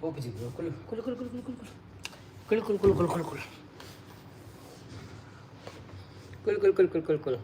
ಪೋಪುಜಿ bro. ಕುಲು ಕುಲು ಕುಲು ಕುಲು ಕುಲು ಕುಲು ಕುಲು ಕುಲು ಕುಲು ಕುಲು ಕುಲು ಕುಲು ಕುಲು ಕುಲು ಕುಲು ಕುಲು ಕುಲು.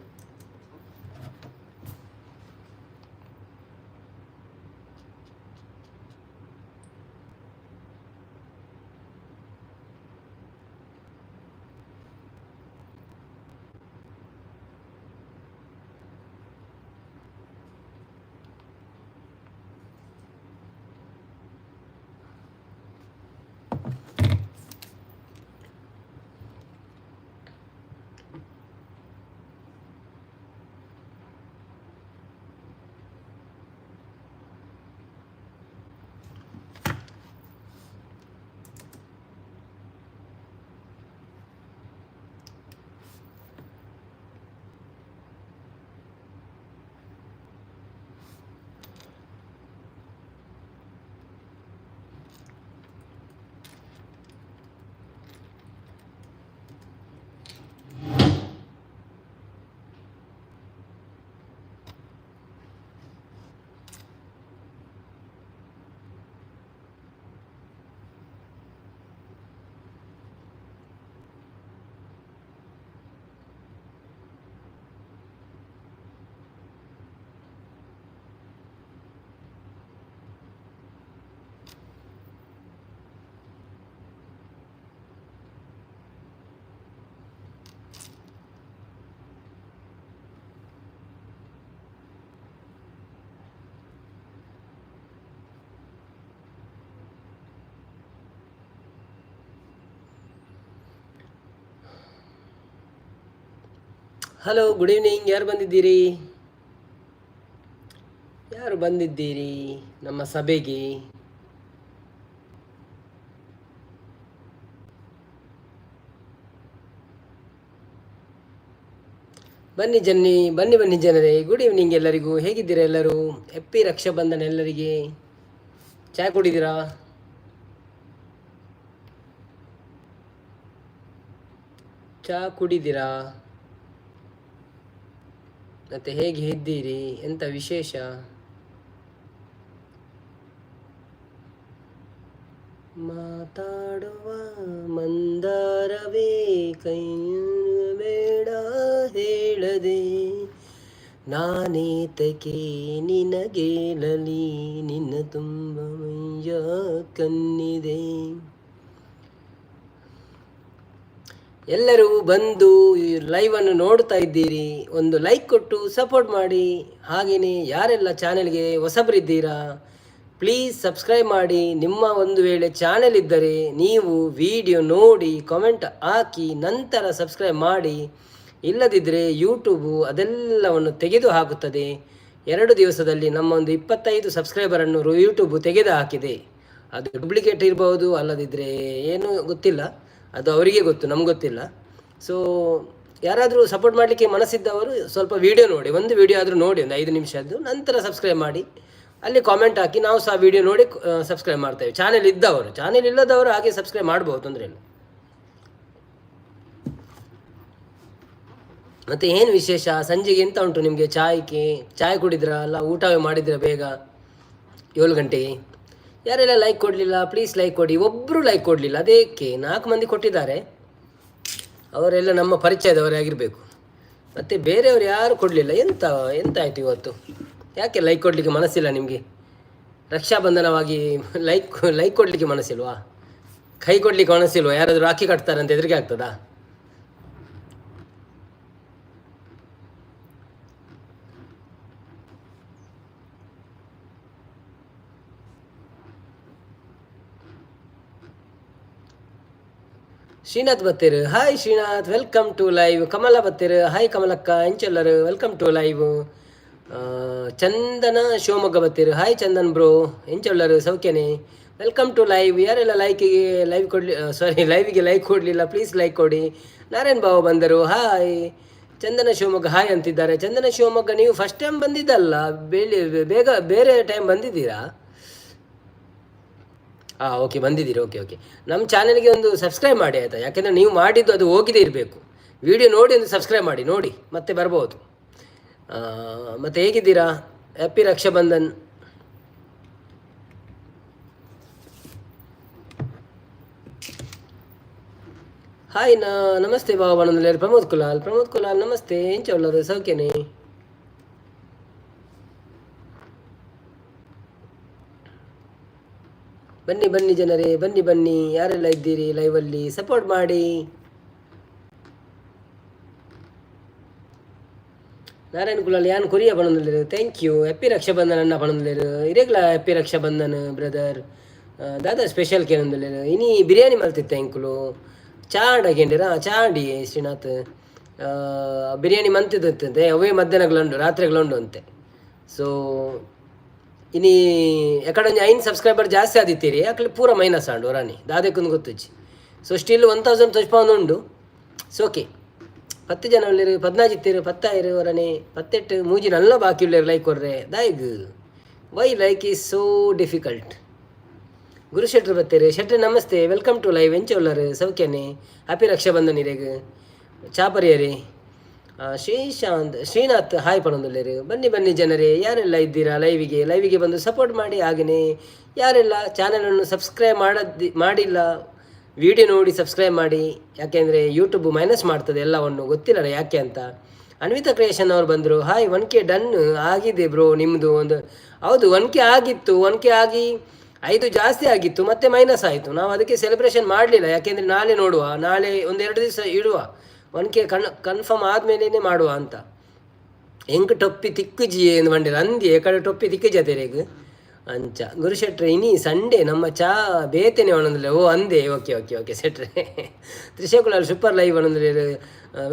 Hello, good evening. ಯಾರು ಬಂದಿದ್ದೀರಿ? ಯಾರು ಬಂದಿದ್ದೀರಿ ನಮ್ಮ ಸಭೆಗೆ? ಬನ್ನಿ ಜನ್ನಿ, ಬನ್ನಿ ಬನ್ನಿ ಜನರೇ. ಗುಡ್ ಈವ್ನಿಂಗ್ ಎಲ್ಲರಿಗೂ. ಹೇಗಿದ್ದೀರಾ ಎಲ್ಲರೂ? ಹ್ಯಾಪಿ ರಕ್ಷಾಬಂಧನ ಎಲ್ಲರಿಗೆ. ಚಾಯ್ ಕುಡಿದ್ದೀರಾ? ಚಹಾ ಕುಡಿದಿರಾ? ಮತ್ತೆ ಹೇಗೆ ಇದ್ದೀರಿ? ಎಂತ ವಿಶೇಷ? ಮಾತಾಡುವ ಮಂದಾರವೇ, ಕೈ ಬೇಡ ಹೇಳದೆ, ನಾನೇತಕೆ ನಿನಗೇಳಲಿ, ನಿನ್ನ ತುಂಬ ಮೈಯ ಕಣ್ಣಿದೆ. ಎಲ್ಲರೂ ಬಂದು ಲೈವನ್ನು ನೋಡ್ತಾ ಇದ್ದೀರಿ, ಒಂದು ಲೈಕ್ ಕೊಟ್ಟು ಸಪೋರ್ಟ್ ಮಾಡಿ. ಹಾಗೆಯೇ ಯಾರೆಲ್ಲ ಚಾನೆಲ್ಗೆ ಹೊಸಬರಿದ್ದೀರಾ, ಪ್ಲೀಸ್ ಸಬ್ಸ್ಕ್ರೈಬ್ ಮಾಡಿ. ನಿಮ್ಮ ಒಂದು ವೇಳೆ ಚಾನೆಲ್ ಇದ್ದರೆ ನೀವು ವಿಡಿಯೋ ನೋಡಿ, ಕಾಮೆಂಟ್ ಹಾಕಿ, ನಂತರ ಸಬ್ಸ್ಕ್ರೈಬ್ ಮಾಡಿ. ಇಲ್ಲದಿದ್ದರೆ ಯೂಟ್ಯೂಬು ಅದೆಲ್ಲವನ್ನು ತೆಗೆದು ಹಾಕುತ್ತದೆ. 2 ದಿವಸದಲ್ಲಿ ನಮ್ಮ ಒಂದು 25 ಸಬ್ಸ್ಕ್ರೈಬರನ್ನು ಯೂಟ್ಯೂಬು ತೆಗೆದು ಹಾಕಿದೆ. ಅದು ಡೂಪ್ಲಿಕೇಟ್ ಇರ್ಬೋದು, ಅಲ್ಲದಿದ್ದರೆ ಏನೂ ಗೊತ್ತಿಲ್ಲ. ಅದು ಅವರಿಗೆ ಗೊತ್ತು, ನಮ್ಗೆ ಗೊತ್ತಿಲ್ಲ. ಸೊ ಯಾರಾದರೂ ಸಪೋರ್ಟ್ ಮಾಡಲಿಕ್ಕೆ ಮನಸ್ಸಿದ್ದವರು ಸ್ವಲ್ಪ ವೀಡಿಯೋ ನೋಡಿ, ಒಂದು ವೀಡಿಯೋ ಆದರೂ ನೋಡಿ, ಒಂದು 5 ನಿಮಿಷದ್ದು, ನಂತರ ಸಬ್ಸ್ಕ್ರೈಬ್ ಮಾಡಿ. ಅಲ್ಲಿ ಕಾಮೆಂಟ್ ಹಾಕಿ, ನಾವು ಸಹ ವೀಡಿಯೋ ನೋಡಿ ಸಬ್ಸ್ಕ್ರೈಬ್ ಮಾಡ್ತೇವೆ. ಚಾನೆಲ್ ಇದ್ದವರು, ಚಾನೆಲ್ ಇಲ್ಲದವರು ಹಾಗೆ ಸಬ್ಸ್ಕ್ರೈಬ್ ಮಾಡ್ಬೋದು, ತೊಂದರೆ ಇಲ್ಲ. ಮತ್ತು ಏನು ವಿಶೇಷ? ಸಂಜೆಗೆ ಎಂತ ಉಂಟು ನಿಮಗೆ ಚಾಯ್ಗೆ? ಚಾಯ್ ಕುಡಿದ್ರಾ? ಅಲ್ಲ, ಊಟವೇ ಮಾಡಿದ್ರ ಬೇಗ 7 ಗಂಟೆಗೆ? ಯಾರೆಲ್ಲ ಲೈಕ್ ಕೊಡಲಿಲ್ಲ, ಪ್ಲೀಸ್ ಲೈಕ್ ಕೊಡಿ. ಒಬ್ಬರು ಲೈಕ್ ಕೊಡಲಿಲ್ಲ, ಅದಕ್ಕೆ 4 ಮಂದಿ ಕೊಟ್ಟಿದ್ದಾರೆ. ಅವರೆಲ್ಲ ನಮ್ಮ ಪರಿಚಯದವರೇ ಆಗಿರಬೇಕು. ಮತ್ತು ಬೇರೆಯವರು ಯಾರು ಕೊಡಲಿಲ್ಲ. ಎಂತ ಎಂತ ಆಯಿತು ಇವತ್ತು? ಯಾಕೆ ಲೈಕ್ ಕೊಡಲಿಕ್ಕೆ ಮನಸ್ಸಿಲ್ಲ ನಿಮಗೆ? ರಕ್ಷಾಬಂಧನವಾಗಿ ಲೈಕ್ ಲೈಕ್ ಕೊಡಲಿಕ್ಕೆ ಮನಸ್ಸಿಲ್ವಾ? ಕೈ ಕೊಡಲಿಕ್ಕೆ ಮನಸ್ಸಿಲ್ವಾ? ಯಾರಾದರೂ ರಾಖಿ ಕಟ್ತಾರೆ ಅಂತ ಹೆದರಿಕೆ ಆಗ್ತದಾ? Srinath ಬತ್ತೇರು, hi Srinath, welcome to live. Kamala ಬತ್ತೇರು, hi ಕಮಲಕ್ಕ, ಎಂಚೆಲ್ಲರು, welcome to live. Chandana Shivamogga ಬತ್ತೇರು, hi Chandan bro, ಎಂಚೊಲ್ಲರು, ಸೌಖ್ಯನೇ, welcome to live. ಯಾರೆಲ್ಲ ಲೈಕಿಗೆ ಲೈವ್ ಕೊಡಲಿ, ಸಾರಿ, ಲೈವಿಗೆ ಲೈಕ್ ಕೊಡಲಿಲ್ಲ, ಪ್ಲೀಸ್ ಲೈಕ್ ಕೊಡಿ. ನಾರಾಯಣ್ ಬಾಬು ಬಂದರು, ಹಾಯ್. ಚಂದನ ಶಿವಮೊಗ್ಗ ಹಾಯ್ ಅಂತಿದ್ದಾರೆ. ಚಂದನ ಶಿವಮೊಗ್ಗ, ನೀವು ಫಸ್ಟ್ ಟೈಮ್ ಬಂದಿದ್ದಲ್ಲ, ಬೇಲಿ ಬೇಗ ಬೇರೆ ಟೈಮ್ ಬಂದಿದ್ದೀರಾ? ಹಾಂ, ಓಕೆ, ಬಂದಿದ್ದೀರಿ, ಓಕೆ ಓಕೆ. ನಮ್ಮ ಚಾನಲ್ಗೆ ಒಂದು ಸಬ್ಸ್ಕ್ರೈಬ್ ಮಾಡಿ, ಆಯಿತಾ? ಯಾಕೆಂದರೆ ನೀವು ಮಾಡಿದ್ದು ಅದು ಹೋಗಿದೆ ಇರಬೇಕು. ವಿಡಿಯೋ ನೋಡಿ ಒಂದು ಸಬ್ಸ್ಕ್ರೈಬ್ ಮಾಡಿ ನೋಡಿ, ಮತ್ತೆ ಬರ್ಬೋದು. ಮತ್ತು ಹೇಗಿದ್ದೀರಾ? ಹ್ಯಾಪಿ ರಕ್ಷಾಬಂಧನ್. ಹಾಯ್ ನಾ, ನಮಸ್ತೆ ಬಾವ ಪನೊಂದುಲ್ಲೆರ್ ಪ್ರಮೋದ್ ಕುಲಾಲ್. ಪ್ರಮೋದ್ ಕುಲಾಲ್ ನಮಸ್ತೆ, ಎಂಚ ಉಲ್ಲರ್? ಸೌಖ್ಯನೆ? ಬನ್ನಿ ಬನ್ನಿ ಜನರೇ, ಬನ್ನಿ ಬನ್ನಿ. ಯಾರೆಲ್ಲ ಇದ್ದೀರಿ ಲೈವಲ್ಲಿ, ಸಪೋರ್ಟ್ ಮಾಡಿ. ನಾರಾಯಣ್ ಕುಲಾಲ್ ಯಾನ್ ಕೊರಿಯ ಪನೊಂದುಲ್ಲೆರ್. Thank you. Happy Raksha Bandhan ಅಣ್ಣ ಪನೊಂದುಲ್ಲೆರ್. ಇರೆಗ್ಲ ಹ್ಯಾಪಿ ರಕ್ಷಾಬಂಧನ್ ಬ್ರದರ್. ದಾದಾ ಸ್ಪೆಷಲ್ ಕೇನೊಂದುಲ್ಲೆರ್. ಇನಿ ಬಿರಿಯಾನಿ ಮಲ್ತಿತ್ತೆ ಎಂಕುಲು. ಚಾಂಡ ಕೇಂಡಿರ ಚಾಂಡಿ ಶ್ರೀನಾಥ್. ಬಿರಿಯಾನಿ ಮಂತಿದ್ದಂತೆ ಅವೇ ಮಧ್ಯಾಹ್ನಗ್ಲ ಉಂಡು, ರಾತ್ರಿಗ್ಲ ಉಂಡು ಅಂತೆ. ಸೊ ಇನಿ ಎಕಡೊಂಜಿ 5 ಸಬ್ಸ್ಕ್ರೈಬರ್ ಜಾಸ್ತಿ ಆದಿತ್ತೀರಿ, ಅಕ್ಲೆ ಪೂರ ಮೈನಸ್ ಆಂಡು ಒರಾನಿ ದಾದೆಕೊಂದು ಗೊತ್ತುಜ್ಜಿ. ಸೊ ಸ್ಟಿಲ್ 1000 ತೊಜ್ಪಾವೊಂದು ಉಂಡು. ಸೊ ಓಕೆ, 10 ಜನ ಉಲ್ಲೆರ್, 14 ಇತ್ತೆರ್, ಪತ್ತಾಯಿರು ಒರನೆ ಪತ್ತೆಟ್ಟು ಮೂಜಿ ನಲ್ಲ ಬಾಕಿ ಉಲ್ಲೆರ್. ಲೈಕ್ ಕೊರ್ರೆ ದಾಯೆಗ್? Why like is so difficult? ಗುರು ಶೆಟ್ರು ಬತ್ತೇರು. ಶೆಟ್ರೆ ನಮಸ್ತೆ, welcome to live. ಎಂಚ ಉಲ್ಲರ್? ಸೌಖ್ಯನೆ? ಹ್ಯಾಪಿ ರಕ್ಷಾಬಂಧನ್ ಇರೆಗ್. ಚಾಪರಿಯರಿ. ಶ್ರೀಶಾಂತ್ ಶ್ರೀನಾಥ್ ಹಾಯ್ ಪನೊಂದುಲ್ಲೆರ್. ಬನ್ನಿ ಬನ್ನಿ ಜನರೇ, ಯಾರೆಲ್ಲ ಇದ್ದೀರಾ ಲೈವಿಗೆ, ಲೈವಿಗೆ ಬಂದು ಸಪೋರ್ಟ್ ಮಾಡಿ. ಹಾಗೆಯೇ ಯಾರೆಲ್ಲ ಚಾನಲನ್ನು ಸಬ್ಸ್ಕ್ರೈಬ್ ಮಾಡಿಲ್ಲ, ವಿಡಿಯೋ ನೋಡಿ ಸಬ್ಸ್ಕ್ರೈಬ್ ಮಾಡಿ. ಯಾಕೆಂದರೆ ಯೂಟ್ಯೂಬ್ ಮೈನಸ್ ಮಾಡ್ತದೆ ಎಲ್ಲವನ್ನು, ಗೊತ್ತಿಲ್ಲ ಯಾಕೆ ಅಂತ. ಅನ್ವಿತಾ ಕ್ರಿಯೇಷನ್ ಅವ್ರು ಬಂದರು. ಹಾಯ್, 1K done ಆಗಿದೆ ಬ್ರೋ ನಿಮ್ಮದು ಒಂದು. ಹೌದು, 1K ಆಗಿತ್ತು. 1K ಆಗಿ 5 ಜಾಸ್ತಿ ಆಗಿತ್ತು, ಮತ್ತೆ ಮೈನಸ್ ಆಯಿತು. ನಾವು ಅದಕ್ಕೆ ಸೆಲೆಬ್ರೇಷನ್ ಮಾಡಲಿಲ್ಲ, ಯಾಕೆಂದರೆ ನಾಳೆ ನೋಡುವ, ನಾಳೆ ಒಂದೆರಡು ದಿವಸ ಇಡುವ, 1K confirm ಆದಮೇಲೆ ಮಾಡುವ ಅಂತ. ಎಂಕ್ ಟೊಪ್ಪಿ ತಿಕ್ಕುಜಿ ಎಂದು ಬಂಡಿರ ಅಂದಿ ಕಡೆ ಟೊಪ್ಪಿ ತಿಕ್ಕುಜಿ ಅದೇರೆಗ್ ಅಂಚ. ಗುರುಶೆಟ್ರೆ ಇನಿ ಸಂಡೇ ನಮ್ಮ ಚಾ ಬೇತೆನೆ ಒಣಂದಿಲ್ಲ. ಓ ಅಂದೆ, ಓಕೆ ಓಕೆ ಓಕೆ ಶೆಟ್ರೆ. ತ್ರಿಷಾ ಕುಲಾಲ್ ಸೂಪರ್ ಲೈವ್ ಒಣಂದಿಲ್ಲೇರು.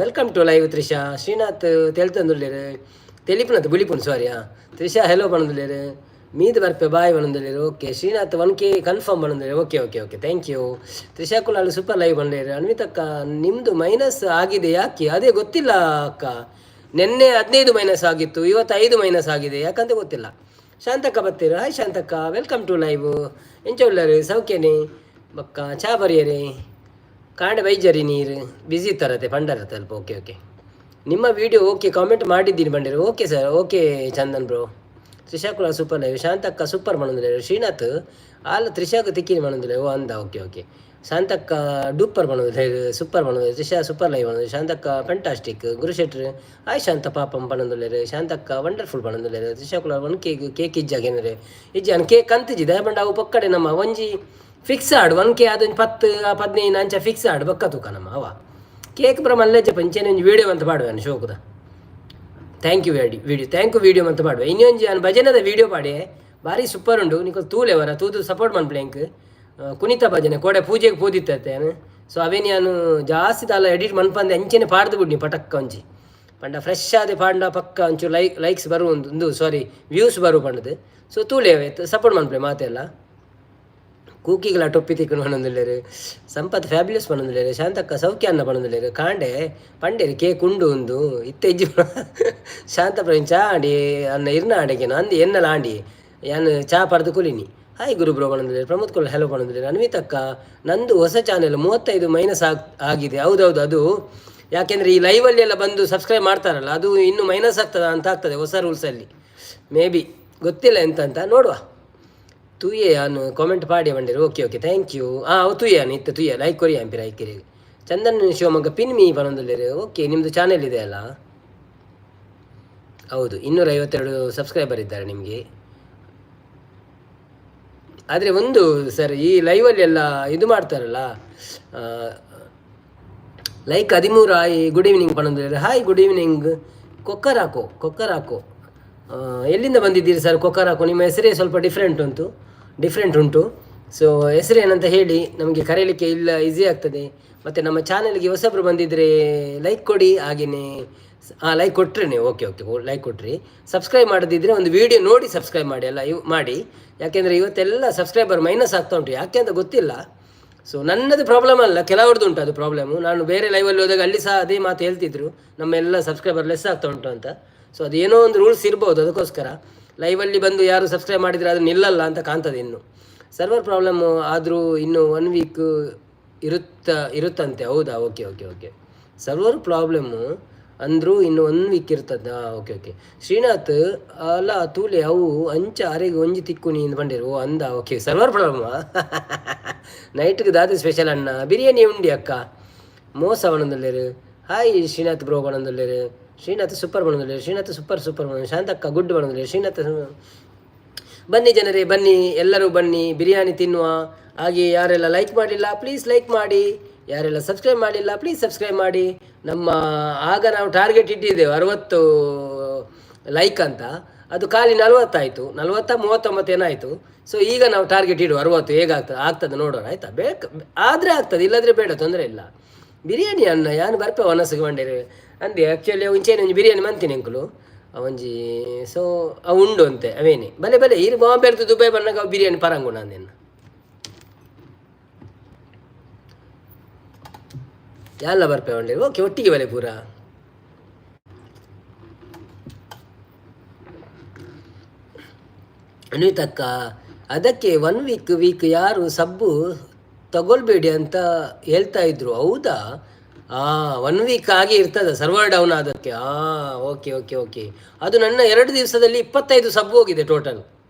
Welcome to live Trisha. Srinath ತೆಲ್ತಂದುಲ್ಲೇರು, ತೆಲಿಪುನತ್ ಬುಲಿಪುನ್ ಸಾರಿ. ಹಾಂ, ತ್ರಿಷಾ ಹೆಲೋ ಪನೊಂದುಲ್ಲೆರ್. ಮೀದ್ ಬರ್ಪೆ ಬಾಯ್ ಪನೊಂದುಲ್ಲೆರ್. ಓಕೆ ಶ್ರೀನಾಥ್ 1K confirm ಪನೊಂದುಲ್ಲೆರ್. Okay okay okay, thank you. Trisha Kulal super live ಬಂದೇರು. ಅನ್ವಿತಕ್ಕ ನಿಮ್ಮದು ಮೈನಸ್ ಆಗಿದೆ ಯಾಕೆ? ಅದೇ ಗೊತ್ತಿಲ್ಲ ಅಕ್ಕ. ನಿನ್ನೆ 15 ಮೈನಸ್ ಆಗಿತ್ತು, ಇವತ್ತು 5 ಮೈನಸ್ ಆಗಿದೆ, ಯಾಕಂತ ಗೊತ್ತಿಲ್ಲ. ಶಾಂತಕ್ಕ ಬತ್ತೀರ. ಹಾಯ್ ಶಾಂತಕ್ಕ, welcome to live. ಎಂಚ ಉಲ್ಲರು? ಸೌಖ್ಯನೆ? ಬಕ್ಕ ಚಾ ಬರಿಯರಿ. ಕಾಂಡೆ ಬೈಜರಿ ನೀರು ಬ್ಯುಸಿ ಇತ್ತಾರತೆ ಪಂಡರತೆ ಅಲ್ಪ. ಓಕೆ ಓಕೆ, ನಿಮ್ಮ ವಿಡಿಯೋ ಓಕೆ, ಕಾಮೆಂಟ್ ಮಾಡಿದ್ದೀನಿ ಬಂಡಿರು. Okay sir, okay Chandan bro. Trisha Kula super live. Shantakka super ಮಣಂದಿಲ್ಲ. Srinath ಆಲ್ ತ್ರಿಷಾకు ತಿಕ್ಕಿನಿ ಮಣಂದಿಲ್ಲ. ಓ ಅಂದ, ಓಕೆ ಓಕೆ. ಶಾಂತಕ್ಕ ಡೂಪರ್ ಮಣಂದಿಲ್ಲ, ಸೂಪರ್ ಮಣಂದಿಲ್ಲ. ತ್ರಿಷಾ ಸೂಪರ್ ಲೈವ್ ಮಣಂದಿಲ್ಲ. ಶಾಂತಕ್ಕ ಫೆಂಟಾಸ್ಟಿಕ್. ಗುರುಶೆಟ್ರು ಹಾಯ್ ಶಾಂತ ಪಾಪಂ ಪಣಂದುಲ್ಲೆರ್. ಶಾಂತಕ್ಕ ವಂಡರ್ಫುಲ್ ಪಣಂದುಲ್ಲೆರ್. ತ್ರಿಷಾ ಕುಲ 1 ಕೇಕ್ ಕೇಕ್ ಇಜ್ಜಾಗೇನರೆ ಇಜ್ಜಿ ಅನ್ ಕೇಕ್ ಕಂತಿಜಿ ದಯಪಂಡ ಅವು ಪೊಕ್ಕಡೆ ನಮ್ಮ ಒಂಜಿ ಫಿಕ್ಸ್ ಆಡು 1K ಅದೊಂಜಿ 10 15 ಅಂಚ ಫಿಕ್ಸ್ ಆಡು ಬೊಕ್ಕ ತೂಕ ನಮ್ಮ ಅವ ಕೇಕ್ ಪೂರ ಮಲ್ಲೆಜ್ಜ ಪಂಚೆನೆ ಒಂಜಿ ವೀಡಿಯೋ ಅಂತ ಪಾಡುವೆ ಶೋಕುದ. Thank you video, thank you video ಅಂತ ಪಾಡುವೆ. ಇನ್ನೊಂಜಿ ನಾನು ಭಜನೆದ ವೀಡಿಯೋ ಪಾಡೆ, ಭಾರಿ ಸೂಪರ್ ಉಂಡು. ನಿಕಲ್ ತೂಲೆವರ ತೂದು ಸಪೋರ್ಟ್ ಮನ್ಪುಲೆ ಎಂಕ್. ಕುಣಿತ ಭಜನೆ ಕೋಡೆ ಪೂಜೆಗೆ ಪೋದಿತ್ತತೆ. ಸೊ ಅವೇ ನಾನು ಜಾಸ್ತಿ ದಾಲ ಎಡಿಟ್ ಮನ್ಪಂದೆ ಅಂಚೆನೆ ಪಾಡ್ದು ಬುಡ್ನಿ ಪಟಕ್ಕ ಒಂಜಿ ಪಂಡ ಫ್ರೆಶ್ ಆದೆ ಪಾಂಡ ಪಕ್ಕ ಒಂಚೂರು ಲೈಕ್ಸ್ ಬರು ಒಂದು, ಸಾರಿ ವ್ಯೂಸ್ ಬರು ಪಂಡದು. ಸೊ ತೂಲೆ ಸಪೋರ್ಟ್ ಮನ್ಪುಲೆ ಮಾತೆಲ್ಲ. ಕೂಕಿಗಳ ಟೊಪ್ಪಿ ತಿಕ್ಕುನು ಪನೊಂದುಲ್ಲೆರ್. ಸಂಪತ್ ಫ್ಯಾಬ್ಯುಲಸ್ ಪನೊಂದುಲ್ಲೆರ್. ಶಾಂತಕ್ಕ ಸೌಖ್ಯ ಅನ್ನ ಪನೊಂದುಲ್ಲೆರ್. ಕಾಂಡೆ ಪಂಡೇರು ಕೇಕ್ ಉಂಡು ಉಂದು ಇತ್ತೆ ಇಜ್ಜಿ. ಶಾಂತ ಪ್ರವೀಣ್ ಚಾ ಆಂಡಿ ಅನ್ನ ಇರ್ನ ಆಂಡೆಗೇನು ಅಂದು ಎನ್ನಲ ಆಂಡಿ ಯಾನ್ ಚಾ ಪಡ್ದು ಕುಲಿನಿ. ಹಾಯ್ ಗುರು ಬ್ರೋ ಪನೊಂದುಲ್ಲೆರ್. ಪ್ರಮೋದ್ ಕುಲ್ ಹೆಲೋ ಪನೊಂದುಲ್ಲೆರ್. ಅನ್ವಿತಕ್ಕ ನಂದು ಹೊಸ ಚಾನೆಲ್ 35 ಮೈನಸ್ ಆಗಿದೆ. ಹೌದೌದು, ಅದು ಯಾಕೆಂದರೆ ಈ ಲೈವಲ್ಲಿ ಎಲ್ಲ ಬಂದು ಸಬ್ಸ್ಕ್ರೈಬ್ ಮಾಡ್ತಾರಲ್ಲ, ಅದು ಇನ್ನು ಮೈನಸ್ ಆಗ್ತದ ಅಂತ ಆಗ್ತದೆ ಹೊಸ ರೂಲ್ಸಲ್ಲಿ. ಮೇ ಬಿ, ಗೊತ್ತಿಲ್ಲ ಎಂತ ಅಂತ, ನೋಡುವ. ತೂಯೆ ಅನು ಕಾಮೆಂಟ್ ಪಾಡಿ ಬಂಡಿರು. Okay okay, thank you. ಹಾಂ ಅವು ತೂಯೆ ಇತ್ತೆ ತೂಯೆ ಲೈಕ್ ಕೊರಿ ಅಂಪಿರ ಐಕಿರಿ. ಚಂದನ್ ಶಿವಮೊಗ್ಗ ಪಿನ್ ಮೀ ಪನೊಂದುಲ್ಲೆರ್. ಓಕೆ, ನಿಮ್ಮದು ಚಾನೆಲ್ ಇದೆ ಅಲ್ಲ? ಹೌದು, 252 ಸಬ್ಸ್ಕ್ರೈಬರ್ ಇದ್ದಾರೆ ನಿಮಗೆ. ಆದರೆ ಒಂದು ಸರ್, ಈ ಲೈವಲ್ಲಿ ಎಲ್ಲ ಇದು ಮಾಡ್ತಾರಲ್ಲ, ಲೈಕ್ 13. ಹಾಯ್ ಗುಡ್ ಈವ್ನಿಂಗ್ ಪನೊಂದುಲ್ಲೆರ್. Hi good evening. ಕೊಕ್ಕರಾಕೋ ಕೊಕ್ಕರಾಕೋ, ಎಲ್ಲಿಂದ ಬಂದಿದ್ದೀರಿ ಸರ್? ಕೊಕ್ಕರಾಕೋ, ನಿಮ್ಮ ಹೆಸರೇ ಸ್ವಲ್ಪ ಡಿಫ್ರೆಂಟ್ ಉಂಟು, ಡಿಫ್ರೆಂಟ್ ಉಂಟು. ಸೊ ಹೆಸರು ಏನಂತ ಹೇಳಿ, ನಮಗೆ ಕರೀಲಿಕ್ಕೆ ಇಲ್ಲ ಈಸಿ ಆಗ್ತದೆ. ಮತ್ತು ನಮ್ಮ ಚಾನಲ್ಗೆ ಹೊಸಬ್ರು ಬಂದಿದ್ದರೆ ಲೈಕ್ ಕೊಡಿ. ಹಾಗೆಯೇ ಹಾಂ ಲೈಕ್ ಕೊಟ್ಟರೆ ನೀವು, ಓಕೆ ಓಕೆ ಲೈಕ್ ಕೊಟ್ರಿ. ಸಬ್ಸ್ಕ್ರೈಬ್ ಮಾಡದಿದ್ದರೆ ಒಂದು ವಿಡಿಯೋ ನೋಡಿ ಸಬ್ಸ್ಕ್ರೈಬ್ ಮಾಡಿ ಅಲ್ಲ ಇವು ಮಾಡಿ. ಯಾಕೆಂದರೆ ಇವತ್ತೆಲ್ಲ ಸಬ್ಸ್ಕ್ರೈಬರ್ ಮೈನಸ್ ಆಗ್ತಾ ಉಂಟು, ಯಾಕೆ ಅಂತ ಗೊತ್ತಿಲ್ಲ. ಸೊ ನನ್ನದು ಪ್ರಾಬ್ಲಮ್ ಅಲ್ಲ, ಕೆಲವ್ರದ್ದು ಉಂಟು ಅದು ಪ್ರಾಬ್ಲಮು. ನಾನು ಬೇರೆ ಲೈವಲ್ಲಿ ಹೋದಾಗ ಅಲ್ಲಿ ಸಹ ಅದೇ ಮಾತು ಹೇಳ್ತಿದ್ರು, ನಮ್ಮೆಲ್ಲ ಸಬ್ಸ್ಕ್ರೈಬರ್ ಲೆಸ್ ಆಗ್ತಾ ಉಂಟು ಅಂತ. ಸೊ ಅದೇನೋ ಒಂದು ರೂಲ್ಸ್ ಇರ್ಬೋದು, ಅದಕ್ಕೋಸ್ಕರ ಲೈವಲ್ಲಿ ಬಂದು ಯಾರು ಸಬ್ಸ್ಕ್ರೈಬ್ ಮಾಡಿದರೆ ಅದು ನಿಲ್ಲಲ್ಲ ಅಂತ ಕಾಣ್ತದೆ. ಇನ್ನು ಸರ್ವರ್ ಪ್ರಾಬ್ಲಮ್ ಆದರೂ ಇನ್ನು 1 ವೀಕ್ ಇರುತ್ತಂತೆ. ಹೌದಾ? Okay okay okay. Server problem ಅಂದರೂ ಇನ್ನು 1 ವೀಕ್ ಇರ್ತದ. Okay okay. ಶ್ರೀನಾಥ್ ಅಲ್ಲ ತೂಲೆ ಅವು ಅಂಚ ಅರೆಗೆ ಒಂಜಿ ತಿಕ್ಕು ನೀನು ಬಂಡಿರು. ಓ ಅಂದ, ಓಕೆ. Server problem. ನೈಟ್ಗೆ ದಾದ ಸ್ಪೆಷಲ್ ಅಣ್ಣ? ಬಿರಿಯಾನಿ ಉಂಡಿ ಅಕ್ಕ. ಮೋಸ ಪನೊಂದುಲ್ಲೆರ್. ಹಾಯ್ ಶ್ರೀನಾಥ್ ಬ್ರೋ ಪನೊಂದುಲ್ಲೆರ್. ಶ್ರೀನಾಥ್ ಸೂಪರ್ ಪನೊಂದುಲ್ಲೆರ್. ಶ್ರೀನಾಥ್ ಸೂಪರ್ ಸೂಪರ್ ಪನೊಂದು. ಶಾಂತಕ್ಕ ಗುಡ್ ಪನೊಂದುಲ್ಲೆರ್. ಶ್ರೀನಾಥ್. ಬನ್ನಿ ಜನರೇ, ಬನ್ನಿ, ಎಲ್ಲರೂ ಬನ್ನಿ, ಬಿರಿಯಾನಿ ತಿನ್ನುವ. ಹಾಗೆ ಯಾರೆಲ್ಲ ಲೈಕ್ ಮಾಡಿಲ್ಲ, ಪ್ಲೀಸ್ ಲೈಕ್ ಮಾಡಿ. ಯಾರೆಲ್ಲ ಸಬ್ಸ್ಕ್ರೈಬ್ ಮಾಡಿಲ್ಲ, ಪ್ಲೀಸ್ ಸಬ್ಸ್ಕ್ರೈಬ್ ಮಾಡಿ. ನಮ್ಮ ಆಗ ನಾವು ಟಾರ್ಗೆಟ್ ಇಟ್ಟಿದ್ದೆವು 60 ಲೈಕ್ ಅಂತ. ಅದು ಖಾಲಿ 40 ಆಯಿತು, 40, 39 ಏನಾಯಿತು. ಸೊ ಈಗ ನಾವು ಟಾರ್ಗೆಟ್ ಇಡುವ 60. ಹೇಗಾಗ್ತದೆ ಆಗ್ತದೆ ನೋಡೋಣ, ಆಯಿತಾ? ಬೇಕು ಆದರೆ ಆಗ್ತದೆ, ಇಲ್ಲದ್ರೆ ಬೇಡ, ತೊಂದರೆ ಇಲ್ಲ. ಬಿರಿಯಾನಿ ಅನ್ನ ಯಾನು ಬರ್ಪೆ ಒನಸ್ಗೆ ಬಂಡೇರು ಅಂದೆ. ಆ್ಯಕ್ಚುಲಿ ಒಂಚೇನೆ ಒಂಜಿ ಬಿರಿಯಾನಿ ಮಂತೀನಿ ಅಂಕಲು ಒಂಜಿ. ಸೊ ಅವು ಉಂಡು ಅಂತೆ ಅವೇನೆ. ಬಲೆ ಬಲೆ, ಈರ್ ಬಾಂಬೆರ್ದು ದುಬೈ ಬನ್ನಾಗ ಅವು ಬಿರಿಯಾನಿ ಪರಂಗುಣ ಅಂದೆನ್ನ. ಯಾಲ್ಲ ಬರ್ಪೆ ಬಂಡೇರು. ಓಕೆ, ಒಟ್ಟಿಗೆ ಬಲೆ ಪೂರ. ಅನ್ವಿತಕ್ಕ, ಅದಕ್ಕೆ ಒನ್ ವೀಕ್ ವೀಕ್ ಯಾರು ಸಬ್ಬು ತಗೊಳ್ಬೇಡಿ ಅಂತ ಹೇಳ್ತಾ ಇದ್ರು, ಹೌದಾ? ಹಾಂ, ಒನ್ ವೀಕ್ ಆಗಿ ಇರ್ತದೆ ಸರ್ವರ್ ಡೌನ್ ಆದಕ್ಕೆ. ಹಾಂ, ಓಕೆ ಓಕೆ ಓಕೆ. ಅದು ನನ್ನ 2 ದಿವಸದಲ್ಲಿ 25 ಸಬ್ ಹೋಗಿದೆ ಟೋಟಲ್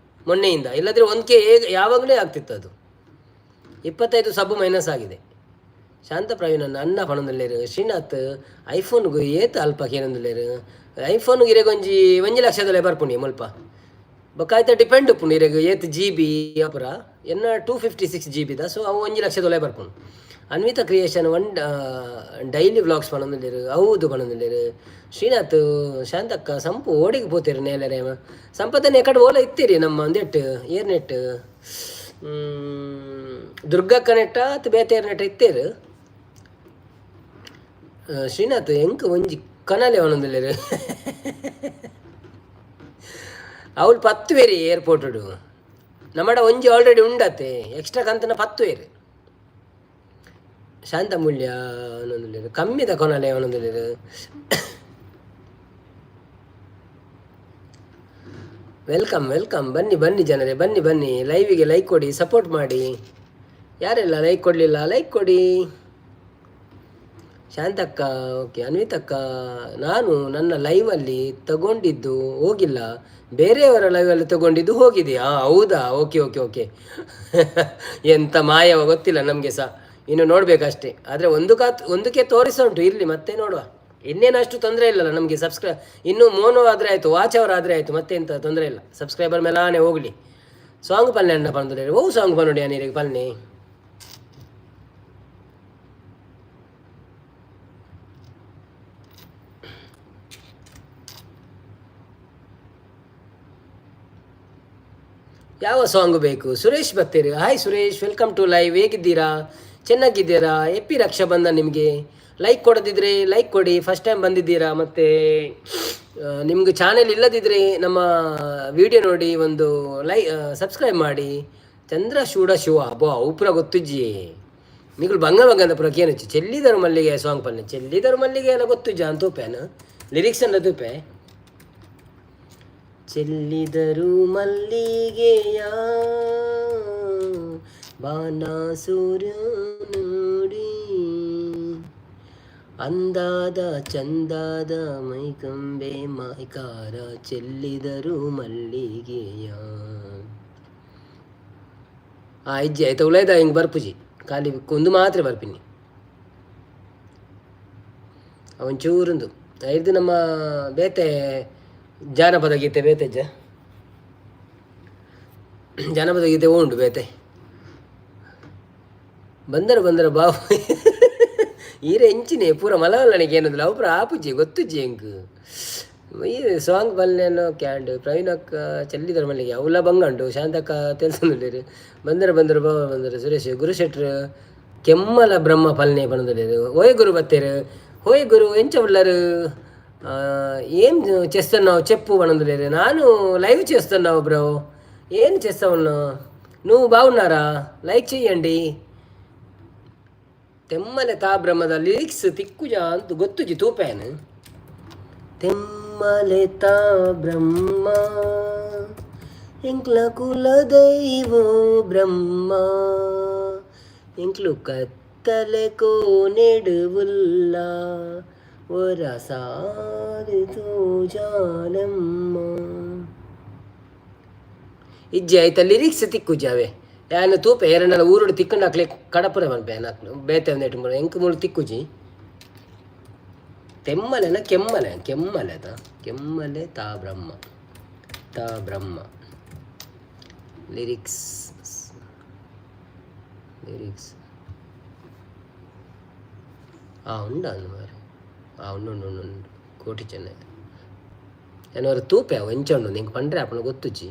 ಮೊನ್ನೆಯಿಂದ. ಇಲ್ಲದ್ರೆ 1K ಯಾವಾಗಲೇ ಆಗ್ತಿತ್ತು ಅದು. 25 ಸಬ್ ಮೈನಸ್ ಆಗಿದೆ. ಶಾಂತ ಪ್ರವೀಣ್ ಅನ್ನ ಪಣೊಂದುಲ್ಲೆರ್. ಶ್ರೀನಾಥ್, ಐಫೋನ್ಗು ಏತ್ ಅಲ್ಪ ಕೇನೊಂದುಲ್ಲೆರ್. ಐಫೋನ್ಗೆ ಇರೆಗೊಂಜಿ 1 ಲಕ್ಷದಲ್ಲೇ ಬರ್ಪುಂಡಿ ಮುಲ್ಪ. ಬೊಕ್ಕ ಐತ ಡಿಪೆಂಡ್ ಉಪ್ಪುಂಡು ಇರೆಗ್ ಏತ್ ಜಿಬಿ ಪುರ. ಎನ್ನ 256 ಜಿಬಿದ, ಸೊ ಅವು 1 ಲಕ್ಷದೊಲೆ ಬರ್ಪುಂಡು. Anvita creation one daily vlogs ಪಣೊಂದುಲ್ಲೆರ್. ಹೌದು ಪಣೊಂದುಲ್ಲೆರ್ ಶ್ರೀನಾಥ್. ಶಾಂತಕ್ಕ, ಸಂಪು ಓಡಿಗೆ ಪೋತೆರ್ ನೇಲರೆ. ಸಂಪತ್ತನೆ ಎಕಡೆ ಓಲ ಇತ್ತೀರಿ ನಮ್ಮ ಒಂದೆಟ್ಟು ಏರ್ ನೆಟ್ ದುರ್ಗಕ್ಕ ನೆಟ್ಟ ಅತ್ ಬೇತೆ ಏರ್ ನೆಟ್ ಇತ್ತೇರು. ಶ್ರೀನಾಥ್, ಎಂಕ್ ಒಂಜಿ ಕನಲೆ ಪಣೊಂದುಲ್ಲೆರ್. ಅವ್ಲು ಪತ್ತುವೇರಿ ಏರ್ಪೋರ್ಟುಡು. ನಮ್ಮಡ ಒಂಜಿ ಆಲ್ರೆಡಿ ಉಂಡತೆ, ಎಕ್ಸ್ಟ್ರಾ ಕಂತನ ಪತ್ತುವೇರು. ಶಾಂತ ಮೂಲ್ಯ ಪಣೊಂದುಲ್ಲೆರ್. ಕಮ್ಮಿದ ಕೊನಲೆ ಪಣೊಂದುಲ್ಲೆರ್. Welcome welcome. ಬನ್ನಿ ಬನ್ನಿ ಜನರೇ, ಬನ್ನಿ ಬನ್ನಿ. ಲೈವಿಗೆ ಲೈಕ್ ಕೊಡಿ, ಸಪೋರ್ಟ್ ಮಾಡಿ. ಯಾರೆಲ್ಲ ಲೈಕ್ ಕೊಡಲಿಲ್ಲ, ಲೈಕ್ ಕೊಡಿ. ಶಾಂತಕ್ಕ, ಓಕೆ. ಅನ್ವಿತಕ್ಕ, ನಾನು ನನ್ನ ಲೈವಲ್ಲಿ ತಗೊಂಡಿದ್ದು ಹೋಗಿಲ್ಲ, ಬೇರೆಯವರ ಲೈವಲ್ಲಿ ತಗೊಂಡಿದ್ದು ಹೋಗಿದೆ. ಹೌದಾ? Okay okay okay. ಎಂಥ ಮಾಯವ ಗೊತ್ತಿಲ್ಲ ನಮಗೆ ಸಹ, ಇನ್ನು ನೋಡಬೇಕಷ್ಟೇ. ಆದರೆ ಒಂದು ಕಾತ್ ಒಂದಕ್ಕೆ ತೋರಿಸ ಉಂಟು, ಇರಲಿ, ಮತ್ತೆ ನೋಡುವ. ಇನ್ನೇನು ಅಷ್ಟು ತೊಂದರೆ ಇಲ್ಲಲ್ಲ ನಮಗೆ. ಇನ್ನು ಮೋನೋ ಆದರೆ ಆಯಿತು, ವಾಚ್ ಅವರ್ ಆದರೆ ಆಯಿತು, ಮತ್ತೆ ಎಂತ ತೊಂದರೆ ಇಲ್ಲ. ಸಬ್ಸ್ಕ್ರೈಬರ್ ಮೇಲಾನೆ ಹೋಗಲಿ. ಸಾಂಗ್ ಪಲ್ಲೆ ಅಣ್ಣ ಪಂದ್ರೆ ಓ ಸಾಂಗ್ ಪನ್ನುಡಿ ನೀರಿಗೆ ಪಲ್ನೆ. ಯಾವ ಸಾಂಗ್ ಬೇಕು? ಸುರೇಶ್ ಬರ್ತೀರಿ. Hi Suresh, welcome to live. ಹೇಗಿದ್ದೀರಾ? ಚೆನ್ನಾಗಿದ್ದೀರಾ? ಹ್ಯಾಪಿ ರಕ್ಷಾ ಬಂಧನ್ ನಿಮಗೆ. ಲೈಕ್ ಕೊಡದಿದ್ದರೆ ಲೈಕ್ ಕೊಡಿ. ಫಸ್ಟ್ ಟೈಮ್ ಬಂದಿದ್ದೀರಾ ಮತ್ತು ನಿಮ್ಗೆ ಚಾನೆಲ್ ಇಲ್ಲದಿದ್ದರೆ ನಮ್ಮ ವಿಡಿಯೋ ನೋಡಿ ಒಂದು ಸಬ್ಸ್ಕ್ರೈಬ್ ಮಾಡಿ. ಚಂದ್ರಶೂಡ ಶಿವ ಅಬ್ಬಾ ಅವು ಗೊತ್ತುಜ್ಜಿ. ನಿಗುಲು ಬಂಗ ಬಂಗಂದ ಪುರ ಕೇನುಚ್ಚಿ. ಚೆಲ್ಲಿದರು ಮಲ್ಲಿಗೆ ಸಾಂಗ್ ಪಲ್ಲೆ. ಚೆಲ್ಲಿದರು ಮಲ್ಲಿಗೆ ಎಲ್ಲ ಗೊತ್ತುಜ್ಜ ಅಂತ ತೂಪೇನು ಲಿರಿಕ್ಸ್ ಅನ್ನ ತೂಪೆ. ಚೆಲ್ಲಿದರು ಮಲ್ಲಿಗೆಯ ಬಾನ ಸೂರ್ಯ ನೋಡಿ, ಅಂದಾದ ಚಂದಾದ ಮೈಕಂಬೆ ಮಾಯ್ಕಾರ ಚೆಲ್ಲಿದರು ಮಲ್ಲಿಗೆಯ. ಆ ಇಜ್ಜಿ ಆಯ್ತಾ? ಉಲೈದ ಹಿಂಗೆ ಬರ್ಪುಜಿ, ಖಾಲಿ ಒಂದು ಮಾತ್ರ ಬರ್ಪಿನಿ. ಅವನ್ ಚೂರುಂದು ಇದು ನಮ್ಮ ಬೇತೆ ಜಾನಪದ ಗೀತೆ. ಬೇತೆಜ್ಜ ಜಾನಪದ ಗೀತೆ ಉಂಟು ಬೇತೆ. ಬಂದರು ಬಂದರು ಬಾವು ಈರೆ ಎಂಚಿನೆ ಪೂರ ಮಲವಲ್ಲನಿಗೆ ಏನಂದ್ರೆ ಅವು ಪೂರ ಆಪುಜಿ, ಗೊತ್ತುಜ್ಜಿ ಎಂಕ್. ಈ ಸಾಂಗ್ ಬಲ್ಲೇನೋ ಕ್ಯಾಂಡ್. ಪ್ರವೀಣಕ್ಕ, ಚೆಲ್ಲಿದರ ಮಲ್ಲಿಗೆ ಅವುಲ ಬಂಗಂಡು. ಶಾಂತಕ್ಕ ತೆಲ್ಸೊಂದುಲ್ಲೆರ್. ಬಂದರು ಬಂದರು ಬಾವ ಬಂದರು. ಸುರೇಶ್ ಗುರುಶೆಟ್ರು, ಕೆಮ್ಮಲ ಬ್ರಹ್ಮ ಪಲ್ನೆ ಪನೊಂದುಲ್ಲೆರ್. ಓಯ್ ಗುರು ಬತ್ತೇರು. ಹೋಯ್ ಗುರು, ಎಂಚ ಉಲ್ಲರು? ఏం చేస్తున్నావు చెప్పు పనొందులేరు. నాను లైవ్ చేస్తున్నావు బ్రో. ఏం చేస్తా ఉన్నావు నువ్వు? బాగున్నారా? లైక్ చేయండి. ತೆಮ್ಮಲೆ ತಾ ಬ್ರಹ್ಮದ ಲಿರಿಕ್ಸ್ ತಿಕ್ಕುಜ ಅಂತ ಗೊತ್ತುಜಿ, ತೂಪೇನು. ತೆಮ್ಮಲೆ ತಾ ಬ್ರಹ್ಮ ಎಂಕ್ಲ ಕುಲದೈವೋ ಬ್ರಹ್ಮ, ಎಂಕ್ಲು ಕತ್ತಲೆ ಕೋನೆಡುವುಲ್ಲ ಒರ ಸಾರಿ ತೋಜಾಲಮ್ಮ. ಇಜ್ಜೆ ಆಯ್ತ ಲಿರಿಕ್ಸ್ ತಿಕ್ಕುಜಿ ಅವೇ. ಯಾನ್ ತೂಪೆ, ಎರಡಲ್ಲ ಊರುಡು ತಿಕ್ಕಂಡು ಅಕ್ಲೆ ಕಡಪುರ ಪನ್ಪೆ ಅಕ್ಲು ಬೇತೆ ಒಂದೆಟ್ ಎಂಕ್ ಮೂಲು ತಿಕ್ಕುಜಿ. ತೆಮ್ಮಲೆನ ಕೆಮ್ಮಲೆ ಕೆಮ್ಮಲೆ ತ ಕೆಮ್ಮಲೆ ತಾ ಬ್ರಹ್ಮ ತಾ ಬ್ರಹ್ಮ ಲಿರಿಕ್ಸ್ ಲಿರಿಕ್ಸ್. ಆ ಉಂಡ ಮಾರೆ. ಆ ಉಂಡು ಉಂಡು ಉಂಡು ಉಂಡು. ಕೋಟಿ ಚೆನ್ನೈ ಏನಾರು ತೂಪೆ ಅವು ಎಂಚ ಉಂಡು ನಿಂಗೆ ಪಂಡ್ರೆ ಅಪ್ಪನ ಗೊತ್ತುಜ್ಜಿ.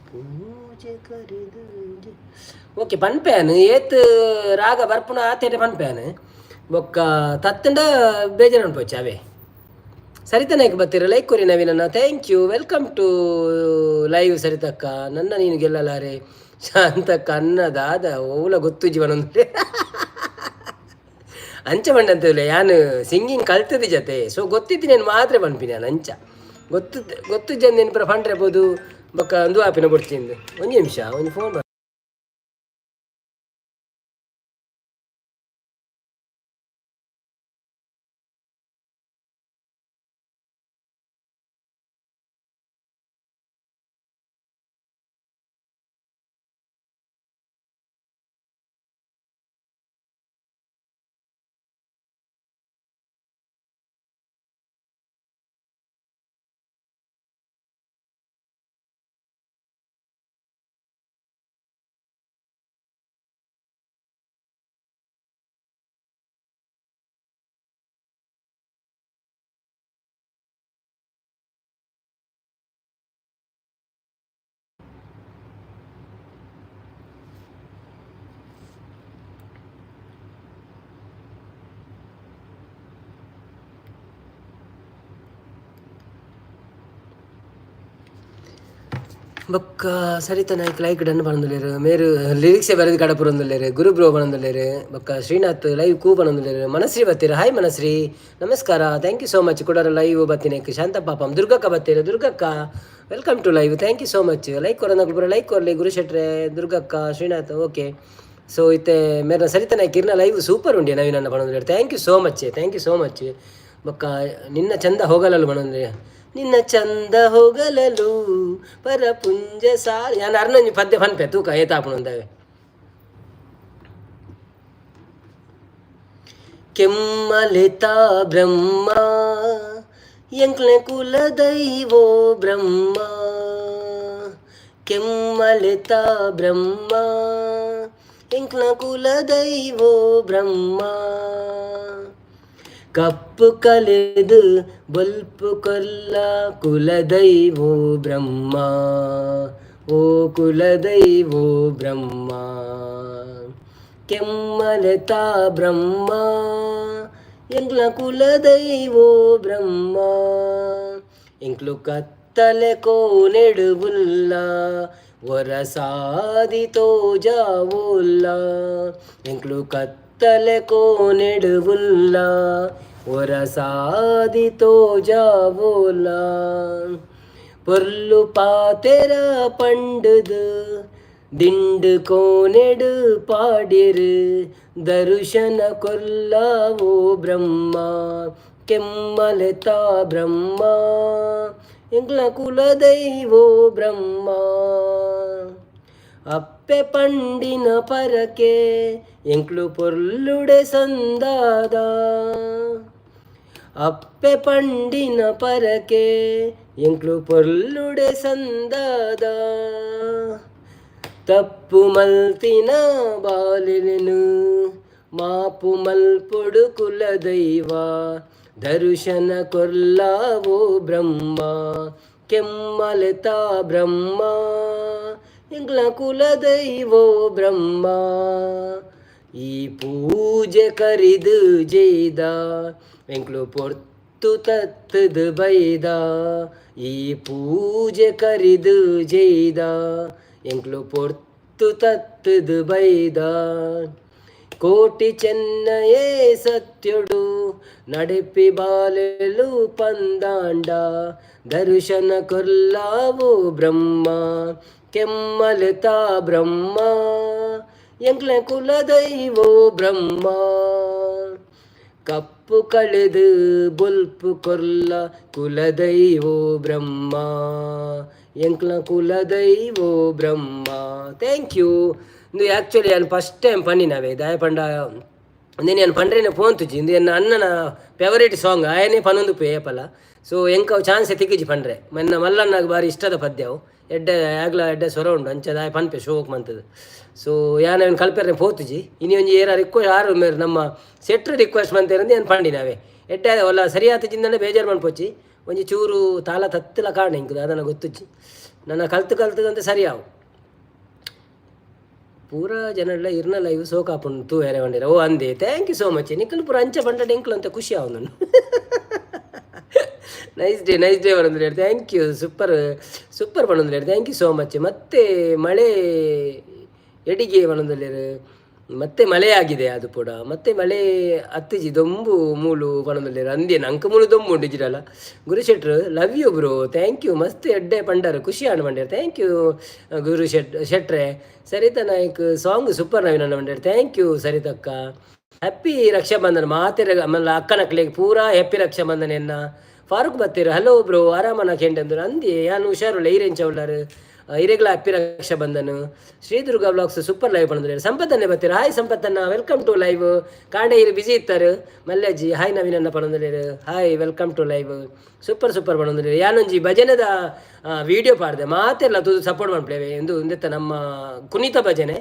ಪೂಜೆ ಕರೆದು. ಓಕೆ, ಪನ್ಪೇನ್ ಏತ್ ರಾಗ ಬರ್ಪುನ ಆತೇಟೆ ಪನ್ಪೇನ್. ಬೊಕ್ಕ ತತ್ತಂಡ ಬೇಜಾರು ಅನ್ಪೋಚ ಅವೇ. ಸರಿತಾ ನಾಯ್ಕ ಬತ್ತೀರ, ಲೈಕ್ ಕೊರಿ ನವೀನಣ್ಣ. Thank you, welcome to live ಸರಿತಕ್ಕ. ನನ್ನ ನೀನು ಗೆಲ್ಲಲಾರೆ ಶಾಂತಕ್ಕ. ಅನ್ನದಾದ ಓಲ ಗೊತ್ತು ಜೀವನ ಅಂಚ ಮಂಡಂತಿಲ್ಲ. ಯಾನು ಸಿಂಗಿಂಗ್ ಕಲ್ತದ ಜೊತೆ, ಸೊ ಗೊತ್ತಿದ್ದು ನಾನು ಮಾತ್ರ ಪನ್ಪಿನಿ. ನಾನು ಅಂಚ ಗೊತ್ತು ಗೊತ್ತು ಜನ ನೆನಪುರ ಪಂಡ್ರೆ ಬೋದು. ಬೊಕ್ಕ ಅಂದು ಆಪಿನ ಬೊಡ್ಚಿಂದು. ಒಂಜಿ ನಿಮಿಷ, ಒಂಜಿ ಫೋನ್. ಬೊಕ್ಕ ಸರಿತಾ ನಾಯ್ಕ್ ಲೈಕ್ ಡನ್ ಪನೊಂದುಲ್ಲೆರ್. ಮೇರು ಲಿರಿಕ್ಸೇ ಬರೆದು ಕಡಪುರೊಂದುಲ್ಲೆರ್. ಗುರು ಬ್ರೋ ಪನೊಂದುಲ್ಲೆರ್. ಬೊಕ್ಕ ಶ್ರೀನಾಥ್ ಲೈವ್ ಕೂ ಪನೊಂದುಲ್ಲೆರ್. ಮನಶ್ರೀ ಬತ್ತೀರ. ಹಾಯ್ ಮನಶ್ರೀ, ನಮಸ್ಕಾರ. Thank you so much ಕುಡರ live ಬತ್ತಿನಕ್. ಶಾಂತ ಪಾಪಂ ದುರ್ಗಕ್ಕ ಬತ್ತೀರ. ದುರ್ಗಕ್ಕ, welcome to live, thank you so much. Like ಕೊರನಕುಲು ಪೂರ ಲೈಕ್ ಕೊರ್ಲಿ. ಗುರು ಶೆಟ್ರೆ, ದುರ್ಗಕ್ಕ, ಶ್ರೀನಾಥ್. ಓಕೆ, ಸೊ ಇತ್ತೆ ಮೇರ್ನ ಸರಿತಾ ನಾಯ್ಕ್ ಇರ್ನ ಲೈವ್ ಸೂಪರ್ ಉಂಡೆ ನವೀನನ್ನ ಪನೊಂದುಲ್ಲೆರ್. Thank you so much, thank you so much. ಬೊಕ್ಕ ನಿನ್ನ ಚಂದ ಹೋಗಲಲು ಪನೊಂದುಲ್ಲೆರ್. ನಿನ್ನ ಚಂದ ಹೋಗಲಲು ಪರಪುಂಜ ಸಾರ. ಯಾನ್ ಅರ್ನೊಂಜಿ ಪದ್ಯ ಪನ್ಪೆ, ತೂಕ ಏತಾಪುಂಡು ಅಂದವೆ. ಕೆಮ್ಮಲೆತ ಬ್ರಹ್ಮ ಎಂಕ್ಲೆ ಕುಲದೈವೋ ಬ್ರಹ್ಮ. ಕೆಮ್ಮಲೆತ ಬ್ರಹ್ಮ ಎಂಕ್ಲ ಕುಲದೈವೋ ಬ್ರಹ್ಮ. ಕಪ್ಪು ಕಲೆದು ಬೊಲ್ಪು ಕೊಲ್ಲ ಕುಲದೈವೋ ಬ್ರಹ್ಮ, ಓ ಕುಲದೈವೋ ಬ್ರಹ್ಮ. ಕೆಮ್ಮಲೆತ ಬ್ರಹ್ಮ ಎಂಕ್ಲ ಕುಲದೈವೋ ಬ್ರಹ್ಮ. ಎಂಕ್ಲು ಕತ್ತಲೆ ಕೋನೆಡುವುಲ್ಲ ಒರಸಾದಿ ತೋಜಾವುಲ್ಲ. ಎಂಕ್ಲು ಕತ್ತಲೆ ಕೋನೆಡುವುಲ್ಲ ಒರಸಾದಿ ತೋಜಾವುಲ್ಲ. ಪೊರ್ಲು ಪಾತೆರ ಪಂಡುದು ದಿಂಡು ಕೋನೆಡು ಪಾಡಿರು ದರುಶನ ಕೊಲ್ಲವೋ ಬ್ರಹ್ಮ. ಕೆಮ್ಮಲೆತ ಬ್ರಹ್ಮ ಎಂಕ್ಲ ಕುಲದೈವೋ ಬ್ರಹ್ಮ. ಅಪ್ಪೆ ಪಂಡಿನ ಪರಕೆ ಎಂಕ್ಲು ಪೊರ್ಲುಡೆ ಸಂದಾದ. ಅಪ್ಪೆ ಪಂಡಿನ ಪರಕೆ ಎಂಕ್ಲು ಪೊರ್ಲುಡೆ ಸಂದಾದ. ತಪ್ಪು ಮಲ್ತಿನ ಬಾಲಿನು ಮಾಪು ಮಲ್ಪೊಡು ಕುಲದೈವ. ದರುಶನ ಕೊರ್ಲಾವೋ ಬ್ರಹ್ಮ. ಕೆಮ್ಮಲೆತ ಬ್ರಹ್ಮ ಎಂಕ್ಲ ಕುಲದೈವೋ ಬ್ರಹ್ಮ. ಈ ಪೂಜೆ ಕರಿದು ಜೈದ ಎಂಕ್ಲು ಪೊರ್ತು ತತ್ತದು ಬೈದ. ಈ ಪೂಜೆ ಕರಿದು ಜೈದ ಎಂಕ್ಲು ಪೊರ್ತು ತತ್ತದು ಬೈದ. ಕೋಟಿ ಚೆನ್ನಯೇ ಸತ್ಯುಡು ನಡಿಪಿ ಬಾಲೆಲು ಪಂದಾಂಡ ದರ್ಶನ ಕೊರ್ಲಾವು ಬ್ರಹ್ಮ. ಕೆಮ್ಮಲೆತ ಬ್ರಹ್ಮ ಎಂಕ್ಲ ಕುಲದೈವೋ ಬ್ರಹ್ಮ. ಕಪ್ಪು ಕಳೆದು ಬೊಲ್ಪು ಕೊರ್ಲ ಕುಲದೈವೋ ಬ್ರಹ್ಮ, ಎಂಕ್ಲ ಕುಲದೈವೋ ಬ್ರಹ್ಮ. Thank you. ಇಂದು ಆ್ಯಕ್ಚುಲಿ ನಾನು ಫಸ್ಟ್ ಟೈಮ್ ಪನ್ನಿನವೇ ದಾಯ ಪಂಡ ಇಂದೇನು ನಾನು ಪಂಡ್ರೇನೆ ಪೋಂತುಜಿ. ಇಂದು ಎನ್ನ ಅಣ್ಣನ ಫೇವರೇಟ್ ಸಾಂಗ್, ಆಯನೇ ಪನೊಂದು ಏಪಲ. ಸೊ ಎಂಕವು ಚಾನ್ಸ್ ತಿಕ್ಕಿಜಿ ಪಂಡ್ರೆ. ಮನ್ನ ಮಲ್ಲಣ್ಣಗ್ ಬಾರಿ ಇಷ್ಟದ ಪದ್ಯವು. ಎಡ್ಡೆ ಆಗ್ಲ ಎಡ್ಡೆ ಸ್ವರ ಉಂಡು, ಅಂಚ ದಾಯ ಪನ್ಪೆ ಶೋಕ್ ಮಂತದು. ಸೊ ಯಾನ್ ಅವೆನ್ ಕಲ್ಪೆರ್ನೆ ಪೋತುಜಿ. ಇನಿ ಒಂಜಿ ಏರ ರಿಕ್ವೆಸ್ಟ್ ಆರು ಮೇರ್ ನಮ್ಮ ಸೆಟ್ರ್ ರಿಕ್ವೆಸ್ಟ್ ಮಂತೇರಂದು ಯಾನ್ ಪಂಡಿನವೇ. ಎಡ್ಡೆ ಒಲ್ಲ ಸರಿಯಾದ ಜಿಂದನೆ ಬೇಜಾರು ಮನ್ಪೊಚ್ಚಿ. ಒಂಜಿ ಚೂರು ತಾಳ ತತ್ತಲ ಕಾರಣ ಇಂಕ್ ದಾದನ ಗೊತ್ತುಜ್ಜಿ. ನನ್ನ ಕಲ್ತು ಕಲ್ತದಂತೆ ಸರಿಯಾವು. ಪೂರ ಜನಲ ಇರ್ನ ಲೈವ್ ಸೋಕಾಪುಂಡು ತೂವೆರೆ ಪಂಡೆರ್. ಓ ಅಂದೆ, thank you so much. ನಿಕುಲು ಪೂರ ಅಂಚ ಪಂಡ ಎಂಕ್ಲು ಅಂತ ಖುಷಿ ಆವೊಂದುಂಡು. Nice day, nice day ಪನೊಂದುಲ್ಲೆರ್. Thank you. Super super ಪನೊಂದುಲ್ಲೆರ್. Thank you so much. ಮತ್ತೆ ಮಳೆ ಎಡಿಗೆ ಪನೊಂದುಲ್ಲೆರ್. ಮತ್ತೆ ಮಳೆ ಆಗಿದೆ ಅದು ಪೂರ. ಮತ್ತೆ ಮಳೆ ಅತ್ತಿಜಿ ದೊಂಬು ಮೂಲು ಪನೊಂದುಲ್ಲೆರ್. ಅಂದೆ ನಂಕ್ ಮೂಲು ದೊಂಬು ಉಂಡು ಇಜ್ಜಿಡಲ. ಗುರುಶೆಟ್ರು love you bro, thank you. ಮಸ್ತ್ ಎಡ್ಡೆ ಪಂಡರ್, ಖುಷಿ ಆಂಡ್ ಪಂಡೆರ್. Thank you ಗುರು ಶೆಟ್ರೆ. ಸರಿತಾ ನಾಯ್ಕ್ ಸಾಂಗ್ ಸೂಪರ್ ನವೀನಣ್ಣ ಪಂಡೆರ್. Thank you ಸರಿತಕ್ಕ. Happy Raksha Bandhan ಮಾತೆರ ಆಮೇಲೆ ಅಕ್ಕನಕ್ಲೆಗ್ ಪೂರಾ ಹ್ಯಾಪಿ ರಕ್ಷಾಬಂಧನ ಎನ್ನ. ಫಾರೂಕ್ ಬತ್ತೀರ್, ಹಲೋ ಬ್ರೋ ಆರಾಮನ ಕೆಂಡಂದ್ರು. ಅಂದಿ ಯಾನ್ ಹುಷಾರುಳ್ಳ, ಈರೆಂಚ ಉಳ್ಳಾರು? ಇರೆಗ್ಲ happy Rakshabandhan. Shri Durga vlogs super live ಪನೊಂದುಲ್ಲೆರ್. ಸಂಪತ್ತನ್ನೇ ಬತ್ತೀರ್, ಹಾಯ್ ಸಂಪತ್ತನ್ನ, welcome to live. ಕಾಂಡೆ ಇರು ಬಿಸಿ ಇತ್ತಾರೆ. ಮಲ್ಯಾಜಿ ಹಾಯ್ ನವೀನನ್ನ ಪನೊಂದುಲ್ಲೆರ್. Hi, welcome to live. Super super ಪನೊಂದುಲ್ಲೆರ್. ಯಾನೊಂಜಿ ಭಜನೆದ ವಿಡಿಯೋ ಪಾಡ್ದೆ, ಮಾತೆಲ್ಲ ತೂದು ಸಪೋರ್ಟ್ ಮನ್ಪುಲೆ. ಇಂದು ಇಂದೆತ್ತ ನಮ್ಮ ಕುಣಿತ ಭಜನೆ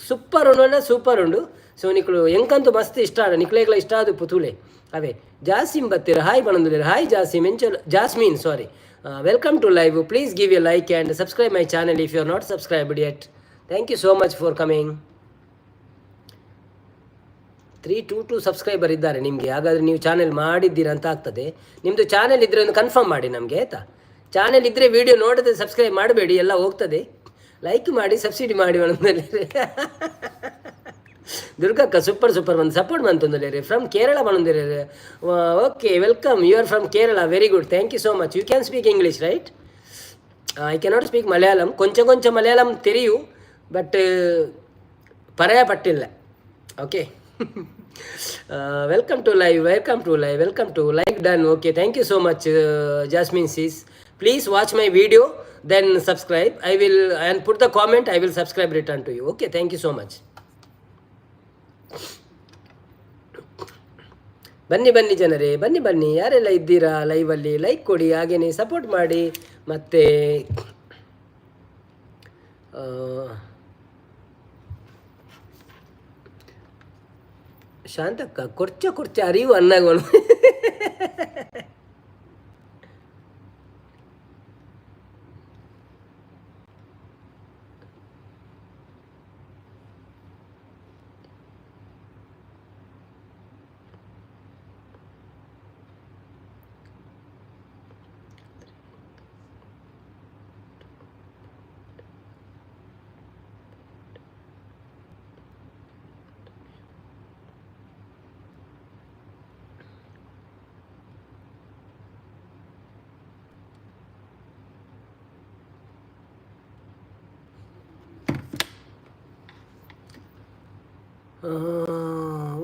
ಸೂಪರ್ ಉಂಡು, ಸೂಪರ್ ಉಂಡು. ಸೊ ನಿಕ್ಲು ಎಂಕಂತೂ ಮಸ್ತ್ ಇಷ್ಟ ಆಂಡ್, ನಿಕ್ಲೆಗ್ಲ ಇಷ್ಟ ಆದುಪ್ಪು ತೂಲೆ. ಅವೇ ಜಾಸಿಮ್ ಬತ್ತೀರ್, ಹಾಯ್ ಪನೊಂದುಲ್ಲೆರ್. ಹಾಯ್ ಜಾಸಿಮ್, ಎಂಚ Jasmine, sorry. Welcome to live. Please give a like and subscribe my channel if you are not subscribed yet. Thank you so much for coming. 322 subscriber ಇದ್ದಾರೆ ನಿಮಗೆ. ಹಾಗಾದರೆ ನೀವು ಚಾನೆಲ್ ಮಾಡಿದ್ದೀರಾ ಅಂತ ಆಗ್ತದೆ. ನಿಮ್ಮದು channel ಇದ್ದರೆ ಒಂದು ಕನ್ಫರ್ಮ್ ಮಾಡಿ ನಮಗೆ, ಆಯಿತಾ? ಚಾನೆಲ್ ಇದ್ದರೆ ವಿಡಿಯೋ ನೋಡದೆ ಸಬ್ಸ್ಕ್ರೈಬ್ ಮಾಡಬೇಡಿ, ಎಲ್ಲ ಹೋಗ್ತದೆ. ಲೈಕ್ ಮಾಡಿ, ಸಬ್ಸಿಡಿ ಮಾಡಿ. ಒಂದಲ್ಲಿ ದುರ್ಗಕ್ಕ ಸೂಪರ್ ಸೂಪರ್ ಒಂದು ಸಪೋರ್ಟ್ ಮಂತೊಂದುಲ್ಲೆರ್. ಫ್ರಮ್ ಕೇರಳ ಪನೊಂದುಲ್ಲೆರ್. Okay, welcome. You are from Kerala, very good. Thank you so much. You can speak English, right? I cannot speak Malayalam. ಕೊಂಚ ಕೊಂಚ ಮಲಯಾಳಂ ತೆರಿಯು, ಬಟ್ ಪರ್ಯಾಯ ಪಟ್ಟಿಲ್ಲ. Okay, welcome to live, welcome to live, welcome to like done. Okay, thank you so much Jasmine sis. Please watch my video, then subscribe. I will and put the comment, I will subscribe return to you. Okay, thank you so much. ಬನ್ನಿ ಬನ್ನಿ ಜನರೇ, ಬನ್ನಿ ಬನ್ನಿ. ಯಾರೆಲ್ಲ ಇದ್ದೀರಾ ಲೈವಲ್ಲಿ like ಕೊಡಿ, ಹಾಗೆಯೇ support ಮಾಡಿ. ಮತ್ತು ಶಾಂತಕ್ಕ ಕೊರ್ಚ ಕೊರ್ಚ ಅರಿವು ಅನ್ನಾಗೋಣ.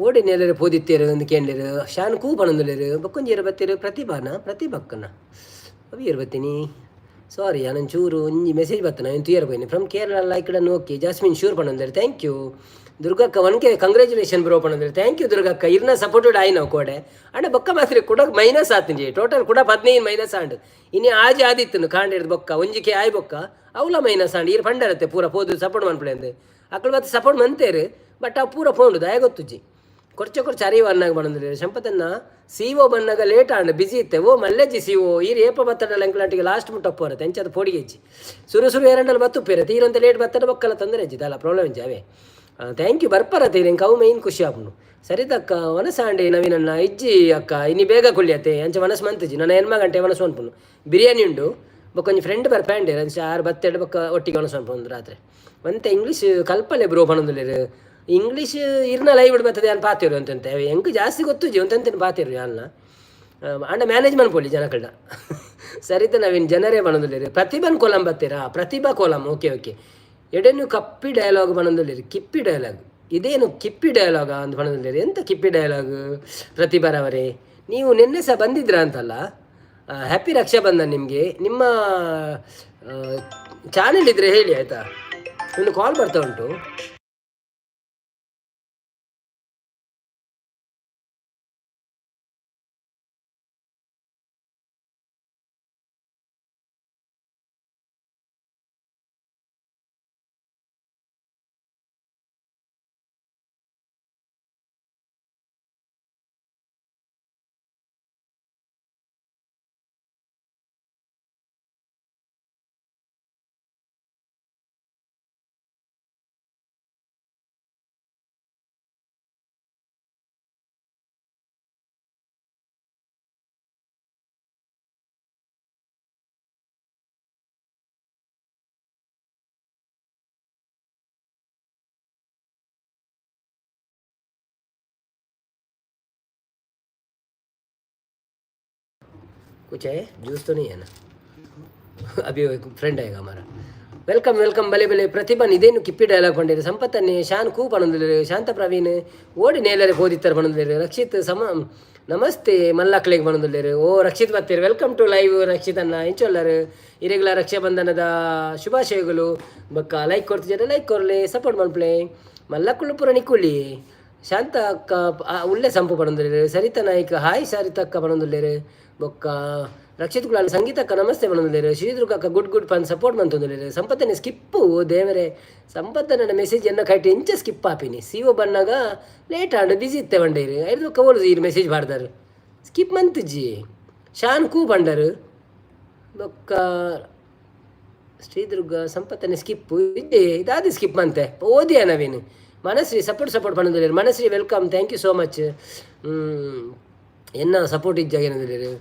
ಓಡಿ ನೇಲರು ಪೋದಿತ್ತೇರು ಅಂದ್ ಕೇಂಡ್ಲೇರು. ಶಾನ್ ಕೂ ಪನೊಂದುಲ್ಲೆರ್. ಬೊಕ್ಕೊಂಜಿ ಏರ್ ಬತ್ತೆರ್? ಪ್ರತಿಭಾನ, ಪ್ರತಿಭಕ್ಕನ ಅವು ಏರ್ ಬತ್ತೀನಿ? ಸಾರಿ, ಯಾನೊಂಚೂರು ಒಂಜಿ ಮೆಸೇಜ್ ಬತ್ತನ, ಏನು ತೂಯರ ಪೋಯಿನಿ. From Kerala, like done. Okay Jasmine sure ಪನೊಂದುಲ್ಲೆರ್. Thank you. ದುರ್ಗಕ್ಕ 1K congratulation bro ಪನೊಂದುಲ್ಲೆರ್. Thank you ದುರ್ಗಕ್ಕ. ಇರ್ನ ಸಪೋರ್ಟೆಡ್ ಆಯ್ನವು ಕೋಡೆ. ಅಂಡ ಬೊಕ್ಕ ಮಾತ್ರ ಕುಡ ಮೈನಸ್ ಆತುಂಜಿ. ಟೋಟಲ್ ಕುಡ 15 ಮೈನಸ್ ಆಂಡ್. ಇನಿ ಆಜಿ ಆದಿತ್ತುಂಡು ಕಾಂಡೆರ್ದ್ ಬೊಕ್ಕ 1K ಆಯ್ ಬೊಕ್ಕ ಅವ್ಲ ಮೈನಸ್ ಆಂಡ್. ಈರ್ ಪಂಡರತ್ತೆ ಪೂರ ಪೋದು ಸಪೋರ್ಟ್ ಮನ್ಪುಲೆ ಅಂದ್. ಅಕುಲು ಬತ್ತ್ ಸಪೋರ್ಟ್ ಮಂತೇರು, ಬಟ್ ಆ ಪೂರ ಪೋಂಡು ದಾಯ ಗೊತ್ತುಜ್ಜಿ. ಕೊರ್ಚ ಕೊರ್ಚ ಅರಿವು ಅನ್ನಾಗ ಪನೊಂದುಲ್ಲೆರ್. ಸಂಪತನ್ನ ಸಿ ಒ ಬನ್ನಗ ಲೇಟ್ ಆಂಡ್, ಬಿಸಿ ಇತ್ತೆ. ಓ ಮಲ್ಲೆಜ್ಜಿ ಸಿ ಒ ಈರ್ ಏಪ ಬತ್ತಡ ಎಂಕ್ಲಾಟಿಗೆ ಲಾಸ್ಟ್ ಮುಟ್ಟ ಒಪ್ಪುವರತ್ತೆ. ಅಂಚಾದ್ ಪೋಡಿಗೆ ಇಜ್ಜಿ. ಸುರು ಸುರು ಏರಂಡಲ ಬತ್ತುಪ್ಪೇರೆ ತೀರಂತ ಲೇಟ್ ಬತ್ತಡ ಬೊಕ್ಕಲ ತೊಂದರೆ ಇಜ್ಜಿ, ದಾಲ ಪ್ರಾಬ್ಲಮ್ ಇಜ್ಜಿ ಅವೇ. Thank you ಬರ್ಪರತ್ತೆ ಎಂಕ್ ಅವು ಮೈನ್ ಖುಷಿ ಆಪುಂಡು. ಸರಿತಕ್ಕ ವನಸಾಂಡೆ ನವೀನಣ್ಣ ಇಜ್ಜಿ ಅಕ್ಕ, ಇನಿ ಬೇಗ ಕುಳ್ಳಿಯತ್ತೆ. ಅಂಚ ವನಸ್ ಮಂತುಜಿ ನನ್ನ 8 ಗಂಟೆ ವನಸ್ ಮನ್ಪುಂಡು. ಬಿರಿಯಾನಿ ಉಂಡು, ಬೊಕ್ಕ ಒಂಜಿ ಫ್ರೆಂಡ್ ಬರ್ಪೇಂಡೆ ಅಂಚ ಆರು ಬತ್ತೆಡ್ ಬೊಕ್ಕ ಒಟ್ಟಿಗೆ ವನಸ್ ಮನ್ಪುಂಡು ರಾತ್ರೆ. ಒಂತೆ ಇಂಗ್ಲೀಷ್ ಕಲ್ಪಲೆ ಬ್ರೋ ಪನೊಂದುಲ್ಲೆರ್. ಇಂಗ್ಲೀಷ್ ಇರ್ನ ಲೈವ್ ಬರ್ತದೆ ಯಾನ್ ಪಾತೆರು ಅಂತಂತೆ. ಎಂಕ್ ಜಾಸ್ತಿ ಗೊತ್ತುಜಿ, ಒಂತಂತೆನ್ ಪಾತೆರು ಯಾನ್ನ. ಆಂಡ ಮ್ಯಾನೇಜ್ ಮನ್ಪೊಲಿ ಜನಕಲ್ಡ. ಸರಿತ ನವೀನ್ ಜನರೇ ಪನೊಂದುಲ್ಲೆರ್. ಪ್ರತಿಭನ್ ಕೋಲಂ ಬತ್ತೀರಾ? ಪ್ರತಿಭಾ ಕೋಲಂ, ಓಕೆ ಓಕೆ. ಎಡೆನು ಕಪ್ಪಿ ಡೈಲಾಗ್ ಪನೊಂದುಲ್ಲೆರ್. ಕಿಪ್ಪಿ ಡೈಲಾಗ್ ಇದೇನು? ಕಿಪ್ಪಿ ಡೈಲಾಗ್ ಅಂತ ಪನೊಂದುಲ್ಲೆರ್. ಎಂತ ಕಿಪ್ಪಿ ಡೈಲಾಗ್? ಪ್ರತಿಭಾರವರೇ, ನೀವು ನಿನ್ನೆ ಸಹ ಬಂದಿದ್ರಾ ಅಂತಲ್ಲ. ಹ್ಯಾಪಿ ರಕ್ಷಾಬಂಧನ್ ನಿಮಗೆ. ನಿಮ್ಮ ಚಾನೆಲ್ ಇದ್ರೆ ಹೇಳಿ, ಆಯಿತಾ? ಒಂದು ಕಾಲ್ ಬರ್ತಾ ಉಂಟು. कुछ है? जूस तो नहीं है ना? अभी फ्रेंड आएगा हमारा. Welcome, welcome. ಬಲೆ ಬಲೆ ಪ್ರತಿಭಾ, ಇದೇನು ಕಿಪ್ಪಿ ಡೈಲಾಗ್ ಪಂಡೇರು? ಸಂಪತ್ತನ್ನೇ ಶಾನ್ ಕೂ ಪಣೊಂದುಲ್ಲೆರ್. ಶಾಂತ ಪ್ರವೀಣ್ ಓಡಿ ನೇಲರೆ ಪೋದಿತ್ತರ ಪಣೊಂದುಲ್ಲೆರ್. ರಕ್ಷಿತ್ ಸಮ ನಮಸ್ತೆ ಮಲ್ಲಕ್ಲೆಗ್ ಪಣೊಂದುಲ್ಲೆರ್. ಓ ರಕ್ಷಿತ್ ಬತ್ತೆರ್. Welcome to live Rakshit ಅಣ್ಣ. ಇಂಚೊಲ್ಲರ್? ಇರೆಗ್ಲ ರಕ್ಷಾಬಂಧನದ ಶುಭಾಶಯಗಳು. ಬೊಕ್ಕ ಲೈಕ್ ಕೊರ್ತಿಜರ ಲೈಕ್ ಕೊರ್ಲೆ, ಸಪೋರ್ಟ್ ಮನ್ಪುಲೆ. ಮಲ್ಲಕ್ಕುಲು ಪೂರ ನಿಕ್ಕುಲಿ. ಶಾಂತ ಅಕ್ಕ ಉಲ್ಲೆ ಸಂಪು ಪಣೊಂದುಲ್ಲೆರ್. ಸರಿತಾ ನಾಯ್ಕ್ ಹಾಯ್ ಸರಿತಕ್ಕ ಪಣೊಂದುಲ್ಲೆರ್. ಬೊಕ್ಕ ರಕ್ಷಿತ್ ಕುಲಾಲ್ ಸಂಗೀತಕ್ಕ ನಮಸ್ತೆ ಪಣೊಂದುಲ್ಲೆರ್. ಶ್ರೀದುರ್ಗಕ್ಕ ಗುಡ್ ಗುಡ್ ಪನ್ ಸಪೋರ್ಟ್ ಮಂತೊಂದುಲ್ಲೆರ್. ಸಂಪತ್ತನೆ ಸ್ಕಿಪ್ಪು. ದೇವರೇ, ಸಂಪತ್ತನ ಮೆಸೇಜ್ ಎನ್ನ ಕೈಟ್ ಎಂಚ ಸ್ಕಿಪ್ ಆಪಿನಿ? ಸಿ ಒ ಬನ್ನಾಗ ಲೇಟ್ ಆಂಡ್, ಬಿಸಿ ಇತ್ತೆ ಬಂಡೇರು. ಐದು ಬೊಕ್ಕ ಓಲು ಈರ್ ಮೆಸೇಜ್ ಪಾಡ್ದಾರ್? ಸ್ಕಿಪ್ ಮಂತುಜಿ. ಶಾನ್ ಕೂ ಬಂಡರು. ಬೊಕ್ಕ ಶ್ರೀದುರ್ಗ ಸಂಪತ್ತನೆ ಸ್ಕಿಪ್ ಇಜ್ಜೆ. ಇದಾದ ಸ್ಕಿಪ್ ಮಂತೆ ಓದಿಯ ನವೀನ್. ಮನಶ್ರೀ ಸಪೋರ್ಟ್ ಸಪೋರ್ಟ್ ಪಣೊಂದುಲ್ಲೆರ್. Manashree welcome, thank you so much. ಎನ್ನ ಸಪೋರ್ಟ್ ಇಜ್ಜಾಗೇನಂದಿಲ್ಲೆರ್?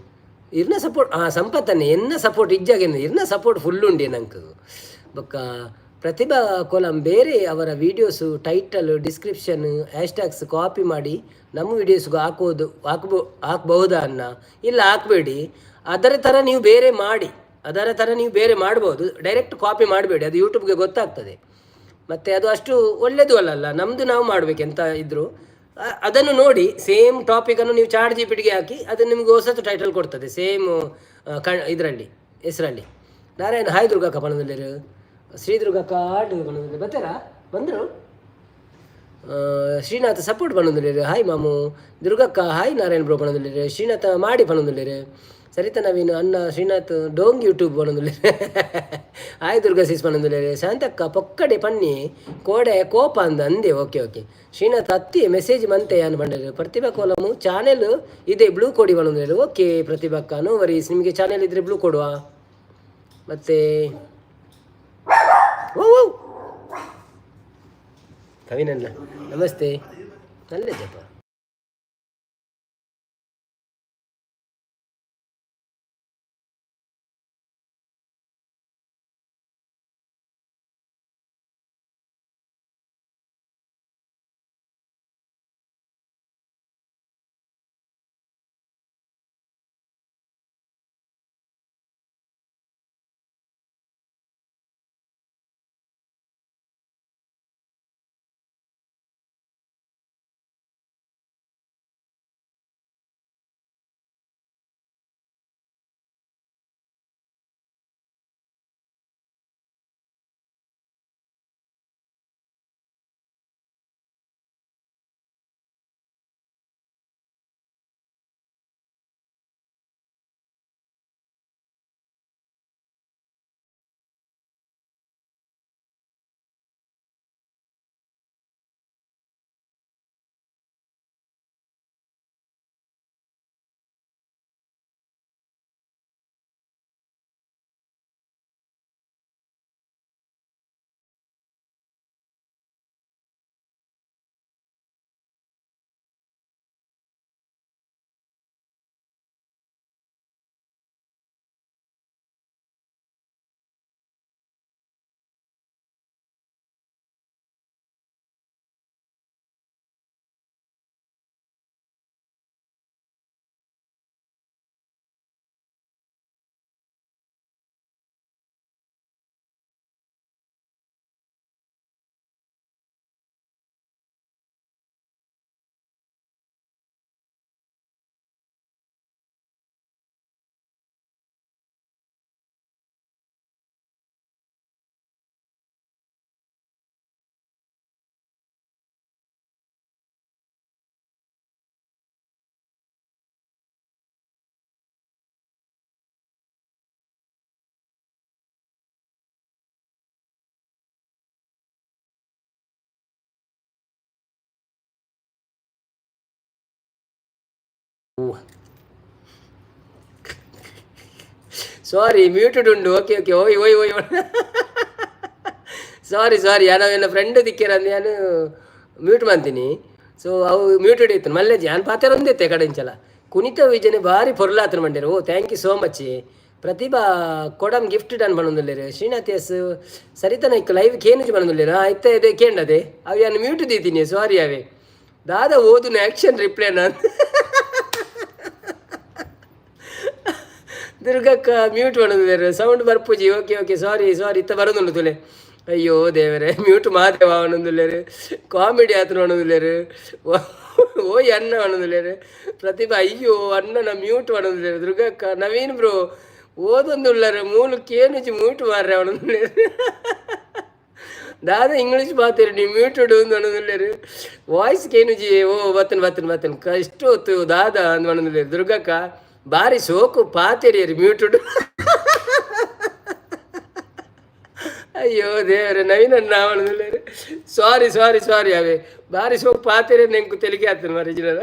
ಇರ್ನ ಸಪೋರ್ಟ್ ಸಂಪತ್ತನ್ನೇ ಎನ್ನ ಸಪೋರ್ಟ್ ಇಜ್ಜಾಗೇನ? ಇರ್ನ ಸಪೋರ್ಟ್ ಫುಲ್ ಉಂಡೆ ನಂಗೆ. ಬೊಕ್ಕ ಪ್ರತಿಭಾ ಕೋಲಂ ಬೇರೆ ಅವರ videos title, description, hashtags copy ಮಾಡಿ ನಮ್ಮ ವೀಡಿಯೋಸ್ಗೂ ಹಾಕೋದು ಹಾಕ್ಬೋ ಹಾಕ್ಬಹುದಾ ಅನ್ನ? ಇಲ್ಲ, ಹಾಕಬೇಡಿ. ಅದರ ಥರ ನೀವು ಬೇರೆ ಮಾಡಿ, ಅದರ ಥರ ನೀವು ಬೇರೆ ಮಾಡ್ಬೋದು. ಡೈರೆಕ್ಟ್ ಕಾಪಿ ಮಾಡಬೇಡಿ, ಅದು ಯೂಟ್ಯೂಬ್ಗೆ ಗೊತ್ತಾಗ್ತದೆ ಮತ್ತು ಅದು ಅಷ್ಟು ಒಳ್ಳೆಯದು ಅಲ್ಲಲ್ಲ. ನಮ್ಮದು ನಾವು ಮಾಡಬೇಕು ಎಂತ ಇದ್ದರೂ. ಅದನ್ನು ನೋಡಿ, ಸೇಮ್ ಟಾಪಿಕನ್ನು ನೀವು ಚಾಟ್ ಜಿಪಿಟಿಗೆ ಹಾಕಿ, ಅದು ನಿಮ್ಗೆ ಹೊಸತು ಟೈಟಲ್ ಕೊಡ್ತದೆ ಸೇಮ್ ಕ ಇದರಲ್ಲಿ ಹೆಸರಲ್ಲಿ. ನಾರಾಯಣ ಹಾಯ್ ದುರ್ಗಕ್ಕ ಪಣದಲ್ಲಿರು. ಶ್ರೀ ದುರ್ಗಕ್ಕ ಆಡು ಪಣದಲ್ಲಿ ಬರ್ತಾರಾ? ಬಂದರು. ಶ್ರೀನಾಥ ಸಪೋರ್ಟ್ ಪಣೊಂದುಲ್ಲೆರ್. ಹಾಯ್ ಮಾಮು. ದುರ್ಗಕ್ಕ ಹಾಯ್ ನಾರಾಯಣ ಬ್ರೋ ಪಣೊಂದುಲ್ಲೆರ್. ಶ್ರೀನಾಥ ಮಾಡಿ ಪಣೊಂದುಲ್ಲೆರ್. ಸರಿತಾ ನವೀನ್ ಅಣ್ಣ ಶ್ರೀನಾಥ್ ಡೋಂಗ್ ಯೂಟ್ಯೂಬ್ ಪಣೊಂದುಲ್ಲೆರ್. ಹಾಯ್ ದುರ್ಗಾ ಸಿಸ್ ಪಣೊಂದುಲ್ಲೆರ್. ಶಾಂತಕ್ಕ ಪೊಕ್ಕಡೆ ಪನ್ನಿ ಕೋಡೆ ಕೋಪ ಅಂದ ಅಂದೆ. ಓಕೆ ಓಕೆ ಶ್ರೀನಾಥ್ ಅತ್ತಿ ಮೆಸೇಜ್ ಮಂತೆ ಯಾನ್ ಪಂಡರು. ಪ್ರತಿಭಾ ಕೋಲಮು ಚಾನೆಲ್ ಇದೆ, ಬ್ಲೂ ಕೊಡಿ ಪಣೊಂದುಲ್ಲೆರ್. ಓಕೆ ಪ್ರತಿಭಾಕ್ಕ, ನೋ ವರೀಸ್. ನಿಮಗೆ ಚಾನೆಲ್ ಇದ್ರೆ ಬ್ಲೂ ಕೊಡುವ. ಮತ್ತೆ ಓ ಓ ಕವಿನನ್ನ ನಮಸ್ತೆ. ನಲ್ಲೇ ಜಪ. Sorry, muted ಉಂಡು. ಓಕೆ ಓಕೆ, ಓಯ್ ಓಯ್ ಓಯ್, ಸಾರಿ ಸಾರಿ. ಯಾನ ಎನ್ನ ಫ್ರೆಂಡ್ ದಿಕ್ಕೇರಂದು ಯಾನು ಮ್ಯೂಟ್ ಮಾಡ್ತೀನಿ. ಸೊ ಅವು ಮ್ಯೂಟೆಡ್ ಇತ್ತು ಮಲ್ಲೆಜಿ. ಯಾನ್ ಪಾತೆರ ಒಂದಿತ್ತೆ ಕಡೆಂಚಲ. ಕುಣಿತ ವಿಜಯನೆ ಭಾರಿ ಪೊರ್ಲಾತನ ಮಂಡೇರು. ಓ, thank you so much. Prathibha Kodam gift done ಪನೊಂದುಲ್ಲೆರ್. ಶ್ರೀನಾಥ್ S ಸರಿತನ ಇಕ್ ಲೈವ್ ಕೇನುಜಿ ಪನೊಂದುಲ್ಲೆರ್. ಇತ್ತೆ ಇದೆ ಕೇಂಡದೆ. ಅವು ಯಾನ್ ಮ್ಯೂಟ್ ದೀತೀನಿ, ಸಾರಿ. ಅವೇ ದಾದ ಓದುನ ಆಕ್ಷನ್ ರಿಪ್ಲೈ ನಾನು. ದುರ್ಗಕ್ಕ ಮ್ಯೂಟ್ ಪನೊಂದುಲ್ಲೆರ್. ಸೌಂಡ್ ಬರ್ಪುಜಿ. Okay okay, ಸಾರಿ ಸಾರಿ. ಇತ್ತ ಬರೋದುಂಡು ತುಲೆ. ಅಯ್ಯೋ ದೇವರೇ, ಮ್ಯೂಟ್ ಮಾದೇವ ಪನೊಂದುಲ್ಲೆರ್. ಕಾಮಿಡಿ ಆತನ ಪನೊಂದುಲ್ಲೆರ್. ಓಯ್ ಅಣ್ಣ ಪನೊಂದುಲ್ಲೆರ್. ಪ್ರತಿಭಾ ಅಯ್ಯೋ ಅಣ್ಣನ ಮ್ಯೂಟ್ ಪನೊಂದುಲ್ಲೆರ್. ದುರ್ಗಕ್ಕ ನವೀನ್ ಬ್ರೋ ಓದೊಂದುಲ್ಲರ್ ಮೂಲು ಕೇನುಜಿ ಮ್ಯೂಟ್ ಮಾರ್ರೆ ಪನೊಂದುಲ್ಲೆರ್. ದಾದ ಇಂಗ್ಲೀಷ್ ಪಾತೆರ್ನಿ ಮ್ಯೂಟೆಡ್ ಪನೊಂದುಲ್ಲೆರ್. ವಾಯ್ಸ್ ಕೇನುಜಿ. ಓ ಬತ್ತನ್ ಬತ್ತನ್ ಬತ್ತನ್ ಕಷ್ಟ ಹೊತ್ತು ದಾದ ಅಂದ್ ಪನೊಂದುಲ್ಲೆರ್. ದುರ್ಗಕ್ಕ ಬಾರಿ ಸೋಕು ಪಾತೆರಿಯರ್ ಮ್ಯೂಟೆಡ್. ಅಯ್ಯೋ ದೇವರೇ, ನವೀನ್ ಅಣ್ಣ ಪನೊಂದುಲ್ಲೆರ್. ಸಾರಿ ಸಾರಿ ಸಾರಿ. ಅವೇ ಬಾರಿ ಸೋಕು ಪಾತೆರೆ ನೆಂಕು ತೆಲಿಗೆ ಆತನ ಒರಿಜಿನಲ್.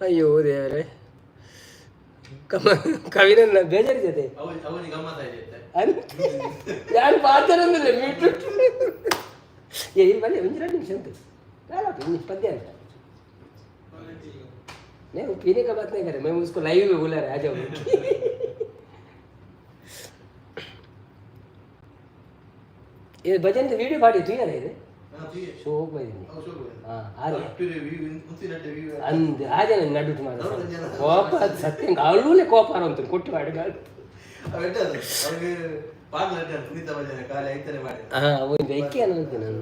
ಅಯ್ಯೋ ದೇವರೇ, ಕಮ ಕವಿನನ್ನ ಬೇಜಾರಿದೆ. ಯಾರು ಪಾತೆರೊಂದಿಲ್ಲ ಮ್ಯೂಟ್. ಏ ಇಲ್ಲಿ ಬನ್ನಿ, ಒಂದು 2 ನಿಮಿಷ ಉಂಟು. ಪದ್ಯ ಅಂತ नहीं, वो पीने का बात नहीं करे। मैं उसको लाइव में बोला रहा, आ जाओ। ಇದು ಭಜನೆ ವಿಡಿಯೋ ಮಾಡಿ ತೂಯರ ಇದು ಶೋಕ್ ಬೈದಿನಿ. ಹಾಂ, ಆರೆ ಅಂದ್ ಆಜೆ ನನ್ನ ನಡುಟು ಮಾಡ ಕೋಪ ಸತ್ಯ ಅವಳೂಲೆ ಕೋಪ ಅಂತ ಕೊಟ್ಟು ಮಾಡಿ. ಹಾಂ, ಒಂದು ಐಕೆ ಅನ್ನೋದು ನಾನು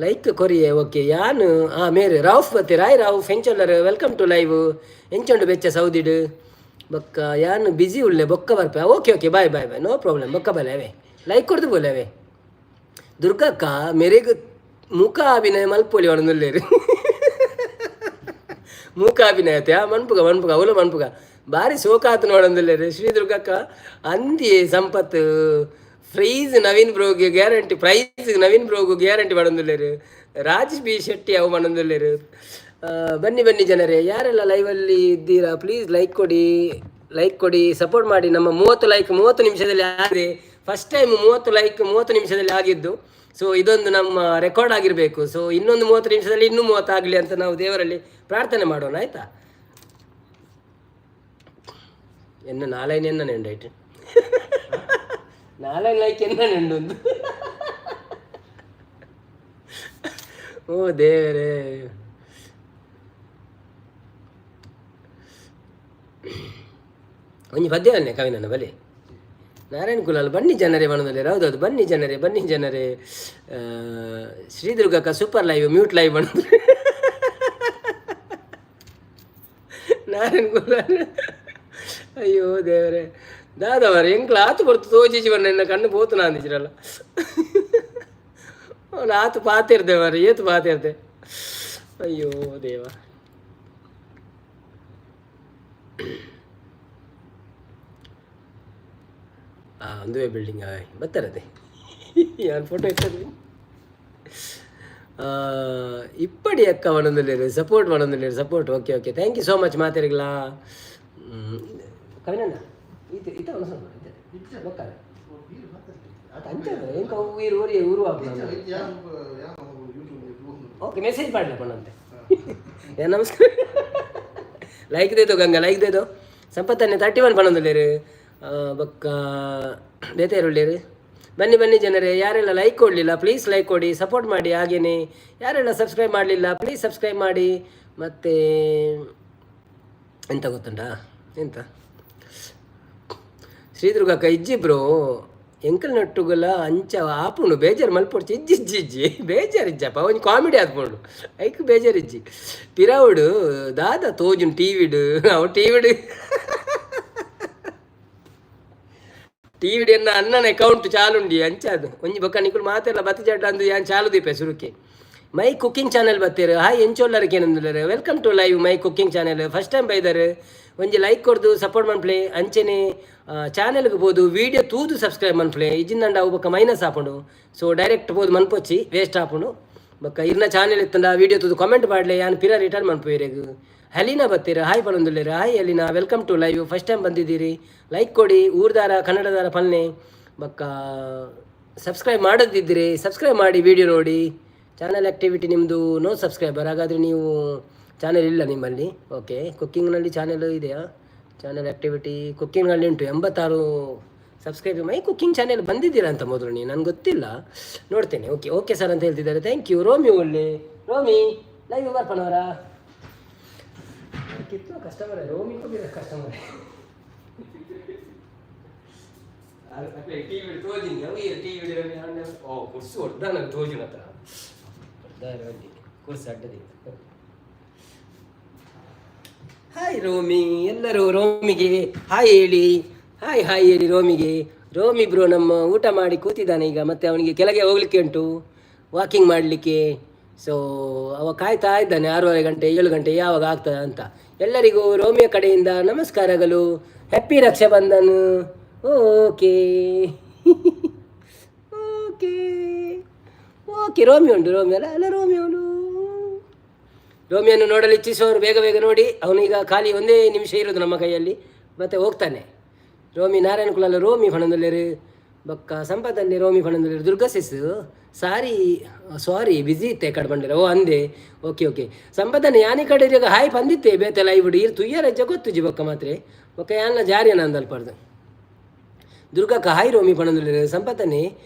ಲೈಕ್ ಕೊರಿಯೆ. ಓಕೆ, ಯಾನು ಆ ಮೇರೆ ರೌಫ್ ಬತ್ತೆ. Roy Rauf ಎಂಚೊಲ್ಲರ್? Welcome to live. ಎಂಚೊಂಡು ಬೆಚ್ಚ ಸೌದಿಡು ಬೊಕ್ಕ ಯಾನು ಬಿಸಿ ಉಳ್ಳೆ, ಬೊಕ್ಕ ಬರ್ಪೆ. Okay okay, bye bye bye, no problem. ಬೊಕ್ಕ ಬಲೆ ಅವೇ ಲೈಕ್ ಕೊಡ್ದು ಬೋಲೆ ಅವೇ. ದುರ್ಗಕ್ಕ ಮೆರೆಗ್ ಮೂಕ ಅಭಿನಯ ಮಲ್ಪೊಲಿ ಪನೊಂದುಲ್ಲೆರ್. ಮೂಕ ಅಭಿನಯ ಆ ಮನ್ಪುಗ ಮನ್ಪುಗ ಅವಲ ಮನ್ಪುಗ. ಬಾರಿ ಸೋಕಾತು ನೋಡೊಂದುಲ್ಲೆರ್. ಶ್ರೀ ದುರ್ಗಕ್ಕ ಅಂದಿ ಸಂಪತ್ ಫ್ರೈಸ್ ನವೀನ್ ಬ್ರೋಗ್ ಗ್ಯಾರಂಟಿ, ಪ್ರೈಸ್ ನವೀನ್ ಬ್ರೋಗ್ ಗ್ಯಾರಂಟಿ ಪನೊಂದುಲ್ಲೆರ್. ರಾಜ್ ಬಿ ಶೆಟ್ಟಿ ಅವು ಪನೊಂದುಲ್ಲೆರ್. ಬನ್ನಿ ಬನ್ನಿ ಜನರೇ, ಯಾರೆಲ್ಲ ಲೈವಲ್ಲಿ ಇದ್ದೀರಾ ಪ್ಲೀಸ್ ಲೈಕ್ ಕೊಡಿ, ಲೈಕ್ ಕೊಡಿ, ಸಪೋರ್ಟ್ ಮಾಡಿ. ನಮ್ಮ 30 ಲೈಕ್ 30 ನಿಮಿಷದಲ್ಲಿ ಆಗಿದೆ. First time 30 like 30 ನಿಮಿಷದಲ್ಲಿ ಆಗಿದ್ದು. ಸೊ ಇದೊಂದು ನಮ್ಮ ರೆಕಾರ್ಡ್ ಆಗಿರಬೇಕು. ಸೊ ಇನ್ನೊಂದು 30 ನಿಮಿಷದಲ್ಲಿ ಇನ್ನೂ 30 ಆಗಲಿ ಅಂತ ನಾವು ದೇವರಲ್ಲಿ ಪ್ರಾರ್ಥನೆ ಮಾಡೋಣ, ಆಯಿತಾ? ಎನ್ನ ನಾಲೈನ್ ಎನ್ನ ನೆಂಡೈಟ್ ನಾಲೈನ್ ಲೈಕ್ ಎನ್ನ ನೆಂಡೊಂದು. ಓ ದೇವರೇ, ಒಂಜಿ ಪದ್ಯ ಅನ್ನೆ ಕವಿನನ್ನ ಬಲೆ. ನಾರಾಯಣ ಕುಲಾಲ್ ಬನ್ನಿ ಜನರೇ ಬಣ್ಣದಲ್ಲಿ. ಹೌದೌದು, ಬನ್ನಿ ಜನರೇ ಬನ್ನಿ ಜನರೇ. ಶ್ರೀದುರ್ಗಕ್ಕ super live mute live ಬಣ್ಣ. ನಾರಾಯಣ ಕುಲಾಲ್ ಅಯ್ಯೋ ದೇವರೇ, ದಾದವರ ಎಂಕ್ಲ ಆತು ಬರ್ತು ತೋಜಿಜಿ ಬಣ್ಣ ಎನ್ನ ಕಣ್ಣು ಪೋತು ನಾಂದಿಜಿರಲ್ಲ. ಆತು ಪಾತಿರ್ದೆ ಮಾರ್ರೆ, ಏತು ಪಾತಿರ್ದೆ. ಅಯ್ಯೋ ದೇವ. ಒಂದುವೇ ಬಿಲ್ಡಿಂಗ್ ಬತ್ತಾರದೆ ಯಾರು ಫೋಟೋ ಇರ್ತದೆ. ಇಪ್ಪಡಿ ಅಕ್ಕ ಪನೊಂದುಲ್ಲೆರ್, support ಪನೊಂದುಲ್ಲೆರ್. Support okay okay, thank you so much ಮಾತೆರೆಗ್ಲಾ. ಕವಿನಣ್ಣ ಈತ ಈತ ಇತ್ತೆ ಬೊಕ್ಕ ಅಂಚ ಎಂಕ ಊರು ಊರಿ ಊರು ಓಕೆ, ಮೆಸೇಜ್ ಮಾಡಲ ಪಣ್ಣಂತೆ. ಏ ನಮಸ್ಕಾರ, ಲೈಕ್ ದೇದೋ ಗಂಗಾ, ಲೈಕ್ ದೇದೋ. ಸಂಪತ್ತನ್ನೇ 31 ಪನೊಂದುಲ್ಲೆರ್. ಬೊಕ್ಕ ಬೇತೆ ಉಳ್ಳೇರು. ಬನ್ನಿ ಬನ್ನಿ ಜನರೇ, ಯಾರೆಲ್ಲ ಲೈಕ್ ಕೊಡಲಿಲ್ಲ ಪ್ಲೀಸ್ ಲೈಕ್ ಕೊಡಿ, ಸಪೋರ್ಟ್ ಮಾಡಿ. ಹಾಗೆಯೇ ಯಾರೆಲ್ಲ ಸಬ್ಸ್ಕ್ರೈಬ್ ಮಾಡಲಿಲ್ಲ ಪ್ಲೀಸ್ ಸಬ್ಸ್ಕ್ರೈಬ್ ಮಾಡಿ. ಮತ್ತು ಎಂತ ಗೊತ್ತುಂಟಾ ಎಂತ? ಶ್ರೀದುರ್ಗಕ್ಕ ಇಜ್ಜಿ ಬ್ರೋ, ಎಂಕಲ್ ನಟ್ಟುಗಲ ಅಂಚ ಆಪುಂಡು. ಬೇಜಾರು ಮಲ್ಪೊಡ್ಚಿ. ಇಜ್ಜಿ ಇಜ್ಜಿ ಇಜ್ಜಿ, ಬೇಜಾರು ಇಜ್ಜಪ್ಪ, ಒಂಜಿ ಕಾಮಿಡಿ ಆತ್ಪುಂಡು, ಐಕ್ ಬೇಜಾರು ಇಜ್ಜಿ. ಪಿರಾವುಡು ದಾದ ತೋಜುಂಡು ಟಿವಿಡ್, ಅವು ಟಿವಿಡ್ ಟಿವಿಡ್ ಎನ್ನ ಅಣ್ಣನ ಅಕೌಂಟ್ ಚಾಲುಂಡಿ ಅಂಚಾದು ಒಂಜಿ ಬೊಕ್ಕ ನಿಕುಲು ಮಾತೆಲ್ಲ ಬತ್ತಿ ಚಡ್ಡ ಅಂದು ಯಾನ್ ಚಾಲು ದೀಪೆ ಸುರುಕೆ. ಮೈ ಕುಕ್ಕಿಂಗ್ ಚಾನೆಲ್ ಬತ್ತೀರು. ಹಾಯ್ ಎಂಚೊಲ್ಲರಿಗೆ ಏನಂದುಲ್ಲೆರ್. Welcome to live my cooking channel. First time ಬೈದಾರ್ ಒಂಜಿ ಲೈಕ್ ಕೊರ್ದು ಸಪೋರ್ಟ್ ಮನ್ಪ್ಲೆ. ಅಂಚೆನೆ ಚಾನೆಲ್ಗೆ ಪೋದು ವೀಡಿಯೋ ತೂದು ಸಬ್ಸ್ಕ್ರೈಬ್ ಮನ್ಪ್ಲೆ. ಇಜ್ಜಿಂದಂಡ ಅವು ಬೊಕ್ಕ ಮೈನಸ್ ಆಪುಂಡು. ಸೊ ಡೈರೆಕ್ಟ್ ಪೋದು ಮನ್ಪೊಚ್ಚಿ, ವೇಸ್ಟ್ ಆಪುಂಡು. ಬೊಕ್ಕ ಇರ್ನ ಚಾನೆಲ್ ಇತ್ತಂಡ ವೀಡಿಯೋ ತೂದು ಕಾಮೆಂಟ್ ಮಾಡಲೆ, ಯಾನ್ ಪಿರ ರಿಟರ್ನ್ ಮನ್ಪುವೆರೆಗ್. ಹಲೀನಾ ಬತ್ತೀರ, ಹಾಯ್ ಪನೊಂದುಲ್ಲೆರ್. Hi Helena, welcome to live. First time ಬಂದಿದ್ದೀರಿ, ಲೈಕ್ ಕೊಡಿ. ಊರ್ದಾರ ಕನ್ನಡದಾರ ಪನ್ಲೆ. ಬೊಕ್ಕ ಸಬ್ಸ್ಕ್ರೈಬ್ ಮಾಡದಿದ್ದರೆ ಸಬ್ಸ್ಕ್ರೈಬ್ ಮಾಡಿ, ವಿಡಿಯೋ ನೋಡಿ. ಚಾನಲ್ ಆ್ಯಕ್ಟಿವಿಟಿ ನಿಮ್ಮದು ನೋ ಸಬ್ಸ್ಕ್ರೈಬರ್. ಹಾಗಾದರೆ ನೀವು ಚಾನೆಲ್ ಇಲ್ಲ ನಿಮ್ಮಲ್ಲಿ. ಓಕೆ, ಕುಕ್ಕಿಂಗ್ನಲ್ಲಿ ಚಾನೆಲ್ ಇದೆಯಾ? ಚಾನೆಲ್ ಆ್ಯಕ್ಟಿವಿಟಿ ಕುಕ್ಕಿಂಗ್ನಲ್ಲಿ ಉಂಟು, 86 ಸಬ್ಸ್ಕ್ರೈಬ್. ಮೈ ಕುಕ್ಕಿಂಗ್ ಚಾನೆಲ್ ಬಂದಿದ್ದೀರಾ ಅಂತ ಮೊದಲು ನೀವು, ನನಗೆ ಗೊತ್ತಿಲ್ಲ, ನೋಡ್ತೇನೆ. ಓಕೆ ಓಕೆ ಸರ್ ಅಂತ ಹೇಳ್ತಿದ್ದಾರೆ, thank you. ರೋಮಿ ಒಳ್ಳೆ ರೋಮಿ ಲೈವ್ ಬರ್ಪನವರ ಕಿತ್ತು ಕಸ್ಟಮರ್ ರೋಮಿ ಕಸ್ಟಮರ್ ಟಿವಿ ತೋಜಿನಿ ಅವು ಟಿವಿ. ಓ ಕುರ್ಸು ಹೊಡ್ದ ನಂಗೆ ತೋಜಿನ ಹತ್ರ ಹೊಡ್ದ ಕುರ್ಸು ಅಡ್ಡದಿ. ಹಾಯ್ ರೋಮಿ. ಎಲ್ಲರೂ ರೋಮಿಗೆ ಹಾಯ್ ಹೇಳಿ, ಹಾಯ್ ಹಾಯ್ ಹೇಳಿ ರೋಮಿಗೆ. ರೋಮಿ ಬ್ರೋ ನಮ್ಮ ಊಟ ಮಾಡಿ ಕೂತಿದ್ದಾನೆ ಈಗ. ಮತ್ತೆ ಅವನಿಗೆ ಕೆಳಗೆ ಹೋಗ್ಲಿಕ್ಕೆ ಉಂಟು ವಾಕಿಂಗ್ ಮಾಡಲಿಕ್ಕೆ. ಸೊ ಅವ ಕಾಯ್ತಾ ಇದ್ದಾನೆ, 6:30 ಗಂಟೆ, 7 ಗಂಟೆ ಯಾವಾಗ ಆಗ್ತದೆ ಅಂತ. ಎಲ್ಲರಿಗೂ ರೋಮಿಯ ಕಡೆಯಿಂದ ನಮಸ್ಕಾರಗಳು. Happy Raksha Bandhan. Okay okay okay. Romi ಉಂಟು, ರೋಮಿ ಅಲ್ಲ ಅಲ್ಲ ರೋಮಿ ಅವನು. ರೋಮಿಯನ್ನು ನೋಡಲು ಇಚ್ಛಿಸುವವರು ಬೇಗ ಬೇಗ ನೋಡಿ. ಅವನೀಗ ಖಾಲಿ ಒಂದೇ ನಿಮಿಷ ಇರೋದು ನಮ್ಮ ಕೈಯಲ್ಲಿ, ಮತ್ತೆ ಹೋಗ್ತಾನೆ. ರೋಮಿ ನಾರಾಯಣ ಕುಲಾಲ ರೋಮಿ ಫಣಂದುಲ್ಲೇರು. ಬೊಕ್ಕ ಸಂಪತ್ತಲ್ಲಿ ರೋಮಿ ಫಣಂದುಲ್ಲೇರು. ದುರ್ಗಾ ಸಿಸ್ ಸಾರಿ ಸಾರಿ ಬಿಸಿ ಇತ್ತೆ ಕಡೆ ಬಂಡಿರ. ಓ ಅಂದೆ, ಓಕೆ ಓಕೆ. ಸಂಪತ್ತನ್ನ ಯಾನಿ ಕಡೆ ಈಗ ಹಾಯ್ ಬಂದಿತ್ತೆ ಬೇತೆ ಲೈವ್ ಇರ್ ತುಯ್ಯರ ಗೊತ್ತುಜಿ. ಬೊಕ್ಕ ಮಾತ್ರೆ ಬೊಕ್ಕ ಯಾನ್ನ ಜಾರಿ ನಂದಲ್ಪಡ್ದು. ದುರ್ಗಕ್ಕ ಹಾಯ್ ರೋಮಿ ಪಣಂದುಲ್ಲೇರು. ಸಂಪತ್ತನೆ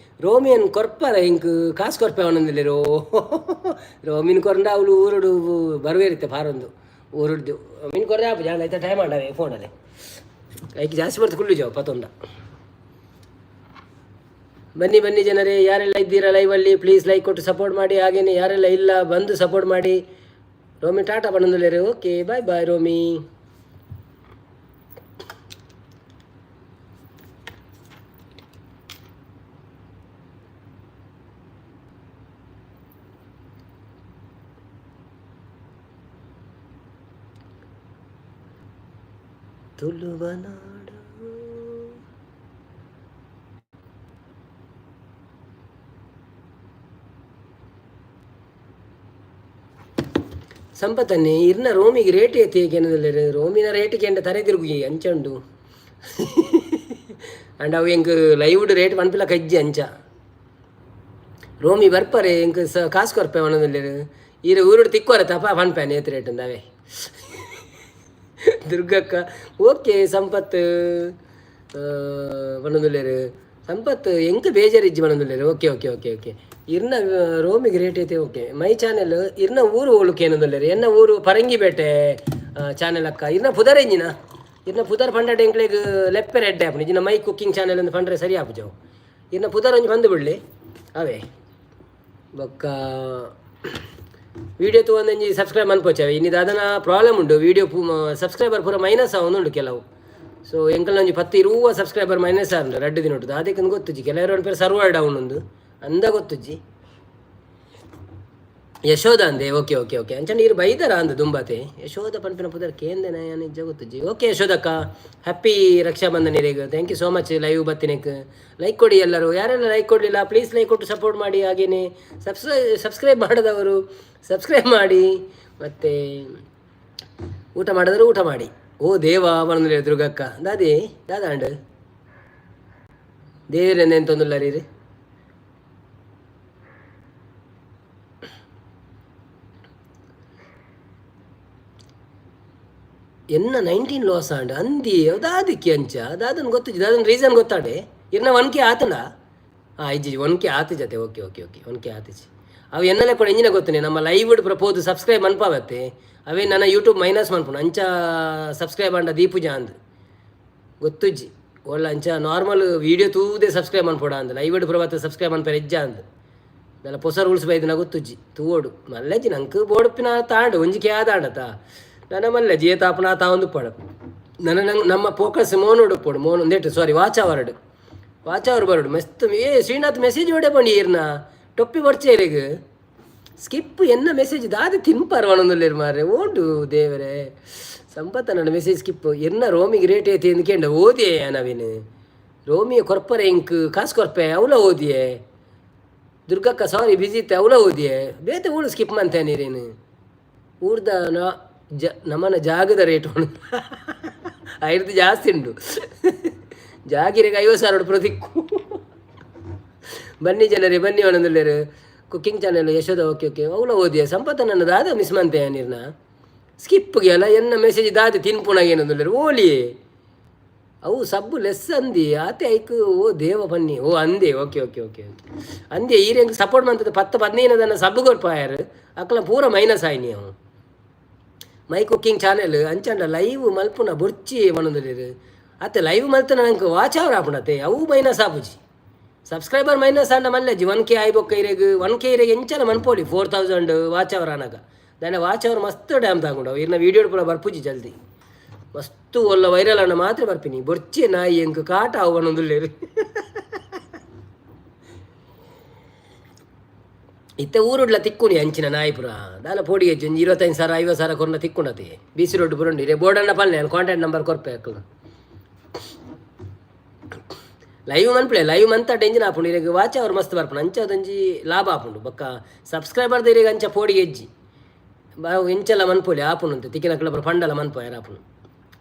ರೋಮಿಯನ್ ಕೊರ್ಪರ ಇಂಕ್ ಕಾಸು ಕೊರ್ಪೆ ಅವನಂದುಲ್ಲೇರು. ರೋಮಿನ್ ಕೊರಂಡ ಅವಳು ಊರುಡು ಬರುವೇರಿತ್ತೆ ಪಾರೊಂದು ಊರುಡ್ದು ಮೀನು ಕೊರ್ರೆ ಆಪು ಜಾಣ ಐತೆ. ಟೈಮ್ ಆಂಡವೆ ಫೋನಲ್ಲಿ ಐಕ್ ಜಾಸ್ತಿ ಬರ್ತು ಕುಳ್ಳು ಜಾವು ಪತೊಂಡ. ಬನ್ನಿ ಬನ್ನಿ ಜನರೇ, ಯಾರೆಲ್ಲ ಇದ್ದೀರಾ ಲೈವಲ್ಲಿ ಪ್ಲೀಸ್ ಲೈಕ್ ಕೊಟ್ಟು ಸಪೋರ್ಟ್ ಮಾಡಿ. ಹಾಗೇನೆ ಯಾರೆಲ್ಲ ಇಲ್ಲ ಬಂದು ಸಪೋರ್ಟ್ ಮಾಡಿ. Romi Tata ಪಣಂದುಲ್ಲೇರು. Okay, boy boy Romi. ತುಳುವನಾಡ ಸಂಪತ್ತನ್ನೇ ಇರ್ನ ರೋಮಿಗೆ ರೇಟ್ ಏತಿ ಏಕೆನದಲ್ಲೇರು. ರೋಮಿನ ರೇಟ್ ಕೇಂಡ ತರೆ ತಿರುಗಿ ಅಂಚಂಡು. ಅಂಡ್ ಅವು ಎಂಕ್ ಲೈವ್ಡ್ ರೇಟ್ ಪನ್ಪಿಲ ಕಜ್ಜಿ ಅಂಚ. ರೋಮಿ ಬರ್ಪರೆ ಎಂಕ್ ಸ ಕಾಸು ಕೊರ್ಪೆ ಒಣದಲ್ಲೇರು. ಈರ ಊರುಡು ತಿಕ್ಕೋರೆ ತಪ ಪನ್ಪೇನೆ ಏತ್ ರೇಟ್ ಅಂದವೇ. ದುರ್ಗಕ್ಕ ಓಕೆ. ಸಂಪತ್ ಪನೊಂದುಲ್ಲೇರು. ಸಂಪತ್ ಎಂಕ್ ಬೇಜಾರಿಜ್ಜಿ ಪನೊಂದುಲ್ಲೇರು. Okay okay okay okay. ಇರ್ನ ರೋಮಿಗೆ ರೇಟ್ ಐತೆ. ಓಕೆ, ಮೈ ಚಾನೆಲ್ ಇರ್ನ ಊರು ಓಳುಕೆ ಏನೊಂದುಲ್ಲೇರು. ಎನ್ನ ಊರು ಪರಂಗಿಪೇಟೆ ಚಾನೆಲ್ ಅಕ್ಕ. ಇರ್ನ ಪುದರ್ ಎಂಜಿನ? ಇರ್ನ ಪುದರ್ ಪಂಡಾಟ ಎಂಕ್ಲೆಗ್ ಲೆಪ್ಪೆರೆ ಎಡ್ಡೆ ಆಪುಂಡು. ಇಜಿನ ಮೈ ಕುಕ್ಕಿಂಗ್ ಚಾನೆಲ್ ಅಂದ್ ಪಂಡ್ರೆ ಸರಿ ಆಪುಜವು. ಇರ್ನ ಪುದರ್ ಒಂಜಿ ಬಂದು ಬಿಡ್ಲಿ ಅವೇ. ಬೊಕ್ಕ ವೀಡಿಯೋ ತೂವೊಂದೊಂಜಿ ಸಬ್ಸ್ಕ್ರೈಬ್ ಮನ್ಪೊಚ್ಚವೆ. ಇನಿ ದಾದನ ಪ್ರಾಬ್ಲಮ್ ಉಂಡು, ವೀಡಿಯೋ ಸಬ್ಸ್ಕ್ರೈಬರ್ ಪೂರ ಮೈನಸ್ ಆವೊಂದುಂಡು ಕೆಲವು. ಸೊ ಎಂಕಲ್ನ ಒಂಜಿ 10 20 ಸಬ್ಸ್ಕ್ರೈಬರ್ ಮೈನಸ್ ಆಂಡ್ ರಡ್ಡ್ ದಿನೊಟು. ದಾದೆಕ್ ಗೊತ್ತುಜ್ಜಿ. ಕೆಲವರು ಪನ್ಪೆರ್ ಸರ್ವರ್ ಡೌನ್ ಉಂದು ಅಂದ, ಗೊತ್ತುಜ್ಜಿ. ಯಶೋಧ ಅಂದೆ. Okay okay okay. ಅಂಚನೆ ಈರ್ ಬೈದರ ಅಂದ್ ದುಂಬಾತೆ. ಯಶೋಧ ಪನ್ಪಿನ ಪುದರ್ ಕೇಂದೆನ ಯಾನ್ ನಿಜ ಗೊತ್ತುಜ್ಜಿ. ಓಕೆ ಯಶೋಧಕ್ಕ, ಹ್ಯಾಪಿ ರಕ್ಷಾಬಂಧನ ಇರೆಗ್. Thank you so much live ಬತ್ತಿನೆಕ್. Like ಕೊಡಿ ಎಲ್ಲರೂ. ಯಾರೆಲ್ಲ ಲೈಕ್ ಕೊಡಲಿಲ್ಲ ಪ್ಲೀಸ್ ಲೈಕ್ ಕೊಟ್ಟು ಸಪೋರ್ಟ್ ಮಾಡಿ. ಹಾಗೇನೆ ಸಬ್ಸ್ಕ್ರೈಬ್ ಮಾಡದವರು ಸಬ್ಸ್ಕ್ರೈಬ್ ಮಾಡಿ. ಮತ್ತು ಊಟ ಮಾಡಿದ್ರು ಊಟ ಮಾಡಿ. ಓ ದೇವ ಪನೊಂದುಲ್ಲೆರ್ ದುರ್ಗಕ್ಕ. ದಾದಿ ದಾದ ಅಂಡ್ ದೇವರೆಂದ ಎಂತೊಂದುಲ್ಲರೀರ್. ಎನ್ನ 19 ಲಾಸ್ ಆಂಡ್ ಅಂದಿ ದಾದಿಕ್ಕಿ ಅಂಚ ದಾದನ್ ಗೊತ್ತಿಜ್ಜಿ. ದಾದನ್ ರೀಸನ್ ಗೊತ್ತಾಡೆ. ಇರ್ನ 1K ಆತಂಡ? ಹಾಂ ಇಜ್ಜಿ, 1K ಆತಿಜತೆ. ಓಕೆ ಓಕೆ ಓಕೆ, 1K ಆತಿಜಿ. ಅವು ಎನ್ನಲೆ ಕೂಡ ಎಂಜಿನ ಗೊತ್ತನೆ ನಮ್ಮ ಲೈವ್ ಪ್ರಪೋದು ಸಬ್ಸ್ಕ್ರೈಬ್ ಮನ್ಪಾವತ್ತೆ. ಅವೇ ನನ್ನ ಯೂಟ್ಯೂಬ್ ಮೈನಸ್ ಮನ್ಪುನು ಅಂಚ ಸಬ್ಸ್ಕ್ರೈಬ್ ಅಂಡ ದೀಪುಜ ಅಂದ್ ಗೊತ್ತುಜ್ಜಿ. ಒಳ್ಳೆ ಅಂಚ ನಾರ್ಮಲ್ ವೀಡಿಯೋ ತೂದೆ ಸಬ್ಸ್ಕ್ರೈಬ್ ಮನ್ಪೋಡ ಅಂದ್. ಲೈವ್ ಪ್ರಭಾತ ಸಬ್ಸ್ಕ್ರೈಬ್ ಮನ್ಪೆರೆ ಎಜ್ಜ ಅಂದ್. ದಲ್ಲ ಪೊಸ ರೂಲ್ಸ್ ಬೈದಿನ ಗೊತ್ತುಜ್ಜಿ, ತೂವೋಡು. ಮಲ್ಲೆಜ್ಜಿ ನಂಕ್ ಬೋಡಪ್ಪಿನ ತಾಂಡು ಒಂಜಿ ಕೆ ಆದಾಂಡತ ನನ್ನ ಮಲ್ಲೆಜ್ಜಿ ಏತಾಪುನ ತಾವೊಂದು ಪಡ ನನ್ನ ನಂಗೆ ನಮ್ಮ ಫೋಕಸ್ ಮೋನೋಡು ಪೋಡು ಮೋನ್ ಒಂದೇಟು ಸಾರಿ ವಾಚ್ ಅವರ್ಡ್ ವಾಚ್ ಅವರ್ ಬರೋಡು ಮಸ್ತ್. ಏ ಶ್ರೀನಾಥ್ ಮೆಸೇಜ್ ಹೊಡೆ ಬಣ್ಣಿ. ಈರ್ನ ಟೊಪ್ಪಿ ಬರ್ಚೇರಿಗ್ ಸ್ಕಿಪ್ ಎನ್ನ ಮೆಸೇಜ್ ದಾದಿ ತಿನ್ಪಾರ ಒಣೊಂದುಲ್ಲೆರ್ ಮಾರ್ರೆ. ಓಂಡು ದೇವರೇ. ಸಂಪತ್ತ ನನ್ನ ಮೆಸೇಜ್ ಸ್ಕಿಪ್. ಎನ್ನ ರೋಮಿಗೆ ರೇಟ್ ಐತಿ ಅಂದ್ಕೇಂಡ ಓದಿಯೇ ನವೀನ್. ರೋಮಿಯ ಕೊರ್ಪರೆ ಇಂಕ್ ಕಾಸು ಕೊರ್ಪೆ ಅವಲ ಓದಿಯೇ. ದುರ್ಗಕ್ಕ ಸಾರಿ ಬಿಜಿ ಇತ್ತೆ ಅವಳ ಓದಿಯೆ ಬೇತೆ ಊಳು ಸ್ಕಿಪ್ ಮಂತೇನಿರೇನು ಊರ್ದ ನಾ ಜ ನಮ್ಮನ ಜಾಗದ ರೇಟ್ ಉಂಡು ಐರ್ದು ಜಾಸ್ತಿ ಉಂಡು. ಜಾಗಿರಿಗೆ 50,000 ಪ್ರತಿಕ್ಕು. ಬನ್ನಿ ಜನರೇ, ಬನ್ನಿ ಒಣಂದುಲ್ಲೇರು. Cooking channel Yashoda, okay okay. ಅವಳ ಓದಿಯ ಸಂಪತ್ತ ನನ್ನ ದಾದ ಮಿಸ್ ಮಂತೆ ನೀರ್ನ ಸ್ಕಿಪ್ಗೆ ಅಲ್ಲ ಎನ್ನ ಮೆಸೇಜ್ ದಾದ ತಿನ್ಪುಣಾಗ ಏನಂದುಲ್ಲೇರು ಓಲಿಯೇ ಅವು ಸಬ್ಬು ಲೆಸ್ ಅಂದಿ ಆತೆ ಐಕ್. ಓ ದೇವ ಬನ್ನಿ. ಓ ಅಂದೆ, ಓಕೆ ಓಕೆ ಓಕೆ ಓಕೆ ಅಂದೆ. ಈರೆಂಗ್ ಸಪೋರ್ಟ್ ಮಂತದ ಪತ್ತು ಪದಿನೈದು ಸಬ್ಬು ಕೊರ್ಪಾಯರು ಅಕ್ಲ ಪೂರ ಮೈನಸ್ ಆಯ್ನಿ ಅವು. ಮೈ ಕುಕ್ಕಿಂಗ್ ಚಾನೆಲ್ ಅಂಚಂಡ ಲೈವ್ ಮಲ್ಪುನ ಬೊರ್ಚಿ ಮನೊಂದುಲ್ಲೆರ್ ಅತ್ತೆ. ಲೈವ್ ಮಲ್ತನ ನಂಗೆ ವಾಚ್ ಅವರ್ ಆಪುಂಡತೆ, ಅವು ಮೈನಸ್ ಆಪುಜಿ. ಸಬ್ಸ್ಕ್ರೈಬರ್ ಮೈನಸ್ ಆಂಡ ಮಲ್ಲಜ್ಜಿ. 1K ಆಯ್ಬೊಕ್ಕ ಇರೆಗ್ 1K ಇರೆಗ್ ಎಂಚನ ಮನ್ಪೋಲಿ. 4000 ವಾಚ್ ಅವರ್ ಆನಗ ದಾನೆ ವಾಚ್ ಅವರ್ ಮಸ್ತ್ ಡ್ಯಾಮ್ ತಾಗುಂಡು. ಇರ್ನ ವೀಡಿಯೋ ಪೂರ ಬರ್ಪುಜಿ ಜಲ್ದಿ. ಮಸ್ತ್ ಒಲ್ಲ ವೈರಲ್ ಅಣ್ಣ ಮಾತ್ರ ಬರ್ಪಿನಿ. ಬೊರ್ಚಿ ನಾಯಿ ಎಂಕ್ ಕಾಟ ಅವು ಪನೊಂದುಲ್ಲೆರ್. ಇತ್ತೆ ಊರುಡ್ಲ ತಿಕ್ಕುನಿ ಅಂಚಿನ ನಾಯಿ ಪುರ ದಾಲ ಪೋಡಿ ಒಂಜಿ 25,000 50,000 ಕೊರ್ನ ತಿಕ್ಕುಂಡತೆ. ಬಿ ಸಿ ರೋಡ್ ಬುರಂಡಿ ರೇ ಬೋರ್ಡನ್ನ ಪಲ್ಲೆ ಕಾಂಟ್ಯಾಕ್ಟ್ ನಂಬರ್ ಕೊರ್ಪೆ ಅಕ್ಲು. ಲೈವ್ ಮನ್ಪುಲೆ. ಲೈವ್ ಮಂತ ಎಂಜಿನ ಆಪುಂಡು ಇರೆಗ್ ವಾಚ್ ಅವರ್ ಮಸ್ತ್ ಬರ್ಪುಂಡು. ಅಂಚ ಅದೊಂಜಿ ಲಾಭ ಆಪುಂಡು. ಬೊಕ್ಕ ಸಬ್ಸ್ಕ್ರೈಬರ್ ಇರೆಗ್ ಅಂಚ ಪೋಡಿ ಎಜ್ಜಿ ಎಂಚಲ ಮನ್ಪೊಲಿ ಆಪುಂಡು ಅಂತ ತಿಕ್ಕಿನಕ್ಲ ಪೂರ ಪಂಡಲ ಮನ್ಪ ಯಾರು ಆಪುಂಡು.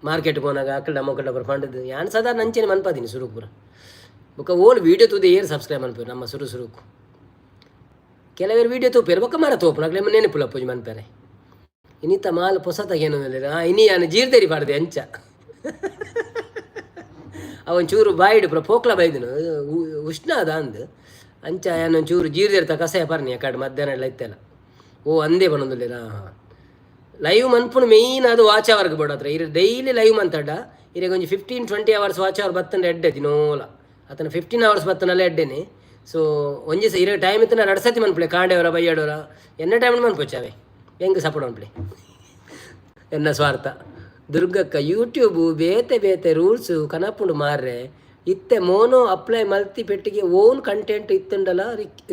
ಮಾರ್ಕೆಟ್ ಪೋನಾಗ ಅಕ್ಕಡ ಮೊಕ್ಕಡ ಪೂರ ಪಂಡದು ಯಾನ್ ಸಾಧಾರಣ ಅಂಚೆನೆ ಮನ್ಪಾದಿನಿ ಸುರುಕು ಪೂರ. ಬೊಕ್ಕ ಓಲ್ ವೀಡಿಯೋ ತೂದು ಏರ್ ಸಬ್ಸ್ಕ್ರೈಬ್ ಮನ್ಪುವೆರ್ ನಮ್ಮ ಸುರು ಸುರುಕು. ಕೆಲವರು ವೀಡಿಯೋ ತೂಪೆರ್ ಬೊಕ್ಕ ಮರ ತೋಪುನು ಅಕ್ಲೆ ನೆನಪುಲ ಪೂಜೆ ಮನ್ಪೆರೆ. ಇನಿತ ಮಾಲ್ ಪೊಸತಾಗ ಏನು ಇನಿ ಯಾನ್ ಜೀರ್ದೇರಿ ಪಾಡ್ದೆ ಅಂಚ ಅವೊಂಚೂರು ಬಾಯಿಡ್ ಪೂರ ಪೋಕ್ಲ ಬೈದನು ಉಷ್ಣ ಅದ ಅಂದ್. ಅಂಚ ಯಾನ್ ಒಂಚೂರು ಜೀರ್ದೇರ್ತ ಕಷಾಯ ಪರ್ನಿ ಅಕಡೆ ಮಧ್ಯಾಹ್ನ ಎಲ್ಲ ಇತ್ತೆಲ್ಲ. ಓ ಅಂದೇ ಪನೊಂದುಲ್ಲೆರಾ. ಲೈವ್ ಮನ್ಪುನು ಮೇಯ್ನ್ ಅದು ವಾಚ್ ಅವರ್ಗ್ ಬೋಡತ್ರ. ಇರ್ ಡೈಲಿ ಲೈವ್ ಮಂತಡ ಇರೆಗ್ ಒಂಜಿ 15-20 ಅವರ್ಸ್ ವಾಚ್ ಅವರ್ ಬತ್ತಂಡ ಎಡ್ಡೆ ದಿನೋಲ. ಅತನ 15 ಅವರ್ಸ್ ಬತ್ತನಲ್ಲ ಎಡ್ಡೆನೆ. ಸೊ ಒಂಜಿ ಇರ ಟೈಮ್ ಇತ್ತನ ರಡ್ಡ್ ಸತಿ ಮನ್ಪುಲೆ, ಕಾಂಡೆವರ ಬಯ್ಯಡವರ ಎನ್ನ ಟೈಮ್ ಮನ್ಪೊಚ್ಚಾವೆ ಹೆಂಗೆ ಸಪೋರ್ಟ್ ಮನ್ಪುಲೆ ಎನ್ನ ಸ್ವಾರ್ಥ. ದುರ್ಗಕ್ಕ ಯೂಟ್ಯೂಬ್ ಬೇತೆ ಬೇತೆ ರೂಲ್ಸ್ ಕನಪುಂಡು ಮಾರ್ರೆ. ಇತ್ತೆ ಮೋನೋ ಅಪ್ಲೈ ಮಲ್ತಿ ಪೆಟ್ಟಿಗೆ ಓನ್ ಕಂಟೆಂಟ್ ಇತ್ತುಂಡಲ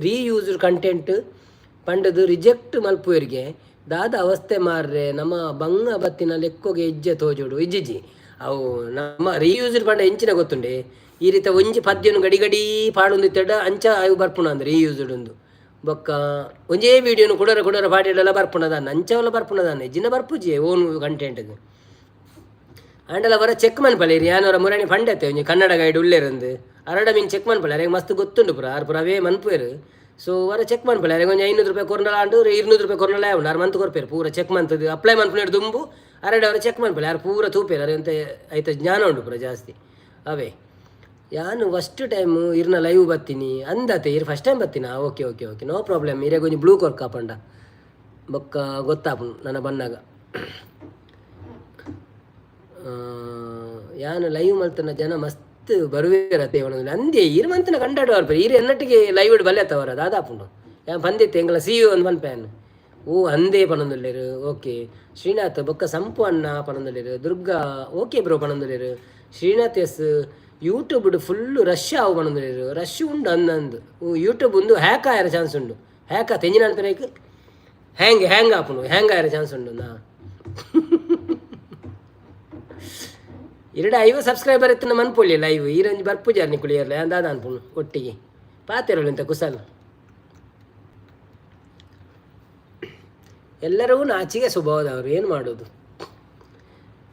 ರೀಯೂಸ್ಡ್ ಕಂಟೆಂಟ್ ಪಂಡದು ರಿಜೆಕ್ಟ್ ಮಲ್ಪುವೆರ್ಗೆ. ದಾದ ಅವಸ್ಥೆ ಮಾರ್ರೆ. ನಮ್ಮ ಬಂಗ ಬತ್ತಿನ ಲೆಕ್ಕೋಗೆ ಇಜ್ಜೆ ತೋಜೋಡು ಇಜ್ಜಿಜ್ಜಿ. ಅವು ನಮ್ಮ ರೀಯೂಸ್ಡ್ ಪಂಡ ಎಂಚಿನ ಗೊತ್ತುಂಡೆ? ಈ ರೀತಿ ಒಂಜಿ ಪದ್ಯನು ಗಡಿ ಗಡಿ ಪಾಡೊಂದಿತ್ತೆಡ ಅಂಚ ಅವು ಬರ್ಪುಣ ಅಂದ್ರೆ ರೀಯೂಸ್ಡ್ ಉಂದು. ಬೊಕ್ಕ ಒಂಜೇ ವೀಡಿಯೋನು ಕುಡರ ಕುಡರ ಪಾಡಿಡಲ ಬರ್ಪುಣದಾನ ಅಂಚವಲ ಬರ್ಪುಣದಾನೆ ಜಿನ ಬರ್ಪುಜಿ ಓನ್ ಕಂಟೆಂಟ್ಗ್ ಆಂಡಲ ವರ ಚೆಕ್ ಮನ್ಪಲೆ. ಯಾನವರ ಮುರಣಿ ಪಂಡತೆ ಒಂಜಿ ಕನ್ನಡ ಗೈಡ್ ಉಲ್ಲೇರಂದು ಅರಡ ಮೀನ್ ಚೆಕ್ ಮನ್ಪಲೆ. ಅರೆಗ್ ಮಸ್ತ್ ಗೊತ್ತುಂಡು ಪುರ ಆರ್ ಪುರ ಅವೇ ಮನ್ಪುವೆರ್. ಸೊ ವರ ಚೆಕ್ ಮನ್ಪಲೆ. ಅರೆಗ್ ಒಂಜಿ 500 ರೂಪಾಯಿ ಕೊರ್ನಲ ಆಂಡು 200 ರೂಪಾಯಿ ಕೊರ್ನಲ ಆವುಂಡು. ಆರ್ ಮಂತ್ ಕೊರ್ಪೇರು ಪೂರ ಚೆಕ್ ಮಂತದು ಅಪ್ಲೈ ಮನ್ಪುನೇಡ್ ದುಂಬು ಅರಡ ಅವರ ಚೆಕ್ ಮನ್ಪಲೆ. ಆರ್ ಪೂರ ತೂಪೇರು. ಅರೆ ಅಂತ ಐತ ಜ್ಞಾನ ಉಂಡು ಪೂರ ಜಾಸ್ತಿ ಅವೇ. ಯಾನು ಫಸ್ಟ್ ಟೈಮ್ ಇರ್ನ ಲೈವ್ ಬತ್ತೀನಿ ಅಂದತೆ. ಇರ್ ಫಸ್ಟ್ ಟೈಮ್ ಬತ್ತೀನಾ? Okay okay okay, no problem. ಇರೆಗ್ ಒಂಜಿ ಬ್ಲೂ ಕೊರ್ಕ ಪಂಡ ಬೊಕ್ಕ ಗೊತ್ತಾಪುಂಡು ನನ್ನ ಬನ್ನಾಗ. ಯಾನು ಲೈವ್ ಮಲ್ತನ ಜನ ಮಸ್ತ್ ಬರುವೇರತೆ ಅಂದೆ. ಇರ್ ಮಂತನ ಕಂಡಾಡುವಾರ್ ಈರ್ ಎನ್ನಟ್ಟಿಗೆ ಲೈವ್ ಬಲ್ಲೆ ತವರ ದಾದಾಪುಂಡು ಯಾನ್ ಪಂದಿತ್ತೆ ಎಂಕಲ ಸಿ you ಒಂದು ಪನ್ಪೆ. ಓ ಅಂದೇ ಪನೊಂದುಲ್ಲೆರ್. ಓಕೆ ಶ್ರೀನಾಥ್ ಬೊಕ್ಕ ಸಂಪು ಅಣ್ಣ ಪನೊಂದುಲ್ಲೆರ್. ದುರ್ಗಾ ಓಕೆ ಬ್ರೋ ಪನೊಂದುಲ್ಲೆರ್. Srinath S YouTube full rush ಆವು ಪನೊಂದುಲ್ಲೆರ್. ರಶ್ ಉಂಡು ಅಂದಂದು. ಯೂಟ್ಯೂಬ್ ಉಂದು ಹ್ಯಾಕ್ ಆಯರ ಚಾನ್ಸ್ ಉಂಡು. ಹ್ಯಾಕ್ ಆತ ಎಂಜಿನ ಅನ್ಪೆರೈಕ್ ಹ್ಯಾಂಗ್ ಹ್ಯಾಂಗ್ ಆಪುಂಡು, ಹ್ಯಾಂಗ್ ಆಯರ ಚಾನ್ಸ್ ಉಂಡು. ನಾ 250 ಸಬ್ಸ್ಕ್ರೈಬರ್ ಇತ್ತಿನ ಮನ್ಪೊಲಿ ಲೈವ್ ಈರಂಜಿ ಬರ್ಪುಜಾರ್ ನಿಕುಲು ಏರ್ಲ ದಾದ ಅನ್ಪುಂಡು ಒಟ್ಟಿಗೆ ಪಾತೆರೊಲಿ ಅಂತ ಕುಸಲ್. ಎಲ್ಲರಿಗೂ ನಾಚಿಗೆ ಸ್ವಭಾವದವರು, ಏನು ಮಾಡೋದು?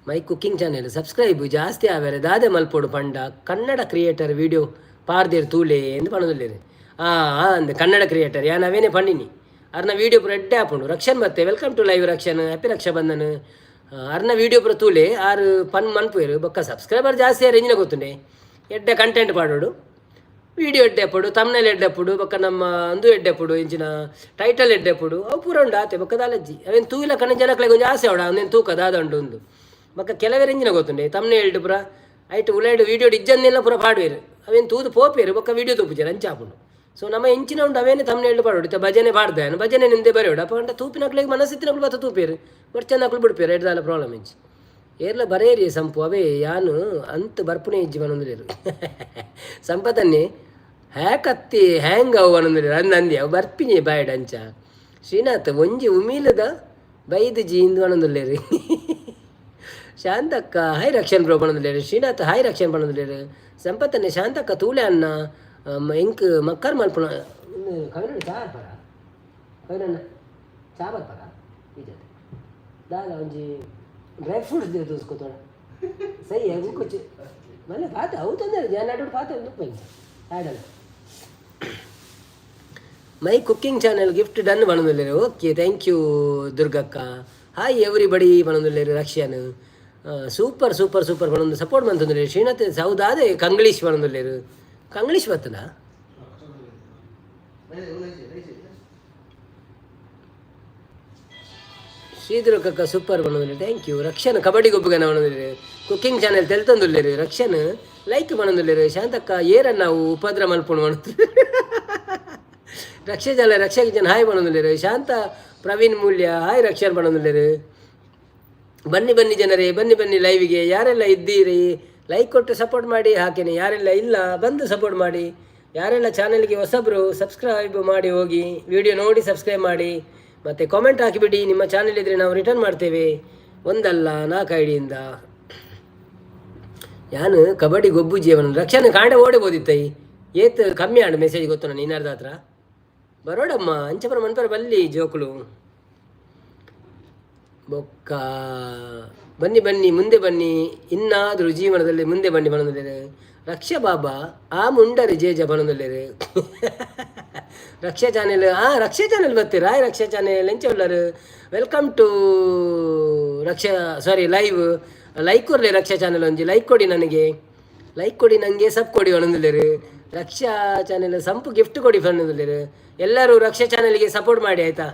ಮೈ ಕುಕ್ಕಿಂಗ್ ಚಾನೆಲ್ ಸಬ್ಸ್ಕ್ರೈಬ್ ಜಾಸ್ತಿ ಆವೆರೆ ದಾದೆ ಮಲ್ಪೊಡು ಪಂಡ ಕನ್ನಡ ಕ್ರಿಯೇಟರ್ ವಿಡಿಯೋ ಪಾರ್ದೇರ್ ತೂಲೆ ಎಂದು ಪನೊಂದುಲ್ಲೆರ್. ಆ ಅಂದ್ ಕನ್ನಡ ಕ್ರಿಯೇಟರ್ ಯಾನ್ ಅವೇನೆ ಪಂಡಿನಿ. ಅರ್ನ ವೀಡಿಯೋ ಪೂರ ಎಡ್ಡೆ ಆಪುಂಡು. ರಕ್ಷನ್ ಮತ್ತೆ welcome to live Rakshan, happy Raksha Bandhan. ಅರ್ನ ವೀಡಿಯೋ ಪೂರ ತೂಲೆ ಆರ್ ಪನ್ ಮನ್ಪುವೆರ್. ಬೊಕ್ಕ ಸಬ್ಸ್ಕ್ರೈಬರ್ ಜಾಸ್ತಿ ಆರ್ ಎಂಜಿನ ಗೊತ್ತುಂಡೆ? ಎಡ್ಡೆ ಕಂಟೆಂಟ್ ಪಾಡೋಡು, ವೀಡಿಯೋ ಎಡ್ಡೆ ಅಪ್ಪುಡು, ತಮ್ನೆಲ್ ಎಡ್ಡೆ ಅಪ್ಪುಡು, ಬೊಕ್ಕ ನಮ್ಮ ಅಂದು ಎಡ್ಡೆ ಅಪ್ಪುಡು, ಇಂಚಿನ ಟೈಟಲ್ ಎಡ್ಡೆ ಅಪ್ಪುಡು, ಅವು ಪೂರ ಉಂಡು ಆತೆ. ಬೊಕ್ಕ ದಾಲಜ್ಜಿ ಅವೇನು ತೂಯಿಲ ಕಣ್ಣ ಜನಕ್ಲೆಗ್ ಒಂಜಿ ಆಸೆ ಅವಡ ಒಂದೇನು ತೂಕ ದಾದ ಉಂಡು ಉಂದು. ಬೊಕ್ಕ ಕೆಲವೆರ್ ಎಂಜಿನ ಗೊತ್ತುಂಡೆ? ತಮ್ನೆಲ್ಡ್ ಪೂರ ಐಟ್ ಉಲೈಡ್ ವೀಡಿಯೋ ಇಜ್ಜಂದೆಲ್ಲ ಪೂರ ಪಾಡುವೆರ್. ಅವೇನು ತೂದು ಪೋಪೇರು, ಬೊಕ್ಕ ವೀಡಿಯೋ ತೂಪುಜೆರ್ ಅಂಚ ಆಪುಂಡು. ಸೊ ನಮ್ಮ ಎಂಚಿನ ಉಂಡು ಅವೇನೆ ತಮ್ನೆಲ್ಡ್ ಪಾಡೋಡು. ಇತ್ತೆ ಭಜನೆ ಪಾಡ್ದೆ ಭಜನೆ ನಿಂದೆ ಬರೆಯೋಡು. ಅಪ್ಪ ಪಂಡ ತೂಪಿನಕ್ಲೆಗ್ ಮನಸ್ಸಿತ್ತಿನಕ್ಲು ಬತ್ತ ತೂಪೇರು, ಬೊಡ್ಚಂದಕ್ಲು ಬಿಡ್ಪೇರು. ಎಡ್ದಾಲ ಪ್ರಾಬ್ಲಮ್ ಇಜ್ಜಿ. ಏರ್ಲ ಬರೇರಿ ಸಂಪು ಅವೇ ಯಾನು ಅಂತ್ ಬರ್ಪುನೆ ಇಜ್ಜಿ ಪನೊಂದುಲ್ಲೆರ್. ಸಂಪತನ್ನೇ ಹ್ಯಾಕತ್ತಿ ಹ್ಯಾಂಗ್ ಅವು ಪನೊಂದುಲ್ಲೆರ್. ಅಂದ್ ಅಂದಿ ಅವು ಬರ್ಪಿನಿ ಬಾಯ್ಡ್ ಅಂಚ. ಶ್ರೀನಾಥ್ ಒಂಜಿ ಉಮಿಲದ ಬೈದು ಜಿ ಇಂದು ಪನೊಂದುಲ್ಲೆರ್. ಶಾಂತಕ್ಕ ಹಾಯ್ ರಕ್ಷನ್ ಬ್ರೋ ಪನೊಂದುಲ್ಲೆರ್. ಶ್ರೀನಾಥ್ ಹಾಯ್ ರಕ್ಷನ್ ಪನೊಂದುಲ್ಲೆರ್. ಸಂಪತ್ತನ್ನೇ ಶಾಂತಕ್ಕ ತೂಲೆ ಅನ್ನ ಎಂಕ್ ಮಕ್ಕರ್ ಮಲ್ಪುನ ಕವಿನ ಚಾ ಪರ ಕವಿನಣ್ಣ ಚಾ ಬರ್ಪರ ಈಜತ್ ದಾದ ಒಂಜಿ ಡ್ರೈ ಫ್ರೂಟ್ಸ್ they ತೋಸ್ಕೋತೋಣ ಸೈ ಕುಚ್ಚು ಮನೆ ಪಾತೆ ಅವು ತೊಂದರೆ ಜನ ಪಾತೆ ಒಂದು ಆಡಲ್ಲ. My cooking channel gift done ಪನೊಂದುಲ್ಲೆರ್. Okay, thank you ದುರ್ಗಕ್ಕ. Hi everybody ಪನೊಂದುಲ್ಲೆರ್. ರಕ್ಷನ್ super super super ಪನೊಂದು ಸಪೋರ್ಟ್ ಮಂತೊಂದುಲ್ಲೆರ್. ಶ್ರೀನಾಥ್ ಸೌದಾದೆ ಕಂಗ್ಲೀಷ್ ಪನೊಂದುಲ್ಲೆರ್. ಕಂಗ್ಲೀಷ್ ಬತ್ತನ? ಶ್ರೀದುರ್ಗಕ್ಕ ಸೂಪರ್ ಪನೊಂದುಲ್ಲೆರ್. Thank you. Rakshan kabaddi ಗೊಬ್ಬುಗನ ಪನೊಂದುಲ್ಲೆರ್. ಕುಕ್ಕಿಂಗ್ ಚಾನೆಲ್ ತೆಲ್ತೊಂದುಲ್ಲೆರ್. ರಕ್ಷನ್ ಲೈಕ್ ಪನೊಂದುಲ್ಲೆರ್. ಶಾಂತಕ್ಕ ಏರನ್ನ ನಾವು ಉಪದ್ರ ಮಲ್ಪುಣು ಪನೊಂದು. ರಕ್ಷ ಜನ ರಕ್ಷ ಜನ ಹಾಯ್ ಪನೊಂದುಲ್ಲೆರ್. ಶಾಂತ ಪ್ರವೀಣ್ ಮೂಲ್ಯ ಹಾಯ್ ರಕ್ಷನ್ ಪನೊಂದುಲ್ಲೆರ್. ಬನ್ನಿ ಬನ್ನಿ ಜನರೇ, ಬನ್ನಿ ಬನ್ನಿ ಲೈವಿಗೆ. ಯಾರೆಲ್ಲ ಇದ್ದೀರಿ ಲೈಕ್ ಕೊಟ್ಟು ಸಪೋರ್ಟ್ ಮಾಡಿ. ಹಾಕೇನೆ ಯಾರೆಲ್ಲ ಇಲ್ಲ ಬಂದು ಸಪೋರ್ಟ್ ಮಾಡಿ. ಯಾರೆಲ್ಲ ಚಾನೆಲ್ಗೆ ಹೊಸಬ್ರು ಸಬ್ಸ್ಕ್ರೈಬ್ ಮಾಡಿ ಹೋಗಿ. ವಿಡಿಯೋ ನೋಡಿ ಸಬ್ಸ್ಕ್ರೈಬ್ ಮಾಡಿ ಮತ್ತು ಕಾಮೆಂಟ್ ಹಾಕಿಬಿಡಿ. ನಿಮ್ಮ ಚಾನೆಲ್ ಇದ್ದರೆ ನಾವು ರಿಟರ್ನ್ ಮಾಡ್ತೇವೆ, ಒಂದಲ್ಲ ನಾಲ್ಕು ಐಡಿಯಿಂದ. ಯಾನು ಕಬಡ್ಡಿ ಗೊಬ್ಬು ಜೀವನ ರಕ್ಷಣೆ ಕಾಂಡೆ ಓಡಿಬೋದಿತ್ತೈ. ಏತ್ ಕಮ್ಮಿ ಆಂಡ್ ಮೆಸೇಜ್ ಗೊತ್ತು ನಾನು ಇನ್ನಾರ್ದ ಹತ್ರ ಬರೋಡಮ್ಮ. ಅಂಚಪುರ ಮನ್ಪರ ಬಲ್ಲಿ ಜೋಕುಲು ಬೊಕ್ಕ. ಬನ್ನಿ ಬನ್ನಿ, ಮುಂದೆ ಬನ್ನಿ, ಇನ್ನಾದರೂ ಜೀವನದಲ್ಲಿ ಮುಂದೆ ಬನ್ನಿ ಬನೊಂದುಲ್ಲೆರ್. ರಕ್ಷಾ ಬಾಬಾ ಆ ಮುಂಡರಿ ಜೇಜ ಬನೊಂದುಲ್ಲೆರ್. ರಕ್ಷಾ ಚಾನೆಲ್, ಆ ರಕ್ಷಾ ಚಾನೆಲ್ ಬರ್ತೀರಾ? ಹಾಯ್ ರಕ್ಷಾ ಚಾನೆಲ್, ಎಂಚ ಉಲ್ಲರ್? Welcome to Raksha, sorry, live. Like ಕೊರ್ಲೆ Raksha channel, ಒಂಜಿ ಲೈಕ್ ಕೊಡಿ ನನಗೆ. ಲೈಕ್ ಕೊಡಿ ನನಗೆ, ಸಬ್ ಕೊಡಿ ಪನೊಂದುಲ್ಲೆರ್. ರಕ್ಷಾ ಚಾನೆಲ್ ಸಂಪು ಗಿಫ್ಟ್ ಕೊಡಿ ಪನೊಂದುಲ್ಲೆರ್. ಎಲ್ಲರೂ ರಕ್ಷಾ ಚಾನೆಲ್ಗೆ ಸಪೋರ್ಟ್ ಮಾಡಿ, ಆಯಿತಾ?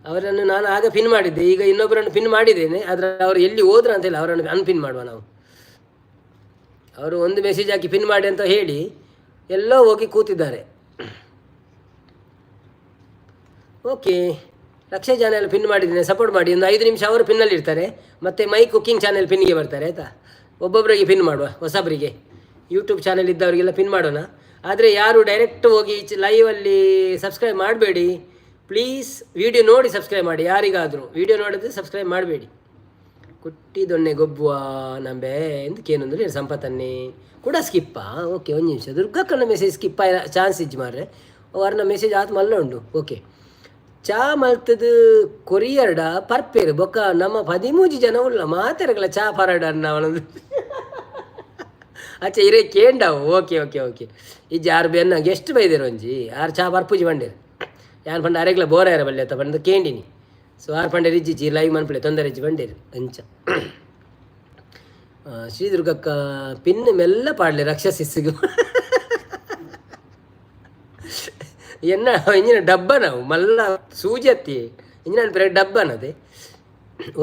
ಅವರನ್ನು ನಾನು ಆಗ ಪಿನ್ ಮಾಡಿದ್ದೆ. ಈಗ ಇನ್ನೊಬ್ಬರನ್ನು ಪಿನ್ ಮಾಡಿದ್ದೇನೆ. ಆದರೆ ಅವರು ಎಲ್ಲಿ ಹೋದ್ರ ಅಂತ ಹೇಳಿ ಅವರನ್ನು ಅನ್ಪಿನ್ ಮಾಡುವ ನಾವು. ಅವರು ಒಂದು ಮೆಸೇಜ್ ಹಾಕಿ ಪಿನ್ ಮಾಡಿ ಅಂತ ಹೇಳಿ ಎಲ್ಲೋ ಹೋಗಿ ಕೂತಿದ್ದಾರೆ. ಓಕೆ, ರಕ್ಷಾ ಚಾನೆಲ್ ಪಿನ್ ಮಾಡಿದ್ದೇನೆ, ಸಪೋರ್ಟ್ ಮಾಡಿ. ಒಂದು 5 ನಿಮಿಷ ಅವರು ಪಿನ್ನಲ್ಲಿ ಇರ್ತಾರೆ ಮತ್ತು ಮೈ ಕುಕ್ಕಿಂಗ್ ಚಾನೆಲ್ ಪಿನ್ಗೆ ಬರ್ತಾರೆ, ಆಯಿತಾ? ಒಬ್ಬೊಬ್ಬರಿಗೆ ಪಿನ್ ಮಾಡುವ. ಹೊಸಬರಿಗೆ, ಯೂಟ್ಯೂಬ್ ಚಾನೆಲ್ ಇದ್ದವರಿಗೆಲ್ಲ ಪಿನ್ ಮಾಡೋಣ. ಆದರೆ ಯಾರು ಡೈರೆಕ್ಟ್ ಹೋಗಿ ಲೈವಲ್ಲಿ ಸಬ್ಸ್ಕ್ರೈಬ್ ಮಾಡಬೇಡಿ ಪ್ಲೀಸ್. ವಿಡಿಯೋ ನೋಡಿ ಸಬ್ಸ್ಕ್ರೈಬ್ ಮಾಡಿ. ಯಾರಿಗಾದರೂ ವಿಡಿಯೋ ನೋಡಿದ್ರೆ ಸಬ್ಸ್ಕ್ರೈಬ್ ಮಾಡಬೇಡಿ. ಕುಟ್ಟಿ ದೊಣ್ಣೆ ಗೊಬ್ಬುವ ನಂಬೆ ಎಂದಕ್ಕೇನಂದ್ರೆ ಸಂಪತ್ತನ್ನೇ ಕೂಡ ಸ್ಕಿಪ್ಪಾ? ಓಕೆ, ಒಂದು ನಿಮಿಷ. ದುರ್ಗಕ್ಕನ ಮೆಸೇಜ್ ಸ್ಕಿಪ್ ಚಾನ್ಸ್ ಇಜ್ಜಿ ಮಾರ್ರೆ. ಅವ್ರನ್ನ ಮೆಸೇಜ್ ಆತ್ ಮಲ್ಲ ಉಂಡು. ಓಕೆ, ಚಾ ಮಲ್ತದು ಕೊರಿಯರ್ಡ ಪರ್ಪೇರು ಬೊಕ್ಕ. ನಮ್ಮ 13 ಜನ ಉಲ್ಲ ಮಾತೆರಗಲ ಚಾ ಪರಡ ಅನ್ನ ಅವನದು. ಅಚ್ಚ, ಇರೇ ಕೇಂಡವು. ಓಕೆ ಓಕೆ ಓಕೆ, ಇಜ್ಜಿ ಆರು ಬೆನ್ನ ಗೆಸ್ಟ್ ಬೈದೇರು ಒಂಜಿ. ಆರು ಚಾ ಬರ್ಪುಜಿ ಬಂಡೇರು. ಯಾನ್ ಪಂಡ ಅರೆಗ್ಲ ಬೋರಾಯರ ಬಲ್ಲೆ ಅತ್ತ ಪಂಡ ಕೇಂಡಿನಿ. ಸೊ ಆರು ಪಂಡೇರು ಇಜ್ಜಿ, ಲೈವ್ ಮನ್ಪಲೆ ತೊಂದರೆ ಇಜ್ಜಿ ಬಂಡೇರು ಅಂಚ. ಶ್ರೀದುರ್ಗಕ್ಕ ಪಿನ್ ಮೆಲ್ಲ ಪಾಡ್ಲೆ ರಕ್ಷಸಿಸ್ಸಿಗು. ಎನ್ನ ಇಂಜಿನ ಡಬ್ಬ ನಾವು ಮಲ್ಲ ಸೂಜತ್ತಿ ಇಂಜಿನ ಅನ್ಪರೆ ಡಬ್ಬನದೆ.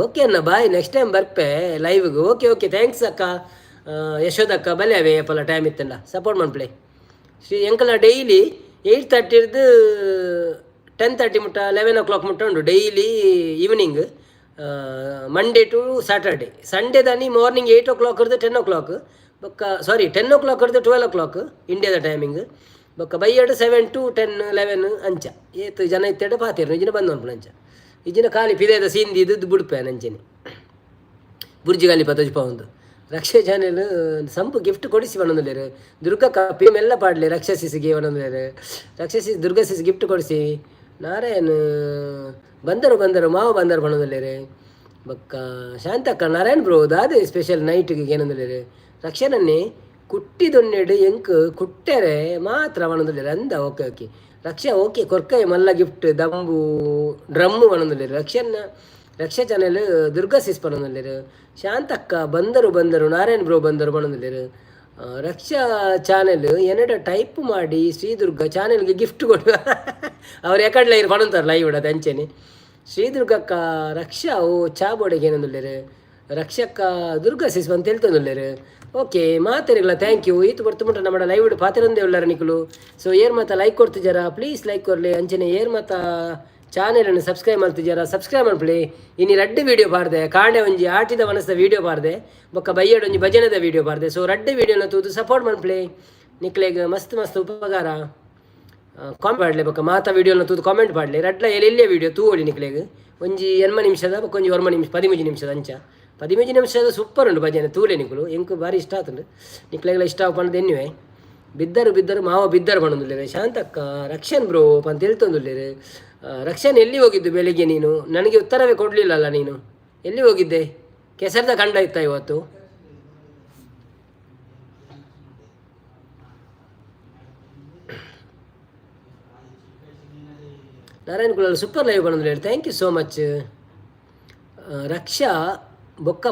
ಓಕೆ ಅಣ್ಣ, ಬಾಯ್, ನೆಕ್ಸ್ಟ್ ಟೈಮ್ ಬರ್ಪೆ ಲೈವ್ಗೆ. ಓಕೆ ಓಕೆ, thanks ಅಕ್ಕ. ಯಶೋದಕ್ಕ ಬಲೆ ಅವೇ ಏಪಲ ಟೈಮ್ ಇತ್ತಂಡ ಸಪೋರ್ಟ್ ಮನ್ಪ್ಲೆ. ಶ್ರೀ ಎಂಕಲ್ನ ಡೈಲಿ 8:30ರ್ದು 10:30 ಮುಟ್ಟ, 11 ಓ ಕ್ಲಾಕ್ ಮುಟ್ಟ ಉಂಟು daily evening, Monday to Saturday. Sunday ದಾನಿ ಮಾರ್ನಿಂಗ್ 8 ಓ ಕ್ಲಾಕ್ ಇರ್ದು 10 ಓ ಕ್ಲಾಕ್ ಬೊಕ್ಕ, ಸಾರಿ, 10 ಓ ಕ್ಲಾಕ್ ಇರ್ದು 12 ಓ ಕ್ಲಾಕ್ ಇಂಡಿಯಾದ ಟೈಮಿಂಗ್. ಬೊಕ್ಕ ಬೈಯಡ್ 7 ಟು 10, 11 ಅಂಚ. ಏತ್ ಜನ ಇತ್ತೆಡ ಪಾತೆರ್ ಇಜಿನ ಬಂದು ಅನ್ಪುನ ಅಂಚ. ಇಜಿನ ಖಾಲಿ ಪಿದೇದ ಸೀಂದಿ ಇದು ಬುಡ್ಪೆ ನಂಚೆನೆ ಬುರ್ಜಿ ಗಾಲಿ ಪತೋಜ್ ಒಂದು. ರಕ್ಷೆ ಚಾನೆಲ್ ಸಂಪು ಗಿಫ್ಟ್ ಕೊಡಿಸಿ ಪನೊಂದುಲ್ಲೆರ್. ದುರ್ಗಾ ಕಾಪಿ ಮೆಲ್ಲ ಪಾಡ್ಲೆ ರಕ್ಷಸಿಸಿಗೆ ಪನೊಂದುಲ್ಲೆರ್. ರಕ್ಷಸಿ ದುರ್ಗಾ ಸಿಸ್ ಗಿಫ್ಟ್ ಕೊಡಿಸಿ. ನಾರಾಯಣ್ ಬಂದರು ಬಂದರು ಮಾವ ಬಂದರು ಪನೊಂದುಲ್ಲೆರ್. ಬೊಕ್ಕ ಶಾಂತಕ್ಕ ನಾರಾಯಣ್ ಬ್ರೋ ದಾದೆ ಸ್ಪೆಷಲ್ ನೈಟ್ಗೆ ಏನೊಂದುಲ್ಲೆರ್. ರಕ್ಷಣನ್ನೇ ಕುಟ್ಟಿದೊನ್ನೆಡ್ ಎಂಕ್ ಕುಟ್ಟೆರೆ ಮಾತ್ರ ಪನೊಂದುಲ್ಲೆರ್ ಅಂದ. ಓಕೆ ಓಕೆ ರಕ್ಷಾ, ಓಕೆ ಕೊರ್ಕೈ ಮಲ್ಲ ಗಿಫ್ಟ್ ದಂಬು ಡ್ರಮ್ಮು ಪನೊಂದುಲ್ಲೆರ್. ರಕ್ಷನ್ನ ರಕ್ಷಾ ಚಾನೆಲ್ ದುರ್ಗಾ ಸಿಸ್ ಪನೊಂದುಲ್ಲೆರ್. ಶಾಂತಕ್ಕ ಬಂದರು ಬಂದರು ನಾರಾಯಣ್ ಬ್ರೋ ಬಂದರು ಪನೊಂದುಲ್ಲೆರ್. ರಕ್ಷಾ ಚಾನೆಲ್ ಎನ್ನಡ ಟೈಪ್ ಮಾಡಿ ಶ್ರೀ ದುರ್ಗಾ ಚಾನೆಲ್ಗೆ ಗಿಫ್ಟ್ ಕೊಡು. ಅವ್ರು ಎಕಡ್ಲ ಇರು ಪನೊಂತಾರೆ ಲೈವ್ ಅದು ಅಂಚೆನೆ. ಶ್ರೀ ದುರ್ಗಕ್ಕ ರಕ್ಷಾ ಓ ಚಾ ಬೋಡೆಗೆ ಏನೊಂದುಲ್ಲೆರ್. ರಕ್ಷಕ್ಕ ದುರ್ಗಾ ಸಿಸ್ ಅಂತ ಹೇಳ್ತೊಂದುಲ್ಲೆರ್. ಓಕೆ, ಮಾತೆರೆಗ್ಲ thank you. ಈತು ಬರ್ತು ಮುಟ್ಟ ನಮ್ಮ ಲೈವ್ ಪಾತೆರಂದೇ ಉಳ್ಳಾರ ನಿಕುಲು. ಸೊ ಏರ್ ಮಾತ ಲೈಕ್ ಕೊಡ್ತಿಜಾರ ಪ್ಲೀಸ್ ಲೈಕ್ ಕೊರ್ಲಿ. ಅಂಚನೆ ಏರ್ ಮಾತ ಚಾನೆಲನ್ನು ಸಬ್ಸ್ಕ್ರೈಬ್ ಮಾಡ್ತಿದ್ದಾರಾ ಸಬ್ಸ್ಕ್ರೈಬ್ ಮಲ್ಪುಲೆ. ಇನಿ ರಡ್ಡ್ ವೀಡಿಯೋ ಪಾಡ್ದೆ. ಕಾಂಡೆ ಒಂಜಿ ಆಟಿದ ವನಸ್ದ ವೀಡಿಯೋ ಪಾಡ್ದೆ, ಬೊಕ್ಕ ಬಯ್ಯಡ್ ಒಂಜಿ ಭಜನೆದ ವೀಡಿಯೋ ಪಾಡ್ದೆ. ಸೊ ರಡ್ಡ್ ವೀಡಿಯೋನ ತೂದು ಸಪೋರ್ಟ್ ಮಲ್ಪುಲೆ. ನಿಕ್ಲೆಗ್ ಮಸ್ತ್ ಮಸ್ತ್ ಉಪಕಾರ. ಕಾಮೆಂಟ್ ಪಾಡ್ಲೆ. ಬೊಕ್ಕ ಮಾತ ವೀಡಿಯೋನ ತೂದು ಕಾಮೆಂಟ್ ಪಾಡ್ಲೆ. ರಡ್ಲ ಎಲ್ಯ ವೀಡಿಯೋ ತೂವೊಲಿ ನಿಕ್ಲೆಗ್. ಒಂಜಿ 80 ನಿಮಿಷದ ಬೊಕ್ಕ ಒಂಜಿ 9 ನಿಮಿಷ, 13 ನಿಮಿಷದ ಅಂಚ. 13 ನಿಮಿಷದ ಸೂಪರ್ ಉಂಡು ಭಜನೆ, ತೂಲೆ ನಿಕುಲು. ಎಂಕ್ ಬಾರಿ ಇಷ್ಟ ಆತುಂಡು. ನಿಕ್ಲೆಗ್ಲ ಇಷ್ಟ ಆವು ಪಂದ್ ಎನ್ನುವೆ. ಬಿದ್ದರು ಬಿದ್ದರು ಮಾವ ಬಿದ್ದರು ಪಣೊಂದುಲ್ಲೆರ್. ಶಾಂತಕ್ಕ ರಕ್ಷನ್ ಬ್ರೋ ಪಂತ ತೆಲ್ತೊಂದುಲ್ಲೆರ್. ರಕ್ಷನ್, ಎಲ್ಲಿ ಹೋಗಿದ್ದು ಬೆಳಿಗ್ಗೆ ನೀನು? ನನಗೆ ಉತ್ತರವೇ ಕೊಡಲಿಲ್ಲಲ್ಲ ನೀನು. ಎಲ್ಲಿ ಹೋಗಿದ್ದೆ? ಕೆಸರದ ಕಂಡ ಇತ್ತ ಇವತ್ತು? ನಾರಾಯಣ್ ಕುಲಾಲ್ ಸೂಪರ್ ಲೈವ್ ಪಣೊಂದುಲ್ಲೆರ್. Thank you so much. Raksha ಬೊಕ್ಕ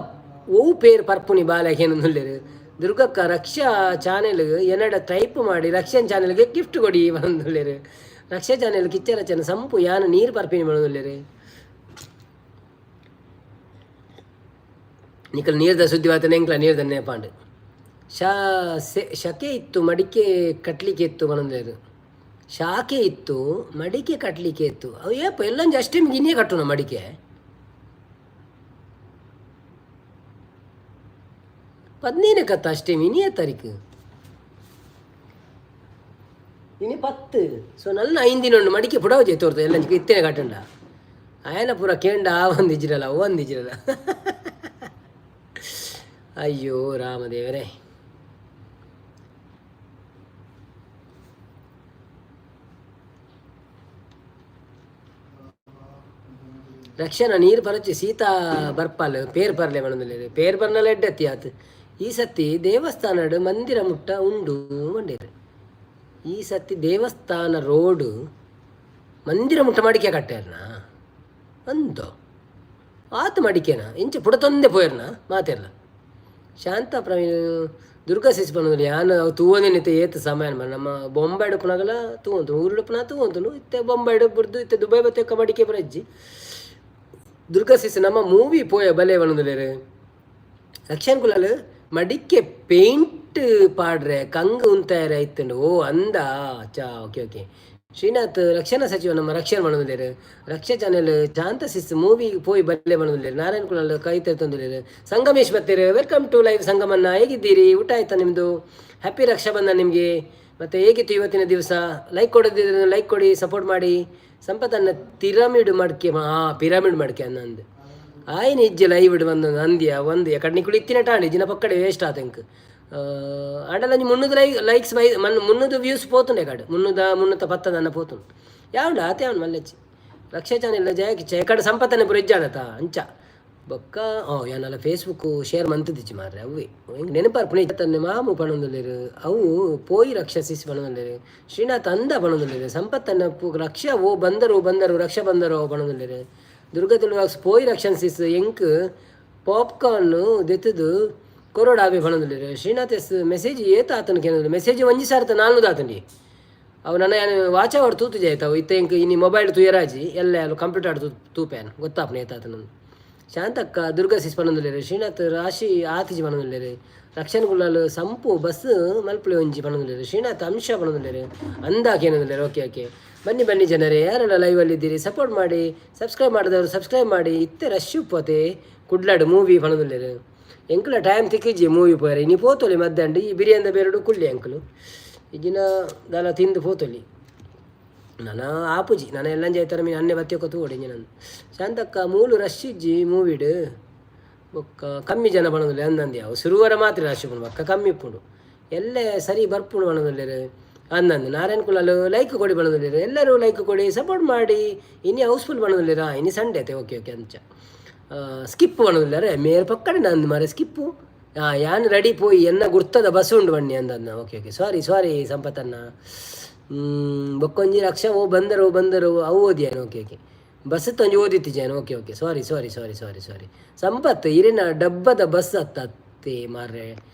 ಒವು ಪೇರ್ ಪರ್ಪುನಿ ಬಾಲೆ ಕೇನೊಂದುಲ್ಲೆರ್. ದುರ್ಗಕ್ಕ, ರಕ್ಷಾ ಚಾನೆಲ್ ಎನ್ನಡ ಟೈಪ್ ಮಾಡಿ, ರಕ್ಷನ್ ಚಾನೆಲ್ಗೆ ಗಿಫ್ಟ್ ಕೊಡಿ ಪನೊಂದುಲ್ಲೆರ್. ರಕ್ಷಾ ಚಾನೆಲ್ ಕಿಚ್ಚ ರಚನೆ ಸಂಪು ಯಾನ್ ನೀರು ಪರ್ಪಿನಿ ಪನೊಂದುಲ್ಲೆರ್. ನಿಕಲ್ ನೀರ್ದ ಸುದ್ದಿ ವಾತನೆ ಎಂಕ್ಲ ನೀರ್ದ ನೆನಪಾಂಡ್. ಶಾ ಸೆ ಶಕೆ ಇತ್ತು, ಮಡಿಕೆ ಕಟ್ಲಿಕ್ಕೆ ಇತ್ತು ಪನೊಂದುಲ್ಲೆರ್. ಶಾಖೆ ಇತ್ತು, ಮಡಿಕೆ ಕಟ್ಟಲಿಕ್ಕೆ ಇತ್ತು. ಅವು ಏಪ ಎಲ್ಲಂಜಿ ಅಷ್ಟೇ ಇನ್ನೇ ಕಟ್ಟುನ ಮಡಿಕೆ? 15 ಕತ್ತ ಅಷ್ಟೇ? ಇನಿಯೇ ತಾರೀಕು? ಇನಿ 10. ಸೊ ನನ್ನ 5 ದಿನ ಉಂಡು. ಮಡಿಕೆ ಪುಡಾವಜೆ ತೋರ್ತು ಎಲ್ಲ ಇತ್ತೇನೆ ಕಟ್ಟಂಡ. ಆಯನ ಪೂರ ಕೇಂಡ ಆ ಒಂದು ಇಜ್ಜಿರಲ್ಲ, ಅವು ಒಂದು ಇಜ್ಜಿರಲ್ಲ. ಅಯ್ಯೋ ರಾಮದೇವರೇ. ರಕ್ಷಣ ನೀರು ಪರಚಿ ಸೀತಾ ಬರ್ಪಾಲ್ ಪೇರ್ ಪರ್ಲೆ ಪನೊಂದುಲ್ಲೆರ್. ಪೇರ್ ಪರ್ನಲ ಎಡ್ಡೆತ್ತಿ ಆತ್. ಈ ಸತಿ ದೇವಸ್ಥಾನಡ್ ಮಂದಿರ ಮುಟ್ಟ ಉಂಡು ಪಂಡೆರ್. ಈ ಸತಿ ದೇವಸ್ಥಾನ ರೋಡ್ ಮಂದಿರ ಮುಟ್ಟ ಮಡಿಕೆ ಕಟ್ಟೆರ್ನ ಅಂದೋ ಆತ್ ಮಡಿಕೆನ ಇಂಚ ಪುಡತೊಂದೆ ಪೋಯರ್ನ ಮಾತೆರ್ಲ. ಶಾಂತ ಪ್ರವೀಣ್, ದುರ್ಗಾ ಸಿಸ್ ಪನೊಂದುಲ್ಲೆ. ಯಾನ್ ಅವು ತೂವೊಂದಿನಿತ್ತೆ ಏತ್ ಸಮಯ. ನಮ್ಮ ಬೊಂಬಾಯ್ಡ್ ಉಪ್ಪುನಗಲ ತೂವೊಂತು, ಊರುಡು ಉಪ್ಪುನ ತೂವೊಂತುಂಡು. ಇತ್ತೆ ಬೊಂಬಾಯ್ಡ್ ಬುಡ್ದು ಇತ್ತೆ ದುಬೈ ಬತ್ತೆಕ್ಕ ಮಡಿಕೆ ಪೂರ ಇಜ್ಜಿ. ದುರ್ಗಾ ಸಿಸ್, ನಮ್ಮ ಮೂವಿ ಪೋಯ ಬಲೆ ಪನೊಂದುಲ್ಲೆರ್. ರಕ್ಷನ್ ಕುಲಾಲ್, ಮಡಿಕೆ ಪೇಂಟ್ ಪಾಡ್ರೆ ಕಂಗ್ ಉಂತಾಯರೆ ಇತ್ತುಂಡು. ಓ ಅಂದ ಚಾ, ಓಕೆ ಓಕೆ. ಶ್ರೀನಾಥ್, ರಕ್ಷಣಾ ಸಚಿವ ನಮ್ಮ ರಕ್ಷಣೆ ಪನೊಂದುಲ್ಲೆರ್. ರಕ್ಷಾ ಚಾನೆಲ್ ಶಾಂತ ಸಿಸ್ ಮೂವಿ ಪೋಯಿ ಬಲ್ಲೆ ಪನೊಂದುಲ್ಲೆರ್. ನಾರಾಯಣ್ ಕುಲಾಲ್ ಕೈ ತರ್ತೊಂದುಲ್ಲೆರ್. ಸಂಗಮೇಶ್ ಬತ್ತೆರ್. Welcome to live ಸಂಗಮನ್ನ. ಹೇಗಿದ್ದೀರಿ? ಊಟ ಆಯ್ತಾ ನಿಮ್ಮದು? ಹ್ಯಾಪಿ ರಕ್ಷಾಬಂಧನ್ ನಿಮಗೆ. ಮತ್ತು ಹೇಗಿತ್ತು ಇವತ್ತಿನ ದಿವಸ? ಲೈಕ್ ಕೊಡದಿದ್ರೆ ಲೈಕ್ ಕೊಡಿ, ಸಪೋರ್ಟ್ ಮಾಡಿ. ಸಂಪತ್ತನ್ನ ಪಿರಮಿಡ್ ಮಡ್ಕೆ, ಹಾಂ ಪಿರಮಿಡ್ ಮಡ್ಕೆ ಅನ್ನಂದು ಆಯ್ನ ಇಜ್ಜೆ ಲೈವ್ ಇಡ್ ಬಂದು ಅಂದ್ಯ ಒಂದು ಎಕಡೆ ನಿಕುಲು ಇತ್ತಿನ ಟಾಂಡಿ ಜಿನ ಪಕ್ಕಡೆ ವೇಸ್ಟ್ ಆತ ಎಂಕ್. ಆಂಡಲ ಒಂಜಿ 300 ಲೈಕ್ಸ್ ಬೈ ಮನ್ 300 ವ್ಯೂಸ್ ಪೋತುಂಡೆ ಕಾಡು ಮುನ್ನೂದ ಮುನ್ನೂತ ಪತ್ತದನ್ನ ಪೋತುಂಡು. ಯಾವುಂಡು ಆತೆ ಅವನು ಮಲ್ಲೆಚ್ಚಿ. ರಕ್ಷಾ ಚಾನೆಲ್ ಜಯ ಕಿಚ್ಚ ಎಕಡೆ ಸಂಪತ್ತನೆ ಪೂರ ಇಜ್ಜಾಡತ ಅಂಚ ಬೊಕ್ಕ. ಓ ಯಾನಲ ಫೇಸ್ಬುಕ್ ಶೇರ್ ಮಂತುದಿಜ್ಜಿ ಮಾರ್ರೆ. ಅವ್ವೆ ಎಂಕ್ ನೆನಪಾರ್ಪುನೆ ತನ್ನೆ ಮಾಮು ಪನೊಂದುಲ್ಲೆರ್. ಅವು ಪೋಯಿ ರಕ್ಷಸಿಸ್ ಪನೊಂದುಲ್ಲೆರ್. ಶ್ರೀನಾಥ್ ಅಂದ ಪನೊಂದುಲ್ಲೆರ್. ಸಂಪತ್ತನ್ನ ರಕ್ಷಾ ಓ ಬಂದರು ಬಂದರು ರಕ್ಷಾ ಬಂದರು ಪನೊಂದುಲ್ಲೆರ್. ದುರ್ಗಾ ತುಳುವಾಕ್ಸ್ ಪೋಯಿ ರಕ್ಷನ್ ಸಿಸ್ ಎಂಕ್ ಪಾಪ್ಕಾರ್ನ್ ದೆತ್ತುದು ಕೊರೊಡಾವೆ ಪನೊಂದುಲ್ಲೆರ್. ಶ್ರೀನಾಥ್ ಎಸ್, ಮೆಸೇಜ್ ಏತ್ ಆತನ ಕೇನೊಂದು. ಮೆಸೇಜ್ 1400 ಆತುಂಡಿ. ಅವು ನನ ಯಾನ್ ವಾಚ ಅವಡ್ ತೂತುಜಿ ಆಯ್ತು. ಅವು ಇತ್ತೆ ಎಂಕ್ ಇನಿ ಮೊಬೈಲ್ ತೂಯರಾಜಿ ಎಲ್ಲೆ ಅಲ್ಲ ಕಂಪ್ಯೂಟರ್ ತೂಪೇನ್ ಗೊತ್ತಾಪುನ ಏತಾತನ. ಶಾಂತಕ್ಕ, ದುರ್ಗಾ ಸಿಸ್ ಪನೊಂದುಲ್ಲೆರ್. ಶ್ರೀನಾಥ್ ರಾಶಿ ಆತಿಜಿ ಪನೊಂದುಲ್ಲೆರ್. ರಕ್ಷಣ್ ಕುಲಾಲ್ ಸಂಪು ಬಸ್ ಮಲ್ಪುಲೆ ಒಂಜಿ ಪನೊಂದುಲ್ಲೆರ್. ಶ್ರೀನಾಥ್ ಅಂಶ ಪನೊಂದುಲ್ಲೆರ್. ಅಂದ ಕೇನೊಂದುಲ್ಲೆರ್. ಓಕೆ ಓಕೆ, ಬನ್ನಿ ಬನ್ನಿ ಜನರೇ. ಯಾರೆಲ್ಲ ಲೈವಲ್ಲಿ ಇದ್ದೀರಿ ಸಪೋರ್ಟ್ ಮಾಡಿ. ಸಬ್ಸ್ಕ್ರೈಬ್ ಮಾಡಿದವರು ಸಬ್ಸ್ಕ್ರೈಬ್ ಮಾಡಿ. ಇತ್ತೆ ರಶ್ ಉಪ್ಪತೆ ಕುಡ್ಲಾಡು ಮೂವಿ ಪನೊಂದುಲ್ಲೆರ್. ಎಂಕುಲ ಟೈಮ್ ತಿಕ್ಕಿಜ್ಜಿ ಮೂವಿ ಪೋಯರೆ. ಇನಿ ಪೋತೊಲಿ ಮಧ್ಯಾಹ್ನ. ಈ ಬಿರಿಯಾನಿ ಬೇರಡು ಕುಳ್ಳಿ ಅಂಕಲು ಇಜಿನ ದಾಲ ತಿಂದು ಪೋತೊಲಿ. ನನ ಆಪುಜಿ ನನ ಎಲ್ಲ ಜೈತರ ಮೀನು ಅನ್ನೆ ಬತ್ತಿ ತೂವೊಡು ಇಂಜಿ. ನಂದು ಶಾಂತಕ್ಕ, ಮೂಲು ರಶ್ ಇಜ್ಜಿ ಮೂವಿಡ್, ಬೊಕ್ಕ ಕಮ್ಮಿ ಜನ ಪನೊಂದುಲ್ಲೆ ಅಂದಂದು. ಅವು ಸುರುವರ ಮಾತ್ರ ರಶ್ ಉಪ್ಪುಂಡು, ಬೊಕ್ಕ ಕಮ್ಮಿ ಉಪ್ಪುಂಡು. ಎಲ್ಲೆ ಸರಿ ಬರ್ಪುಂಡು ಪನೊಂದುಲ್ಲೆರ್. ಅಂದಂದು ನಾರಾಯಣ್ ಕುಲಾಲ್ ಲೈಕ್ ಕೊಡಿ ಪನೊಂದುಲ್ಲೆರ್. ಎಲ್ಲರೂ ಲೈಕ್ ಕೊಡಿ, ಸಪೋರ್ಟ್ ಮಾಡಿ. ಇನಿ ಹೌಸ್ಫುಲ್ ಪನೊಂದುಲ್ಲೆರಾ? ಇನಿ ಸಂಡೇ ಅತೆ. ಓಕೆ ಓಕೆ, ಅಂಚ ಸ್ಕಿಪ್ ಪನೊಂದುಲ್ಲೆರ್. ಮೇರ್ ಪಕ್ಕಡೆ ನಂದು ಮಾರೆ ಸ್ಕಿಪ್ಪು. ಯಾನ್ ರೆಡಿ ಪೋಯಿ ಎನ್ನ ಗುರ್ತದ ಬಸ್ ಉಂಡು ಬನ್ನಿ ಅಂದನ್ನ. ಓಕೆ ಓಕೆ, ಸಾರಿ ಸಾರಿ ಸಂಪತ್ತನ್ನ. ಬೊಕ್ಕೊಂಜಿ ರಕ್ಷಾ ಓ ಬಂದರು ಬಂದರು ಅವು ಓದಿಯಾನು. ಓಕೆ ಓಕೆ, ಬಸ್ ಒಂಜಿ ಓದಿತ್ತಿಜಾನು. Okay okay, sorry sorry sorry sorry sorry Sampath. ಇರಿನ ಡಬ್ಬದ ಬಸ್ ಅತ್ತತ್ತೆ ಮಾರ್ರೆ.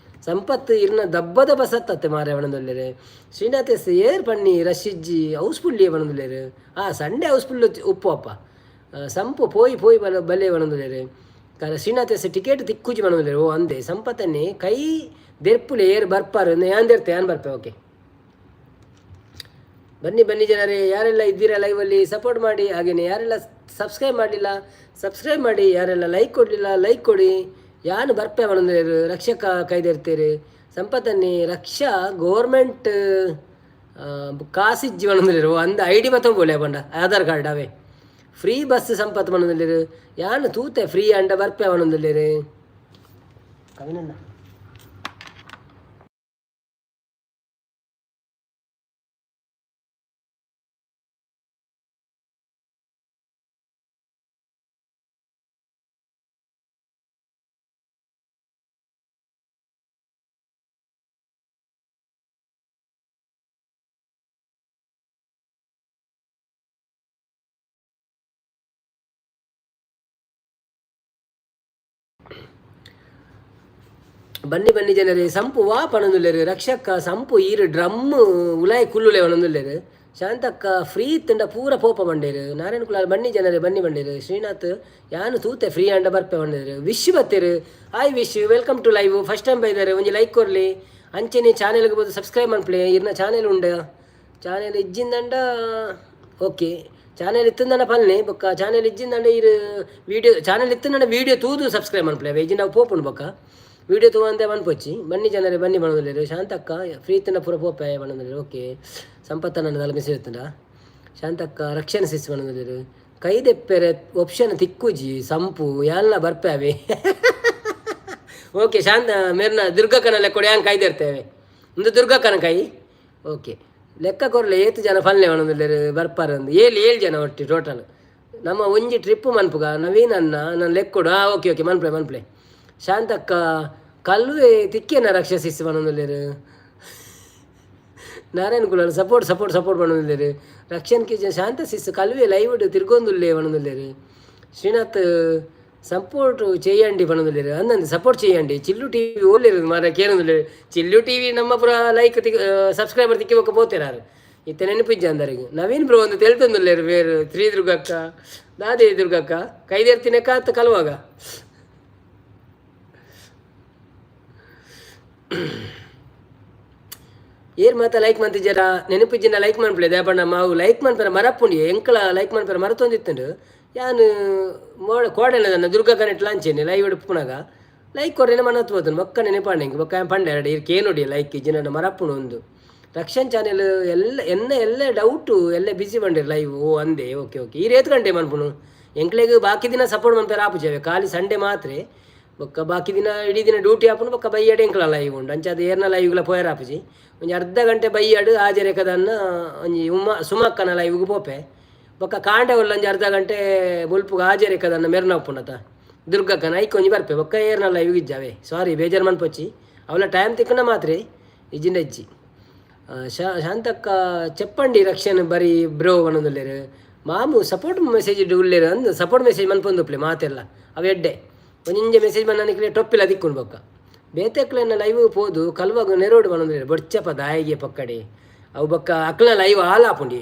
ಸಂಪತ್ ಇರ್ನ ದಬ್ಬದ ಬಸ್ ಅತ್ತತ್ತೆ ಮಾರ್ರೆ ಪನೊಂದುಲ್ಲೆರ್. ಶ್ರೀನಾಥ್ ಎಸ್ ಏರ್ ಪನ್ನಿ ರಶ್ ಇಜ್ಜಿ ಹೌಸ್ಫುಲ್ ಪನೊಂದುಲ್ಲೆರ್. ಆ ಸಂಡೇ ಹೌಸ್ಫುಲ್ ಉಪ್ಪು ಅಪ್ಪ. ಸಂಪು ಪೋಯಿ ಪೋಯಿ ಬಲ ಬಲೆ ಪನೊಂದುಲ್ಲೆರ್. ಶ್ರೀನಾಥ್ ಎಸ್ ಟಿಕೆಟ್ ತಿಕ್ಕುಜಿ ಪನೊಂದುಲ್ಲೆರ್. ಓ ಅಂದೆ ಸಂಪತ್ತನ್ನೇ ಕೈ ದೆರ್ಪುಲೆ ಏರ್ ಬರ್ಪಾರು ಯಾನ್ ದೆರ್ತೆ ಯಾನ್ ಬರ್ಪೆ. ಓಕೆ, ಬನ್ನಿ ಬನ್ನಿ ಜನರೇ. ಯಾರೆಲ್ಲ ಇದ್ದೀರಾ ಲೈವಲ್ಲಿ ಸಪೋರ್ಟ್ ಮಾಡಿ. ಹಾಗೆಯೇ ಯಾರೆಲ್ಲ ಸಬ್ಸ್ಕ್ರೈಬ್ ಮಾಡಲಿಲ್ಲ ಸಬ್ಸ್ಕ್ರೈಬ್ ಮಾಡಿ. ಯಾರೆಲ್ಲ ಲೈಕ್ ಕೊಡಲಿಲ್ಲ ಲೈಕ್ ಕೊಡಿ. ಯಾನು ಬರ್ಪೆ ಪನೊಂದುಲ್ಲೆರ್. ರಕ್ಷಕ ಕೈದೆರ್ತೀರಿ. ಸಂಪತ್ತನ್ನಿ ರಕ್ಷಾ ಗೋರ್ಮೆಂಟ್ ಕಾಸಿಜ್ಜಿ ಪನೊಂದುಲ್ಲೆರ್. ಅಂದ I D ಬತ್ತೊಂಬೋಲೆ ಪಂಡ ಆಧಾರ್ ಕಾರ್ಡ್ ಅವೇ. ಫ್ರೀ ಬಸ್ ಸಂಪತ್ ಪನೊಂದುಲ್ಲೆರ್. ಯಾನ್ ತೂತೆ ಫ್ರೀ ಅಂಡ ಬರ್ಪೆ ಪನೊಂದುಲ್ಲೆರ್. ಕವಿನಣ್ಣ. ಬನ್ನಿ ಬನ್ನಿ ಜನರೇ. ಸಂಪು ವಾ ಪಣೊಂದುಲ್ಲೆರ್. ರಕ್ಷಕ್ಕ ಸಂಪು ಈರ್ ಡ್ರಮ್ ಉಲಾಯಿ ಕುಲ್ಲುಲೆ ಪಣೊಂದುಲ್ಲೆರ್. ಶಾಂತಕ್ಕ ಫ್ರೀ ಇತ್ತುಂಡ ಪೂರ ಪೋಪ ಪಂಡೆರ್. ನಾರಾಯಣ ಕುಲಾಲ್ ಬನ್ನಿ ಜನರೇ ಬನ್ನಿ ಪಂಡೆರ್. ಶ್ರೀನಾಥ್ ಯಾನ್ ತೂತೆ, ಫ್ರೀ ಆಂಡ ಬರ್ಪೆ ಪಂಡೆರ್. ವಿಶ್ ಬತ್ತೆರ್. Hi wish, welcome to live. First time ಬೈದಾರೆ, ಒಂಜಿ ಲೈಕ್ ಕೊರ್ಲಿ. ಅಂಚೆನೆ ಚಾನೆಲ್ಗೆ ಬೋದು ಸಬ್ಸ್ಕ್ರೈಬ್ ಮನ್ಪುಲೆ. ಇರ್ನ ಚಾನೆಲ್ ಉಂಡು? ಚಾನೆಲ್ ಇಜ್ಜಿಂದಂಡ ಓಕೆ, ಚಾನೆಲ್ ಇತ್ತಂದನ ಪಲ್ನೆ. ಬೊಕ್ಕ ಚಾನೆಲ್ ಇಜ್ಜಿಂದಂಡ ಇರು ವೀಡಿಯೋ, ಚಾನೆಲ್ ಇತ್ತಂದನ ವೀಡಿಯೋ ತೂದು ಸಬ್ಸ್ಕ್ರೈಬ್ ಮನ್ಪುಲೆ. ಇಜ್ಜಿಂಡ ಅವು ಪೋಪುಂಡು. ಬೊಕ್ಕ ವೀಡಿಯೋ ತೂವಂದೆ ಮನ್ಪೊಚ್ಚಿ. ಬನ್ನಿ ಜನರೇ ಬನ್ನಿ ಪನೊಂದುಲ್ಲೆರ್. ಶಾಂತಕ್ಕ ಫ್ರೀ ಇತ್ತಂಡ ಪೂರ ಪೋಪೆ ಪನೊಂದುಲ್ಲೆರ್. ಓಕೆ, ಸಂಪತ್ತನ ದಾಲ ಮೆಸೇಜ್ ಇತ್ತಂಡ. ಶಾಂತಕ್ಕ ರಕ್ಷಣೆ ಸಿಸ್ ಪನೊಂದುಲ್ಲೆರ್. ಕೈ ದೆಪ್ಪೆರೆ ಆಪ್ಷನ್ ತಿಕ್ಕುಜಿ ಸಂಪು, ಯಾನ್ಲ ಬರ್ಪೆ ಅವೆ. ಓಕೆ, ಶಾಂತ ಮೇರ್ನ ದುರ್ಗಕ್ಕನ ಲೆಕ್ಕೊಡು, ಯಾನ್ ಕೈದೆರ್ತೇವೆ ಇಂದು ದುರ್ಗಕ್ಕನ ಕೈ. ಓಕೆ, ಲೆಕ್ಕ ಕೊರ್ಲೆ, ಏತ್ ಜನ ಫಲ್ನೆ ಪನೊಂದುಲ್ಲೆರ್. ಬರ್ಪಾರ ಅಂದ್ ಏಳು ಏಳು ಜನ ಒಟ್ಟಿ ಟೋಟಲ್. ನಮ್ಮ ಒಂಜಿ ಟ್ರಿಪ್ ಮನ್ಪುಗ ನವೀನ್ ಅನ್ನ, ನಾನು ಲೆಕ್ಕೊಡು. ಹಾಂ, ಓಕೆ ಓಕೆ, ಮನ್ಪ್ಲೆ ಮನ್ಪ್ಲೆ. ಶಾಂತಕ್ಕ ಕಲ್ವೆ ತಿಕ್ಕೇನ ರಕ್ಷಸಿಸ್ ಪನೊಂದುಲ್ಲೆರ್. Narayana Kulal support support support ಪನೊಂದುಲ್ಲೆರ್. ರಕ್ಷನ್ ಕಿಚನ್ ಶಾಂತ ಸಿಸ್ ಕಲ್ವೆ ಲೈವ್ ತಿರ್ಗೊಂದುಲ್ಲೆ ಪನೊಂದುಲ್ಲೆರ್. ಶ್ರೀನಾಥ್ ಸಪೋರ್ಟ್ చేయండి ಪನೊಂದುಲ್ಲೆರ್. ಅಂದಂದು ಸಪೋರ್ಟ್ చేయండి. ಚಿಲ್ಲು ಟಿವಿ ಓಲೇರು ಮಾರ ಕೇನೊಂದುಲ್ಲೆರ್. ಚಿಲ್ಲು ಟಿವಿ ನಮ್ಮ ಪುರ ಲೈಕ್ ತಿಕ್ ಸಬ್ಸ್ಕ್ರೈಬರ್ ತಿಕ್ಕಿ ಬೊಕ್ಕ ಪೋತೇರಾರು. ಇತ್ತೆ ನೆನಪಿಜ್ಜ ಅಂದರಿಗೆ. ನವೀನ್ ಬ್ರೋ ಒಂದು ತೆಲ್ತೊಂದುಲ್ಲೆರ್. ಬೇರು ಶ್ರೀ ದುರ್ಗಕ್ಕ ದಾದೆ ದುರ್ಗಕ್ಕ ಕೈದೇರ್ತಿನ ಕಾತ್ ಕಲುವಾಗ. ಏರ್ ಮಾತ ಲೈಕ್ ಮಂತಿಜ್ಜರ? ನೆನಪಿಜ್ಜಿನ ಲೈಕ್ ಮನ್ಪುಲೆ ದೇಪಣ್ಣ. ಮಾವು ಲೈಕ್ ಮನ್ಪೆರ ಮರಪ್ಪುಂಡಿ. ಎಂಕಲ ಲೈಕ್ ಮನ್ಪೆರ ಮರತೊಂದಿತ್ತುಂಡು. ಯಾನ್ ಮೋಡ ಕೋಡೆನ ದುರ್ಗಾ ಕನೆಕ್ಟ್ ಲಾಂಚೇನೆ ಲೈವ್ ಇಡ್ಪುನಗ ಲೈಕ್ ಕೊರ್ರೆನೆ ಮನತ್ ಪೋತುಂಡು. ಬೊಕ್ಕ ನೆನಪಾಂಡೆ ಎಂಕ್. ಬೊಕ್ಕ ಪಂಡೆ ಎರಡು ಇರ್ ಕೇನುಡಿ ಲೈಕ್ ಇಜ್ಜಿನ ಮರಪ್ಪುಂಡು ಒಂದು. ರಕ್ಷನ್ ಚಾನೆಲ್ ಎಲ್ಲ ಎನ್ನ ಎಲ್ಲ ಡೌಟು ಎಲ್ಲ ಬಿಸಿ ಬಂಡಿರ್ ಲೈವ್. ಓ ಅಂದೆ, ಓಕೆ ಓಕೆ. ಈ ರೇತ್ ಗಂಟೆ ಮನ್ಪುನು? ಎಂಕ್ಲೆಗ್ ಬಾಕಿ ದಿನ ಸಪೋರ್ಟ್ ಮನ್ಪೆರ ಆಪುಜವೆ, ಖಾಲಿ ಸಂಡೇ ಮಾತ್ರ. ಬೊಕ್ಕ ಬಾಕಿ ದಿನ ಇಡೀ ದಿನ ಡ್ಯೂಟಿ ಆಪುಂಡು. ಬೊಕ್ಕ ಬೈಯಡ್ ಎಂಕ್ಲ ಲೈವ್ ಉಂಡು. ಅಂಚಾದ್ ಏರ್ನ ಲೈವ್ಲ ಪೋಯರ ಆಪುಜಿ. ಒಂಜಿ ಅರ್ಧ ಗಂಟೆ ಬೈಯಡ್ ಆಜರೆ ಕದನ್ನ ಒಂಜಿ ಉಮ್ಮ ಸುಮಕ್ಕನ ಲೈವ್ಗೆ ಪೋಪೆ. ಬೊಕ್ಕ ಕಾಂಡೆ ಉಲ್ಲ ಒಂಜಿ ಅರ್ಧ ಗಂಟೆ ಬೊಲ್ಪುಗು ಆಜರೆ ಕದನ್ನ ಮೆರ್ನ ಉಪ್ಪುಂಡತ ದುರ್ಗಕ್ಕನ ಐಕ್ ಒಂಜಿ ಬರ್ಪೆ. ಬೊಕ್ಕ ಏರ್ನ ಲೈವ್ಗೆ ಇಜ್ಜಾವೆ, ಸಾರಿ, ಬೇಜಾರು ಮನ್ಪೊಚ್ಚಿ. ಅವಲ ಟೈಮ್ ತಿಕ್ಕನ ಮಾತ್ರ, ಇಜ್ಜಿಂಡ ಇಜ್ಜಿ. ಶಾಂತಕ್ಕ చెప్పండి ರಕ್ಷಣ್ ಬರಿ ಬ್ರೋ ಪನೊಂದುಲ್ಲೆರ್. ಮಾಮು ಸಪೋರ್ಟ್ ಮೆಸೇಜ್ ಉಲ್ಲೆರ್ ಅಂದ್, ಸಪೋರ್ಟ್ ಮೆಸೇಜ್ ಮನ್ಪೊಂದುಪ್ಲೆ ಮಾತೆಲ್ಲ. ಅವು ಎಡ್ಡೆ. ಒಂಜಿಂಜ ಮೆಸೇಜ್ ಮನ್ನನಿಕ್ಲೆ ಟೊಪ್ಪಿಲ ದಿಕ್ಕುಂಡು. ಬೊಕ್ಕ ಬೇತೆಕ್ಲೆನ ಲೈವ್ ಪೋದು ಕಲ್ವಾಗ ನೆರೋಡು ಪನೊಂದುಲ್ಲೆರ್. ಬೊಡ್ಚಪ ದಾಯಿಗೆ ಪಕ್ಕಡೆ ಅವು. ಬೊಕ್ಕ ಅಕ್ಲ ಲೈವ್ ಆಲ್ ಆಪುಂಡಿ.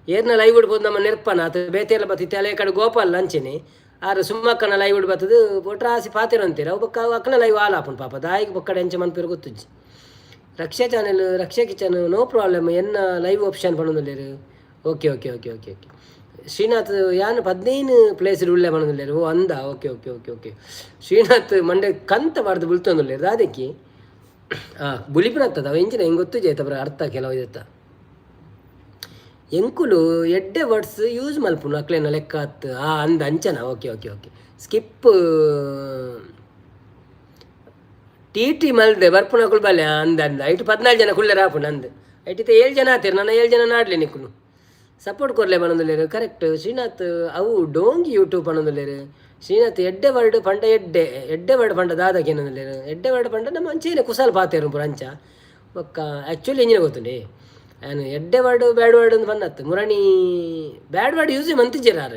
ಏರ್ನ ಲೈವ್ ಪೋದು ನಮ್ಮ ನೆರ್ಪನ ಅತ ಬೇತೆಲ್ಲ ಬತ್ತಿತ್ತೆ. ಅಲೆ ಕಡೆ ಗೋಪಾಲ್ ಅಂಚೆನೆ ಆರು ಸುಮ್ಮಕ್ಕನ ಲೈವ್ ಬತ್ತದು ಒಟ್ರಾಸಿ ಪಾತೆರಂತೀರ. ಅವು ಬೊಕ್ಕ ಅಕ್ಲ ಲೈವ್ ಆಲ್ ಆಪುಂಡು. ಪಾಪ ದಾಯಿಗೆ ಬೊಕ್ಕಡೆ ಅಂಚೆ ಮನ್ಪೆರ್ ಗೊತ್ತುಜ್ಜಿ. Raksha channel Raksha kitchen no problem ಎನ್ನ ಲೈವ್ ಆಪ್ಷನ್ ಪನೊಂದುಲ್ಲೆರ್. Okay okay okay okay okay. Srinath ಯಾನ್ 15 ಪ್ಲೇಸ್ ಉಲ್ಲೆ ಪನೊಂದುಲ್ಲೆರ್. ಓ ಅಂದ, okay okay okay okay. Srinath ಮಂಡೆ ಕಂತ ಪಾಡ್ದು ಬುಲ್ತೊಂದುಲ್ಲೆರ್. ದಾದೆಕ್ಕಿ ಹಾಂ ಬುಲಿಪುನತ್ತದ ಅವು ಎಂಚಿನ ಹೆಂಗೆ ಗೊತ್ತು ಜೈತ ಅರ್ಥ ಕೆಲವು ಇತ್ತ. ಎಂಕುಲು ಎಡ್ಡೆ ವರ್ಡ್ಸ್ ಯೂಸ್ ಮಲ್ಪುನು, ಅಕ್ಲೆನ ಲೆಕ್ಕ ಅತ್ತು. ಆ ಅಂದ ಅಂಚನ, okay okay okay. Skip T T ಮಲ್ದೆ ಬರ್ಪುನಕುಲು ಬಲ್ಲೆ. ಅಂದ ಅಂದ, ಐಟು 14 ಜನ ಕುಲ್ಲೆರ್ ಆಪುಂಡು ಅಂದ್. ಐಟಿತ್ತೆ ಏಳು ಜನ ಆತೇರು, ನನ್ನ ಏಳು ಜನ ನಾಡ್ಲೆ. ನಿಕ್ಕುಲು ಸಪೋರ್ಟ್ ಕೊರ್ಲೆ ಪನೊಂದುಲ್ಲೆರ್. ಕರೆಕ್ಟ್ ಶ್ರೀನಾಥ್. ಅವು ಡೋಂಗಿ ಯೂಟ್ಯೂಬ್ ಪನೊಂದುಲ್ಲೆರ್. ಶ್ರೀನಾಥ್ ಎಡ್ಡೆ ವರ್ಡ್ ಪಂಡ ಎಡ್ಡೆ ಎಡ್ಡೆ ವರ್ಡ್ ಪಂಡ ದಾದ ಕೇನೊಂದುಲ್ಲೆರ್. ಎಡ್ಡೆ ವರ್ಡ್ ಪಂಡ ನಮ್ಮ ಅಂಚೆನೆ ಕುಸಾಲ್ ಪಾತೆರು ಪೂರ ಅಂಚ. ಬೊಕ್ಕ ಆ್ಯಕ್ಚುಲಿ ಎಂಜಿನ ಗೊತ್ತುಂಡೆ, ಯಾನ್ ಎಡ್ಡೆ ವರ್ಡ್ ಬ್ಯಾಡ್ ವರ್ಡ್ ಅಂದ್ ಪನ್ನತ್ತು. ಮುರಣಿ ಬ್ಯಾಡ್ ವರ್ಡ್ ಯೂಸ್ ಮಂತಿಜ್ಜೆರ್.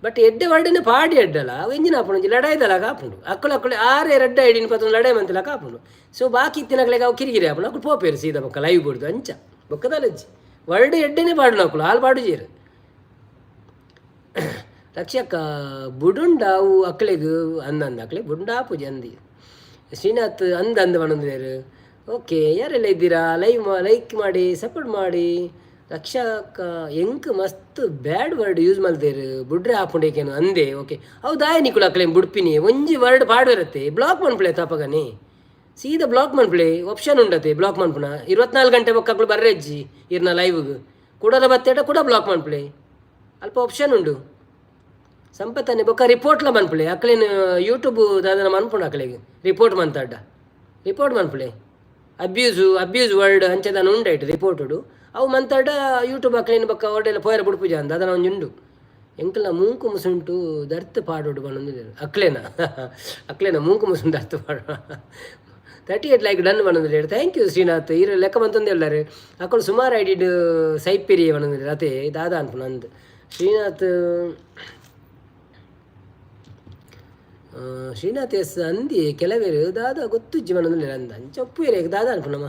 ಬಟ್ ಎಡ್ಡೆ ವರ್ಡ್ನ ಪಾಡಿ ಎಡ್ಡಲ ಅವು ಎಂಜಿನ ಆಪುಂಡು, ಒಂಜಿ ಲಡಾಯ್ದಲಾಗ ಆಪುಂಡು. ಅಕ್ಕುಲು ಅಕ್ಕುಲು ಆರೆ ರಡ್ಡ ಐಡಿನ ಪತ್ತೊಂದು ಲಡಾಯಿ ಮಂತಿಲಕ ಆಪುಂಡು. ಸೊ ಬಾಕಿ ಇತ್ತಿನಕ್ಲೆಗ್ ಅವು ಕಿರಿಕಿರಿ ಆಪುಂಡು. ಅಕುಲು ಪೋಪೇರು ಸೀದಾ ಬೊಕ್ಕ ಲೈವ್ ಬುಡ್ದು. ಅಂಚ ಬೊಕ್ಕ ದಾಲಜ್ಜಿ, ವರ್ಡ್ ಎಡ್ಡೆನೆ ಪಾಡುನ ಅಕುಲು, ಆಲ್ ಪಾಡುಜೆರ್. ರಕ್ಷಕ ಬುಡುಂಡ ಅವು ಅಕ್ಲೆಗ್ ಅಂದಂದ ಅಕ್ಲೆ ಬುಡುಂಡ ಆಪುಜಿ ಅಂದಿ. ಶ್ರೀನಾಥ್ ಅಂದ ಅಂದ ಪನೊಂದುಲ್ಲೆರ್. ಓಕೆ, ಯಾರೆಲ್ಲ ಇದ್ದೀರಾ ಲೈವ್ ಲೈಕ್ ಮಾಡಿ ಸಪೋರ್ಟ್ ಮಾಡಿ. ರಕ್ಷಕ ಎಂಕ್ ಮಸ್ತ್ ಬ್ಯಾಡ್ ವರ್ಡ್ ಯೂಸ್ ಮಲ್ತೇರು, ಬುಡ್ರೆ ಆಪುಂಡೇಕೇನು ಅಂದೆ. ಓಕೆ, ಅವು ದಾಯ ನಿಕುಲು ಅಕ್ಲೆ ಬುಡ್ಪಿನಿ? ಒಂಜಿ ವರ್ಡ್ ಪಾಡುವರತ್ತೆ ಬ್ಲಾಕ್ ಮನ್ಪುಲೆ. ತಪಗನೆ ಸೀದಾ ಬ್ಲಾಕ್ ಮನ್ಪುಲೆ. ಆಪ್ಷನ್ ಉಂಡತೆ ಬ್ಲಾಕ್ ಮನ್ಪುನ. 24 ಗಂಟೆ ಬೊಕ್ಕ ಅಕ್ಲು ಬರ್ರೆಜ್ಜಿ ಇರ್ನ ಲೈವ್ಗ್. ಕುಡಲ ಬತ್ತೇಟ ಕೂಡ ಬ್ಲಾಕ್ ಮನ್ಪುಲೆ, ಅಲ್ಪ ಆಪ್ಷನ್ ಉಂಡು. ಸಂಪತ್ತನೆ ಬೊಕ್ಕ ರಿಪೋರ್ಟ್ಲ ಮನ್ಪುಲೆ ಅಕ್ಲೇನು. ಯೂಟ್ಯೂಬ್ ದಾದನ ಮನ್ಪುಂಡು ಅಕ್ಲೆಗ್ ರಿಪೋರ್ಟ್ ಮಂತಾಡ್ಡ ರಿಪೋರ್ಟ್ ಮನ್ಪುಲೆ. ಅಬ್ಯೂಸು ಅಬ್ಯೂಸ್ ವರ್ಡ್ ಅಂಚೆದಾನ ಉಂಡೈಟ್ ರಿಪೋರ್ಟುಡು. ಅವು ಮಂತಾಡ ಯೂಟ್ಯೂಬ್ ಅಕ್ಲೇನು ಬೊಕ್ಕ ಒಡೆಲ್ಲ ಪೋಯರ ಬುಡ್ಪುಜ ಅಂದ ಅದನ್ನ ಒಂಜಿ ಉಂಡು. ಎಂಕಲ್ನ ಮೂಂಕು ಮುಸುಂಟು ದರ್ತ್ ಪಾಡೋಡು ಪನೊಂದುಲ್ಲೆರ್. ಅಕ್ಲೇನ ಅಕ್ಲೇನ ಮೂಂಕು ಮುಸುಂಟು ದರ್ತ್ ಪಾಡು. 38 ಲೈಕ್ ಡನ್ ಪನೊಂದುಲ್ಲೆರ್. Thank you Srinath. ಈರ್ ಲೆಕ್ಕ ಮಂತೊಂದು ಎಲ್ಲಾರು. ಅಕುಲು ಸುಮಾರು ಐಡಿಡ್ ಸೈಪಿರಿ ಪನೊಂದುಲ್ಲೆರ್. ಅತೆ ದಾದ ಅನ್ಪುನ ಅಂದ್. ಶ್ರೀನಾಥ್ ಶ್ರೀನಾಥ್ ಎಸ್ ಅಂದಿ ಕೆಲವೆರ್ ದಾದ ಗೊತ್ತುಜ್ಜಿ ಪನೊಂದುಲ್ಲೆರ್ ಅಂದ್ ಅಂಚ ಉಪ್ಪುವೆರ್ ದಾದ ಅನ್ಪುನಮ.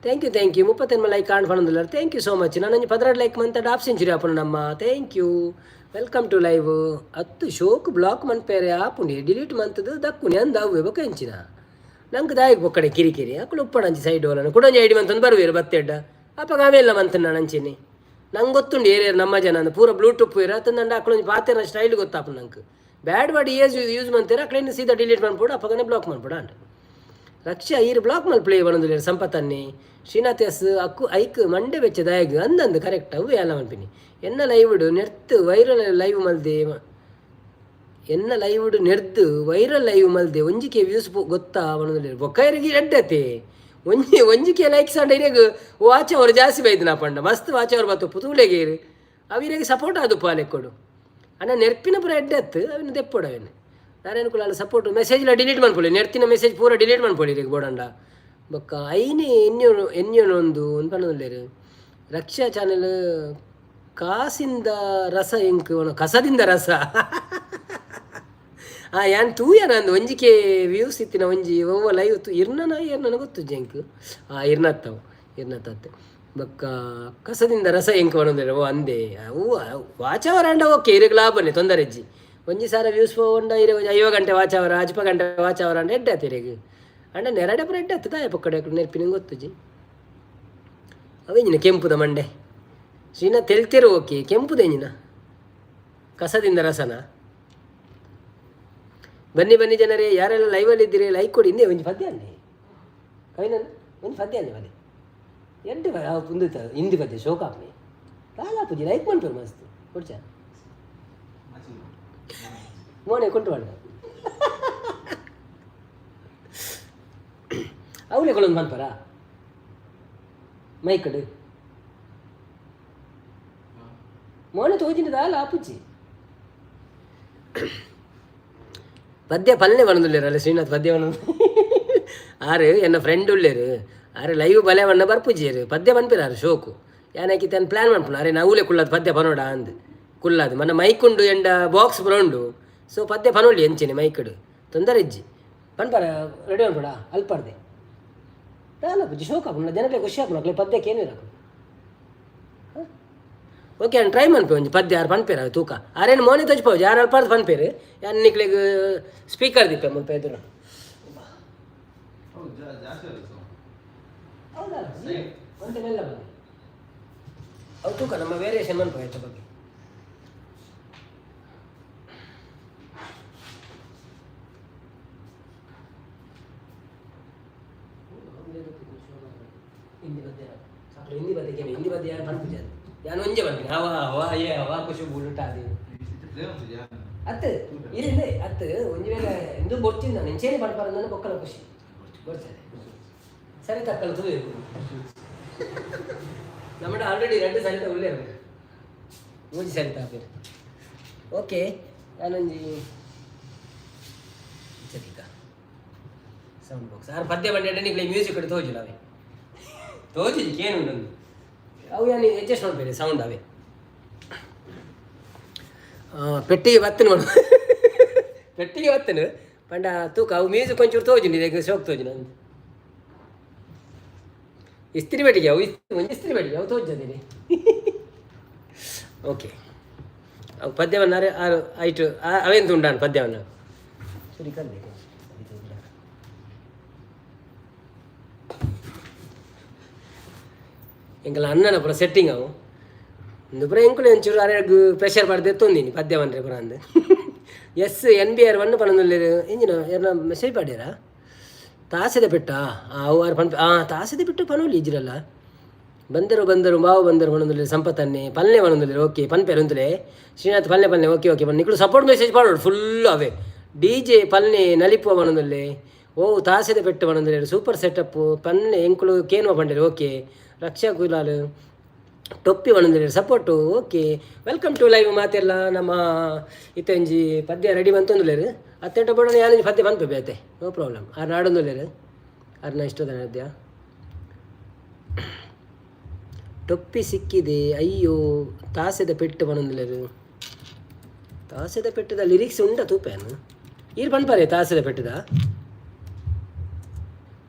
Thank you, thank you. 39 like and ಪನೊಂದುಲ್ಲೆರ್. Thank you so much. ನನೊಂಜಿ 12 ಲೈಕ್ ಮಂತಡ ಹಾಫ್ ಸೆಂಚುರಿ ಆಪುಂಡು ನಮ್ಮ. Thank you, welcome to live. ಅತ್ತು ಶೋಕ್ ಬ್ಲಾಕ್ ಮನ್ಪೆರೆ ಆಪುಂಡು, ಡಿಲೀಟ್ ಮಂತುದು ದಕ್ಕುನಿ ಅಂದ್ ಅವ್ವೆ. ಬೊಕ ಎಂಚಿನ ನಂಕ್ ದಾಯೆಗ್ ಬೊಕ್ಕಡೆ ಕಿರಿಕಿರಿ? ಅಕುಲು ಉಪ್ಪಡಂಚಿ ಸೈಡ್ ಓಲನ ಕುಡೊಂಜಿ ಐಡಿ ಮಂತೊಂದು ಬರುವೆರ್ ಬತ್ತೆಡ್ಡ. ಅಪಗ ಅವೆಲ್ಲ ಮಂತುಂಡ ಅಂಚೆನೆ. ನಂಗೆ ಗೊತ್ತುಂಡು ಏರೇರು ನಮ್ಮ ಜನ ಅಂದ್. ಪೂರ ಬ್ಲೂಟೂತ್ ಪೂರ ಅತ್ತಂದಂಡ ಅಕುಲೊಂಜಿ ಪಾತೆರ್ನ ಸ್ಟೈಲ್ ಗೊತ್ತಾಪುಂಡು ನಂಕ್. ಬ್ಯಾಡ್ ವರ್ಡ್ ಏಸ್ ಯೂಸ್ ಮಂತೆರ್ ಅಕ್ಲೆನ್ ಸೀದಾ ಡಿಲೀಟ್ ಮನ್ಪೊಡು, ಅಪಗನೆ ಬ್ಲಾಕ್ ಮನ್ಪೊಡು ಆಂಡ್. ರಕ್ಷಾ ಈರ್ ಬ್ಲಾಕ್ ಮಲ್ಪುಲೆ ಪನೊಂದುಲ್ಲೆರ್ ಸಂಪತ್ತನ್ನೆ. ಶ್ರೀನಾಥ್ ಎಸ್ ಅಕ್ಕು ಐಕ್ ಮಂಡೆ ಬೆಚ್ಚ ದಾಯೆಗ್ ಅಂದಂದ್. ಕರೆಕ್ಟ್, ಅವ್ವೆ ಯಾನ್ಲ ಮನ್ಪಿನಿ. ಎನ್ನ ಲೈವ್ಡ್ ನೆರ್ತ್ ವೈರಲ್ ಲೈವ್ ಮಲ್ದೆ, ಎನ್ನ ಲೈವ್ಡ್ ನೆರ್ದ್ ವೈರಲ್ ಲೈವ್ ಮಲ್ದೆ, ಒಂಜಿ ಕೆ ವ್ಯೂಸ್ ಗೊತ್ತಾ ಪನೊಂದುಲ್ಲೆರ್. ಬೊಕ್ಕ ಇರೆಗ್ ಎಡ್ಡತೆ. ಒಂಜಿ ಒಂಜಿ ಕೆ ಲೈಕ್ಸ್ ಆಂಡ ಇರೆಗ್ ವಾಚ್ ಅವರ್ ಜಾಸ್ತಿ ಬೈದಿನ ಪಂಡ ಮಸ್ತ್ ವಾಚ್ ಅವರ್ ಬತ್ತು ತೂಲೆಗೇರು. ಅವು ಇರೆಗ್ ಸಪೋರ್ಟ್ ಆದುಪ್ಪ ಲೆಕ್ಕೊಡು. ಅಣ್ಣ, ನೆರ್ಪಿನ ಪೂರ ಎಡ್ಡೆ ಅತ್ತು, ಅವೆನ್ ದೆಪ್ಪೊಡು ಅವೆನ್. ನಾರಾಯಣ ಕುಲಾಲ್ ಸಪೋರ್ಟ್ ಮೆಸೇಜ್ಲ ಡಿಲೀಟ್ ಮನ್ಪೊಲಿ. ನೆರ್ತಿನ ಮೆಸೇಜ್ ಪೂರ ಡಿಲೀಟ್ ಮನ್ಪೊಲಿ ಇರೆಗ್ ಬೋಡಂಡ. ಬೊಕ್ಕ ಐನೆ ಎನ್ಯೋನು ಎನ್ಯೋನೊಂದು ಒಂದು ಪನೊಂದುಲ್ಲೆರ್. ರಕ್ಷಾ ಚಾನೆಲ್ ಕಾಸಿಂದ ರಸ ಎಂಕ್ ಕಸದಿಂದ ರಸ. ಆ ಯಾನ್ ತೂಯನ ಅಂದ್ ಒಂಜಿಕೆ ವ್ಯೂಸ್ ಇತ್ತಿನ ಒಂಜಿ ಒವ್ವ ಲೈವ್ ತು ಇರ್ನನ ಏರ್ನನ ಗೊತ್ತುಜ್ಜಿ ಎಂಕ್. ಆ ಇರ್ನತ್ತವು ಇರ್ನತ್ತತ್ತೆ. ಬೊಕ್ಕ ಕಸದಿಂದ ರಸ ಎಂಕ್ ಪನೊಂದುಲ್ಲೆರ್. ಓ ಅಂದೆ ಅವು ವಾಚ್ ಅವರ್ ಆಂಡ ಓಕೆ, ಇರೆಗ್ ಲಾಭನೆ, ತೊಂದರೆ ಇಜ್ಜಿ. 1000 ವ್ಯೂಸ್ ಪೋಂಡ ಇರೆ ಒಂಜಿ 50 ಗಂಟೆ ವಾಚ್ ಅವರ್, 50 ಗಂಟೆ ವಾಚ್ ಅವರ್ ಆಂಡ ಎಡ್ಡೆ ಆತು ಇರೆಗ್. ಆಂಡ ನೆರಡೆ ಪೂರ ಎಡ್ಡೆ ಆತು. ದಾಯೆ ಪೊಕ್ಕಡೆ ನೆರ್ಪಿನ ಗೊತ್ತುಜ್ಜಿ. ಅವೆಂಜಿನ ಕೆಂಪುದ ಮಂಡೆ ಶ್ರೀನಾಥ್ ತೆಲ್ತೇರು. ಓಕೆ, ಕೆಂಪುದೆಂಜಿನ ಕಸದಿಂದ ರಸನ. ಬನ್ನಿ ಬನ್ನಿ ಜನರೇ, ಯಾರೆಲ್ಲ ಲೈವಲ್ಲಿ ಇದ್ದೀರಿ ಲೈಕ್ ಕೊಡಿ. ಹಿಂದೆ ಒಂಜಿ ಪದ್ಯ ಅಂದೆ ಕೈನ ಒಂಜಿ ಪದ್ಯ ಅಂದೆ ಬನ್ನಿ ಎಡ್ಡೆ ಉಂದು ಹಿಂದಿ ಪದ್ಯ ಶೋಕ ಆಪುನಿ ದಾಲ ಆಪುಜಿ. ಲೈಕ್ ಮನ್ಪುವೆರ್ ಮಸ್ತ್ ಕೊಡ್ಚ ಮೋನೆ ಕೊಂಟು ಮಾಡ ಅವಳೆ ಕೊಳೊಂದು ಮನ್ಪರಾ ಮೈಕಡ್ ಮೋನೆ ತೋಜಿಂಡ ದಾಲ ಆಪುಜಿ. ಪದ್ಯ ಪಲ್ಲೆ ಪನೊಂದುಲ್ಲೆರ್ ಶ್ರೀನಾಥ್. ಪದ್ಯ ಪನೊಂದು ಆರು ಎನ್ನ ಫ್ರೆಂಡ್ ಉಲ್ಲೆರ್. ಆರು ಲೈವ್ ಬಲೆ ಬಣ್ಣ ಬರ್ಪುಜಿಯೆರ್, ಪದ್ಯ ಪನ್ಪೆರ್ ಆರು ಶೋಕು. ಯಾನ್ ತನ್ನ ಪ್ಲ್ಯಾನ್ ಮನ್ಪುನ ಅರೆ ನವುಲೆ ಕುಲ್ಲದ್ ಪದ್ಯ ಪನೊಡ ಅಂದ್ ಕುಲ್ಲದ್. ಮನ್ನ ಮೈಕ್ ಉಂಡು ಎಂಡ ಬಾಕ್ಸ್ ಪೂರ ಉಂಡು. ಸೊ ಪದ್ಯ ಪನೊಲಿ ಎಂಚೆನೆ ಮೈಕ್ಡ್ ತೊಂದರೆ ಇಜ್ಜಿ. ಪನ್ಪರ ರೆಡಿ ಮನ್ಪೊಡ ಅಲ್ಪರ್ದೆ ದಾಲ ಪುಜಿ. ಶೋಕ್ ಆಪುಂಡು, ಜನಕ್ಲೆ ಖುಷಿ ಆಪುಂಡು, ಅಕ್ಲೆ ಪದ್ಯ ಕೇನುವೆರ್ ಅಕುಲು. ಓಕೆ, ಯಾನ್ ಟ್ರೈ ಮನ್ಪೆ ಒಂಜಿ ಪದ್ಯ. ಆರ್ ಪನ್ಪೆರ್ ಅವು ತೂಕ. ಆರೇನು ಮೋನೆ ತೋಜಿಪಾವುಜಿ, ಆರ್ ಅಲ್ಪಾರ್ದ್ ಪನ್ಪೆರ್. ಯಾನ್ ನಿಕ್ಲೆಗ್ ಸ್ಪೀಕರ್ ದಿಪ್ಪೆ ಮುಲ್ಪ ಎದುರು. ಹೌದಾ? ಒಂತೆ ಮೆಲ್ಲ ಬನ್ನಿ. ಅವು ತೂಕ, ನಮ್ಮ ವೇರಿಯೇಷನ್ ಮನ್ಪ ಆಯ್ತ ಬಗ್ಗೆ. ಹಿಂದಿ ಪದ್ಯ ಅಕ್ಲು ಹಿಂದಿ ಪದ್ಯ ಕೇನು. ಹಿಂದಿ ಪದ್ಯ ಯಾನ್ ಪನ್ಪುಜಿ. ಅದು ಯಾನ್ ಒಂಜೆ ಪನ್ಪಿನಿ, ಹವಾ ಹವಾ ಏ ಹವಾ ಖುಷಿ ಉಲ್ಟಾ ಅದು ಅತ್ತು ಇರಿಂದೆ ಅತ್ತು. ಒಂಜಿ ವೇಳೆ ಇಂದು ಬೊರ್ಚಿಂದ ನೆಂಚೇನೆ ಪನ್ಪರಂದ್ರೆ ಬೊಕ್ಕಲ ಖುಷಿ ಬೊರ್ಚದೆ ಸರಿ ತಕ್ಕಲು ತೂವೆ. ನಮ್ಮಡ ಆಲ್ರೆಡಿ ಎರಡು ಸರಿತ ಉಳ್ಳೇರು, ಮೂಜಿ ಸರಿತ ಆಪೇರು. ಓಕೆ, ನಾನೊಂಜಿ ಸರಿಗ ಸೌಂಡ್ ಬಾಕ್ಸ್. ಆರು ಪದ್ಯ ಬಂಡೆ ನಿಕ್ಲೆ ಮ್ಯೂಸಿಕ್ ಕಡೆ ತೋಜಿಲ್ಲ ಅವೇ ತೋಜಿಜಿ ಕೇನು ಉಂಡು ಅವು. ಯಾನ್ ಅಡ್ಜಸ್ಟ್ ಮಲ್ಪೆರೆ ಸೌಂಡ್ ಅವೇ ಪೆಟ್ಟಿಗೆ ಬತ್ತನು ಮಾಡು, ಪೆಟ್ಟಿಗೆ ಬತ್ತನು ಪಂಡ ತೂಕ. ಅವು ಮ್ಯೂಸಿಕ್ ಒಂಚೂರು ತೋಜುಂಡು ಇರೆಗ್ ಶೋಕ್ ತೋಜುಂಡು ಅಂದ್. ಇಸ್ತ್ರಿ ಪೆಟ್ಟಿಗೆ ಅವು ಒಂಜಿ ಇಸ್ತ್ರಿ ಪೆಟ್ಟಿಗೆ ಅವು ತೋಜದಿರಿ. ಓಕೆ, ಅವು ಪದ್ಯವನ್ನು ಅರೆ ಆರು ಐಟು ಅವೆಂತ ಉಂಡಾನು ಪದ್ಯವನ್ನು ಸರಿ ಕಲ್ಲೆ. ಎಂಕಲ ಅಣ್ಣನ ಪೂರ ಸೆಟ್ಟಿಂಗ್ ಅವು. ಇಂದು ಪೂರ ಎಂಕುಲು ಒಂಚೂರು ಅರೆಗ್ ಪ್ರೆಷರ್ ಪಾಡ್ದು ಎತ್ತೊಂದಿನಿ ಪದ್ಯ ಪನ್ರೆ ಪೂರ ಅಂದ್. ಎಸ್ ಎನ್ ಬಿ ಆರ್ ಒನ್ ಪನೊಂದುಲ್ಲೆರ್. ಇಂಜಿನ ಏರ್ನ ಮೆಸೇಜ್ ಪಾಡ್ಯರಾ? ತಾಸೆದ ಪೆಟ್ಟ ಅವು ಆರು ಪನ್ಪ. ಆ ತಾಸೆದ ಪೆಟ್ಟು ಪನೊಲಿ ಇಜ್ಜಿರಲ್ಲ. ಬಂದರು ಬಂದರು ಮಾವು ಬಂದರು ಪನೊಂದುಲ್ಲೆರ್ ಸಂಪತ್ತನ್ನೆ. ಪಲ್ಲೆ ಪನೊಂದುಲ್ಲೆರ್. ಓಕೆ, ಪನ್ಪೆರ್ ಉಂತುಲೆ. ಶ್ರೀನಾಥ್ ಪಲ್ಲೆ ಪಲ್ಲೆ. ಓಕೆ ಓಕೆ, ನಿಕುಲು ಸಪೋರ್ಟ್ ಮೆಸೇಜ್ ಪಾಡೋಡು ಫುಲ್ ಅವೇ. ಡಿ ಜೆ ಪಲ್ನೆ ನಲಿಪುವ ಪನೊಂದುಲ್ಲೆ. ಓ ತಾಸೆದ ಪೆಟ್ಟು ಪನೊಂದುಲ್ಲೆರ್. ಸೂಪರ್ ಸೆಟಪ್ ಪನ್ನೆ ಎಂಕುಲು ಕೇನುವ ಪಂಡೆರ್. ಓಕೆ, ರಕ್ಷಾ ಕುಲಾಲ್ ಟೊಪ್ಪಿ ಪನೊಂದುಲ್ಲೆರ್ support. Okay, welcome to live ಮಾತೆಲ್ಲ. ನಮ್ಮ ಇತ್ತೊಂಜಿ ಪದ್ಯ ರೆಡಿ ಮಂತೊಂದುಲ್ಲೆರ್. ಅತ್ತೆಂಟ ಬೋಡಣ ಯಾನೊಂಜಿ ಪದ್ಯ ಪನ್ಪೆ ಬೇತೆ, ನೋ ಪ್ರಾಬ್ಲಮ್. ಆರ್ ನಾಡೊಂದುಲ್ಲೆರ್, ಆರ್ನ ಇಷ್ಟದ ಪದ್ಯ. ಟೊಪ್ಪಿ ಸಿಕ್ಕಿದೆ ಅಯ್ಯೋ ತಾಸೆದ ಪೆಟ್ಟು ಪನೊಂದುಲ್ಲೆರ್. ತಾಸೆದ ಪೆಟ್ಟದ ಲಿರಿಕ್ಸ್ ಉಂಡ ತೂಪೇನು. ಈರ್ ಪನ್ಪರೆ ತಾಸದ ಪೆಟ್ಟದ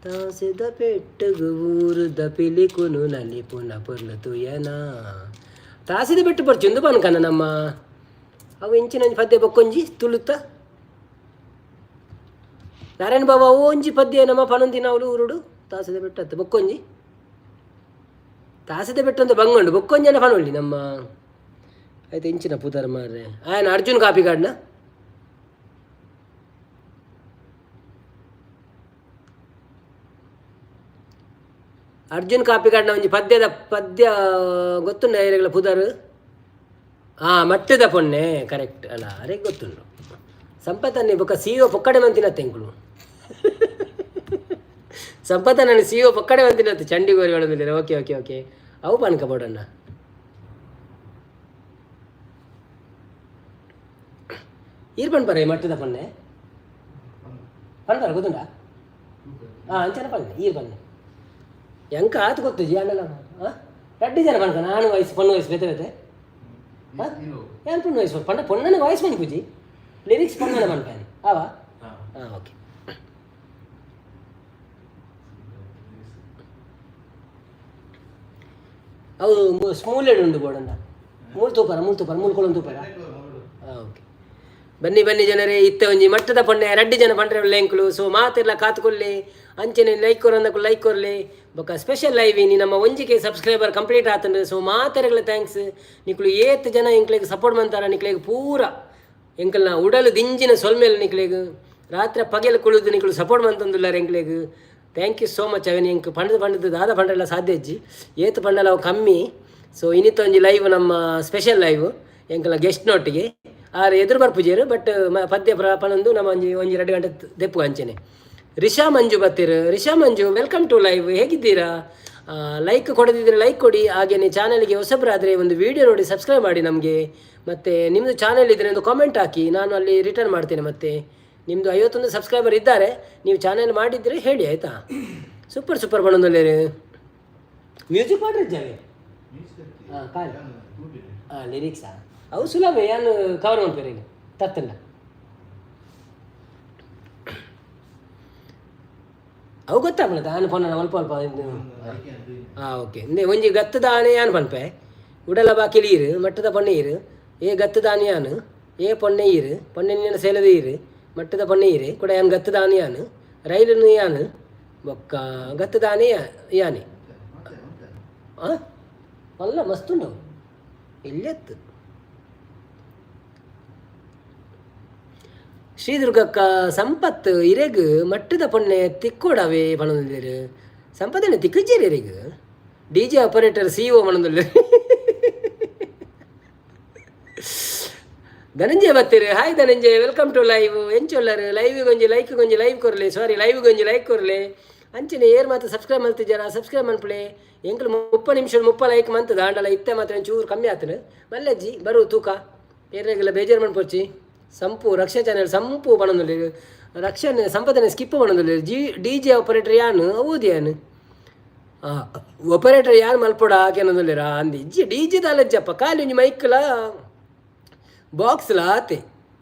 ತಾಸದ ಪೆಟ್ಟಗು ಊರುದ ಪಿಲಿಕುನು ನಲಿಪುನ ಪೊರ್ಲು ತುಯನ. ತಾಸದ ಪೆಟ್ಟು ಪೊರ್ಚುಂದು ಪನ್ಕನ ನಮ್ಮ. ಅವು ಇಂಚಿನ ಒಂಜಿ ಪದ್ಯ ಬೊಕ್ಕೊಂಜಿ ತುಳುತ ನಾರಾಯಣ ಬಾಬಾ ಅವು ಒಂಜಿ ಪದ್ಯ ನಮ್ಮ ಪನೊಂದಿನವಳು ಊರುಡು ತಾಸದ ಬೆಟ್ಟು ಬೊಕ್ಕೊಂಜಿ ತಾಸದ ಬೆಟ್ಟು ಅಂತ ಬಂಗುಂಡು ಬೊಕ್ಕೊಂಜನ ಪನೊಳ್ಳಿ ನಮ್ಮ. ಆಯ್ತು, ಇಂಚಿನ ಪುದರ್ ಮಾರ್ರೆ. ಆಯನ ಅರ್ಜುನ್ ಕಾಪಿಕಾಡ್ನ ಅರ್ಜುನ್ ಕಾಪಿಕಾಡ್ನ ಒಂಜಿ ಪದ್ಯದ ಪದ್ಯ ಗೊತ್ತುಂಡ ಏರೆಗಳ ಪುದರ್? ಹಾಂ, ಮಟ್ಟದ ಪೊನ್ನೆ, ಕರೆಕ್ಟ್ ಅಲ್ಲ? ಅರೆ ಗೊತ್ತುಂಡು. ಸಂಪತ್ತನ್ನೇ ಬೊಕ್ಕ ಸಿ ಒ ಪೊಕ್ಕಡೆ ಮಂತಿನ ತೆಂಕುಲು. ಸಂಪತ್ತ ನಾನು ಸಿ ಒ ಪೊಕ್ಕಡೆ ಮಂತಿನತ್ತೆ ಚಂಡಿಗೋರಿ ಒಳದಿಲ್ಲ. ಓಕೆ ಓಕೆ ಓಕೆ, ಅವು ಪನ್ಕ ಬೋಡಣ್ಣ. ಈರ್ ಪನ್ಪರೆ ಮಟ್ಟದ ಪೊನ್ನೆ ಪನ್ಪರ ಗೊತ್ತುಂಡ? ಹಾಂ, ಅಂಚನ ಪನ್ನೆ ಈರ್ ಪನ್ನೆ ಎಂಕ ಆತು ಗೊತ್ತು ಜಿ ಅಣ್ಣಲ. ಹಾಂ, ರಡ್ಡು ಜನ ಪನ್ಕ. ನಾನು ವಯಸ್ಸು ಪೊಣ್ಣು ವಯಸ್ಸು ಬೇತೆ ಬೇತೆ. ಹಾಂ, ಏನ್ ಪೊಣ್ಣು ವಯಸ್ಸು ಪಂಡ ಪೊಣ್ಣನ ವಾಯ್ಸ್ ಪನ್ಪುಜಿ, ಲಿರಿಕ್ಸ್ ಪೊಣ್ಣನ ಪನ್ಪೇನೆ ಆವಾ. ಹಾಂ, ಓಕೆ. ಅವು ಸ್ಮೂಲೆಡ್ ಉಂಡು ಬೋಡಣ್ಣ. ಮೂಲು ತೂಪರ, ಮೂಲು ತೂಪರ, ಮೂಲು ಕೊಳನ್ ತೂಪರ. ಹಾಂ, ಓಕೆ. ಬನ್ನಿ ಬನ್ನಿ ಜನರೇ, ಇತ್ತೆ ಒಂಜಿ ಮಟ್ಟದ ಪೊಣ್ಣೆ ರಡ್ಡಿ ಜನ ಪಂಡ್ರೆ ಎಂಕುಲು. ಸೊ ಮಾತೆರ್ಲ ಕಾತುಕೊಲ್ಲಿ, ಅಂಚನೆ ಲೈಕ್ ಕೊರಂದಕು ಲೈಕ್ ಕೊರ್ಲಿ. ಬೊಕ್ಕ ಸ್ಪೆಷಲ್ ಲೈವ್ ಇನಿ ನಮ್ಮ ಒಂಜಿಕೆ ಸಬ್ಸ್ಕ್ರೈಬರ್ ಕಂಪ್ಲೀಟ್ ಆತಂಡು. ಸೊ ಮಾತೆರೆಗಳ thanks. ನಿಕ್ಲು ಏತ್ ಜನ ಎಂಕ್ಲೆಗ್ ಸಪೋರ್ಟ್ ಮಂತಾರ, ನಿಕ್ಲೆಗ್ ಪೂರ ಎಂಕಲ್ನ ಉಡಲು ದಿಂಜಿನ ಸೊಲ್ಮೆಲ್. ನಿಕ್ಲೆಗ್ ರಾತ್ರಿ ಪಗೆಲ್ ಕುಳಿದು ನಿಕ್ಲು ಸಪೋರ್ಟ್ ಮಂತೊಂದುಲ್ಲಾರ ಎಂಕ್ಲೆಗ್. Thank you so much. ಅವೆನ್ ಎಂಕ್ ಪಂಡದು ಪಂಡದು ದಾದ ಪಂಡಲ ಸಾಧ್ಯ ಇಜ್ಜಿ, ಏತ್ ಪಂಡಲ ಅವು ಕಮ್ಮಿ. ಸೊ ಇನಿತ ಒಂಜಿ ಲೈವ್ ನಮ್ಮ ಸ್ಪೆಷಲ್ ಲೈವ್ ಎಂಕಲ್ನ ಗೆಸ್ಟ್ ನೊಟ್ಟಿಗೆ. ಆರ್ ಎದುರು ಬರ್ಪುಜೇರು, ಬಟ್ ಪದ್ಯ ಪನೊಂದು ನಮ್ಮ ಒಂಜಿ ಒಂಜಿ 2 ಗಂಟೆ ದೆಪ್ಪು ಅಂಚೆನೆ. ರಿಷಾ ಮಂಜು ಬತ್ತೀರು. Risha Manju, welcome to live. ಹೇಗಿದ್ದೀರಾ? ಲೈಕ್ ಕೊಡದಿದ್ದರೆ ಲೈಕ್ ಕೊಡಿ. ಹಾಗೆಯೇ ಚಾನಲ್ಗೆ ಹೊಸಬರಾದರೆ ಒಂದು ವಿಡಿಯೋ ನೋಡಿ ಸಬ್ಸ್ಕ್ರೈಬ್ ಮಾಡಿ ನಮಗೆ. ಮತ್ತು ನಿಮ್ಮದು ಚಾನಲ್ ಇದ್ದರೆ ಒಂದು ಕಾಮೆಂಟ್ ಹಾಕಿ, ನಾನು ಅಲ್ಲಿ ರಿಟರ್ನ್ ಮಾಡ್ತೇನೆ. ಮತ್ತು ನಿಮ್ಮದು 51 ಸಬ್ಸ್ಕ್ರೈಬರ್ ಇದ್ದಾರೆ, ನೀವು ಚಾನಲ್ ಮಾಡಿದರೆ ಹೇಳಿ ಆಯಿತಾ. ಸೂಪರ್ ಸೂಪರ್ ಬಣ್ಣದಲ್ಲಿ ಮ್ಯೂಸಿಕ್ ಮಾಡ್ರಿ ಜಾವೆ. ಹಾಂ, ಕಾಲಿ ಹಾಂ, ಲಿರಿಕ್ಸಾ ಅವು ಸುಲಭ. ಏನು ಕವರ್ ಮಾಡ್ತಾರೆ ಈಗ ತತ್ತಲ್ಲ ಅವು ಗೊತ್ತಾಗ್ಬಿಡುತ್ತೆ. ಆನು ಪೊನ್ನ ಅಲ್ಪ ಅಲ್ಪ. ಹಾಂ, ಓಕೆ. ಒಂಜಿ ಗತ್ತದ ಆನೆ ಯಾನ್ ಪನ್ಪೆ, ಉಡಲ ಬಾಕಿಲಿ ಈರು, ಮಟ್ಟದ ಪೊನ್ನೆ ಈರು. ಏ ಗತ್ತದ ಆನೆ ಯಾನು, ಏ ಪೊನ್ನೆ ಈರು, ಪೊನ್ನೆ ನಿನ್ನ ಸೇಲದ ಈರು, ಮಟ್ಟದ ಪೊನ್ನೆ ಈರು ಕೂಡ ಯಾನ್ ಗತ್ತದ ಆನೆ ಯಾನು, ರೈಲುನು ಯಾನು, ಬೊಕ್ಕ ಗತ್ತದ ಆನೆ ಯಾನೆ. ಹಾಂ, ಅಲ್ಲ ಮಸ್ತ್ ಉಂಡು ಎಲ್ಲಿತ್ತು. ಶ್ರೀದುರ್ಗಕ್ಕ ಸಂಪತ್ತು ಇರೆಗ್ ಮಟ್ಟದ ಪೊನ್ನೆ ತಿಕ್ಕೋಡವೆ ಪಣೊಂದಿರು. ಸಂಪತ್ತನೆ ತಿಕ್ಕುಜೇರಿ ಇರೆಗ್. D J operator C O ಪಣೊಂದುಲ್ಲೆರ್. ಧನಂಜಯ ಬತ್ತೀರು. Hi Dhananjaya, welcome to live. ಎಂಚೊಲ್ಲರು? ಲೈವ್ ಒಂಜಿ ಲೈಕ್ ಒಂಜಿ ಲೈವ್ ಕೊರ್ಲೆ, ಸಾರಿ, ಲೈವ್ ಒಂಜಿ ಲೈಕ್ ಕೊರ್ಲೆ. ಅಂಚನೆ ಏರ್ ಮಾತ್ರ ಸಬ್ಸ್ಕ್ರೈಬ್ ಮಲ್ತಿಜಾರ ಸಬ್ಸ್ಕ್ರೈಬ್ ಮನ್ಪುಲೆ. ಎಂಕುಲು 30 ನಿಮಿಷ 30 ಲೈಕ್ ಮಂತದ ಆಂಡಲ ಇತ್ತೆ ಮಾತ್ರ ಒಂಚೂರು ಕಮ್ಮಿ ಆತನು. ಮಲ್ಲಜ್ಜಿ ಬರು ತೂಕ ಏರೆಗೆಲ್ಲ ಬೇಜಾರು ಮನ್ಪೊಚ್ಚಿ. ಸಂಪು ರಕ್ಷಾ ಚಾನೆಲ್ ಸಂಪು ಪಣೊಂದುಲ್ಲೆರ್. ರಕ್ಷಣೆ ಸಂಪದನೆ ಸ್ಕಿಪ್ ಪಣೊಂದುಲ್ಲೆರ್. ಜಿ ಡಿ ಜೆ ಆಪರೇಟರ್ ಯಾನ್ ಹೌದು ಯಾನ್ ಆಪರೇಟರ್ ಯಾನ್ ಮಲ್ಪೊಡ ಕೇನೊಂದುಲ್ಲೆರಾ ಅಂದು. ಇಜ್ಜಿ, ಡಿ ಜೆ ದಾಲಜ್ಜಪ್ಪ, ಖಾಲಿ ಒಂಜಿ ಮೈಕ್ಲ ಬಾಕ್ಸ್ಲ ಆತೆ.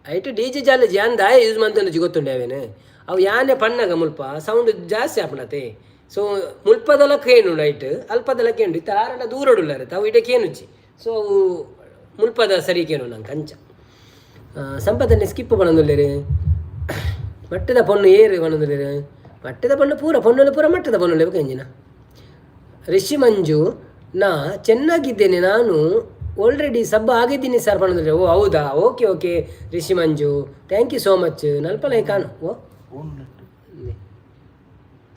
ಐಟ್ ಡಿ ಜೆ ಜಾಲಜಿ ಯಾನ್ ದಾಯ ಯೂಸ್ ಮಂತೊಂದುಜಿ ಗೊತ್ತುಂಡೆ ಅವೇನು. ಅವು ಯಾನೆ ಪಣ್ಣಗ ಮುಲ್ಪ ಸೌಂಡ್ ಜಾಸ್ತಿ ಆಪುಂಡತೆ. ಸೊ ಮುಲ್ಪದಲ ಕೇನುಂಡು ಐಟ್, ಅಲ್ಪದಲ ಕೇನುಂಡು. ಇತ್ತೆ ಆರಡ ದೂರಡುಲ್ಲಾರೆ ಅವು ಇಡೆ ಕೇನುಜ್ಜಿ. ಸೊ ಅವು ಮುಲ್ಪದ ಸರಿ ಕೇನು ನಂಗೆ ಅಂಚ. ಸಂಪದನೆ ಸ್ಕಿಪ್ ಪಣೊಂದುಲ್ಲೆರ್. ಮಟ್ಟದ ಪೊಣ್ಣು ಏರು ಪಣೊಂದುಲ್ಲೆರ್. ಮಟ್ಟದ ಪೊಣ್ಣು ಪೂರ ಪೊಣ್ಣುಲು ಪೂರ ಮಟ್ಟದ ಪೊಣ್ಣುಲೆ ಬೊಕ ಎಂಜಿನ. ರಿಷಿ ಮಂಜು, ನಾ ಚೆನ್ನಾಗಿದ್ದೇನೆ, ನಾನು ಆಲ್ರೆಡಿ ಸಬ್ ಆಗಿದ್ದೀನಿ ಸರ್ ಪಣೊಂದುಲ್ಲೆರ್. ಓ ಹೌದಾ? Okay okay Rishi Manju, thank you so much. ನಲ್ಪ like ಆನು. ಓ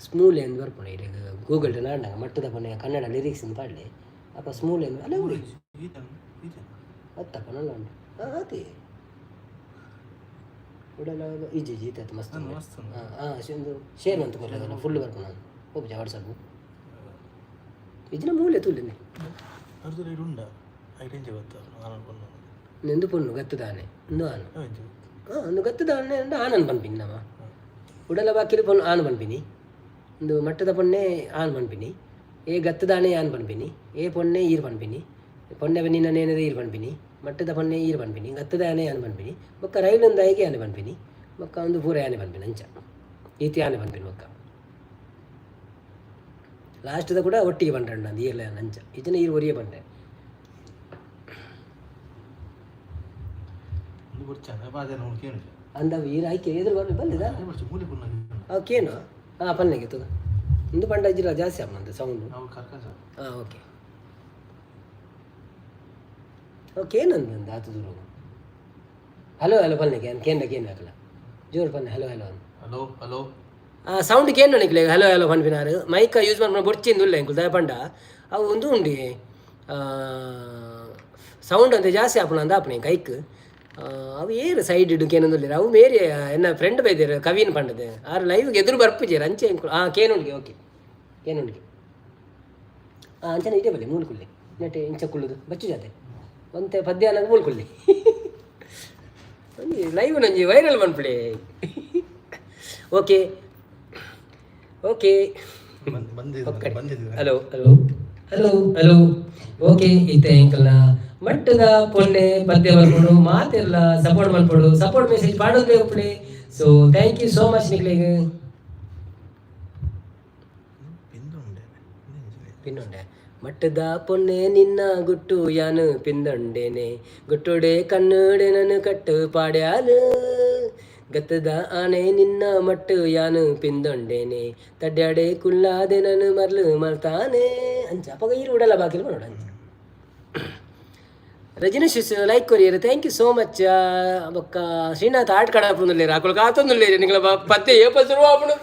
ಸ್ಮೂಲ್ ಎಂದು ಬರ್ಪುಂಡು ಇರೆಗ್ ಗೂಗಲ್ ನಾಡ್ನಗ ಮಟ್ಟದ ಪೊಣ್ಣೆ ಕನ್ನಡ ಲಿರಿಕ್ಸ್ ಪಾಡ್ಲೆ. ಅಪ್ಪ ಸ್ಮೂಲ್ ಎಂದು ಅಲ್ಲ ಅತ್ತಪ್ಪ ನಲ್ಲ ಉಂಟು. ಹಾಂ, ಆತಿ ಉಡಲ ಇಜ್ಜಿ ಇಜ್ಜಿ ಇತ್ತು ಮಸ್ತ್. ಹಾಂ ಹಾಂ, ಒಂದು ಶೇರ್ ಅಂತ ಕೊರ್ಲೆ ಫುಲ್ ಬರ್ಪುಂಡು. ನಾನು ಹೋಗ್ಜ ವಾಟ್ಸಪ್ ಇಜ್ಜಿನ ಮೂಲೆ ತೂಲಿನಿ. ನೆಂದು ಪೊಣ್ಣು ಗತ್ತದಾನೆ ಇಂದು ಆನು. ಹಾಂ, ಒಂದು ಗತ್ತದಾನೆ ಅಂಡ ಆನಂದ್ ಪನ್ಪಿನಿ ನಮ. ಉಡಲ ಬಾಕಿಲು ಪೊಣ್ಣು ಆನ್ ಪನ್ಪಿನಿ, ಒಂದು ಮಟ್ಟದ ಪೊಣ್ಣೆ ಆನ್ ಪನ್ಪಿನಿ, ಏ ಗತ್ತದಾನೆ ಆನ್ ಪನ್ಪಿನಿ, ಏ ಪೊಣ್ಣೆ ಈರ್ ಪನ್ಪಿನಿ, ಪೊಣ್ಣೆ ನಿನ್ನ ನೇನದ ಈರ್ ಪನ್ಪಿನಿ, ಮಟ್ಟದ ಪೊಣ್ಣೆ ಈರ್ ಪನ್ಪಿನಿ, ಗತ್ತದಾನೆ ಆನ್ ಪನ್ಪಿನಿ, ಬೊಕ್ಕ ರೈಲೊಂದು ಐಗೆ ಆನ್ ಪನ್ಪಿನಿ, ಬೊಕ್ಕ ಒಂದು ಪೂರ ಯಾನೆ ಪನ್ಪಿನ ಅಂಚ ಈತಿ ಯಾನೆ ಪನ್ಪಿನ. ಬೊಕ್ಕ ಲಾಸ್ಟ್ದ ಕೂಡ ಒಟ್ಟಿಗೆ ಪಂಡ್ರಂಡ ಅಂದ್ ಈರ್ಲ ಅಂಚ ಇಜ್ಜಿನ ಈರ್ ಒರಿಯೇ ಪಂಡೆ. ಒಂದು ಬೊರ್ಚಿ ಬಾಜನ ಕೇಳು. ಅಂದ ಈರ್ ಆಯ್ಕೆ ಎದುರು ಬರ್ಲಿ ಬಲ್ಲಿದ. ಬೊರ್ಚಿ ಮೂಲೆ ಪುಲ್ಲ. ಅವು ಕೇನು ಹಾಂ ಪನ್ನೆಗೆ ತೂಕ ಇಂದು ಪಂಡ ಇಜ್ಜಿಲ್ಲ ಜಾಸ್ತಿ ಆಪುನಂತೆ ಸೌಂಡು. ಅವು ಕರ್ಕಸ. ಹಾಂ, ಓಕೆ ಓಕೆ. ಏನಂದ ಆತು ದೂರ? ಹಲೋ ಹಲೋ ಪನ್ನೆಗೆ ಕೇಂದ್ರ ಕೇನು ಹಾಕಲ ಜೋರು ಪನ್ನೆ, ಹಲೋ ಹಲೋ ಅಂದ್. Hello hello. ಆ ಸೌಂಡ್ ಕೇನು ನಿಕ್ಲೆ? ಹಲೋ ಹಲೋ ಪನ್ಪಿನಾರು ಮೈಕ್ ಯೂಸ್ ಮನ್ಪುನ ಬೊರ್ಚಿಂದು ಉಲ್ಲ ಎಂಕುಲು. ದಾಯೆ ಪಂಡ ಅವು ಒಂದು ಉಂಡಿ ಸೌಂಡ್ ಅಂತ ಜಾಸ್ತಿ ಆಪುನ ಅಂದ ಆಪುನ ಕೈಕ್. ಅವು ಏರು ಸೈಡ್ ಇಡು ಕೇನೊಂದುಲ್ಲೆರ್. ಅವು ಮೇರಿ ಎನ್ನ ಫ್ರೆಂಡ್ ಬೈದೆರ್ ಕವಿನ್ ಪಂಡದೆ. ಆರು ಲೈವ್ಗೆ ಎದುರು ಬರ್ಪುಜೆರ್ ಅಂಚೆ ಎಂಕುಲು. ಹಾಂ, ಕೇನುಂಡಿಗೆ ಓಕೆ, ಕೇನುಂಡಿಗೆ. ಹಾಂ, ಅಂಚನೆ ಇದೇ ಬಲ್ಲಿ ಮೂಲು ಕುಲ್ಲೆ ನೆಟ್ ಇಂಚ ಕುಳ್ಳುದು ಬಚ್ಚು ಜಾತೆ ಒಂತೆ ಪದ್ಯ ಅನ್ನಂಗೆ ಮೂಲು ಕುಲ್ಲೆ. ಒಂಜಿ ಲೈವ್ ನಂಜಿ ವೈರಲ್ ಮನ್ಪುಲೆ. Okay okay. ಬಂದಿದ್ದು ಬಂದಿದ್ದು. Hello hello hello hello. Okay, ಇತ್ತೆ ಎಂಕಲ್ನ ಮಟ್ಟದ ಪೊನ್ನೆ ಪದ್ಯ ಮಲ್ಪೊಡು. ಮಾತೆಲ್ಲ ಸಪೋರ್ಟ್ ಮಲ್ಪೊಡು, ಸಪೋರ್ಟ್ ಮೆಸೇಜ್ ಪಾಡೊಂದೇ ಉಪ್ಪುಲೆ. So thank you so much ನಿಕ್ಲೆಗ್. ಪಿಂದುಂಡೆ. ಪಿನ್ನುಂಡೆ. ಮಟ್ಟದ ಪೊನ್ನೆ ನಿನ್ನ ಗುಟ್ಟು ಯಾನು ಪಿಂದೊಂಡೇನೆ, ಗುಟ್ಟುಡೆ ಕಣ್ಣುಡೆ ನನ್ನು ಕಟ್ಟು ಪಾಡ್ಯಾಲು. ಗತ್ತದ ಆನೆ ನಿನ್ನ ಮಟ್ಟು ಯಾನು ಪಿಂದೊಂಡೇನೆ, ತಡ್ಯಾಡೆ ಕುಲ್ಲಾದೆ ನನ್ನು ಮರ್ಲು ಮಲ್ತಾನೆ. ಅಂಚ ಅಪಗ ಈರು ಉಡಲ ಬಾಕಿಲ್ ನೋಡ ಅಂಚ. Rajneesh like courier, thank you so much. ಬೊಕ್ಕ ಶ್ರೀನಾಥ್ ಆಟ ಕಡಪುಂದುಲ್ಲೇರು ಅಕುಲು ಕಾತೊಂದುಲ್ಲೇರು ನಿಂಗಳ ಪತ್ತೆ ಏಪ ಶುರು ಆಪುಂಡು.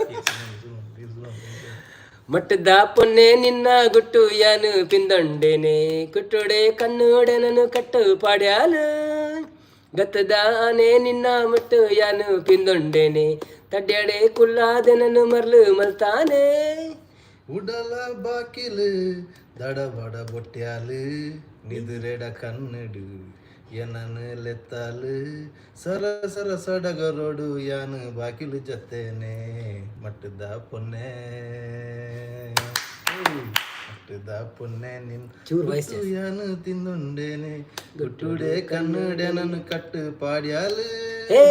ಮಟ್ಟದ ಪೊನ್ನೆ ನಿನ್ನ ಗುಟ್ಟು ಯಾನು ಪಿಂದೊಂಡೇನೆ, ಕುಟ್ಟುಡೆ ಕಣ್ಣುಡೆ ನನ್ನು ಕಟ್ಟು ಪಾಡ್ಯಾಲು. ಗತ್ತದ ಆನೆ ನಿನ್ನ ಮುಟ್ಟು ಯಾನು ಪಿಂದೊಂಡೇನೆ, ತಡ್ಯಾಡೆ ಕುಲ್ಲಾದೆ ನನ್ನು ಮರ್ಲು ಮಲ್ತಾನೆ. ಉಡಲ ಬಾಕಿಲು ದಡಬಡ ಬೊಟ್ಯಾಲು, ನಿದುರೆಡ ಕನ್ನಡು ಎನನು ಲೆತ್ತಾಲು. ಸರ ಸರ ಸಡಗರೋಡು ಯಾನು ಬಾಕಿಲು ಜತ್ತೇನೆ. ಮಟ್ಟದ ಪೊನ್ನೆ ಮಟ್ಟದ ಪೊನ್ನೆ ನಿನ್ ಚೂರು ವಯಸ್ಸು. ಗುಟ್ಟು ಯಾನು ತಿಂದುಂಡೇನೆ, ಗುಟ್ಟುಡೆ ಕನ್ನಡೆ ನನ್ನು ಕಟ್ಟು ಪಾಡ್ಯಾಲು. ಹೇ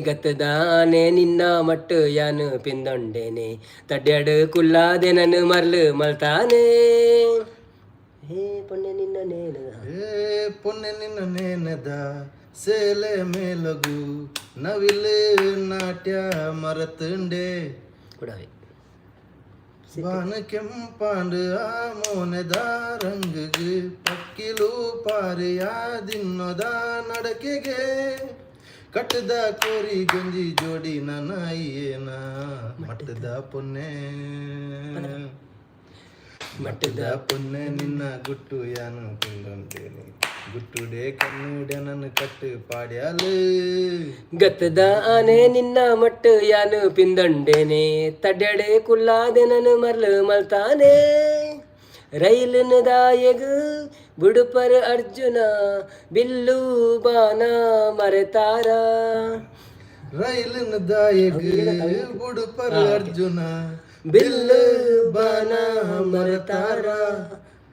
ಗತ್ತದಾನೆ ನಿನ್ನ ಮಟ್ಟು ಯಾನು ಪಿಂದೊಂಡೇನೆ, ತಡ್ಯಾಡು ಕುಲ್ಲಾದೆ ನನ್ನು ಮರ್ಲು ಮಲ್ತಾನೆ. ಹೇ ಪೊನ್ನೆ ನಿನ್ನ ನೇನದ ಏ ಪೊನ್ನೆ ನಿನ್ನ ನೇನದ ಸೇಲೆ ಮೇಲಗು ನವಿಲು ನಾಟ್ಯ ಮರತುಂಡೆ. ಕೊಡವೆ. ಬಾನ ಕೆಂಪಾಂಡು ಆ ಮೋನೆದ ರಂಗುಗು ಪಕ್ಕಿಲು ಪಾರಿಯ ದಿನ್ನದ ನಡಕೆಗೆ ಕಟ್ಟದ ಕೋರಿ ಗೊಂಜಿ ಜೋಡಿ ನಾಯಿಯೇನ. ಮಟ್ಟದ ಪೊನ್ನೆ ಮಟ್ಟದ ಪೊನ್ನೆ ನಿನ್ನ ಗುಟ್ಟು ಯಾನು ತಿಂದಂತೇನೆ, ಗುಟ್ಟುಡೆ ಕಣ್ಣುಡೆ ನನ್ನ ಕಟ್ಟು ಪಾಡ್ಯಾಲು. ಗತ್ತದ ಆನೆ ನಿನ್ನ ಮಟ್ಟು ಯಾನು ಪಿಂದೊಂಡೇನೆ, ತಡ್ಯಾಡೆ ಕುಲ್ಲಾದೆ ನನ್ನು ಮರ್ಲು ಮಲ್ತಾನೆ. ರೈಲಿನ ದಾಯಗು ಬುಡುಪರ್ ಅರ್ಜುನ ಬಿಲ್ಲು ಬಾನ ಮರೆತಾರ. ರೈಲಿನ ದಾಯಗ ಬುಡುಪರ ಅರ್ಜುನ ಬಿಲ್ಲು ಬಾನ ಮರೆತಾರ.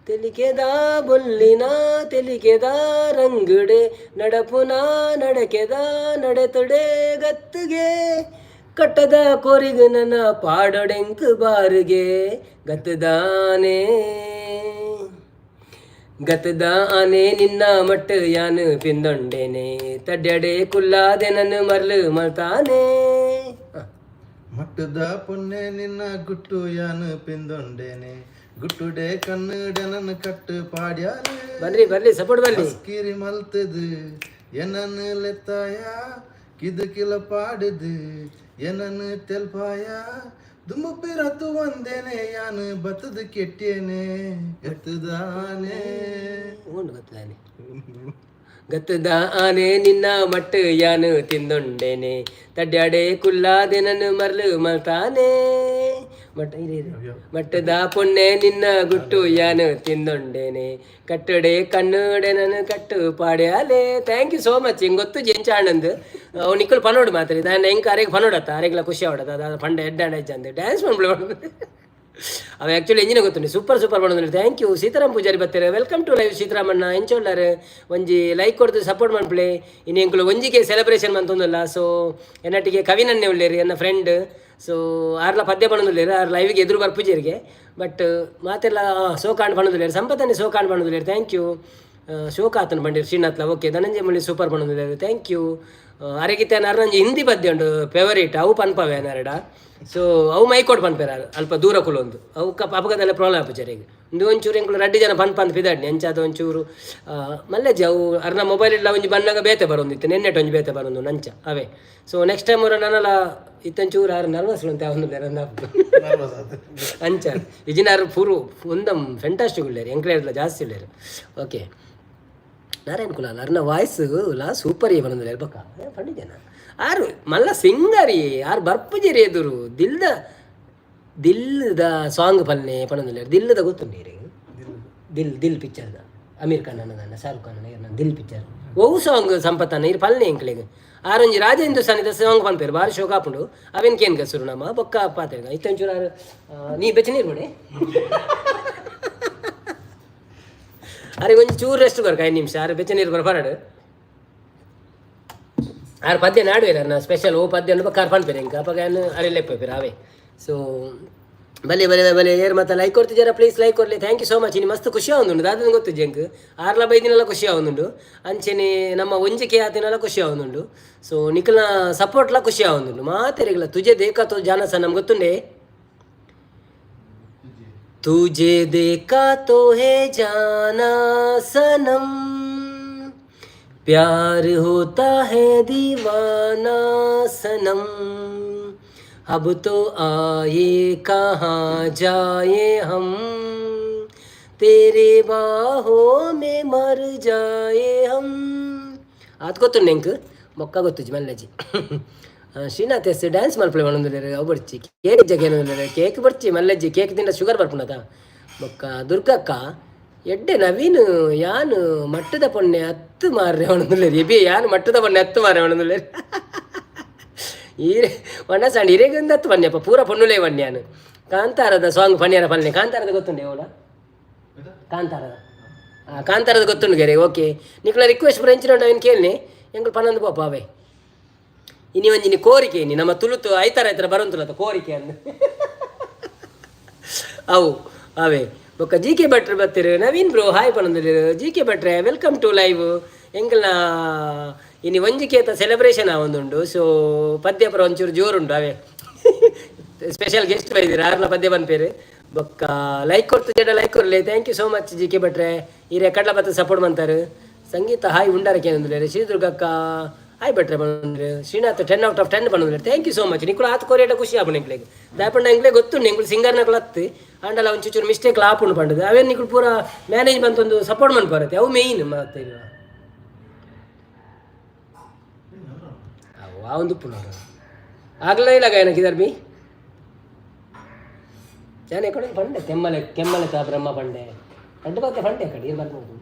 ತೆಲಿಕೆದ ಬೊಲ್ಲಿನ ತೆಲಿಕೆದ ರಂಗುಡೆ ನಡಪುನ ನಡಕೆದ ನಡೆತುಡೆ ಗತ್ತುಗೆ ಕಟ್ಟದ ಕೋರಿಗು ನನ್ನ ಪಾಡೊಡೆಂಕು ಬಾರುಗೆ. ಗತ್ತದಾನೆ ಗತದ ಆನೆ ನಿನ್ನ ಮಟ್ಟು ಯಾನು ಪಿಂದೊಂಡೇನೆ, ತಡ್ಯಾಡೆ ಕುಲ್ಲಾದೆ ನನ್ನು ಮರ್ಲು ಮಲ್ತಾನೆ. ಮಟ್ಟದ ಪೊನ್ನೆ ನಿನ್ನ ಗುಟ್ಟು ಯಾನು ಪಿಂದೊಂಡೇನೆ, ಗುಟ್ಟುಡೆ ಕಣ್ಣುಡೆ ನನ್ನ ಕಟ್ಟು ಪಾಡ್ಯಾಲು. ಬರ್ರಿ ಬರ್ಲಿ, ಸಪೋರ್ಟ್ ಬರ್ಲಿ. ಕಿರಿ ಮಲ್ತದು ಏನನ್ನು ಲೆತ್ತಾಯ, ಕಿದುಕಿಲ ಪಾಡುದು ಏನನ್ನು ತೆಲ್ಪಾಯ. ದುಂಬು ಪಿರತು ಒಂದೇನೆ ಯಾನು ಬತ್ತದು ಕೆಟ್ಟೇನೆ ಎತ್ತದಾನೆ. ಉಂಡು ಗತ್ತದಾನೆ. ಗತ್ತದ ಆನೆ ನಿನ್ನ ಮಟ್ಟು ಯಾನು ತಿಂದೊಂಡೇನೆ, ತಡ್ಯಾಡೆ ಕುಲ್ಲಾದೆ ನನ್ನು ಮರ್ಲು ಮಲ್ತಾನೆ. ಮಟ್ಟ ಇದೆ ಇದೆ. ಮಟ್ಟದ ಪೊನ್ನೆ ನಿನ್ನ ಗುಟ್ಟು ಯಾನು ತಿಂದೊಂಡೇನೆ, ಕಟ್ಟಡೆ ಕಣ್ಣುಡೆ ನನ್ನ ಕಟ್ಟು ಪಾಡ್ಯಾಲೆ. Thank you so much. ಹಿಂಗೆ ಗೊತ್ತು ಜೆಂಚ ಆನಂದ್ ಅವು ನಿಕ್ಕಲು ಪನೋಡು ಮಾತ್ರ. ದಾನ ಹೆಂಗೆ ಅರೆಗೆ ಪನೋಡತ್ತ, ಅರೆಗ್ಲ ಖುಷಿ ಆವಡತ್ತ. ಅದ ಪಂಡ ಎಡ್ಡ ಹೆಜ್ಜ ಅಂದ್ ಡ್ಯಾನ್ಸ್ ಮಾಡ್ಬಿಡು. ಅವ ಆ್ಯಕ್ಚುಲಿ ಎಂಜಿನ ಗೊತ್ತುಂಡು. ಸೂಪರ್ ಸೂಪರ್ ಪಂಡೊಂದುಲ್ಲೆರ್. Thank you. Sitaram Poojary ಬತ್ತೆರ್. Welcome to live ಸೀತಾರಾಮಣ್ಣ. ಎಂಚ ಉಲ್ಲಾರ್? ಒಂಜಿ ಲೈಕ್ ಕೊಡ್ದು ಸಪೋರ್ಟ್ ಮನ್ಪುಲೆ. ಇನಿ ಎಂಕುಲು ಒಂಜಿಕೆ ಸೆಲೆಬ್ರೇಷನ್ ಮಂತೊಂದುಲ್ಲ. ಸೊ ಎನ್ನಟ್ಟಿಗೆ ಕವಿನನ್ನೇ ಉಲ್ಲೇರು, ಎನ್ನ ಫ್ರೆಂಡ್. ಸೊ ಆರ್ಲ ಪದ್ಯ ಪಣೊಂದುಲ್ಲೆರ್. ಆರ್ ಲೈವ್ಗೆ ಎದುರು ಬರ್ಪುಜೆರಿಗೆ. ಬಟ್ ಮಾತೆಲ್ಲ ಸೋಕಾಂಡ್ ಪಣೊಂದುಲ್ಲೆರ್. ಸಂಪತ್ತನ್ನೇ ಸೋಕಾಂಡ್ ಪಣೊಂದುಲ್ಲೆರ್. Thank you. ಶೋಕಾತನ ಪಂಡೇರ್ ಶ್ರೀನಾಥ್ಲ. ಓಕೆ. ಧನಂಜಯ ಮುಳ್ಳಿ ಸೂಪರ್ ಪಣೊಂದುಲ್ಲೆರ್. Thank you. ಅರೆಗಿತ್ತೆ ಅರ್ನಂಜಿ ಹಿಂದಿ ಪದ್ಯ ಉಂಡು ಫೇವರೇಟ್, ಅವು ಪನ್ಪವೆ ಅನರಡ. ಸೊ ಅವು ಮೈಕೋಡ್ ಪನ್ಪೇರ ಅಲ್ಪ ದೂರ ಕುಲೊಂದು. ಅವು ಅಪಗದಲ್ಲ ಪ್ರಾಬ್ಲಮ್ ಆಪುಜೆರೆಗ್. ಉಂದು ಒಂಚೂರು ಎಂಕುಲು ರಡ್ಡ್ ಜನ ಪನ್ಪಂದ್ ಪಿದಾಡ್ನಿ. ಅಂಚಾದ ಒಂಚೂರು ಮಲ್ಲೆಜ್ಜಿ. ಅವು ಅರ್ನ ಮೊಬೈಲ್ ಇಲ್ಲ ಒಂಜಿ ಬನ್ನಗ ಬೇತೆ ಬರೊಂದಿತ್ತು, ನೆನ್ನೆಟ್ ಒಂಜಿ ಬೇತೆ ಬರೊಂದು ನಂಚ ಅವೇ. ಸೊ ನೆಕ್ಸ್ಟ್ ಟೈಮ್ ಅವರ ನನಲ ಇತ್ತೊಂಚೂರು ಆರು ನರ್ವಸ್ ಉಂಟು ಅವನು. ನರ್ವಸ್ ಆತು. ಅಂಚ ಇಜಿನಾರು ಪೂರು ಒಂದಂ ಫೆಂಟಾಸ್ಟಿಕ್ ಉಳ್ಳೇರು, ಎಂಕ್ಲೇರ್ಲ ಜಾಸ್ತಿ ಉಳ್ಳೇರು. ಓಕೆ, ನಾರಾಯಣ್ ಕುಲಾಲ್ ಅರ್ನ ವಾಯ್ಸ್ ಲಾ ಸೂಪರ್ ಪನೊಂದುಲ್ಲೆರ್. ಬೊಕ್ಕ ಪಂಡಿಜನ ಆರು ಮಲ್ಲ ಸಿಂಗರಿ, ಆರು ಬರ್ಪುಜೆರಿ ಎದುರು. ದಿಲ್ದ ದಿಲ್ದ ಸಾಂಗ್ ಪಲ್ನೆ ಪನೊಂದುಲ್ಲೆರ್. ದಿಲ್ಲದ ಗೊತ್ತುಂಡು ಇರೆಗ್? ದಿಲ್ ದಿಲ್ ಪಿಕ್ಚರ್ದ, ಅಮೀರ್ ಖಾನ್ ಅನ್ನದಾನ, ಶಾರುಖ್ ಖಾನ್ ಅನ್ನ ದಿಲ್ ಪಿಕ್ಚರ್ ಒವು ಸಾಂಗ್ ಸಂಪತ್ತನ್ನ ಇರ್ ಪಲ್ನೆ ಎಂಕ್ಲೆಗ್. ಆರೊಂಜಿ ರಾಜ ಹಿಂದೂಸ್ತಾನಿದ ಸಾಂಗ್ ಪನ್ಪೇರು, ಬಾರಿ ಶೋಕ ಆಪುಂಡು. ಅವೇನ್ ಕೇನ್ಗ ಸುರು ನಮ್ಮ ಬೊಕ್ಕ ಪಾತೆರ್ಗ. ಇತ್ತೊಂಚೂರು ಆರು ನೀ ಬೆಚ್ಚ ನೀರು ಬಿಡಿ. ಅರೆ, ಒಂಜಿ ಚೂರು ರೆಸ್ಟ್ ಕೊರ್ಕ 5 ನಿಮಿಷ. ಆರು ಬೆಚ್ಚ ನೀರು ಕೊರ ಪರಡು. ಆರು ಪದ್ಯ ನಾಡುವೆರ್ ನಾ ಸ್ಪೆಷಲ್ ಓ ಪದ್ಯ ಉಂಡು ಕಾರ್ ಪನ್ಪೇರು ಎಂಕ್. ಅಪಗ ಅರೆ ಲೆಪ್ಪೇರು ಅವೇ. ಸೊ ಬಲೆ ಬಲೆ ಬಲೆ. ಏರ್ ಮತ್ತೆ ಲೈಕ್ ಕೊಡ್ತಿದ್ದೀರಾ? ಪ್ಲೀಸ್ ಲೈಕ್ ಕೊರ್ಲಿ. Thank you so much. ಇನಿ ಮಸ್ತ್ ಖುಷಿ ಆವೊಂದುಂಡು. ದಾದನ ಗೊತ್ತುಜ್ಜಿ ಎಂಕ್. ಆರ್ಲ ಬೈದಿನೆಲ್ಲ ಖುಷಿ ಆವೊಂದುಂಡು. ಅಂಚೆನೆ ನಮ್ಮ ಒಂಜಿಕೆ ಆತಿನೆಲ್ಲ ಖುಷಿ ಆವೊಂದುಂಡು. ಸೊ ನಿಕಲ್ನ ಸಪೋರ್ಟ್ಲ ಖುಷಿ ಆವೊಂದುಂಡು ಮಾತೆರೆಗ್ಲ. ತುಜೆ ದೇಖಾ ತೋ ಜಾನ ಸನಮ್ ಗೊತ್ತುಂಡೆ? तुझे देखा तो है जाना सनम, प्यार होता है दीवाना सनम, अब तो आए कहाँ जाए हम, तेरे बाहों में मर जाए हम. ಆತ್ ಗೊತ್ತುಂಡು ಎಂಕ್, ಮೊಕ್ಕ ಗೊತ್ತುಜಿ ಮಲ್ಲಜಿ. ಶ್ರೀನಾಥ್ ಎಸ್ ಡ್ಯಾನ್ಸ್ ಮಲ್ಪಲೆ ಪನೊಂದುಲ್ಲೆರ್. ಅವು ಬರ್ಚಿ, ಕೇಕ್ ಜಗೇನೊಂದುಲ್ಲೆರ್. ಕೇಕ್ ಬರ್ಚಿ ಮಲ್ಲಜ್ಜಿ. ಕೇಕ್ ತಿಂಡ ಶುಗರ್ ಬರ್ಪುಂಡತ. ಬೊಕ್ಕ ದುರ್ಗಕ್ಕ ಎಡ್ಡೆ. ನವೀನ್ ಯಾನ್ ಮಟ್ಟದ ಪೊಣ್ಣೆ ಹತ್ತು ಮಾರ್ರೆ ಪನೊಂದುಲ್ಲೆರ್. ಎಬಿ ಯಾನ್ ಮಟ್ಟದ ಪೊಣ್ಣೆ ಹತ್ತು ಮಾರ್ರೆ ಪನೊಂದುಲ್ಲೆರ್. ಈರೆ ವಣ್ಣ ಸಣ್ಣ ಇರೆಗೊಂದು ಹತ್ತು ಪನ್ಯಪ್ಪ, ಪೂರ ಪೊಣ್ಣುಲೇ ವನ್ಯಾನು. ಕಾಂತಾರದ ಸಾಂಗ್ ಪನ್ಯಾರ ಪಲ್ನೆ. ಕಾಂತಾರದ ಗೊತ್ತುಂಡೆ ಓಲ? ಕಾಂತಾರದ, ಕಾಂತಾರದ ಗೊತ್ತುಂಡು ಗೆರೆ. ಓಕೆ, ನಿಕ್ಲ ರಿಕ್ವೆಸ್ಟ್ ಪೂರ ಎಂಚಿನ ಅವೇನು ಕೇಳನೆ, ಎಂಕುಲು ಪನ್ನೊಂದು ಪೋಪ ಅವೇ. ಇನಿ ಒಂಜಿನಿ ಕೋರಿಕೆ, ಇನಿ ನಮ್ಮ ತುಳುತು ಐತಾರ ಐತಾರ ಬರೋಂತುಲತ ಕೋರಿಕೆ ಅಂದ್ ಅವು ಅವೇ. ಬೊಕ್ಕ ಜಿ ಕೆ ಭಟ್ರು ಬತ್ತಿರು. ನವೀನ್ ಬ್ರೋ ಹಾಯ್ ಪನೊಂದುಲ್ಲೆರ್. ಜಿ ಕೆ ಭಟ್ರೆ, welcome to live. ಎಂಕಲ್ನ ಇನಿ ಒಂಜಿ ಕೇತ ಸೆಲೆಬ್ರೇಷನ್ ಆವೊಂದುಂಡು. ಸೊ ಪದ್ಯ ಪುರ ಒಂಚೂರು ಜೋರುಂಡು ಅವೇ. ಸ್ಪೆಷಲ್ ಗೆಸ್ಟ್ ಬೈದಿರ, ಆರ್ಲ ಪದ್ಯ ಪನ್ಪೇರು. ಬೊಕ್ಕ ಲೈಕ್ ಕೊಡ್ತು ಜಡ ಲೈಕ್ ಕೊರ್ಲೆ. Thank you so much G K ಭಟ್ರೆ. ಈ ಕಡ್ಲ ಬತ್ತ ಸಪೋರ್ಟ್ ಮಂತಾರೆ. ಸಂಗೀತ ಹಾಯ್ ಉಂಡಾರಕ್ಕೆ ಏನಂದ್ರೆ. ಶ್ರೀದುರ್ಗಕ್ಕ ಹಾಯ್ ಭಟ್ರೆ ಬಂದ್ರೆ. ಶ್ರೀನಾಥ್ 10 ಔಟ್ ಆಫ್ 10 ಬಂದ್ರೆ. Thank you so much. ನಿಕ್ಕುಲು ಆತ್ ಕೊರಿಯಟ ಖುಷಿ ಆಪುಂಡು ಎಂಕ್ಲೆಗ್. ದಾಯಪಂಡ ಎಂಕ್ಲೆ ಗೊತ್ತುಂಡು ಎಂಕುಲು ಸಿಂಗರ್ನಕುಲು ಅತ್ತು ಆಂಡಲ ಒಂಚೂರು ಮಿಸ್ಟೇಕ್ ಆಪುಂಡು ಪಂಡದು. ಅವೇನು ನಿಕುಲು ಪೂರ ಮ್ಯಾನೇಜ್ ಬಂತೊಂದು ಸಪೋರ್ಟ್ ಮನ್ಪರತ್ತೆ, ಅವು ಮೇಯ್ನ್ ಮತ್ತೆ. ಅವು ಆ ಒಂದು ಉಪ್ಪುಂಡು ಆಗಲೇ ಇಲ್ಲ ಗಾಯನ ಕಿದರ್ ಬಿ ಜಾನೆ ಕಡೆ ಪಂಡೆ ಕೆಮ್ಮಲೆ ಕೆಮ್ಮಲೆ ತಾ ಬ್ರಹ್ಮ ಪಂಡೆ ಅಡ್ಡು ಬಾತೆ ಪಂಡೆ ಕಡೆ ಇರ್ ಬರ್ಬೋದು.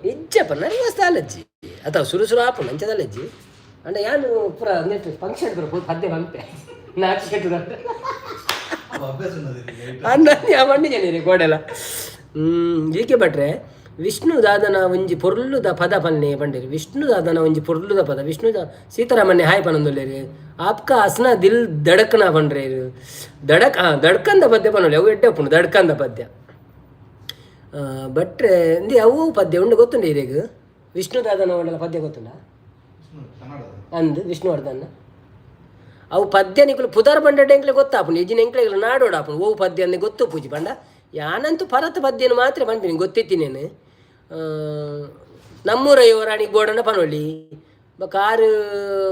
ಇಜ್ಜಪ್ಪ, ನರ್ವಸ್ ಅಲ್ಲಜ್ಜಿ ಅಥವಾ ಸುರು ಸುರು ಆಪುಂಡು ಅಂಚದಲ್ಲಜ್ಜಿ. ಅಂಡ ಯಾನು ಪೂರ ನೆಟ್ ಫಂಕ್ಷನ್ ಪೂರ ಪದ್ಯ ಪಂಪೆ ನಾಚಿ ಕೆಟ್ಟು. ಅಭ್ಯಾಸ ఉన్నది. ಅನ್ನ ಮಂಡಿ ಜನ ಗೋಡೆಲ. ಜಿ ಕೆ ಭಟ್ರೆ, ವಿಷ್ಣು ದಾದನ ಒಂಜಿ ಪೊರ್ಲುದ ಪದ ಪನ್ನೆ ಪಂಡೇರಿ. ವಿಷ್ಣು ದಾದನ ಒಂಜಿ ಪೊರ್ಲುದ ಪದ. ವಿಷ್ಣು ಸೀತಾರಾಮನ್ನೆ ಹಾಯ್ ಪನೊಂದುಲ್ಲೆರ್. ಆಪ್ಕ ಅಸ್ನ ದಿಲ್ ದಡಕ್ನ ಪಂಡ್ರೇರು. ದಡಕ್ ದಡ್ಕಂದ ಪದ್ಯ ಪನೊಲಿ. ಅವು ಎಡ್ಡೆ ಉಪ್ಪುಂಡು ದಡ್ಕಂದ ಪದ್ಯ. ಭಟ್ರೆ ಇಂದಿ ಅವು ಪದ್ಯ ಉಂಡು ಗೊತ್ತುಂಡು ಇರೆಗ್? ವಿಷ್ಣು ದಾದನ ಒಳ್ಳೆ ಪದ್ಯ ಗೊತ್ತುಂಡ? ಕನ್ನಡದ? ಅಂದ್ ವಿಷ್ಣುವರ್ಧನ್ ಅವು ಪದ್ಯ ನಿಕುಲು ಪುದರ್ ಬಂಡ ಎಂಕ್ಲೆ ಗೊತ್ತಾಪುಂಡು. ಇಜ್ಜಿನ ಎಂಕ್ಲೆಗ್ಲ ನಾಡೋಡಾಪುಂಡು. ಓವು ಪದ್ಯ ಅಂದ್ ಗೊತ್ತು ಪೂಜಿ ಪಂಡ ಯಾನಂತೂ ಪರತ್ ಪದ್ಯನ ಮಾತ್ರ ಪನ್ಪಿನಿ, ಗೊತ್ತಿತ್ತಿನೇನು. ನಮ್ಮೂರ ಯುವರಾಣಿ ಬೋಡಣ್ಣ ಪನೊಳ್ಳಿ. ಬೊಕ್ಕ ಆರು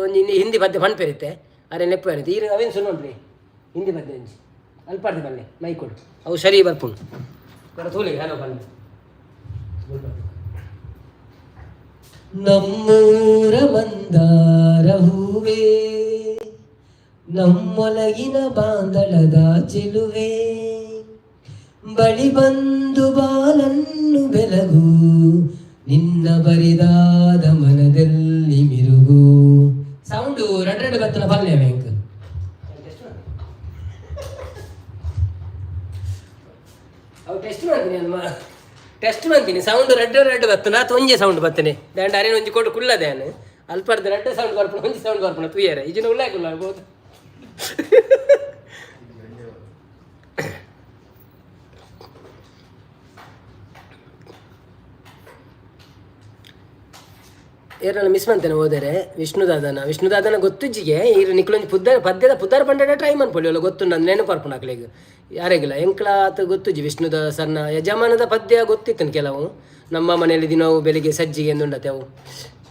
ಒಂಜಿ ಹಿಂದಿ ಪದ್ಯ ಪನ್ಪೆರಿತ್ತೆ, ಅರೆ ನೆಪ್ಪು ಇರುತ್ತೆ. ಈರು ಅವೇನು ಸುನ್ನೋಡ್ರಿ ಹಿಂದಿ ಪದ್ಯ ಒಂಜಿ ಅಲ್ಪಾರ್ದಿ ಪನ್ನೆ ಮೈಕೊಡು. ಅವು ಸರಿ ಬರ್ಪುಂಡು ಬರ ತೂಲಿ. ಹಲೋ ಪನ್ನೆ. ನಮ್ಮೂರ ಮಂದಾರ ಹೂವೇ, ನಮ್ಮೊಲಗಿನ ಬಾಂದಳದ ಚೆಲುವೆ, ಬಳಿ ಬಂದು ಬಾಲನ್ನು ಬೆಲಗು, ನಿನ್ನ ಬರಿದಾದ ಮನದಲ್ಲಿ ಮಿರುಗು. ಸೌಂಡು ರೆಡ್ ರೆಡ್ ಬತ್ತನ ಪಲ್ಯ. ವೆಂಕ್ ಟೆಸ್ಟ್ ಬಂತೀನಿ. ಸೌಂಡ್ ರೆಡ್ ರೆಡ್ ಬತ್ತನ ಅಥವಾ ಒಂಜೆ ಸೌಂಡ್ ಬತ್ತನೆ? ದಾಂಡ ಅರೇನ ಒಂಜಿ ಕೊಟ್ಟು ಕುಲ್ಲದೆ ನಾನು. ಅಲ್ಪರ್ದು ರೆಡ್ ಸೌಂಡ್ ಬರ್ಪುಣ, ಒಂಜಿ ಸೌಂಡ್ ಬರ್ಪುಣ ತುಯ್ಯರೆ. ಇಜಿನ ಉಳ್ಳಾಯ ಕುಲ್ಲ ಬೋದು. ಏರಲ್ಲ ಮಿಸ್ ಮಂತೇನೆ ಹೋದರೆ ವಿಷ್ಣುದಾದನ. ವಿಷ್ಣುದಾದನ ಗೊತ್ತುಜ್ಜಿಗೆ. ಈರು ನಿಕ್ಲೊಂಜಿ ಪುದ್ದಾರ್ ಪದ್ಯದ ಪುದ್ದಾರ್ ಪಂಡ ಟ್ರೈ ಮನ್ಪೊಲಿ ಅಲ್ಲ. ಗೊತ್ತು ನಂದು ನೆನಪರ್ಪುಣ ಅಕ್ಲೆಗ್ ಯಾರಿಗಿಲ್ಲ. ಎಂಕ್ಲಾತ್ ಗೊತ್ತುಜ್ಜಿ. ವಿಷ್ಣುದ ಸರ್ನ ಯಜಮಾನದ ಪದ್ಯ ಗೊತ್ತಿತ್ತು ಕೆಲವು. ನಮ್ಮ ಮನೆಯಲ್ಲಿ ದಿನವು ಬೆಳಿಗ್ಗೆ ಸಜ್ಜಿಗೆ ಎಂದುಂಡತೆ ಅವು.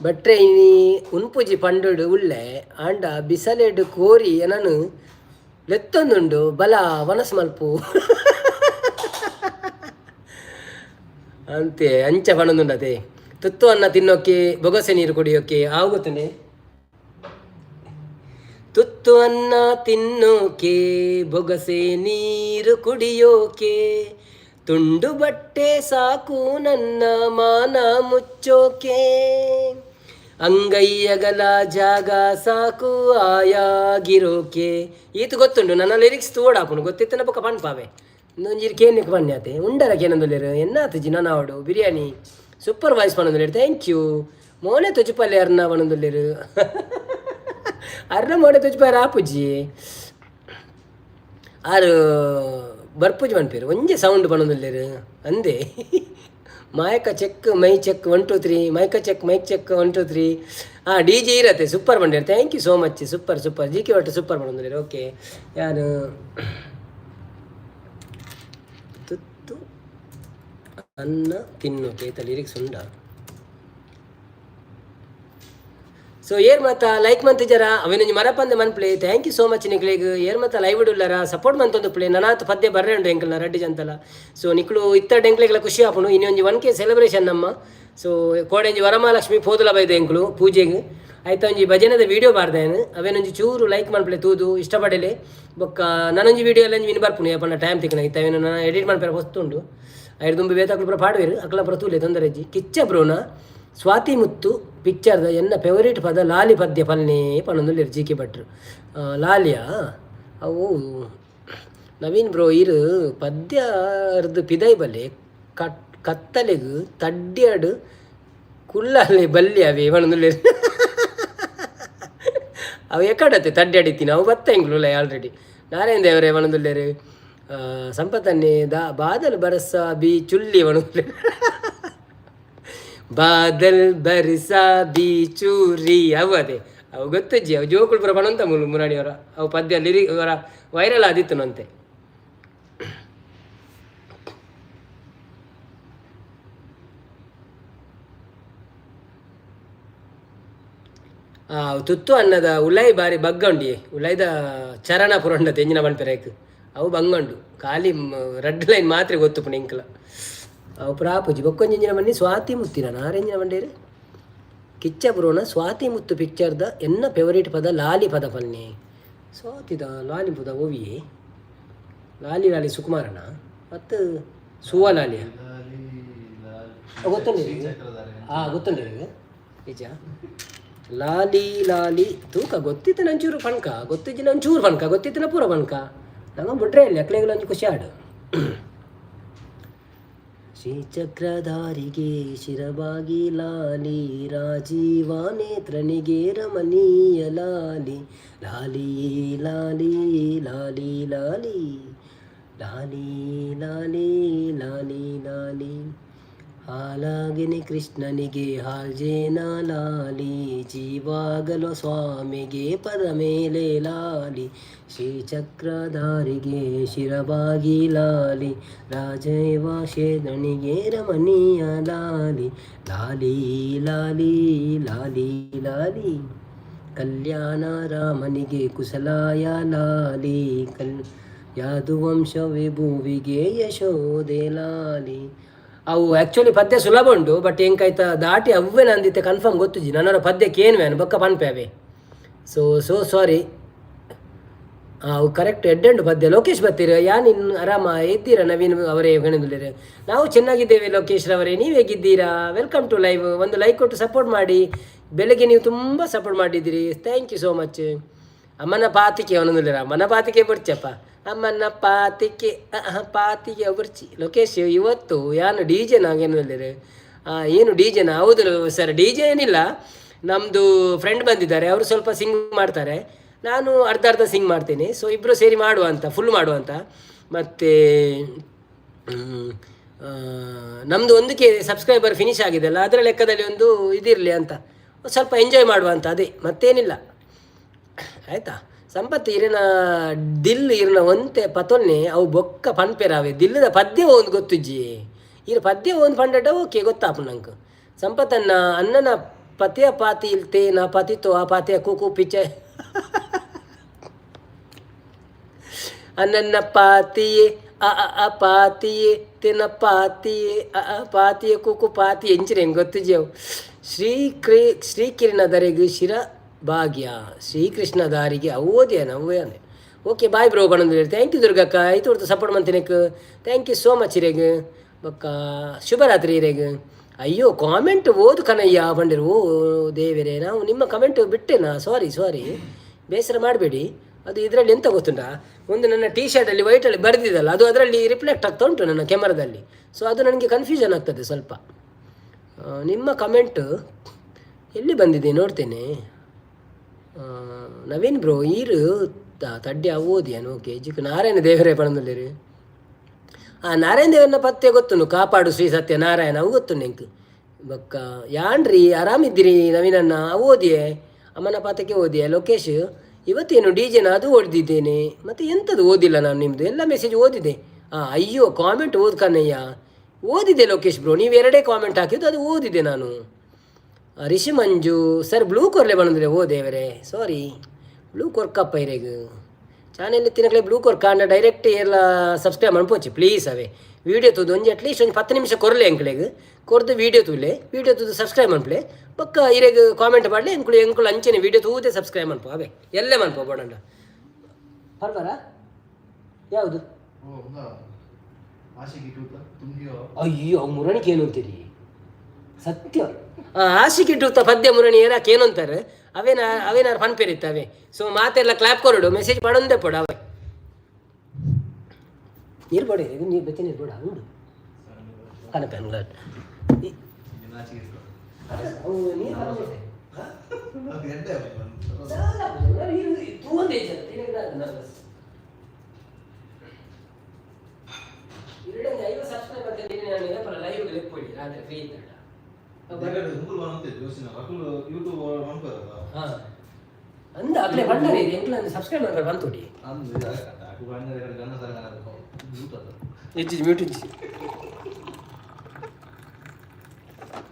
ಬಟ್ರೆ ಇನಿ ಉನ್ಪುಜಿ ಪಂಡುಡು ಉಳ್ಳೆ ಆಂಡ ಬಿಸಲೆಡ್ ಕೋರಿ ಎನನು ಲೆತ್ತೊಂದುಂಡು. ಬಲ ವನಸ್ ಮಲ್ಪು ಅಂತೆ ಅಂಚ ಪಣೊಂದುಂಡತೆ. ತುತ್ತು ಅನ್ನ ತಿನ್ನೋಕೆ, ಬೊಗಸೆ ನೀರು ಕುಡಿಯೋಕೆ ಆಗುತ್ತನೆ. ತುತ್ತು ಅನ್ನ ತಿನ್ನೋಕೆ, ಬೊಗಸೆ ನೀರು ಕುಡಿಯೋಕೆ, ತುಂಡು ಬಟ್ಟೆ ಸಾಕು ನನ್ನ ಮಾನ ಮುಚ್ಚೋಕೆ, ಅಂಗೈಯಗಲ ಜಾಗ ಸಾಕು ಆಯಾಗಿರೋಕೆ. ಈತ ಗೊತ್ತುಂಟು. ನನ್ನ ಲಿರಿಕ್ಸ್ ತೋಡಾಪುನು ಗೊತ್ತಿತ್ತನ ಬೊಕ್ಕ ಪನ್ಪಾವೆ. ಒಂಜಿ ಕೇನ್ಯಕ್ಕೆ ಪನ್ಯಾತೆ ಉಂಡರ ಕೇನಂದುಲ್ಲೆರ್. ಎನ್ನಾತು G Navada biryani super voice ಪನೊಂದುಲ್ಲೆರ್. Thank you. ಮೋನೆ ತೊಜುಪಲ್ಲೆ ಅರ್ನ ಪನೊಂದುಲ್ಲೆರ್. ಅರ್ನ ಮೋನೆ ತೊಜುಪಾರ ಆಪುಜಿ. ಆರು ಬರ್ಪುಜಿ ಪನ್ಪೇರು. ಒಂಜೆ ಸೌಂಡ್ ಪನೊಂದುಲ್ಲೆರ್ ಅಂದೆ. ಮಾಯಕ check mic check 1 2 3, mic check mic check 1 2 3. ಹಾಂ, ಡಿ ಜೆ ಇರತ್ತೆ. ಸೂಪರ್ ಬಂಡೇರು. Thank you so much. Super super. G K ಒಟ್ಟು ಸೂಪರ್ ಬಂದಿದ್ದಾರೆ. ಓಕೆ, ಯಾರು ತುತ್ತು ಅನ್ನ ತಿನ್ನೋಕೆ ಈತ ಲಿರಿಕ್ಸ್ ಉಂಡ. ಸೊ ಏರ್ ಮತ್ತ ಲೈಕ್ ಮಂತಿಜರ ಅವೇನೊಂಜಿ ಮರಪಂದೆ ಮನ್ಪ್ಲೆ. Thank you so much ನಿಕ್ಲೆಗ್. ಏರ್ ಮತ್ತ ಲೈವ್ ಉಳ್ಳಾರ ಸಪೋರ್ಟ್ ಮಂತೊಂದು ಪ್ಲೇ. ನನಾತ್ ಪದ್ಯ ಬರ್ರೆ ಉಂಡು ಎಂಕಲ್ನ ರಡ್ಡಿ ಜಂತಲ. ಸೊ ನಿಕ್ಲು ಇತ್ತಡ್ ಎಂಕ್ಲೆಗ್ಲ ಖುಷಿ ಆಪುಂಡು. ಇನ್ನೊಂಜಿ 1K celebration ನಮ್ಮ. ಸೊ ಕೋಡೆಂಜಿ ವರಮಹಾಲಕ್ಷ್ಮಿ ಪೋದುಲ ಬೈದ ಎಂಕ್ಲು ಪೂಜೆಗ್. ಆಯ್ತ, ಒಂಜಿ ಭಜನೆದ ವೀಡಿಯೋ ಬಾರ್ದೇನು. ಅವೇನೊಂಜಿ ಚೂರು ಲೈಕ್ ಮನ್ಪ್ಲೆ, ತೂದು ಇಷ್ಟಪಡಲೆ. ಬೊಕ್ಕ ನನೊಂಜಿ ವೀಡಿಯೋ ಎಲ್ಲ ಮೀನು ಬರ್ಪುಂಡು ಯಪಂಡ ಟೈಮ್ ತಿಕ್ಕನ. ಇತ್ತ ಅವೇನು ನಾನು ಎಡಿಟ್ ಮನ್ಪೆರ ವಸ್ತುಂಡು. ಐದು ದುಂಬು ಬೇತಾಕ್ಲು ಪೂರ ಪಾಡುವೆರು. ಅಕ್ಲ ಪೂರ ತೂಲೆ, ತೊಂದರೆ ಇಜ್ಜಿ. ಕಿಚ್ಚ ಬ್ರೋನ ಸ್ವಾತಿ ಮುತ್ತು ಪಿಕ್ಚರ್ದ ಎನ್ನ ಫೇವರೇಟ್ ಪದ ಲಾಲಿ ಪದ್ಯ ಪಲ್ನೇ ಪನೊಂದುಲ್ಲೆರ್ ಜಿ ಕೆ ಭಟ್ರು. ಲಾಲಿಯಾ ಅವು? ನವೀನ್ ಬ್ರೋ, ಇರು ಪದ್ಯ ಅರ್ದು ಪಿದೈ ಬಲ್ಲೆ ಕಟ್ ಕತ್ತಲೆಗ್ ತಡ್ಡಿಯಡು ಕುಲ್ಲಲೆ ಬಲ್ಲಿ ಅವೇ ಪನೊಂದುಲ್ಲೆರ್. ಅವು ಎಕ್ಕಡತ್ತೆ ತಡ್ಡಿ ಅಡಿತೀನಿ. ಅವು ಬತ್ತ ಎಂಕ್ಲು ಆಲ್ರೆಡಿ. ನಾರಾಯಣ ದೇವರೇ ಪನೊಂದುಲ್ಲೆರ್. ಸಂಪತ್ತನ್ನೇ ದಾ ಬಾದಲ್ ಬರಸ ಬಿ ಚುಲ್ಲಿ ಪನೊಂದುಲ್ಲೆರ್. ಬಾದಲ್ ಬರ್ಸಾ ಬಿ ಚೂರಿ ಅವು ಅದೇ. ಅವು ಗೊತ್ತಜ್ಜಿ. ಅವು ಜೋಕುಳು ಪೂರ ಪಣಂತ ಮುಲು ಮುರಾಣಿಯವರ. ಅವು ಪದ್ಯ ಲಿರಿ ಅವರ ವೈರಲ್ ಆದಿತ್ತು ನಂತೆ. ತುತ್ತು ಅನ್ನದ ಉಲೈ ಬಾರಿ ಬಗ್ಗಂಡಿ. ಉಲೈದ ಚರಣ ಪುರಂಡ ತೆಂಜಿನ ಪನ್ಪೆರೇಕ್. ಅವು ಬಂಗಂಡು ಖಾಲಿ ರೆಡ್ ಲೈನ್ ಮಾತ್ರ ಗೊತ್ತುಪುಂಡು ಎಂಕ್ಲ. ಅವು ಪ್ರಾಪುಜಿ. ಬೊಕ್ಕೊಂಜಿ ಎಂಜಿನ ಬನ್ನಿ ಸ್ವಾತಿ ಮುತ್ತಿನ ನಾರೆಂಜಿನ ಬಂಡೇರು. ಕಿಚ್ಚ ಬರೋಣ ಸ್ವಾತಿ ಮುತ್ತು ಪಿಕ್ಚರ್ದ ಎನ್ನ ಫೇವರೇಟ್ ಪದ ಲಾಲಿ ಪದ ಪನ್ನಿ. ಸ್ವಾತಿದ ಲಾಲಿ ಪದ ಓವಿಯೇ? ಲಾಲಿ ಲಾಲಿ ಸುಕುಮಾರನ ಮತ್ತು ಸುವ ಲಾಲಿಯ ಗೊತ್ತುಂಡು. ಹಾಂ, ಗೊತ್ತುಂಡು ನಿಜ. ಲಾಲಿ ಲಾಲಿ ತೂಕ ಗೊತ್ತಿತ್ತು ನಂಚೂರು ಪಣ್ಕ ಗೊತ್ತಿಜ್ಜಿ. ನಂಚೂರು ಪಣ್ಕ ಗೊತ್ತಿತ್ತು ಪೂರ ಪಣ್ಕ ನಂಗೆ ಬಿಟ್ರೆ ಇಲ್ಲಿ ಅಕ್ಲೆಗಳ ಒಂಜಿ ಖುಷಿ ಆಡು. ಶ್ರೀಚಕ್ರಧಾರಿಗೆ ಶಿರಬಾಗಿ ಲಾಲಿ, ರಾಜೀವ ನೇತ್ರನಿಗೆ ರಮಣೀಯ ಲಾಲಿ, ಲಾಲಿ ಲಾಲಿ ಲಾಲಿ ಲಾಲಿ ಲಾಲಿ ಲಾಲಿ ಲಾಲಿ ಲಾಲಿ. ಹಾಲಾಗಿನಿ ಕೃಷ್ಣನಿಗೆ ಹಾಲ್ಜೇನ ಲಾಲಿ, ಜೀವಾಗಲು ಸ್ವಾಮಿಗೆ ಪದ ಮೇಲೆ ಲಾಲಿ, ಶ್ರೀಚಕ್ರಧಾರಿಗೆ ಶಿರಬಾಗಿ ಲಾಲಿ, ರಾಜೈವ ಶೇದಣಿಗೆ ರಮಣೀಯ ಲಾಲಿ, ಲಾಲಿ ಲಾಲಿ ಲಾಲಿ ಲಾಲಿ. ಕಲ್ಯಾಣ ರಾಮನಿಗೆ ಕುಸಲಾಯ ಲಾಲಿ, ಕಲ್ ಯಾದುವಂಶವೇ ಭುವಿಗೆ ಯಶೋದೆ ಲಾಲಿ. ಅವು ಆ್ಯಕ್ಚುಲಿ ಪದ್ಯ ಸುಲಭ ಉಂಟು. ಬಟ್ ಎಂಕಾಯ್ತ ದಾಟಿ ಅವ್ವೇ ನಂದಿತ್ತೆ ಕನ್ಫರ್ಮ್ ಗೊತ್ತುಜಿ. ನನ್ನರ ಪದ್ಯಕ್ಕೆ ಏನು ವ್ಯಾನು ಬೊಕ್ಕ ಪನ್ಪೆ ಅವೇ. ಸೊ ಸೊ ಸಾರಿ. ಅವು ಕರೆಕ್ಟ್ ಎಡ್ಡೆಂಡು ಪದ್ಯ. ಲೋಕೇಶ್ ಬತ್ತೀರ ಯಾನ್ ಇನ್ನು ಆರಾಮ ಇದ್ದೀರಾ ನವೀನ್ ಅವರೇ ಗಣಿದುಲ್ಲೇರು. ನಾವು ಚೆನ್ನಾಗಿದ್ದೇವೆ ಲೋಕೇಶ್ ರವರೇ, ನೀವು ಹೇಗಿದ್ದೀರಾ? Welcome to live. ಒಂದು ಲೈಕ್ ಕೊಟ್ಟು ಸಪೋರ್ಟ್ ಮಾಡಿ. ಬೆಳಗ್ಗೆ ನೀವು ತುಂಬ ಸಪೋರ್ಟ್ ಮಾಡಿದ್ದೀರಿ. Thank you so much. ಅಮ್ಮನ ಪಾತಿಕೆ ಅವನೊಂದುಲ್ಲೇರ. ಅಮ್ಮನ ಪಾತಿಕೆ ಬರ್ಚಪ್ಪ. ಅಮ್ಮನ ಪಾತಿಕೆ ಪಾತಿಗೆ ಒಬ್ಬರ್ಚಿ ಲೋಕೇಶ್. ಇವತ್ತು ಯಾನು ಡಿ ಜೆ ನಾಗೇನು? ಏನು ಡಿ ಜೆನಾ? ಹೌದು ಸರ್, ಡಿ ಜೆ ಏನಿಲ್ಲ. ನಮ್ಮದು ಫ್ರೆಂಡ್ ಬಂದಿದ್ದಾರೆ, ಅವರು ಸ್ವಲ್ಪ ಸಿಂಗ್ ಮಾಡ್ತಾರೆ, ನಾನು ಅರ್ಧ ಅರ್ಧ ಸಿಂಗ್ ಮಾಡ್ತೇನೆ. ಸೊ ಇಬ್ಬರು ಸೇರಿ ಮಾಡುವ ಅಂತ, ಫುಲ್ ಮಾಡುವ ಅಂತ. ಮತ್ತು ನಮ್ಮದು 1 ಕೆ ಸಬ್ಸ್ಕ್ರೈಬರ್ ಫಿನಿಶ್ ಆಗಿದೆಯಲ್ಲ, ಅದರ ಲೆಕ್ಕದಲ್ಲಿ ಒಂದು ಇದಿರಲಿ ಅಂತ, ಸ್ವಲ್ಪ ಎಂಜಾಯ್ ಮಾಡುವ ಅಂತ, ಅದೇ, ಮತ್ತೇನಿಲ್ಲ. ಆಯಿತಾ? ಸಂಪತ್ ಇರಿನ ದಿಲ್ ಇರಿನ ಒಂತೆ ಪತೊನ್ನೆ ಅವು ಬೊಕ್ಕ ಪನ್ಪೆರಾವೆ. ದಿಲ್ಲದ ಪದ್ಯ ಒಂದು ಗೊತ್ತುಜ್ಜಿ. ಇರು ಪದ್ಯ ಒಂದು ಪಂಡಟ ಓಕೆ, ಗೊತ್ತಾಪು ನಂಗೆ. ಸಂಪತ್ತನ್ನ ಅಣ್ಣನ ಪತಿಯ ಪಾತಿ ಇಲ್ತೆ ನಾ ಪತಿತೋ ಆ ಪಾತಿಯ ಕೂಕು ಪಿಚ್ಚ ಅಣ್ಣನ ಪಾತಿಯೇ ಅ ಅ ಅ ಪಾತಿಯೇ ತಿನ್ನ ಪಾತಿಯೇ ಅ ಅ ಪಾತಿಯೇ ಕೂಕು ಪಾತಿ ಎಂಚಿನ ಹೆಂಗೆ ಗೊತ್ತಿಜಿ ಅವು. ಶ್ರೀ ಕ್ರೀ ಶ್ರೀಕಿರಣ ದರೆಗು ಶಿರ ಭಾಗ್ಯ ಶ್ರೀಕೃಷ್ಣ ದಾರಿಗೆ ಓದಿಯನ ಅವೇ. ಓಕೆ, ಬಾಯ್ ಬ್ರೋ ಬಣ್ಣಂದು. Thank you ದುರ್ಗಕ್ಕ, ಆಯ್ತು ಹೊರ್ತು ಸಪೋರ್ಟ್ ಮಂತಿನಕ್. Thank you so much ಇರೆಗ್. ಬೊಕ್ಕ ಶುಭರಾತ್ರಿ ಇರೆಗ್. ಅಯ್ಯೋ, ಕಾಮೆಂಟ್ ಓದು ಕನಯ್ಯ ಬಂಡಿರು. ಓ ದೇವರೇ, ನಾವು ನಿಮ್ಮ ಕಮೆಂಟ್ ಬಿಟ್ಟೆನಾ? ಸಾರಿ ಸಾರಿ, ಬೇಸರ ಮಾಡಬೇಡಿ. ಅದು ಇದರಲ್ಲಿ ಎಂತ ಗೊತ್ತುಂಟಾ? ಒಂದು ನನ್ನ ಟೀ ಶರ್ಟಲ್ಲಿ ವೈಟಲ್ಲಿ ಬರೆದಿದ್ದಲ್ಲ, ಅದು ಅದರಲ್ಲಿ ರಿಫ್ಲೆಕ್ಟ್ ಆಗ್ತಾ ಉಂಟು ನನ್ನ ಕ್ಯಾಮರಾದಲ್ಲಿ. ಸೊ ಅದು ನನಗೆ ಕನ್ಫ್ಯೂಷನ್ ಆಗ್ತದೆ ಸ್ವಲ್ಪ. ನಿಮ್ಮ ಕಮೆಂಟ್ ಎಲ್ಲಿ ಬಂದಿದೆ ನೋಡ್ತೇನೆ. ನವೀನ್ ಬ್ರೋ, ಈರು ತಡ್ಡಿ ಓದಿಯಾನು? ಓಕೆ, ಜಿಕ್ ನಾರಾಯಣ ದೇವರೇ ಪಣದಲ್ಲಿರಿ. ಆ ನಾರಾಯಣ ದೇವರನ್ನ ಪತ್ತೆ ಗೊತ್ತುನು. ಕಾಪಾಡು ಶ್ರೀ ಸತ್ಯ ನಾರಾಯಣ, ಅವು ಗೊತ್ತು ನೆಂಕ್. ಬೊಕ್ಕ ಯಾನ್ರಿ, ಆರಾಮಿದ್ದೀರಿ ನವೀನಣ್ಣ? ಓದಿಯೇ, ಅಮ್ಮನ ಪಾತಕ್ಕೆ ಓದಿಯೇ. ಲೋಕೇಶ್, ಇವತ್ತೇನು ಡಿ ಜೆನ? ಅದು ಓದಿದ್ದೇನೆ. ಮತ್ತು ಎಂಥದ್ದು ಓದಿಲ್ಲ ನಾನು? ನಿಮ್ಮದು ಎಲ್ಲ ಮೆಸೇಜ್ ಓದಿದೆ. ಹಾಂ, ಅಯ್ಯೋ, ಕಾಮೆಂಟ್ ಓದ್ ಕಣ್ಣಯ್ಯ. ಓದಿದೆ ಲೋಕೇಶ್ ಬ್ರೋ, ನೀವು ಎರಡೇ ಕಾಮೆಂಟ್ ಹಾಕಿದ್ದು, ಅದು ಓದಿದೆ ನಾನು. ರಿಷಿ ಮಂಜು ಸರ್, ಬ್ಲೂ ಕೊರ್ಲೆ ಬಂದ್ರೆ. ಓ ದೇವರೇ, ಸಾರಿ, ಬ್ಲೂ ಕೊರ್ಕಪ್ಪ ಇರೆಗ್. ಚಾನೆಲ್ ತಿನ್ನಕ್ಲೆ ಬ್ಲೂ ಕೊರ್ಕ ಅಂಡ ಡೈರೆಕ್ಟ್ ಎಲ್ಲ ಸಬ್ಸ್ಕ್ರೈಬ್ ಮನ್ಪೋಚಿ ಪ್ಲೀಸ್. ಅವೇ ವೀಡಿಯೋ ತೂದು ಒಂಜಿ ಅಟ್ಲೀಸ್ಟ್ ಒಂಜಿ 10 ನಿಮಿಷ ಕೊರ್ಲೆ ಎಂಕ್ಲೆಗ್. ಕೊರ್ದು ವೀಡಿಯೋ ತೂಲೆ, ವೀಡಿಯೋ ತೂದು ಸಬ್ಸ್ಕ್ರೈಬ್ ಮನ್ಪಲೆ. ಪಕ್ಕ ಇರೆಗ್ ಕಾಮೆಂಟ್ ಮಾಡಲಿ. ಎಂಕುಲು ಎಂಕುಲು ಅಂಚನೆ ವೀಡಿಯೋ ತೂದೆ ಸಬ್ಸ್ಕ್ರೈಬ್ ಮನ್ಪು. ಅವೇ ಎಲ್ಲೇ ಮನ್ಪು ಬೋಡಂಡ ಪರ್ಬಾರ ಯಾವುದು? ಅಯ್ಯೋ, ಮುರಣಿಕೆ ಏನು ಅಂತೀರಿ? ಸತ್ಯ ಆಶಿಕೆ ಟೂತ ಪದ್ಯ ಮುರಣಿ ಏರಾಕ ಏನು ಅಂತಾರೆ? ಅವೇನ ಅವೇನಾರು ಪನ್ಪೇರಿತ್ತು ಅವೇ. ಸೊ ಮಾತೆಲ್ಲ ಕ್ಲಾಪ್ ಕೊರಡು, ಮೆಸೇಜ್ ಪಡೊಂದೇ ಪಡ. ಅವೇ ನೀರು ಬೋಡಿ, ಇದು ನೀರು, ಬೆಚ್ಚ ನೀರು ಬೋಡ ಉಂಡು ಕನಪೆ. ಅವು ನೀರು ಲೈವ್ ಲೆಪ್ಪೊಡಿ ರಾತ್ರಿ ಫ್ರೀ ಇದ್ದಾಗ. ಅಂದ ಅಕ್ಲೆ ಬಂಡರೆ ಎಂಕ್ಲ ಸಬ್ಸ್ಕ್ರೈಬ್ ಮಾಡ್ತಾರೆ ಬಂತೋಡಿ. ಹೆಚ್ಚು ಮ್ಯೂಟ್ ಇಜ್ಜಿ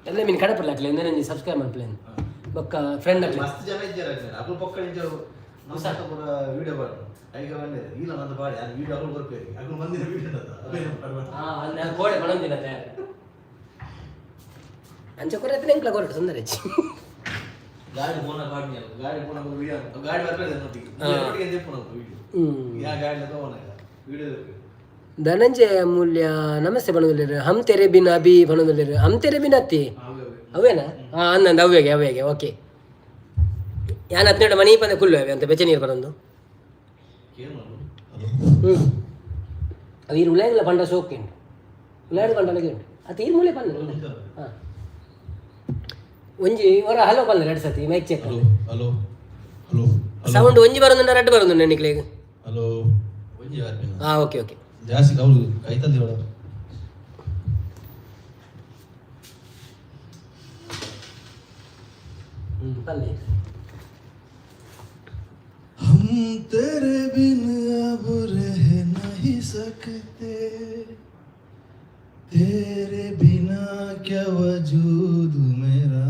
ಎಲ್ಲ ಮೀನು ಕಡಪಲ್ಲ ಅಕ್ಲೆ ಎಂದ ಸಬ್ಸ್ಕ್ರೈಬ್ ಮಾಡ್ಪ್ಲೇನ್ ಬೊಕ್ಕ ಫ್ರೆಂಡ್ ಅಕ್ಲೆ. ಮಸ್ತ್ ಜನ ಇದ್ದಾರೆ ಅಕುಲು ಪಕ್ಕ ಇಂಚರು ನಮ್ಮ ಪೂರ ವಿಡಿಯೋ ಪಾಡು ಐಗ ಬಂದೆ ಇಲ್ಲ ನಂದು ಪಾಡಿ ಅದು ವಿಡಿಯೋ ಅಕುಲು ಬರ್ಪೇರಿ ಅಕುಲು ಬಂದಿನ ವಿಡಿಯೋ. ಹಾಂ, ಗೋಡೆ ಬಣಂದಿನ ಅಂಚ ಕೊರೆ ಎಂಕ್ಲ ಕೊರಟು ತೊಂದರೆ. ಗಾಡಿ ಫೋನ ಪಾಡಿ, ಗಾಡಿ ಫೋನ ವಿಡಿಯೋ ಗಾಡಿ ಬರ್ಪೇರಿ ನೊಟ್ಟಿಗೆ ಒಟ್ಟಿಗೆ ಚೆಪ್ಪು ವಿಡಿಯೋ. ಯಾ ಗಾಡಿ ತಗೋಣ ವಿಡಿಯೋ. ಧನಂಜಯ ಅಮೂಲ್ಯ ನಮಸ್ತೆ ಬಣದಲ್ಲಿರು. ಹಮ್ ತೆರೆ ಬಿನ್ ಅಭಿ ಬಣದಲ್ಲಿರು. ಹಮ್ ತೆರೆ ಬಿನ್ ಅತ್ತಿ ಅವೇನಾ? ಹಾಂ, ಅನ್ನಂದು ಅವೇಗೆ ಅವೇಗೆ. ಓಕೆ, ಯಾನ್ ಹದಿನೆಂಟು ಮನಿ ಪಂದೆ ಕುಲ್ಲು ಅವೆ ಅಂತ ಬೆಚ್ಚ ನೀರು ಬರಂದು. ಹ್ಞೂ, ಅವು ಈರು ಉಳ್ಳಾಗಲ್ಲ ಪಂಡ ಸೋಕೆ ಉಂಟು. ಉಳ್ಳಾಡು ಪಂಡಲಗೆ ಉಂಟು ಅದು ಈರು ಮೂಲೆ ಪಂಡ. ಹಾಂ, ಒಂಜಿ ಹೊರ ಹಲೋ ಪಂದ ಎರಡು ಸತಿ mic check. Hello hello. Sound ಒಂಜಿ ಬರೋದುಂಡ, ರಡ್ಡು ಬರೋದುಂಡ ನಿಕ್ಲೆಗ್? ಹಲೋ, ಒಂಜಿ. ಹಾಂ, ಓಕೆ ಓಕೆ. ಜಾಸ್ತಿ ಅವ್ರು ಕೈತಲ್ಲಿ. ಹ್ಞೂ, ಪಲ್ಲೆ. हम तेरे बिन अब रह नहीं सकते, तेरे बिना क्या वजूद मेरा।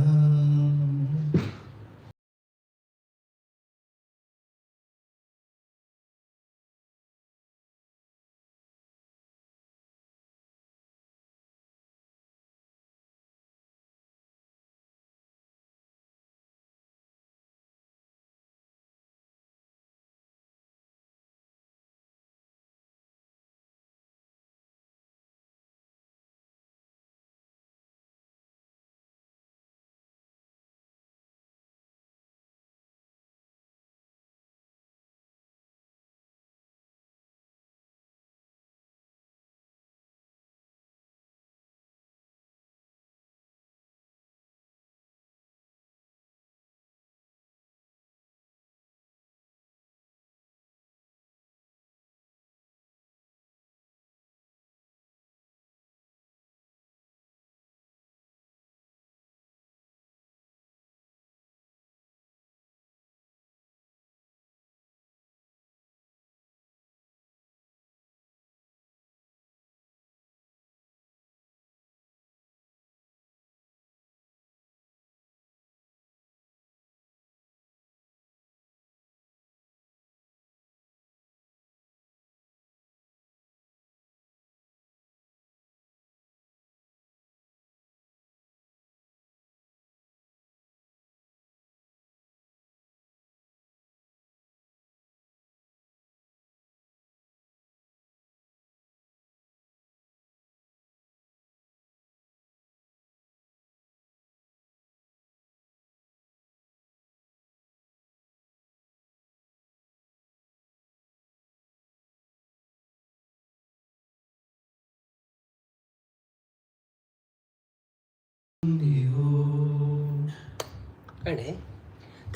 ಅಂಡೆ.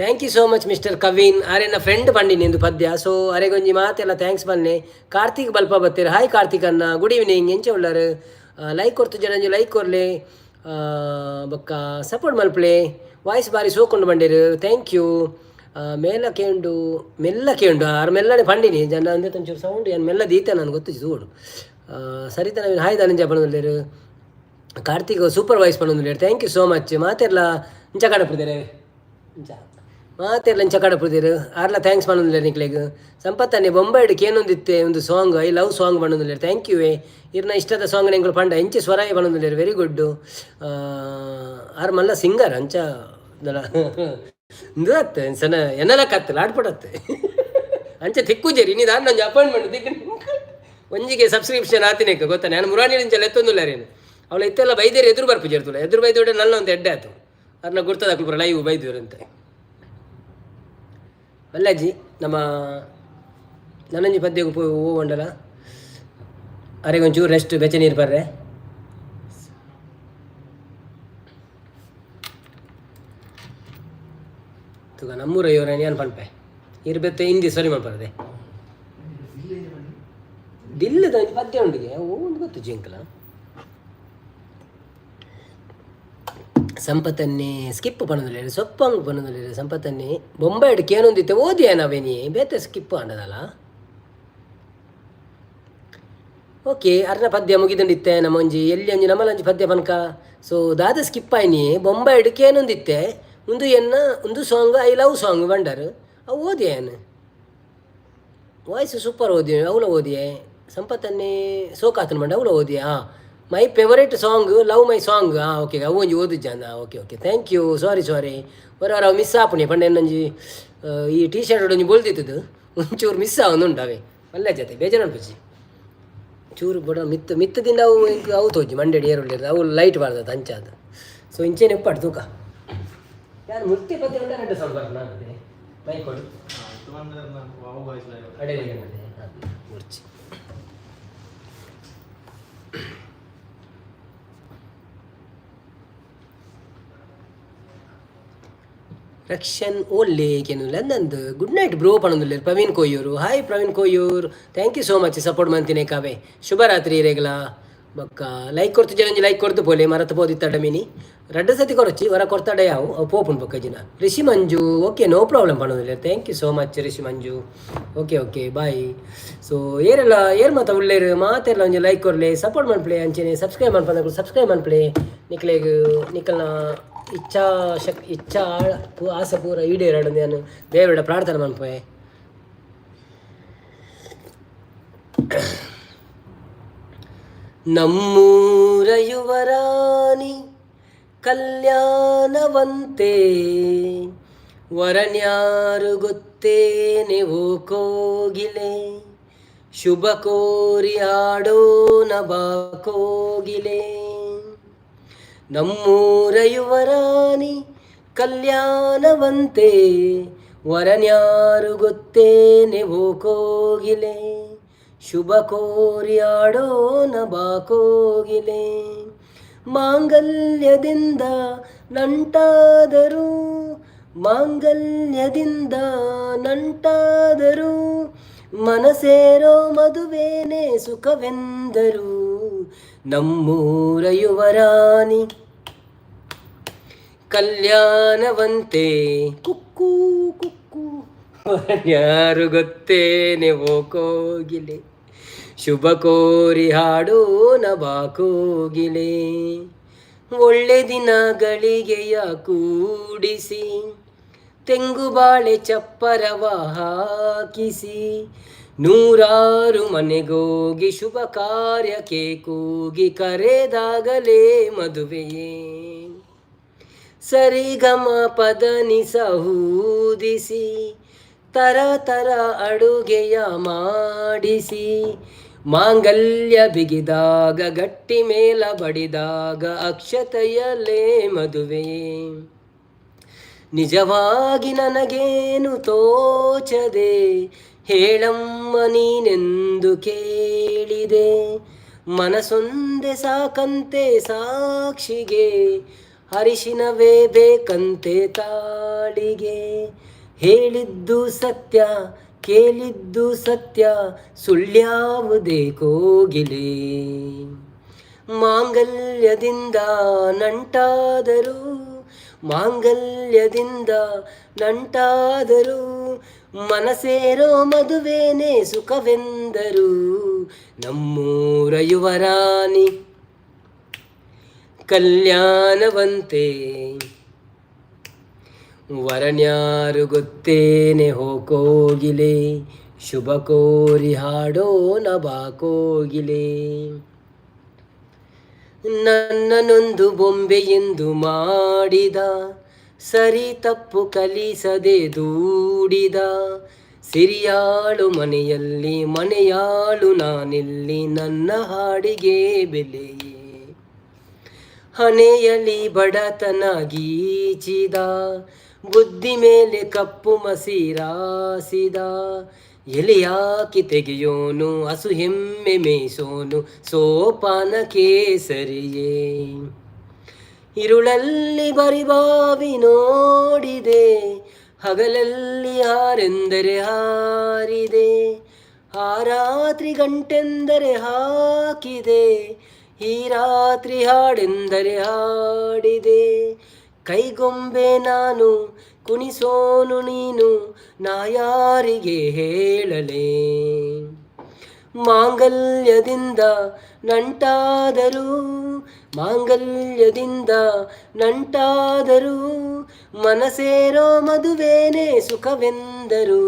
Thank you so much, Mister Kavin. ಆರೆನ ಫ್ರೆಂಡ್ ಪಂಡಿನಿ ಎಂದು ಪದ್ಯ. ಸೊ ಅರೆಗೊಂಜಿ ಮಾತೆಲ್ಲ thanks ಬನ್ನೆ. ಕಾರ್ತಿಕ್ ಬಲ್ಪ ಬತ್ತೀರ. ಹಾಯ್ ಕಾರ್ತಿಕ್ ಅನ್ನ, ಗುಡ್ ಈವ್ನಿಂಗ್. ಎಂಚ ಉಳ್ಳಾರು? ಲೈಕ್ ಕೊರ್ತು ಜನ ಲೈಕ್ ಕೊರ್ಲೆ, ಬೊಕ್ಕ ಸಪೋರ್ಟ್ ಮಲ್ಪಲೆ. ವಾಯ್ಸ್ ಬಾರಿ ಸೋಕೊಂಡು ಬಂಡೀರು, thank you. ಮೇಲ ಕೇಂಡು, ಮೆಲ್ಲ ಕೇಂಡು. ಆರು ಮೆಲ್ಲನೆ ಪಂಡಿನಿ ಜನ ಅಂದ್ರೆ ಒಂಚೂರು ಸೌಂಡ್ ಏನು ಮೆಲ್ಲ ದೀತ ನಾನು ಗೊತ್ತು ತೂಡು. ಸರಿತ ನವೀನ್, ಹಾಯ್. ಧನಂಜಯ ಪನೊಂದುಲ್ಲೇರು. ಕಾರ್ತಿಕ್ ಸೂಪರ್ ವಾಯ್ಸ್ ಪನೊಂದುಲ್ಲೇರು. Thank you so much. ಮಾತೆರ್ಲ ಇಂಚ ಕಡಪುದೇರೆ, ಇಂಚ ಮಾತೆರ್ಲ ಇಂಚ ಕಡಪುದೇರು. ಆರ್ಲ thanks ಪನೊಂದುಲ್ಲೇರು ನಿಕ್ಲೆಗ್. ಸಂಪತ್ತನ್ನೆ ಬೊಂಬೈಡ್ ಕೇನೊಂದಿತ್ತೆ ಒಂದು song, I love song ಪನೊಂದುಲ್ಲೇರು. Thank you. ಇರ್ನ ಇಷ್ಟದ ಸಾಂಗ್ ಎಂಕುಲು ಪಂಡ ಎಂಚೆ ಸ್ವರಾಯ ಪನೊಂದುಲ್ಲೇರು. Very good. ಆರ್ ಮಲ್ಲ ಸಿಂಗರ್ ಅಂಚ ಇಂದು ಅತ್ತೆ ಸನ ಎನ್ನಲಕ್ಕ ಅತ್ತಲ್ಲ ಆಡ್ಪಡತ್ತೆ ಅಂಚೆ ತಿಕ್ಕುಜೇರಿ. ಇನಿ ದಾನ್ನ ಒಂಜಿ ಅಪಾಯಿಂಟ್ಮೆಂಟ್ ತಿಕ್ಕ ಒಂಜಿಗೆ ಸಬ್ಸ್ಕ್ರಿಪ್ಷನ್ ಆತಿನೇಕ ಗೊತ್ತಾ? ನಾನು ಮುರಾಣಿ ಇಂಚ ಲೆತ್ತೊಂದುಲ್ಲಾರೇನು. ಅವಳು ಇತ್ತೆಲ್ಲ ಬೈದೇರು ಎದುರು ಬರ್ಪುಜೇರ್ತುಲ್ಲ. ಎದುರು ಬೈದೋಡೆ ನನ್ನ ಒಂದು ಎಡ್ಡೆ ಆತು. ಅರ್ನ ಗುರ್ತದ ಪೂರ ಲೈವ್ ಬೈದೂರು ಅಂತ. ಅಲ್ಲಜ್ಜಿ, ನಮ್ಮ ನನ್ನಂಜಿ ಪದ್ಯಗೂ ಹೂವು ಅರೆಗೆ ಒಂಚೂರು ರೆಸ್ಟ್, ಬೆಚ್ಚ ನೀರು ಬರ್ರೆ. ತುಗ ನಮ್ಮೂರ ಇವರ ಏನು ಪನ್ಪೆ ಇರ್ಬೆತ್ತೆ ಹಿಂದಿ ಸರಿ ಮಲ್ಪರದೆ ದಿಲ್ಲದ ಒಂಜಿ ಪದ್ಯ ಉಂಡಿಗೆ ಒಂದು ಗೊತ್ತು ಜಿಂಕಲ. ಸಂಪತ್ತನ್ನೇ ಸ್ಕಿಪ್ ಪನೊಂದುಲ್ಲೆರ್, ಸೊಪ್ಪಂಗ್ ಪನೊಂದುಲ್ಲೆರ್. ಸಂಪತ್ತನ್ನೇ ಬೊಂಬೈಡ್ ಕೇನೊಂದಿತ್ತೆ ಓದಿಯ ನಾವೇನಿ ಬೇತೆ ಸ್ಕಿಪ್ ಆಂಡದಲ್ಲ. ಓಕೆ, ಅರ್ನ ಪದ್ಯ ಮುಗಿದಂಡಿತ್ತೆ. ನಮ್ಮ ಒಂಜಿ ಎಲ್ಲಿ ಒಂಜಿ ನಮ್ಮಲೊಂಜಿ ಪದ್ಯ ಪನ್ಕ. ಸೊ ದಾದ ಸ್ಕಿಪ್ ಆಯ್ನಿ? ಬೊಂಬೈಡ್ ಕೇನೊಂದಿತ್ತೆ ಉಂದು ಎನ್ನ ಒಂದು ಸಾಂಗ್, I love song ಬಂಡರ್. ಅವು ಓದಿಯೇನು? ವಾಯ್ಸ್ ಸೂಪರ್ ಓದಿ ಅವಳ ಓದಿಯೆ. ಸಂಪತ್ತನ್ನೇ ಸೋಕಾತನ ಬಂಡ ಅವಳ ಓದಿಯಾ. ಹಾಂ, my favourite song, love my song. ಹಾಂ, ಓಕೆ, ಅವು ಒಂಜಿ ಓದಿಜ್ಜಾಂದ. Okay okay, thank you. Sorry sorry, ಬರ ಅವು ಮಿಸ್ ಆಪುಣಿ ಪಂಡ ಎನ್ನೊಂಜಿ ಈ ಟೀ ಶರ್ಟ್ ಒಂಜಿ ಬೊಲ್ದಿತ್ತದು ಒಂಚೂರು ಮಿಸ್ ಆವೊಂದುಂಡು. ಅವೇ ಮಲ್ಲ ಜೊತೆ ಬೇಜಾರು ಅನ್ಪುಜಿ ಚೂರು ಬಡ ಮಿತ್ತು ಮಿತ್ತದಿಂದ ಅವು ಎಂಕ್ ಅವು ತೋಜಿ ಮಂಡೆಡ್ ಏರುಳ್ಳಿರ್ದು ಅವು ಲೈಟ್ ಬಾರ್ದದು ಅಂಚಾದ. ಸೊ ಇಂಚೇನೆ ಉಪ್ಪಾಡು ತೂಕ. ಯಾರು ಮುರ್ತಿ ಪದ್ಯ ಉಂಟ ರಡ್ಡು ಸಾಂಗ್ ಬರ್ತ ನಾನು ಮೈ ಕೊಡು. ಅಡೆ ಮುರ್ಚಿ. ರಕ್ಷನ್ ಓಲ್ಲೆ ಕೆನುಲ್ಲ ನಂದು. ಗುಡ್ ನೈಟ್ ಬ್ರೋ ಪಣೊಂದುಲ್ಲೆರ್ Praveen Koyyur. Hi Praveen Koyyur, thank you so much support ಮಂತಿನೆ ಕಾವೆ. ಶುಭರಾತ್ರಿ ರೇಗಲ. ಬೊಕ್ಕ ಲೈಕ್ ಕೊರ್ತು ಜನ ಲೈಕ್ ಕೊರ್ತು ಪೋಲೆ ಮರತ್ ಪೋದಿತ್ತಡ ಮಿನಿ. ರಡ್ಡು ಸತಿ ಕೊರಚಿ ವರ ಕೊರ್ತಾಡ ಯಾವು ಅವು ಪೋಪುಂಡು ಬೊಕ್ಕ ಜಿನ. Rishi Manju, okay, no problem ಪಣೊಂದುಲ್ಲೆರ್. Thank you so much Rishi Manju. Okay okay, bye. So ಏರೆಲ್ಲ ಏರ್ ಮಾತ ಉಲ್ಲೇರು ಮಾತೆಲ್ಲ ಒಂಜಿ ಲೈಕ್ ಕೊರ್ಲೆ, ಸಪೋರ್ಟ್ ಮನ್ಪುಲೆ. ಅಂಚೆನೆ ಸಬ್ಸ್ಕ್ರೈಬ್ ಮನ್ಪಂದ ಸಬ್ಸ್ಕ್ರೈಬ್ ಮನ್ಪುಲೆ. ನಿಕ್ಲೆಗ್ ನಿಕಲ್ನ ಇಚ್ಛಾ ಶಕ್ ಇಚ್ಛಾ ಆಸೆ ಪೂರ ಈಡೇರಡು ನಾನು ದೇವರ ಪ್ರಾರ್ಥನೆ ಮನ್ಪುವೆ. ನಮ್ಮೂರ ಯುವರಾಣಿ ಕಲ್ಯಾಣವಂತೆ, ವರನ್ಯಾರು ಗೊತ್ತೇನೆ ಓ ಕೋಗಿಲೆ, ಶುಭ ಕೋರಿ ಹಾಡೋಣ ಬಾ ಕೋಗಿಲೆ. ನಮ್ಮೂರ ಯುವರಾಣಿ ಕಲ್ಯಾಣವಂತೆ, ವರನ್ಯಾರು ಗೊತ್ತೇನೆ ಓ ಕೋಗಿಲೆ, ಶುಭ ಕೋರಿ ಆಡೋಣ ಬಾ ಕೋಗಿಲೆ. ಮಾಂಗಲ್ಯದಿಂದ ನಂಟಾದರು, ಮಾಂಗಲ್ಯದಿಂದ ನಂಟಾದರು, ಮನಸೇರೋ ಮದುವೇನೆ ಸುಖವೆಂದರು. ನಮ್ಮೂರ ಯುವರಾಣಿ ಕಲ್ಯಾಣವಂತೆ, ಕುಕ್ಕೂ ಕುಕ್ಕೂ, ಯಾರು ಗೊತ್ತೇನೆ ಓ ಕೋಗಿಲೆ, ಶುಭ ಕೋರಿ ಹಾಡೋಣ ಬಾ ಕೋಗಿಲೆ. ಒಳ್ಳೆ ದಿನ ಗಳಿಗೆಯ ಕೂಡಿಸಿ, ತೆಂಗು ಬಾಳೆ ಚಪ್ಪರವ ಹಾಕಿಸಿ, ನೂರಾರು ಮನೆಗೋಗಿ ಶುಭ ಕಾರ್ಯಕ್ಕೆ ಕೂಗಿ ಕರೆದಾಗಲೇ ಮದುವೆಯೇ. ಸರಿಗಮ ಪದ ನಿಸಹೂದಿಸಿ, ತರ ತರ ಅಡುಗೆಯ ಮಾಡಿಸಿ, ಮಾಂಗಲ್ಯ ಬಿಗಿದಾಗ ಗಟ್ಟಿ ಮೇಲ ಬಡಿದಾಗ ಅಕ್ಷತೆಯಲ್ಲೇ ಮದುವೆಯೇ. ನಿಜವಾಗಿ ನನಗೇನು ತೋಚದೆ, ಹೇಳಮ್ಮ ನೀನೆಂದು ಕೇಳಿದೆ, ಮನಸೊಂದೆ ಸಾಕಂತೆ ಸಾಕ್ಷಿಗೆ, ಅರಿಶಿನವೇ ಬೇಕಂತೆ ತಾಳಿಗೆ. ಹೇಳಿದ್ದು ಸತ್ಯ, ಕೇಳಿದ್ದು ಸತ್ಯ, ಸುಳ್ಯಾವುದೇ ಕೋಗಿಲೆ. ಮಾಂಗಲ್ಯದಿಂದ ನಂಟಾದರು, ಮಾಂಗಲ್ಯದಿಂದ ನಂಟಾದರು, ಮನಸೇರೋ ಮದುವೇನೆ ಸುಖವೆಂದರು. ನಮ್ಮೂರ ಯುವರಾಣಿ ಕಲ್ಯಾಣವಂತೆ, ವರನ್ಯಾರು ಗೊತ್ತೇನೆ ಹೋ ಕೋಗಿಲೆ, ಶುಭ ಕೋರಿ ಹಾಡೋಣ ಬಾ ಕೋಗಿಲೆ. ನನ್ನನೊಂದು ಬೊಂಬೆ ಎಂದು ಮಾಡಿದ, ಸರಿ ತಪ್ಪು ಕಲಿಸದೆ ದೂಡಿದ. ಸಿರಿಯಾಳು ಮನೆಯಲ್ಲಿ ಮನೆಯಾಳು ನಾನಿಲ್ಲಿ, ನನ್ನ ಹಾಡಿಗೆ ಬೆಲೆಯೇ. ಹಣೆಯಲಿ ಬಡತನ ಗೀಚಿದ, ಬುದ್ಧಿ ಮೇಲೆ ಕಪ್ಪು ಮಸಿರಾಸಿದ. ಎಲೆಯಾಕಿ ತೆಗೆಯೋನು, ಹಸು ಎಮ್ಮೆ ಮೇಯ್ಸೋನು, ಸೋಪಾನ ಕೇಸರಿಯೇ. ಇರುಳಲ್ಲಿ ಬರಿಬಾವಿ ನೋಡಿದೆ, ಹಗಲಲ್ಲಿ ಹಾರೆಂದರೆ ಹಾರಿದೆ. ಆ ರಾತ್ರಿ ಗಂಟೆಂದರೆ ಹಾಕಿದೆ, ಈ ರಾತ್ರಿ ಹಾಡೆಂದರೆ ಹಾಡಿದೆ. ಕೈಗೊಂಬೆ ನಾನು, ಕುಣಿಸೋನು ನೀನು, ನಾ ಯಾರಿಗೆ ಹೇಳಲೇ. ಮಾಂಗಲ್ಯದಿಂದ ನಂಟಾದರು, ಮಾಂಗಲ್ಯದಿಂದ ನಂಟಾದರು, ಮನಸೇರೋ ಮದುವೇನೆ ಸುಖವೆಂದರು.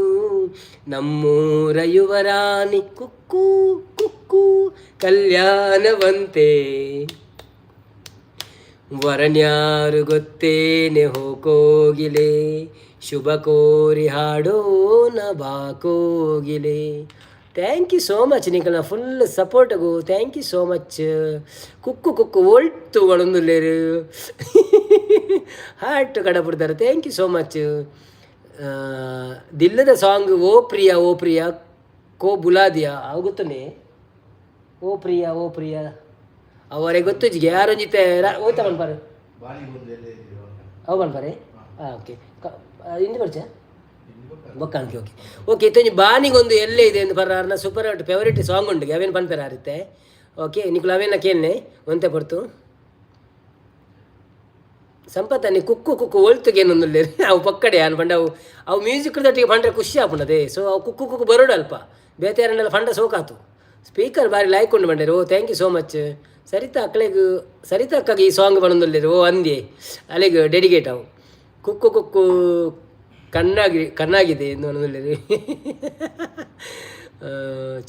ನಮ್ಮೂರ ಯುವರಾಣಿ ಕುಕ್ಕು ಕುಕ್ಕು ಕಲ್ಯಾಣವಂತೆ, ವರನ್ಯಾರು ಗೊತ್ತೇನೆ ಹೋ ಕೋಗಿಲೆ, ಶುಭ ಕೋರಿ ಹಾಡೋಣ ಬಾ ಕೋಗಿಲೆ. Thank you so much ನಿಕಲ್ನ full ಸಪೋರ್ಟ್ಗು. Thank you so much. Cook Kukku ಒಲ್ತು ಒಳಂದುಲ್ಲೇರು, ಹಾರ್ಟ್ ಕಡಪುಡ್ತಾರೆ. Thank you so much. ದಿಲ್ಲದ song ಓ ಪ್ರಿಯ ಓ ಪ್ರಿಯ ಕೋ ಬುಲಾದಿಯಾ, ಅವು ಗೊತ್ತನೆ? ಓ ಪ್ರಿಯ ಓ ಪ್ರಿಯ ಅವರೇ ಗೊತ್ತುಜಿಗೆ ಯಾರೊಂಜಿತೆ ಓಯ್ತಾ ಪನ್ಪಾರು. ಬಾನಿಗೊಂದು ಎಲ್ಲೆ ಇದೆಯೋ. ಅವು ಪನ್ಪಾರೆ. ಹಾಂ, ಓಕೆ. ಇಂದು ಪರಿಚಯ ಬೊಕ್ಕಾಂಕಿ. ಓಕೆ ಓಕೆ ಇತ್ತೊಂಜಿ ಬಾನಿಗೊಂದು ಎಲ್ಲೆ ಇದೆ ಎಂದು ಪರ್ರ. ಸೂಪರ್ ಫೇವರೇಟ್ ಸಾಂಗ್ ಉಂಟು, ಅವೇನು ಪನ್ಪೆರ ಆರಿತ್ತೆ. ಓಕೆ, ನಿಕುಲು ಅವೇನ ಕೇಳ್ನೆ ಒಂತೆ ಪೊರ್ತು. ಸಂಪತ್ತನಿ ಕುಕ್ಕು ಕುಕ್ಕು ಒಲ್ತುಗೇನೊಂದುಲ್ಲೇರು. ಅವು ಪಕ್ಕಡೆ ಅನ್ ಪಂಡ ಅವು ಅವು ಮ್ಯೂಸಿಕ್ ದೊಟ್ಟಿಗೆ ಪಂಡ್ರೆ ಖುಷಿ ಆಪುಂಡದೆ. ಸೊ ಅವು ಕುಕ್ಕು ಕುಕ್ಕು ಬರೋಡು ಅಲ್ಪ ಬೇತೆ ಯಾರನ್ನೆಲ್ಲ ಫಂಡ ಸೋಕಾತು. ಸ್ಪೀಕರ್ ಬಾರಿ ಲೈಕ್ ಉಂಡು ಬಂಡೇರು. ಓ, thank you so much. Sarita ಅಕ್ಲೆಗ್, ಸರಿತಾ ಅಕ್ಕಗೆ ಈ ಸಾಂಗ್ ಬನೊಂದುಲ್ಲೇರು. ಓ ಅಂದೆ, ಅಲೆಗ್ ಡೆಡಿಕೇಟ್ ಅವು. ಕುಕ್ಕು ಕುಕ್ಕು ಕಣ್ಣಾಗಿ ಕಣ್ಣಾಗಿದೆ ಎಂದು ಒಣದುಲ್ಲೇರು,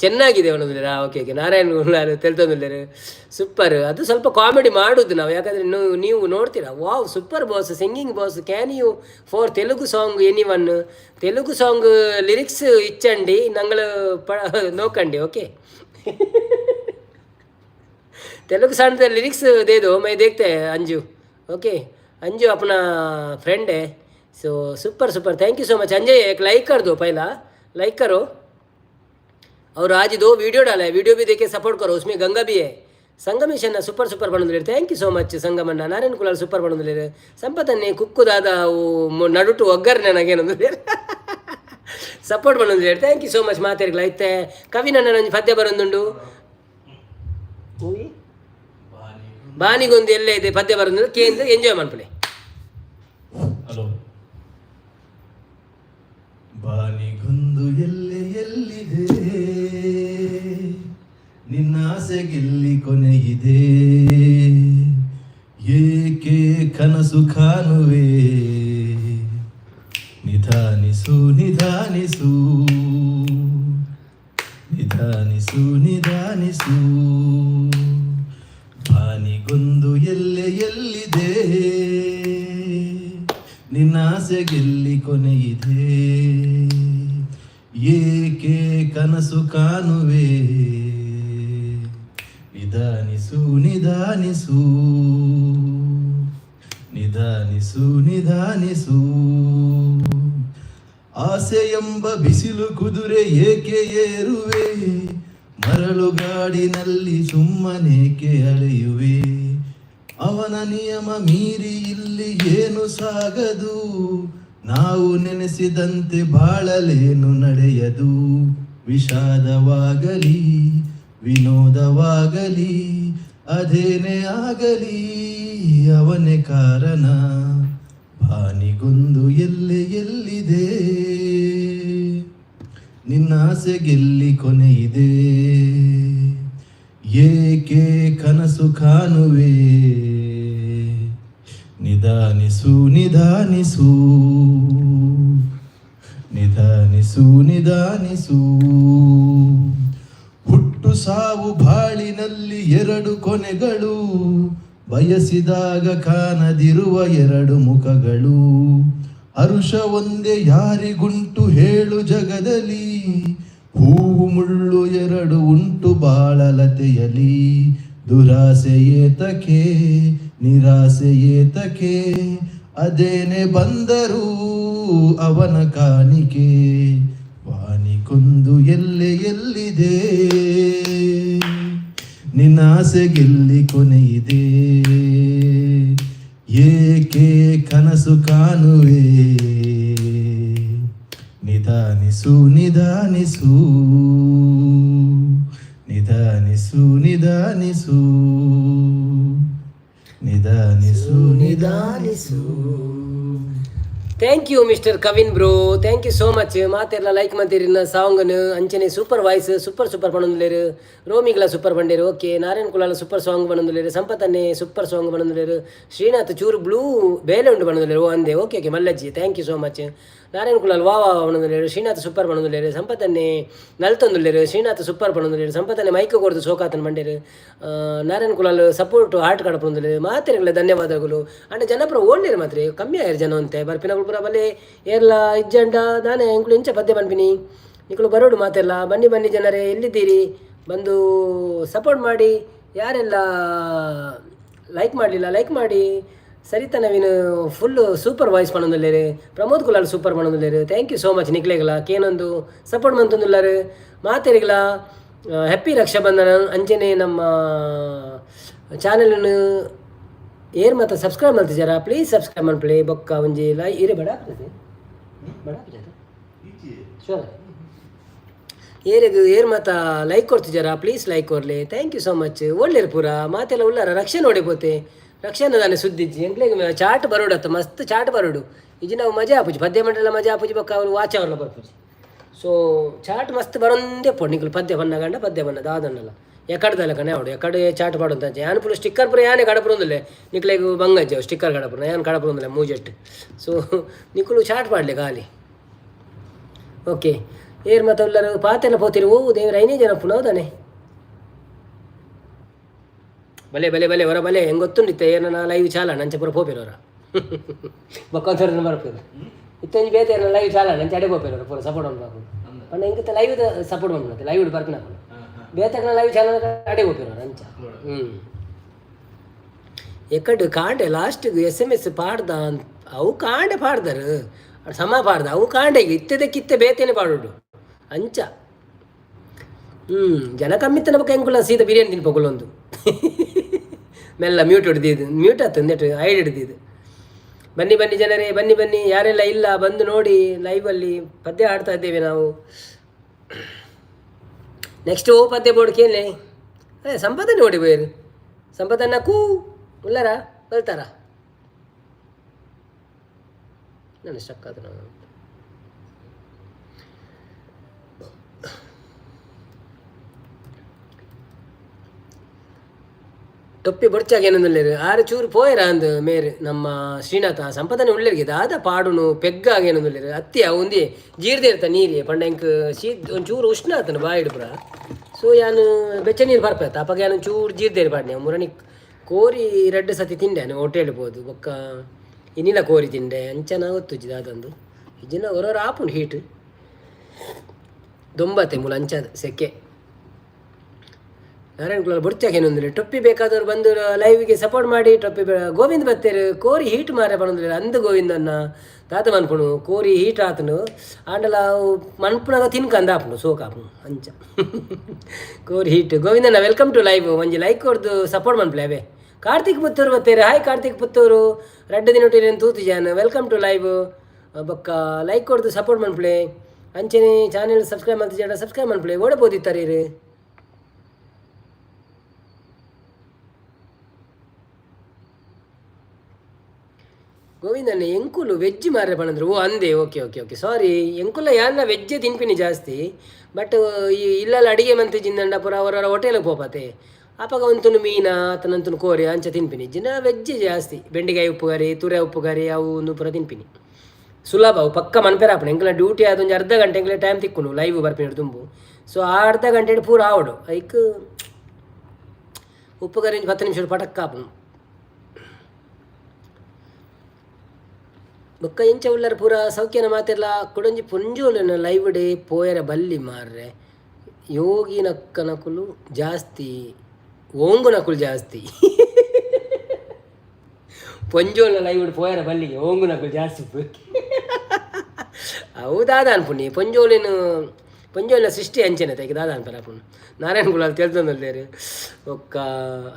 ಚೆನ್ನಾಗಿದೆ ಒಣದುಲ್ಲೇರು. ಓಕೆ ಓಕೆ ನಾರಾಯಣ್ ನಾನು ತೆಲ್ತೊಂದುಲ್ಲೇರು. ಸೂಪರ್. ಅದು ಸ್ವಲ್ಪ ಕಾಮಿಡಿ ಮಾಡೋದು ನಾವು, ಯಾಕಂದರೆ ನೀವು ನೀವು ನೋಡ್ತೀರಾ. Wow, super boss, singing boss. Can you for Telugu song? Any one Telugu song lyrics ఇచ్చండి, ನಂಗಳು ಪ ನೋಕಂಡಿ. ओके, तेलुगु सॉन्ग लिरिक्स दे दो, मैं देखते हैं. अंजू, ओके, अंजू अपना फ्रेंड है. So super super, thank you so much. Anjay, एक लाइक कर दो, पहला लाइक करो. और आज दो वीडियो डाला है, वीडियो भी देखे, सपोर्ट करो. उसमें गंगा भी है. ಸಂಗಮೇಶ್ ಅಣ್ಣ ಸೂಪರ್ ಸೂಪರ್ ಬಂದಿದ್ದಾರೆ. Thank you so much ಸಂಗಮಣ್ಣ. ನಾರಾಯಣ್ ಕುಲಾಲ್ ಸೂಪರ್ ಬಂದಿದ್ದಾರೆ. ಸಂಪತ್ತನ್ನೇ ಕುಕ್ಕು ದಾದ ಅವು ನಡುಟು ಒಗ್ಗರಣೆ ನನಗೇನಂದ್ರೆ ಸಪೋರ್ಟ್ ಬಂದಿದ್ದಾರೆ. Thank you so much ಮಾತಾಡ್ಲ. ಐತೆ ಕವಿನಣ್ಣ ನಂಜಿ ಪದ್ಯ ಬರೊಂದುಂಡು. ಬಾನಿಗೊಂದು ಎಲ್ಲೇ ಇದೆ ಪದ್ಯ ಬರೊಂದು ಕೇಂದ್ರ ಎಂಜಾಯ್ ಮಾಡ್ಕೊಳ್ಳಿ. ಹಲೋ. ಬಾನಿಗೊಂದು ಎಲ್ಲೆ ಎಲ್ಲಿದೆ? ನಿನ್ನ ಆಸೆಗೆಲ್ಲಿ ಕೊನೆಯಿದೆ? ಏಕೆ ಕನಸು ಕಾಣುವೆ? ನಿಧಾನಿಸು, ನಿಧಾನಿಸು, ನಿಧಾನಿಸು, ನಿಧಾನಿಸು. ಬಾನಿಗೊಂದು ಎಲ್ಲೆ ಎಲ್ಲಿದೆ? ನಿನ್ನ ಆಸೆಗೆಲ್ಲಿ ಕೊನೆಯಿದೆ? ಏಕೆ ಕನಸು ಕಾಣುವೆ? ನಿಧಾನಿಸು, ನಿಧಾನಿಸು, ನಿಧಾನಿಸು, ನಿಧಾನಿಸು. ಆಸೆ ಎಂಬ ಬಿಸಿಲು ಕುದುರೆ ಏಕೆ ಏರುವೆ? ಮರಳುಗಾಡಿನಲ್ಲಿ ಸುಮ್ಮನೇಕೆ ಅಲೆಯುವೆ? ಅವನ ನಿಯಮ ಮೀರಿ ಇಲ್ಲಿ ಏನು ಸಾಗದು. ನಾವು ನೆನೆಸಿದಂತೆ ಬಾಳಲೇನು ನಡೆಯದು. ವಿಷಾದವಾಗಲಿ ವಿನೋದವಾಗಲಿ ಅದೇನೇ ಆಗಲಿ ಅವನೇ ಕಾರಣ. ಬಾನಿಗೊಂದು ಎಲ್ಲೆ ಎಲ್ಲಿದೆ? ನಿನ್ನಾಸೆಗೆಲ್ಲಿ ಕೊನೆಯಿದೆ? ಏಕೆ ಕನಸು ಕಾಣುವೆ? ನಿಧಾನಿಸು, ನಿಧಾನಿಸು, ನಿಧಾನಿಸು, ನಿಧಾನಿಸು. ಹುಟ್ಟು ಸಾವು ಬಾಳಿನಲ್ಲಿ ಎರಡು ಕೊನೆಗಳು, ಬಯಸಿದಾಗ ಕಾಣದಿರುವ ಎರಡು ಮುಖಗಳು. ಹರುಷ ಒಂದೇ ಯಾರಿಗುಂಟು ಹೇಳು ಜಗದಲ್ಲಿ? ಹೂವು ಮುಳ್ಳು ಎರಡು ಉಂಟು ಬಾಳಲತೆಯಲಿ. ದುರಾಸೆ ಏತಕೆ? ನಿರಾಸೆ ಏತಕೆ? ಅದೇನೆ ಬಂದರೂ ಅವನ ಕಾಣಿಕೆ. ಬಾನಿಗೊಂದು ಎಲ್ಲೆ ಎಲ್ಲಿದೆ? ನಿನ್ನಾಸೆಗೆಲ್ಲಿ ಕೊನೆಯಿದೆ? ಏಕೆ ಕನಸು ಕಾಣುವೆ? ನಿಧಾನಿಸು, ನಿಧಾನಿಸು, ನಿಧಾನಿಸು, ನಿಧಾನಿಸು, ನಿಧಾನಿಸು, ನಿಧಾನಿಸು. Thank you, Mister Kavin bro, thank you so much. ಮಾತೆರ್ಲ like ಮಂತಿರಿನ ಸಾಂಗ್ನು. ಅಂಚನೆ ಸೂಪರ್ ವಾಯ್ಸ್, ಸೂಪರ್ ಸೂಪರ್ ಪಣೊಂದುಲ್ಲೆರ್. ರೋಮಿಗ್ಲ ಸೂಪರ್ ಬಂಡೇರು. Okay, Narayan Kulal super song ಪಣೊಂದುಲ್ಲೆರ್. ಸಂಪತನ್ನೇ ಸೂಪರ್ ಸಾಂಗ್ ಪಣೊಂದುಲ್ಲೆರ್. ಶ್ರೀನಾಥ್ ಚೂರು ಬ್ಲೂ ಬೇಲೆ ಉಂಡು ಪಣೊಂದುಲ್ಲೆರ್. ಓ ಅಂದೆ, ಓಕೆ ಓಕೆ ಮಲ್ಲಜ್ಜಿ, thank you so much. Narayan Kulal ವಾ ವಾ ಪಣೊಂದುಲ್ಲೆರ್. ಶ್ರೀನಾಥ್ ಸೂಪರ್ ಪಣೊಂದುಲ್ಲೆರ್. ಸಂಪತನ್ನೇ ನಲ್ತೊಂದುಲ್ಲೆರ್. ಶ್ರೀನಾಥ್ ಸೂಪರ್ ಪಣೊಂದುಲ್ಲೆರ್. ಸಂಪತನ್ನೇ ಮೈಕ್ ಕೊರ್ದು ಸೋಕಾತನ್ ಬಂಡೇರು. ನಾರಾಯಣ್ ಕುಲಾಲ್ ಸಪೋರ್ಟ್ ಹಾರ್ಟ್ ಕಡಪೊಂದುಲ್ಲೆರ್. ಮಾತೆರೆಗ್ಲ ಧನ್ಯವಾದಗಳು. ಅಂಡ ಜನಪುರ ಓಡ್ಲೇರು ಮಾತ್ರ ಕಮ್ಮಿ ಆಯ್ರು ಜನ ಅಂತೆ. ಬರ್ಪಿನಗುಳು ಪುರ ಬಲೆ ಏರ್ಲ ಇಜ್ಜಂಡ ದಾನೆ ಎಂಕುಲು ಇಂಚ ಪದ್ಯ ಪನ್ಪಿನಿ. ನಿಕುಲು ಬರೋಡು ಮಾತೆಲ್ಲ. ಬನ್ನಿ ಬನ್ನಿ ಜನರೇ, ಎಲ್ಲಿದ್ದೀರಿ? ಬಂದು ಸಪೋರ್ಟ್ ಮಾಡಿ. ಯಾರೆಲ್ಲ ಲೈಕ್ ಮಾಡಲಿಲ್ಲ, ಲೈಕ್ ಮಾಡಿ. Sarita Naveen full super voice ಪಣೊಂದುಲ್ಲೆರ್. ಪ್ರಮೋದ್ ಕುಲಾಲ್ ಸೂಪರ್ ಪಣೊಂದುಲ್ಲೆರ್. Thank you so much ನಿಕ್ಲೆಗ್ಲ. ಕೇನೊಂದು ಸಪೋರ್ಟ್ ಮಂತೊಂದುಲ್ಲಾರು. ಮಾತೆರಿಗ್ಲ ಹ್ಯಾಪಿ ರಕ್ಷಾಬಂಧನ. ಅಂಚನೆ ನಮ್ಮ ಚಾನಲ್ನು ಏರ್ ಮತ್ತು ಸಬ್ಸ್ಕ್ರೈಬ್ ಮಲ್ತಿಜಾರ, ಪ್ಲೀಸ್ ಸಬ್ಸ್ಕ್ರೈಬ್ ಮನ್ಪುಲೆ. ಬೊಕ್ಕ ಒಂಜಿ ಲೈ ಇರೆ ಬಡ ಆಗ್ತದೆ ಬಡ. ಶೋರ್, ಏರೆಗ್ ಏರ್ ಮಾತ ಲೈಕ್ ಕೊಡ್ತಿದ್ದಾರ, ಪ್ಲೀಸ್ ಲೈಕ್ ಕೊರ್ಲೆ. Thank you so much. ಒಳ್ಳೇರು ಪೂರ ಮಾತೆಲ್ಲ ಉಳ್ಳಾರ. ರಕ್ಷಣೆ ನೋಡಿ ಪೋತೆ, ರಕ್ಷಣೆ ದಾನೆ ಸುದ್ದಿಜ್ಜಿ. ಎಂಕ್ಲೆಗ್ ಚಾಟ್ ಬರೋಡತ್ತ, ಮಸ್ತ್ ಚಾಟ್ ಬರೋಡು. ಇಜಿ ನಾವು ಮಜಾ ಆಪುಜಿ, ಪದ್ಯ ಮಂಡಲ ಮಜಾ ಆಪುಜಿ. ಬೊಕ್ಕ ಅವ್ರು ವಾಚ್ ಅವರ್ಲ ಬರ್ಪುಜಿ. ಸೊ ಚಾಟ್ ಮಸ್ತ್ ಬರೊಂದೇ ಪೋಡು ನಿಕುಲು. ಪದ್ಯ ಬನ್ನ ಗಂಡ ಪದ್ಯ ಬನ್ನ ದಾದನ್ನಲ್ಲ ಎಕಡ್ದಲ್ಲ ಕಣೆ ಅವಡು ಎಕಡೆ ಚಾಟ್ ಪಾಡೊಂತ. ಯಾನ್ ಪುಲ ಸ್ಟಿಕ್ಕರ್ ಪೂರ ಯಾನೆ ಕಡಪುರೊಂದುಲ್ಲೆ. ನಿಕ್ಲೆಗ್ ಬಂಗಜ್ಜ ಸ್ಟಿಕ್ಕರ್ ಕಡಪುರ, ಯಾನ್ ಕಡಪುರೊಂದುಲ್ಲೆ ಮೂಜೆಟ್. ಸೊ ನಿಕುಲು ಚಾಟ್ ಪಾಡ್ಲೆ ಖಾಲಿ. ಓಕೆ, ಏರ್ ಮತ್ತೆ ಉಲ್ಲರು? ಪಾತೆಲ್ಲ ಪೋತಿರು. ಓ ದೇವ್ರ, ಐನೇ ಜನ ಪುನಃ ಹೌದಾನೆ? ಬಲೆ ಬಲೆ ಬಲೆ ಹೊರ ಬಲೆ. ಹೆಂಗೆ ಗೊತ್ತುಂಡಿತ್ತೆ ಏನ ಲೈವ್ ಚಾಲ ನಂಚೆ ಪೂರ ಪೋಪಿರೋರ ಬೊಕ್ಕೊಂತವ್ರನ್ನ ಬರ್ಪೇರು. ಇತ್ತೊಂಜಿ ಬೇತೆ ಲೈವ್ ಚಾಲ ನಂಚೆ ಅಡೆ ಪೋಪಿರೋರ ಪೂರ ಸಪೋರ್ಟ್ ಮಾಡ್ಬೇಕು. ಪಂಡ ಇಂಕತ ಲೈವ್ ಸಪೋರ್ಟ್ ಮಾಡ್ಬೇಕು. ಲೈವ್ ಬರ್ಪಿನ ಬೇತಕ್ನ ಲೈವ್ ಚಾಲ ಅಡೆ ಪೋಪಿರೋರ ಅಂಚ. ಎಕ್ಕಡ್ ಕಾಂಡೆ ಲಾಸ್ಟ್ ಎಸ್ಎಂಎಸ್ ಪಾಡ್ದ. ಅವು ಕಾಂಡೆ ಪಾಡ್ದರು, ಸಮ ಪಾಡ್ದ. ಅವು ಕಾಂಡೆಗೆ ಇತ್ತೆದಕ್ಕಿತ್ತೆ ಬೇತೇನೆ ಪಾಡೋಡು ಅಂಚ. ಜನ ಕಮ್ಮಿತ್ತನ ಬೊಕ್ಕ ಎಂಕುಲ ಸೀದಾ ಬಿರಿಯಾನಿ ತಿನ್ಪೊಕುಲೊಂದು. ಮೆಲ್ಲ ಮ್ಯೂಟ್ ಹೊಡೆದಿದ್ದು, ಮ್ಯೂಟ್ ಆತು ನೆಟ್ ಐಡ್ ಹಿಡ್ದಿದ್ದು. ಬನ್ನಿ ಬನ್ನಿ ಜನರೇ, ಬನ್ನಿ ಬನ್ನಿ. ಯಾರೆಲ್ಲ ಇಲ್ಲ, ಬಂದು ನೋಡಿ. ಲೈವಲ್ಲಿ ಪದ್ಯ ಆಡ್ತಾ ಇದ್ದೇವೆ ನಾವು. ನೆಕ್ಸ್ಟ್ ಓ ಪದ್ಯ ಬೋರ್ಡ್ ಕೇಳಿ. ಏ ಸಂಪದನೆ ನೋಡಿ ಬೋಯರು. ಸಂಪದನ್ನ ಕೂ ಉಲ್ಲರ ಬಲ್ತಾರ. ನಾನು ಸ್ಟಕ್ ಆದ ನಾನು. ಟೊಪ್ಪಿ ಬೊಡ್ಚಾಗ ಏನಂದುಲ್ಲೆರ್ ಆರು ಚೂರು ಪೋಯರ ಅಂದ್ ಮೇರ್. ನಮ್ಮ ಶ್ರೀನಾಥ ಸಂಪದನೆ ಉಲ್ಲೆರ್ಗೆ ದಾದ ಪಾಡುನು ಪೆಗ್ಗಾಗ ಏನಂದುಲ್ಲೆರ್. ಅತ್ತಿ ಅವು ಒಂದಿ ಜೀರ್ದೆ ಇರ್ತ ನೀರಿ. ಪಂಡ ಎಂಕ್ ಶೀತ್ ಒಂಚೂರು ಉಷ್ಣ ಆತನ ಬಾಯಿಡ್ ಪುರ. ಸೊ ಯಾನ್ ಬೆಚ್ಚ ನೀರು ಬರ್ಪೇತ. ಅಪಗ ಯಾನ್ ಒಂಚೂರು ಜೀರ್ದೇರು ಪಾಡ್ನೆ. ಮುರಣಿ ಕೋರಿ ರಡ್ಡ್ ಸತಿ ತಿಂಡೆ ಹೋಟೆಲ್ ಪೋದು. ಬೊಕ್ಕ ಇನಿಲ ಕೋರಿ ತಿಂಡೆ. ಅಂಚನ ಗೊತ್ತುಜ್ಜಿ ದಾದಂದು. ಇಜ್ಜಿನ ಒರೊರ ಆಪುಂಡು ಹೀಟ್ ದೊಂಬತೆ ಮೂಲ ಅಂಚ ಸೆಕೆ. ನಾರಾಯಣ ಕುಲಾಲ್ ಬೊಡ್ಚಾಗ ಏನೊಂದಿಲ್ಲ. ಟೊಪ್ಪಿ ಬೇಕಾದವರು ಬಂದು ಲೈವ್ಗೆ ಸಪೋರ್ಟ್ ಮಾಡಿ. ಟೊಪ್ಪಿ ಗೋವಿಂದ ಬತ್ತೇರು. ಕೋರಿ ಹೀಟ್ ಮಾರೆ ಪಣೊಂದುಲ್ಲೆರ್. ಅಂದ್ ಗೋವಿಂದನ್ನ ತಾತ ಮನ್ಪುಣು. ಕೋರಿ ಹೀಟ್ ಆತನು ಆಂಡಲ ಅವು ಮನ್ಪುನಗ ತಿನ್ಕಂದ ಆಪುಂಡು, ಸೋಕ್ ಆಪುಂಡು ಅಂಚ. ಕೋರಿ heat. Govindanna, welcome to live. ಒಂಜಿ ಲೈಕ್ ಕೊರ್ದು ಸಪೋರ್ಟ್ ಮನ್ಪುಲೆ. ಅವೇ ಕಾರ್ತಿಕ್ ಪುತ್ತೂರು ಬತ್ತೇರು. ಹಾಯ್ ಕಾರ್ತಿಕ್ ಪುತ್ತೂರು, ರಡ್ಡ್ ದಿನೊಟ್ಟು ತೂತು Jan. Welcome to live. ಬೊಕ್ಕ ಲೈಕ್ ಕೊಡ್ದು ಸಪೋರ್ಟ್ ಮನ್ಪುಲೆ. ಅಂಚನೆ ಚಾನೆಲ್ ಸಬ್ಸ್ಕ್ರೈಬ್ ಮಲ್ತಿಜಡ ಸಬ್ಸ್ಕ್ರೈಬ್ ಮನ್ಪುಲೆ. ಓಡೆ ಪೋದಿತ್ತಾರೆ? ಗೋವಿಂದಣ್ಣ, ಎಂಕುಲು ವೆಜ್ ಮಾರ್ರೆ ಪಣಂದ್ರು. ಓ ಅಂದೆ, ಓಕೆ ಓಕೆ ಓಕೆ, ಸಾರಿ. ಎಂಕುಲ ಯಾನ್ನ ವೆಜ್ಜೆ ತಿನ್ಪಿನಿ ಜಾಸ್ತಿ. ಬಟ್ ಈ ಇಲ್ಲಲ್ಲ ಅಡಿಗೆ ಮಂತಿ ಜಿಂದಂಡ ಪೂರ ಅವರವರ ಹೋಟೆಲ್ಗೆ ಪೋಪತೆ. ಅಪಗ ಒಂತುನು ಮೀನ ಆತನಂತುನು ಕೋರಿ ಅಂಚ ತಿನ್ಪಿನಿ. ಜಿನ ವೆಜ್ ಜಾಸ್ತಿ. ಬೆಂಡೆಕಾಯಿ ಉಪ್ಪು ಕರಿ, ತುರೆ ಉಪ್ಪು ಕರಿ, ಅವು ಒಂದು ಪೂರ ತಿನ್ಪಿನಿ. ಸುಲಭ ಅವು, ಪಕ್ಕ ಮನ್ಪೆರ ಆಪುಂಡು. ಎಂಕಲ ಡ್ಯೂಟಿ ಆದ ಒಂಜಿ ಅರ್ಧ ಗಂಟೆ ಎಂಕಲೆ ಟೈಮ್ ತಿಕ್ಕುಂಡು ಲೈವ್ ಬರ್ಪಿನ ದುಂಬು. ಸೊ ಆ ಅರ್ಧ ಗಂಟೆ ಪೂರ ಆವಡು. ಐಕ್ ಉಪ್ಪು ಕರಿ ಒಂಜಿ 10 ನಿಮಿಷ ಪಟಕ್ಕ ಆಪುಂಡು. ಬೊಕ್ಕ ಎಂಚ ಉಲ್ಲರ್ ಪೂರ? ಸೌಖ್ಯನ ಮಾತೆರ್ಲ? ಕುಡೊಂಜಿ ಪೊಂಜೋಲೆನ ಲೈವ್ ಡೇ ಪೋಯರ ಬಲ್ಲಿ ಮಾರ್ರೆ. ಯೋಗಿನಕ್ಕನಕುಲು ಜಾಸ್ತಿ, ಓಂಗುನಕುಲು ಜಾಸ್ತಿ. ಪೊಂಜೋಲ್ನ ಲೈವ್ ಪೋಯರ ಬಲ್ಲಿಗೆ, ಓಂಗುನಕುಲು ಜಾಸ್ತಿ. ಅವು ದಾದ ಅನ್ಪುಣಿ, ಪೊಂಜೋಲಿನ ಪೊಂಜೋಲಿನ ಸೃಷ್ಟಿ ಅಂಚೆನೆ ತೈಕ್ ದಾದ ಅನ್ಪರ ಅಪ್ಪುನು. ನಾರಾಯಣ ಕುಲಾಲ್ ತೆಲ್ತೊಂದುಲ್ಲೆರ್. ಬೊಕ್ಕ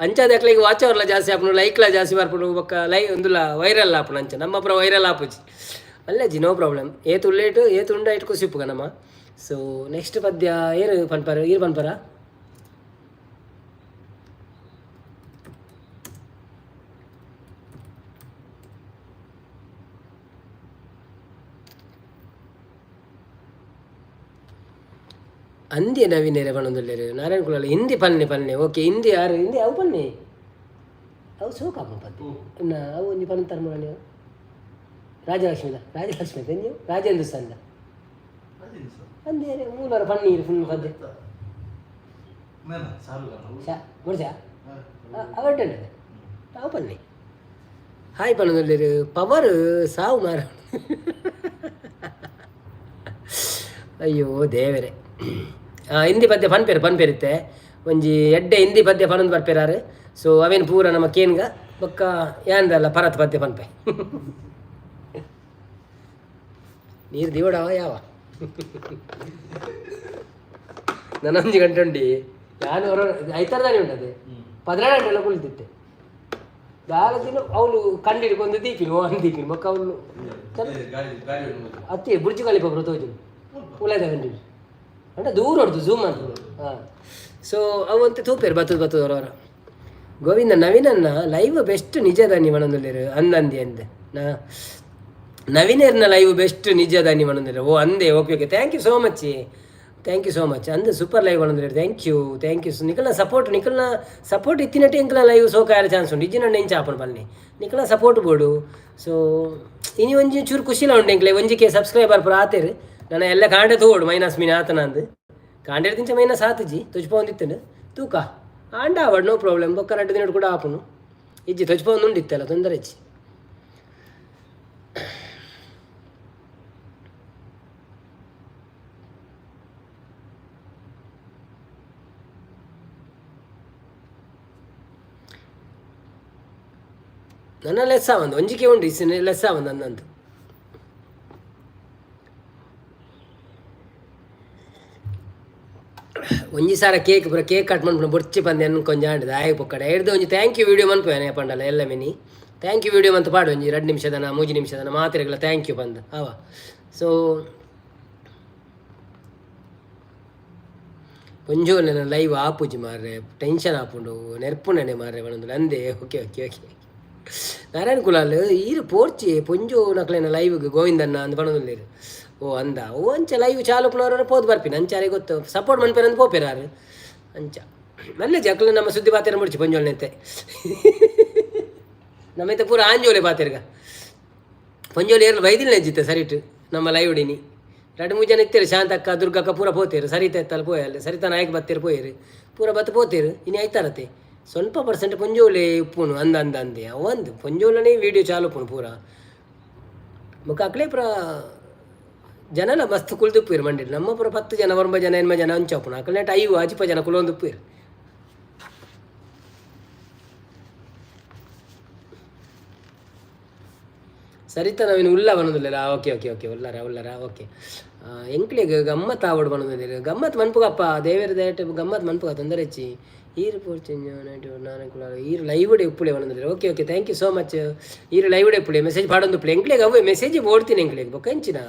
ಅಂಚಾದ್ ಅಕ್ಲೆಗ್ ವಾಚ್ ಅವರ್ಲ ಜಾಸ್ತಿ ಆಪುಂಡು, ಲೈಕ್ಲ ಜಾಸ್ತಿ ಬರ್ಪುಂಡು. ಬೊಕ್ಕ ಲೈ ಉಂದುಲ ವೈರಲ್ ಆಪುಂಡು. ಅಂಚ ನಮ್ಮ ಪೂರ ವೈರಲ್ ಆಪುಜಿ ಅಲ್ಲಜ್ಜಿ. No problem. ಏತ್ ಉಲ್ಲೇಟ್ ಏತ್ ಉಂಡ ಏಟ್ ಖುಷಿ ಉಪ್ಪುಗ ನಮ್ಮ. ಸೊ ನೆಕ್ಸ್ಟ್ ಪದ್ಯ ಏರು ಪನ್ಪರ? ಈರ್ ಪನ್ಪರ? ಅಂದ್ಯ ನವೀನೆರೆ ಪನೊಂದುಲ್ಲೆರ್ ನಾರಾಯಣ ಕುಲಾಲ್. ಹಿಂದಿ ಪನ್ನೆ ಪನ್ನೆ. ಓಕೆ, ಹಿಂದಿ ಯಾರು? ಹಿಂದಿ ಅವು ಪನ್ನೆ. ಅವು ಸೋಕಾಪುಂಡು ಪದ್ಯ. ಅವು ಒಂಜಿ ಪನ್ತಾರ ನೀವು. ರಾಜಲಕ್ಷ್ಮಿದ, ರಾಜಲಕ್ಷ್ಮಿ ನೀವು, ರಾಜೇಂದ್ರ ಸಂದ ಅಂದೇ ಮೂಲರ ಪನ್ನೀರು ಫುಲ್ ಪದ್ಯ. ಗುಡ್ಜಾ ಅವಡ್ಡ ಅವು ಪನ್ನೆ. ಹಾಯ್ ಪನ್ನೊಂದುಲ್ಲೆರ್. ಪವರ್ ಸಾವು ಮಾರ. ಅಯ್ಯೋ ದೇವರೇ. ಹಿಂದಿ ಪದ್ಯ ಪನ್ಪೇರು ಪನ್ಪೇರಿತ್ತೆ. ಒಂಜಿ ಎಡ್ಡೆ ಹಿಂದಿ ಪದ್ಯ ಪನೊಂದು ಬರ್ಪೇರಾರು. ಸೊ ಅವೇನು ಪೂರ ನಮ್ಮ ಕೇನ್ಗ. ಬೊಕ್ಕ ಯಾಂದಲ್ಲ ಪರತ್ ಪದ್ಯ ಪನ್ಪೆ. ನೀರು ದಿವಡವ ಯಾವ ನನೊಂಜಿ ಗಂಟೆ ಉಂಡಿ. ಯಾನು ಹೊರ ಐತರದಾನೆ ಉಂಟದೆ. 12 ಗಂಟೆ ಎಲ್ಲ ಕುಳಿತಿತ್ತೆ. ದಾಲ ದಿನ ಅವಳು ಕಂಡಿಡ್ಕೊಂದು ದೀಪಿನ ಓ ದೀಪಿನ. ಬೊಕ್ಕ ಅವಳು ಅತ್ತಿ ಬುರ್ಜ್ ಖಲೀಫಾ ತೋಜುಂಡು ಉಲಾದ ಕಂಡಿಡು ಅಂದ್ರೆ ದೂರ ಹೊಡ್ದು ಝೂಮ್ ಅಂತ. ಹಾಂ, ಸೊ ಅವಂತೆ ತೂಪೇರು ಬತ್ತದ ಬತ್ತದ ಹೊರ. ಗೋವಿಂದ ನವೀನನ್ನ ಲೈವ್ ಬೆಸ್ಟ್ ನಿಜದಾನಿ ಮನೊಂದುಲ್ಲೆರ್. ಅಂದಂದಿ ಅಂದೆ ನಾ. ನವೀನರ್ನ ಲೈವ್ ಬೆಸ್ಟ್ ನಿಜದಾನಿ ಮನೊಂದುಲ್ಲೆರ್. ಓ ಅಂದೆ, okay okay, thank you so much, thank you so much. ಅಂದ್ ಸೂಪರ್ ಲೈವ್ ಮನೊಂದುಲ್ಲೆರ್. Thank you, thank you. ನಿಕಲ್ನ support, ನಿಕಲ್ನ support ಇತ್ತಿನಟ್టు ಎಂಕಲ್ನ live ಸೋಕಾಯರ chance ಉಂಡು. ಇಜ್ಜಿ ನನ್ನ ಎಂಚ ಆಪುಂಡು ಪನ್ನಿ. ನಿಕಲ್ನ ಸಪೋರ್ಟ್ ಬೋಡು. ಸೊ ಇನಿ ಒಂಜಿ ಚೂರು ಖುಷಿಲ ಉಂಡು ಎಂಕ್ಲೆ. ಒಂಜಿಕೆ ಸಬ್ಸ್ಕ್ರೈಬರ್ ಪೂರ ಆತೇರು. ನನ್ನ ಎಲ್ಲ ಕಾಂಡೆ ತೂವೊಡು ಮೈನಸ್ ಮೀನ್ ಆತನಂದು. ಕಾಂಡೆ ತಿಂಚ ಮೈನಸ್ ಆತುಜಿ, ತೊಜ್ಪೊಂದಿತ್ತುಂಡು ತೂಕ. ಆಂಡ ಆವಡ್, ನೋ ಪ್ರಾಬ್ಲಮ್. ಬೊಕ್ಕ 2 ದಿನ ಕೂಡ ಆಪುನು. ಇಜ್ಜಿ, ತೊಜ್ಪೊಂದು ಉಂಡಿತ್ತಲ್ಲ, ತೊಂದರೆ ಇಜ್ಜಿ. ನನ್ನ ಲೆಸ್ ಒಂದು ಒಂಜಿಕೆ ಉಂಡು ಇಸ್ಸಿನ ಲೆಸ್ ಒಂದು ನನ್ನಂದು. ಒಂಜಿ ಸಾರ ಕೇಕ್ ಪೂರ ಕೇಕ್ ಕಟ್ ಮನ್ಪುನ ಬೊರ್ಚಿ ಪಂದ್ ಎನ್ ಕೊಂಜ ಆಂಡ್ ದಾಯೆ ಪೊಕ್ಕಡ ಹಿಡ್ದು ಒಂಜಿ thank you video ಮನ್ಪುವೇನೆ ಪಂಡಲ ಎಲ್ಲ ಮಿನಿ. Thank you video ಮಂತ್ ಪಾಡು ಒಂಜಿ 2 ನಿಮಿಷದನ 3 ನಿಮಿಷದನ ಮಾತ್ರೆಗಳ thank you ಪಂದ್ ಅವ. ಸೊ ಒಂಜೋಲೆನ ಲೈವ್ ಆಪುಜಿ ಮಾರ್ರೆ, ಟೆನ್ಷನ್ ಆಪುಂಡು, ನೆರ್ಪುನನೆ ಮಾರ್ರೆ ಪನೊಂದು ಅಂದೆ. Okay okay okay. Narayana Kulal, ಈರು ಪೋರ್ಚಿ ಪೊಂಜು ನಕ್ಲೆನ ಲೈವ್ಗೆ ಗೋವಿಂದನ್ನ ಅಂದ್ ಪನೊಂದುಲ್ಲೆರ್. ಓ ಅಂದ. ಓ ಅಂಚ ಲೈವ್ ಚಾಲು ಪುನವರ ಪೋದು ಬರ್ಪಿನ. ಅಂಚಾರೆ ಗೊತ್ತು ಸಪೋರ್ಟ್ ಮನ್ಪೇರಂದು ಪೋಪೆರಾರು. ಅಂಚ ಮಲ್ಲೆ ಜಕ್ಲು ನಮ್ಮ ಸುದ್ದಿ ಪಾತೆರ ಮುಡ್ಚಿ ಪೊಂಜೋಲ್ನೆತ್ತೆ. ನಮ್ಮೈತೆ ಪೂರ ಆಂಜೋಲೆ ಪಾತೆರ್ಗ. ಪೊಂಜೋಲು ಏರ್ಲು ಬೈದಿಲ್ಲ ನೆಜ್ಜಿತ್ತೆ ಸರಿಟ್ ನಮ್ಮ ಲೈವ್ ಡಿನಿ. 2-3 ಜನ ಇತ್ತೇರು, ಶಾಂತಕ್ಕ ದುರ್ಗಕ್ಕ ಪೂರ ಪೋತೇರು. ಸರಿತ ಎತ್ತಲ್ಲ ಪೋಯಲ್ಲ, ಸರಿತಾ ನಾಯಕ್ ಬತ್ತೇರು ಪೋಯೇರು, ಪೂರ ಬತ್ತು ಪೋತೇರು. ಇನಿ ಐತಾರತೆ ಸ್ವಲ್ಪ ಪರ್ಸೆಂಟ್ ಪೊಂಜೋಲೆ ಉಪ್ಪುನು ಅಂದ ಅಂದ ಅಂದೆ. ಅವಂದು ಪೊಂಜೋಲನೇ ವೀಡಿಯೋ ಚಾಲು ಉಪ್ಪುನು ಪೂರ. ಬೊಕ್ಕ ಅಕ್ಲೆ ಪೂರ ಜನಲ ಮಸ್ತ್ ಕುಲ್ದುಪ್ಪುವೆರ್ ಮಂಡಿಡ್. ನಮ್ಮ ಪೂರ 10 ಜನ 9 ಜನ 8 ಜನ ಅಂಚ ಉಪ್ಪುನು. ಅಕ್ಲೆಟ 5 ಅಜಿಪ ಜನ ಕುಲೊಂದುಪ್ಪುವೆರ್. ಸರಿತ ನವೀನ್ ಉಲ್ಲ ಬನೊಂದುಲ್ಲೆರ. ಓಕೆ ಓಕೆ ಓಕೆ, ಉಲ್ಲರ ಉಲ್ಲರ. ಓಕೆ, ಎಂಕ್ಲೆಗ್ ಗಮ್ಮತ್ ಆವಡ್ ಬನೊಂದುಲ್ಲೆರ್. ಗಮ್ಮತ್ ಮನ್ಪುಗಪ್ಪ, ದೇವೆರ್ ದಯಟ್ ಗಮ್ಮತ್ ಮನ್ಪುಗ, ತೊಂದರೆ ಹೆಚ್ಚಿ. ಈರ್ ನಾನು ಈರ್ ಲೈವ್ ಡೆ ಉಪ್ಪುಲೆ ಒಂದೊಂದು. Okay okay, thank you so much. ಈರ್ ಲೈವ್ ಡೆ ಉಪ್ಪುಲೆ, ಮೆಸೇಜ್ ಪಾಡೊಂದು ಉಪ್ಪುಲೆ. ಎಂಕ್ಲೆಗ್ ಅವೇ ಮೆಸೇಜ್ ಓಡ್ತೀನಿ ಎಂಕ್ಲೆಗ್. ಬೊಕ್ಕ ಎಂಚಿನ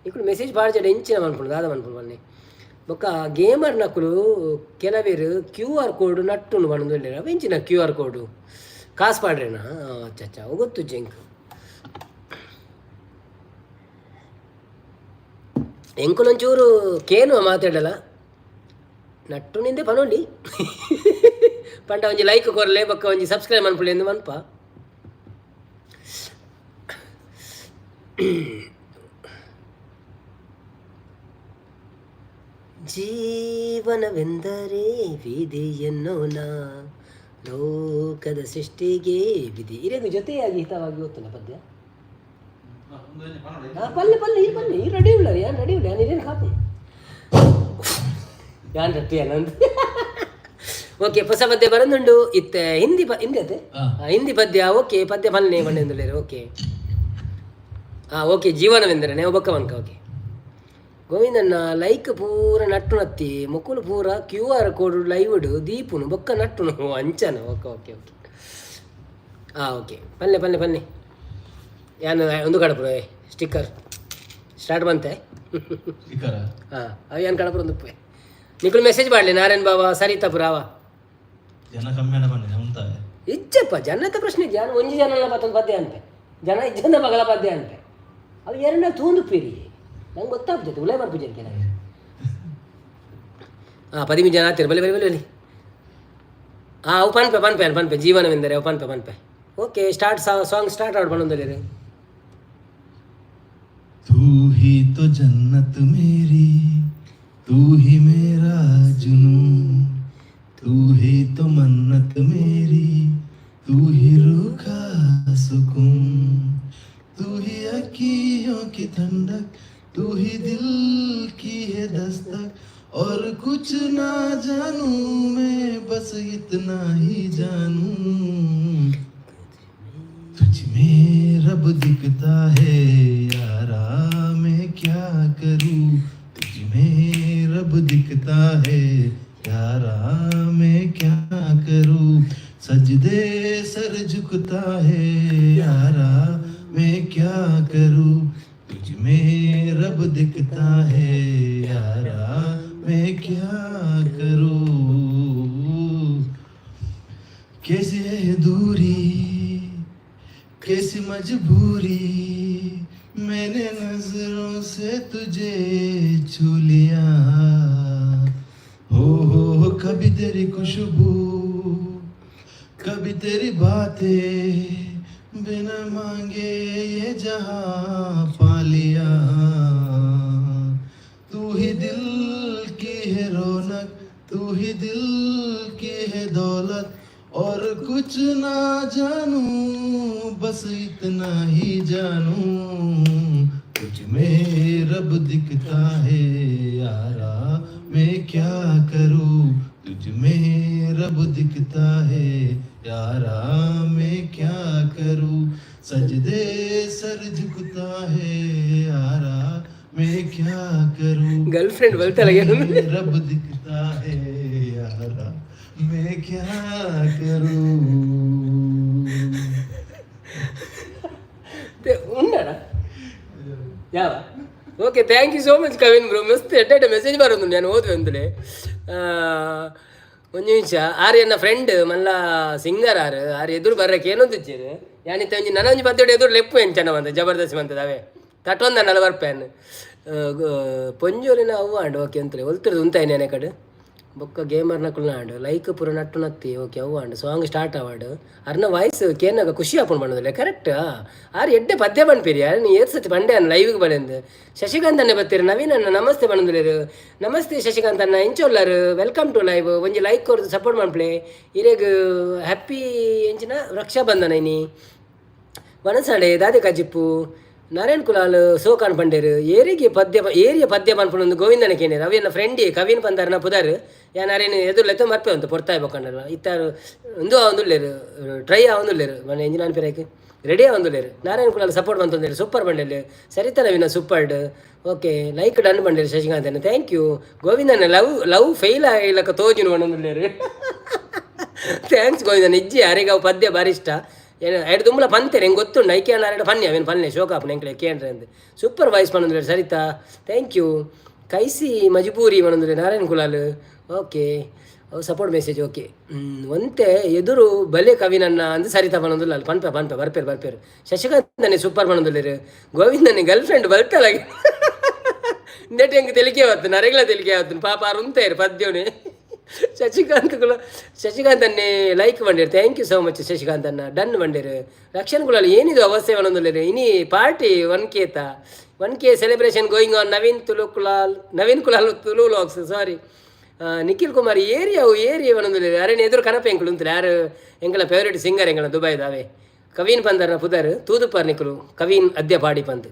ಇಕ್ಕುಲು ಮೆಸೇಜ್ ಪಾಡ್ಜಡ ಎಂಚಿನ ಮನ್ಪುಂಡು, ದಾದ ಮನ್ಪುಂಡು ಬನ್ನಿ. ಬೊಕ್ಕ ಗೇಮರ್ ನಕುಲು ಕೆಲವೇರು ಕ್ಯೂ ಆರ್ ಕೋಡ್ ನಟ್ಟುನು ಪಂಡೊಂದು ಉಲ್ಲೆರ್. ಅವು ಎಂಚಿನ ಕ್ಯೂ ಆರ್ ಕೋಡು? ಕಾಸ್ ಪಾಡ್ರೇನಾ? ಅಚ್ಚ ಅಚ್ಚ, ಅವು ಗೊತ್ತುಜ್ಜಿ ಎಂಕ್. ಎಂಕುಲೊಂಚೂರು ಕೇನುವ ಮಾತಾಡಲ ನಟ್ಟು ನಿಂದೆ ಪನೊಲಿ ಪಂಡ ಒಂಜಿ ಲೈಕ್ ಕೊರ್ಲೆ, ಬೊಕ್ಕ ಒಂಜಿ ಸಬ್ಸ್ಕ್ರೈಬ್ ಮನ್ಪುಲೆ ಎಂದು ಮನ್ಪ. ಜೀವನವೆಂದರೆ ವಿಧಿ ಎನ್ನೋಣ, ಲೋಕದ ಸೃಷ್ಟಿಗೆ ವಿಧಿ. ಇರೇಗ ಜೊತೆಯಾಗಿ ಹಿತವಾಗಿ ಗೊತ್ತಲ್ಲ ಪದ್ಯ. ಪಲ್ಲೆ ಪಲ್ಲೆ, ಈ ಪಲ್ಲೆ ಈ ರೆಡಿ ಉಳ್ಳ ಯಾನ್ ರೆಡಿ ಉಳ್ಳ ಯಾನ್ ಇರೇನು ಕಾಪು ಯಾನ್ ರಟ್ಟಿ ಅನಂತ. ಓಕೆ, ಹೊಸ ಪದ್ಯ ಬರಂದುಂಡು ಇತ್ತೆ. ಹಿಂದಿ ಹಿಂದಿ ಅತ್ತೆ? ಹಿಂದಿ ಪದ್ಯ. ಓಕೆ, ಪದ್ಯ ಪಲ್ಲೆ ಪಂಡೆಂದುಲ್ಲೇರು. ಓಕೆ, ಹಾಂ, ಓಕೆ. ಜೀವನವೆಂದರೆ ಒಬ್ಬಕ್ಕ ಮನ್ಕ. ಓಕೆ ಗೋವಿಂದಣ್ಣ, ಲೈಕ್ ಪೂರ ನಟ್ಟು ನತ್ತಿ ಮುಕುಲು ಪೂರ ಕ್ಯೂ ಆರ್ ಕೋಡ್ ಲೈವ್ಡ್ ದೀಪುನು ಬೊಕ್ಕ ನಟ್ಟುನು ಅಂಚನ. ಓಕೆ ಓಕೆ ಓಕೆ, ಹಾಂ, ಓಕೆ. ಪಲ್ಲೆ ಪಲ್ಲೆ ಪಲ್ಲೆ ಯಾನ್ ಒಂದು ಕಡಪುರ ಸ್ಟಿಕ್ಕರ್ ಸ್ಟಾರ್ಟ್ ಬಂತೆ. ಸ್ಟಿಕ್ಕರ್. ಹಾಂ, ಅವು ಯಾನ್ ಕಡಪುರ ಒಂದು ಉಪ್ಪೆ. ನಿಕುಲು ಮೆಸೇಜ್ ಮಾಡಲಿ. ನಾರಾಯಣ್ ಬಾಬಾ, ಸರಿತಾಪುರ ಅವ. ಜನ ಕಮ್ಮಿ ಬಂದಿದೆ ಉಂತಾವೆ. ಇಜ್ಜಪ್ಪ, ಜನದ ಪ್ರಶ್ನೆ. ಜನ ಒಂಜಿ ಜನಲ ಪತ್ತೊಂದು ಪದ್ಯ ಅಂತೆ, ಜನ ಇಜ್ಜಂದ ಮಗಳ ಪದ್ಯ ಅಂತೆ. ಅವು ಎರಡ ತೂಂದು ಪೇರಿ ನಂಗೆ ಗೊತ್ತಾಗ್ತದೆ. ಉಲೇ ಬರ್ಪುಜೆ ಕೆಲವು. ಹಾಂ, 13 ಜನ ಆಗ್ತೀರಿ. ಬಲಿ ಬಲಿ ಬಲಿ ಬಲಿ. ಹಾಂ, ಅವು ಪನ್ಪೆ ಪನ್ಪೆ ಪನ್ಪೆ. ಜೀವನವೆಂದರೆ ಅವು ಪನ್ಪೆ ಪನ್ಪೆ. ಓಕೆ, ಸ್ಟಾರ್ಟ್, ಸಾಂಗ್ ಸ್ಟಾರ್ಟ್ ಆಡ್ ಪನ್ನೊಂದು. तू ही तो जन्नत मेरी, तू ही मेरा जुनू, तू ही तो मन्नत मेरी, तू ही रूह का सुकून, तू ही अखियों की ठंडक, तू ही दिल की है दस्तक, और कुछ ना जानू मैं, बस इतना ही जानू, तुझ में रब दिखता है। यारा मैं क्या करूं, तुझ में रब दिखता है। यारा मैं क्या करूं, सजदे सर झुकता है। यारा मैं क्या करूं, तुझ में रब दिखता है। यारा मैं क्या करूं, कैसी है ये दूरी, कैसी मजबूरी, मैंने नजरों से तुझे छू लिया। हो, कभी तेरी खुशबू, कभी तेरी बातें, बिना मांगे ये जहां पा लिया। तू ही दिल की है रौनक, तू ही दिल की है दौलत, और कुछ ना जानू, बस इतना ही जानू, तुझ में रब दिखता है। यारा मैं क्या करूं, तुझ में रब दिखता है। यारा मैं क्या करूं, सजदे सर झुकता है। यारा मैं क्या करूं, ಗರ್ಲ್ ಫ್ರೆಂಡ್ ಬಲ್ತಲ್ಲ. रब दिखता है। यारा मैं क्या करूं। ಉಂಡಣ ಯಾವ. Okay, thank you so much Kavin bro. ಮಸ್ತ್ ಎಡ್ಡೆ ಮೆಸೇಜ್ ಬರೋದು ನಾನು ಓದುವೆ ಅಂದಲೇ. ಒಂಜಿ ನಿಮಿಷ. ಆರ್ ಎನ್ನ ಫ್ರೆಂಡ್ ಮಲ್ಲ ಸಿಂಗರ್ ಆರ್. ಆರ್ ಎದುರು ಬರ್ರಕ್ಕೆ ಏನೊಂದು ಇಚ್ಚಿರು ಯಾನಿತ್ತ ಒಂಜಿ ನನ ಒಂಜಿ ಪದ್ದೆಡು ಎದುರು ಲೆಪ್ಪು ಎಂಚನ ಬಂತ ಜಬರ್ದಸ್ತಿ ಬಂತದ ಅವೇ ತಟೊಂದ ನಲ ಬರ್ಪೇನ್ ಪೊಂಜೋಲಿನ ಅವು ಆಂಡು. ಓಕೆ ಅಂತಲೇ ಒಲ್ತರದು ಉಂತಾಯಿನ ಕಡೆ ಬೊಕ್ಕ ಗೇಮರ್ ನಕುಲು ಆಂಡು. ಲೈಕ್ ಪೂರ ನಟ್ಟು ನತ್ತಿ. ಓಕೆ, ಅವು ಆಂಡು. ಸಾಂಗ್ ಸ್ಟಾರ್ಟ್ ಆವಾಡು. ಅರ್ನ ವಾಯ್ಸ್ ಕೇನಾಗ ಖುಷಿ ಆಪುಂಡು ಪಂಡೋದಿಲ್ಲ. ಕರೆಕ್ಟ್. ಆರ್ ಎಡ್ಡೆ ಪದ್ಯ ಪನ್ಪಿರಿ. ಆರ್ ನೀ ಏತ್ ಸತಿ ಪಂಡೆ ಅನ್ನ ಲೈವ್ಗೆ ಬಲೆಂದು. ಶಶಿಕಾಂತ್ ಅಣ್ಣ ಬತ್ತೀರಿ. ನವೀನ್ ಅಣ್ಣ ನಮಸ್ತೆ ಪಂಡೋದಿಲ್ಲೇರು. ನಮಸ್ತೆ ಶಶಿಕಾಂತ್ ಅಣ್ಣ, ಎಂಚೊಲ್ಲಾರು? Welcome to live. ಒಂಜಿ ಲೈಕ್ ಕೊರ್ದು ಸಪೋರ್ಟ್ ಮನ್ಪುಲೆ. ಇರೆಗ್ ಹ್ಯಾಪಿ ಎಂಚಿನ ರಕ್ಷಾಬಂಧನ ಇನಿ. ವನಸಾಡೆ ದಾದೆ ಕಜಿಪ್ಪು. ನಾರಾಯಣ್ ಕುಲಾಲ್ ಸೋಕಾನ್ ಪಂಡೇರು. ಏರಿಗೆ ಪದ್ಯ ಏರಿಯ ಪದ್ಯ ಪನ್ಪುನೊಂದು ಗೋವಿಂದನ ಕೇನೇರು. ಅವೇನ ಫ್ರೆಂಡಿ ಕವಿನ್ ಪಂದಾರನ ಪುದಾರ್. ಯಾನ್ ಅರೇನು ಎದುರು ಲೆತ್ತ ಮರ್ಪೆ ಉಂತು ಪೊರ್ತಾಯ್ ಬೊಕ್ಕಂಡಲ್ಲ ಇತ್ತಾರು. ಉಂದು ಆವೊಂದುಲ್ಲೆರ್, ಟ್ರೈ ಆವೊಂದುಲ್ಲೆರ್. ಮನೆ ಎಂಜಿನ ಅನ್ಪಿರಾಯ್ಕ್ ರೆಡಿ ಆವೊಂದುಲ್ಲೆರ್ ನಾರಾಯಣ ಕುಲಾಲ್ ಸಪೋರ್ಟ್ ಮಂತೊಂದುಲ್ಲೆರ್ ಸೂಪರ್ ಬಂಡೆಲ್ ಸರಿತಾ ನವೀನ ಸೂಪರ್ಡ್ ಓಕೆ ಲೈಕ್ ಡನ್ ಬಂಡೆಲ್ ಶಶಿಕಾಂತ್ thank you ಗೋವಿಂದನ ಲವ್ ಲವ್ ಫೇಲ್ ಆಯಿಲಕ ತೋಜುನು ಪನೊಂದುಲ್ಲೆರ್. Thanks ಗೋವಿಂದನ. ಇಜ್ಜಿ, ಅರೆಗ್ ಅವು ಪದ್ಯ ಬಾರಿ ಇಷ್ಟ. ಏನು ಐಡ್ ದುಂಬುಲ ಪಂತೆರ್, ಎಂಕ್ ಗೊತ್ತುಂಡು. ಐಕೆ ಅರೆಡ ಪನ್ನೆ, ಅವೇನು ಪನ್ನೆ ಶೋಕ ಆಪುಂಡು ಎಂಕ್ಲೆ ಕೇಂಡ್ರೆ ಅಂದ್. ಸೂಪರ್ ವಾಯ್ಸ್ ಪನೊಂದುಲ್ಲೆರ್ ಸರಿತಾ, thank you. ಕೈಸಿ ಮಜಬೂರಿ ಪನೊಂದುಲ್ಲೆರ್ ನಾರಾಯಣ ಕುಲಾಲ್. ಓಕೆ, ಅವು ಸಪೋರ್ಟ್ ಮೆಸೇಜ್. ಓಕೆ, ಒಂತೆ ಎದುರು ಬಲೆ ಕವಿನನ್ನ ಅಂದ್ ಸರಿತಾ ಪನೊಂದುಲ್ಲ. ಪನ್ಪ ಪನ್ಪ, ಬರ್ಪೇರು ಬರ್ಪೇರು. ಶಶಿಕಾಂತನೆ ಸೂಪರ್ ಪನೊಂದುಲ್ಲೆರ್. ಗೋವಿಂದನೆ ಗರ್ಲ್ ಫ್ರೆಂಡ್ ಬಲ್ತಲ. ಇಂದೆಟ್ ಎಂಕ್ ತೆಲಿಕೆ ಆವತ್ತು, ನರೆಗ್ಲ ತೆಲಿಕೆ ಆವತ್ತು. ಪಾಪ ಆರು ಉಂತೇರು ಪದ್ಯೋನೆ. ಶಶಿಕಾಂತ್ ಕುಲ, ಶಶಿಕಾಂತ್ ಅನ್ನೇ ಲೈಕ್ ಬಂಡೇರು. Thank you so much Shashikant ಅನ್ನ. ಡನ್ ಬಂಡೇರು. ರಕ್ಷಣ್ ಕುಲಾಲ್ ಏನಿದು ಅವಸ್ಥೆ ಪನೊಂದುಲ್ಲೆರ್. ಇನಿ ಪಾರ್ಟಿ 1K ತಾ, 1K celebration going on. Naveen Tulu Kulal, Naveen Kulal Tulu vlogs, sorry. Nikhil Kumar area ಅವು ಏರಿಯಾ ಪನೊಂದುಲ್ಲೆರ್. ಅರೆನ ಎದುರು ಕನಪೆ ಎಂಕುಲು ಉಂತುಲೆ. ಯಾರು ಎಂಕಲ ಫೇವರೇಟ್ ಸಿಂಗರ್ ಎಂಕಲ ದುಬೈದಾವೆ ಕವೀನ್ ಪಂದರ್ನ ಪುದರ್ ತೂದುಪರ್ ನಿಕುಲು ಕವೀನ್ ಅದ್ಯ ಪಾಡಿ ಪಂದ್.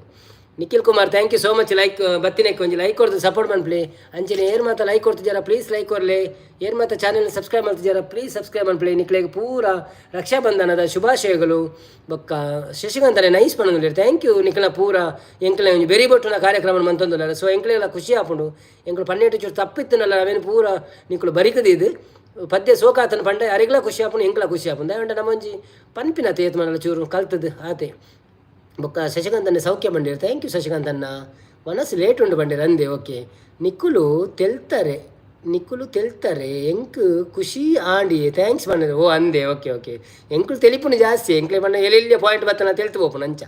Nikhil Kumar, thank you so much. Like ಬತ್ತಿನಕ್ಕೆ ಒಂಜಿ ಲೈಕ್ ಕೊರ್ದು ಸಪೋರ್ಟ್ ಮನ್ಪುಲೆ. ಅಂಚನೆ ಏರ್ ಮಾತ ಲೈಕ್ ಕೊರ್ತಿಜಾರ, ಪ್ಲೀಸ್ ಲೈಕ್ ಕೊರ್ಲೆ. ಏರ್ ಮಾತ ಚಾನೆಲ್ ಸಬ್ಸ್ಕ್ರೈಬ್ ಮಲ್ತಿಜಾರ, ಪ್ಲೀಸ್ ಸಬ್ಸ್ಕ್ರೈಬ್ ಮನ್ಪುಲೆ. ನಿಕ್ಲೆಗ್ ಪೂರ ರಕ್ಷಾಬಂಧನದ ಶುಭಾಶಯಗಳು. ಬೊಕ್ಕ ಶಶಿಕಾಂತನೆ ನೈಸ್ ಪನೊಂದುಲ್ಲೆರ್. Thank you. ನಿಕ್ಲ ಪೂರ ಎಂಕ್ಲೆ ಒಂಜಿ ಬೆರಿ ಬೊಟ್ಟುನ ಕಾರ್ಯಕ್ರಮ ಮಂತೊಂದುಲ್ಲೆರ್. ಸೊ ಎಂಕ್ಲೆಲ ಖುಷಿ ಆಪುಂಡು. ಎಂಕುಲು ಪನ್ನೆಟ್ಟು ಚೂರು ತಪ್ಪಿತ್ತುನಲ್ಲ, ಅವೇನು ಪೂರ ನಿಕುಲು ಬರಿಕದಿದ್ದು ಪದ್ಯ ಸೋಕಾತನ ಪಂಡ ಅರೆಗ್ಲ ಖುಷಿ ಆಪುಂಡು, ಎಂಕ್ಲ ಖುಷಿ ಆಪುಂಡು. ದಾಯೆ ನಮ್ಮ ಒಂಜಿ ಪನ್ಪಿನ ತೇತ್ ಮನಲ ಚೂರು ಕಲ್ತದ್ದು ಆತೆ. ಬೊಕ್ಕ ಶಶಿಕಾಂತನ್ನ ಸೌಖ್ಯ ಬಂಡೀರ್. Thank you ಶಶಿಕಾಂತನ್ನ. ಮನಸ್ಸು ಲೇಟ್ ಉಂಡು ಬಂಡೀರ್ ಅಂದೆ. ಓಕೆ, ನಿಕ್ಕುಲು ತೆಲ್ತಾರೆ, ನಿಕ್ಕುಲು ತೆಲ್ತಾರೆ, ಎಂಕ್ ಖುಷಿ ಆಂಡಿ, thanks ಬಂಡೀರ್. ಓ ಅಂದೆ, ಓಕೆ ಓಕೆ. ಎಂಕುಲು ತೆಲಿಪುನು ಜಾಸ್ತಿ. ಎಂಕ್ಲೆ ಬಣ್ಣ ಎಲ್ಲೆಲ್ಲಿ ಪಾಯಿಂಟ್ ಬತ್ತನ ತೆಲ್ತು ಪೋಪುನು ಅಂಚ.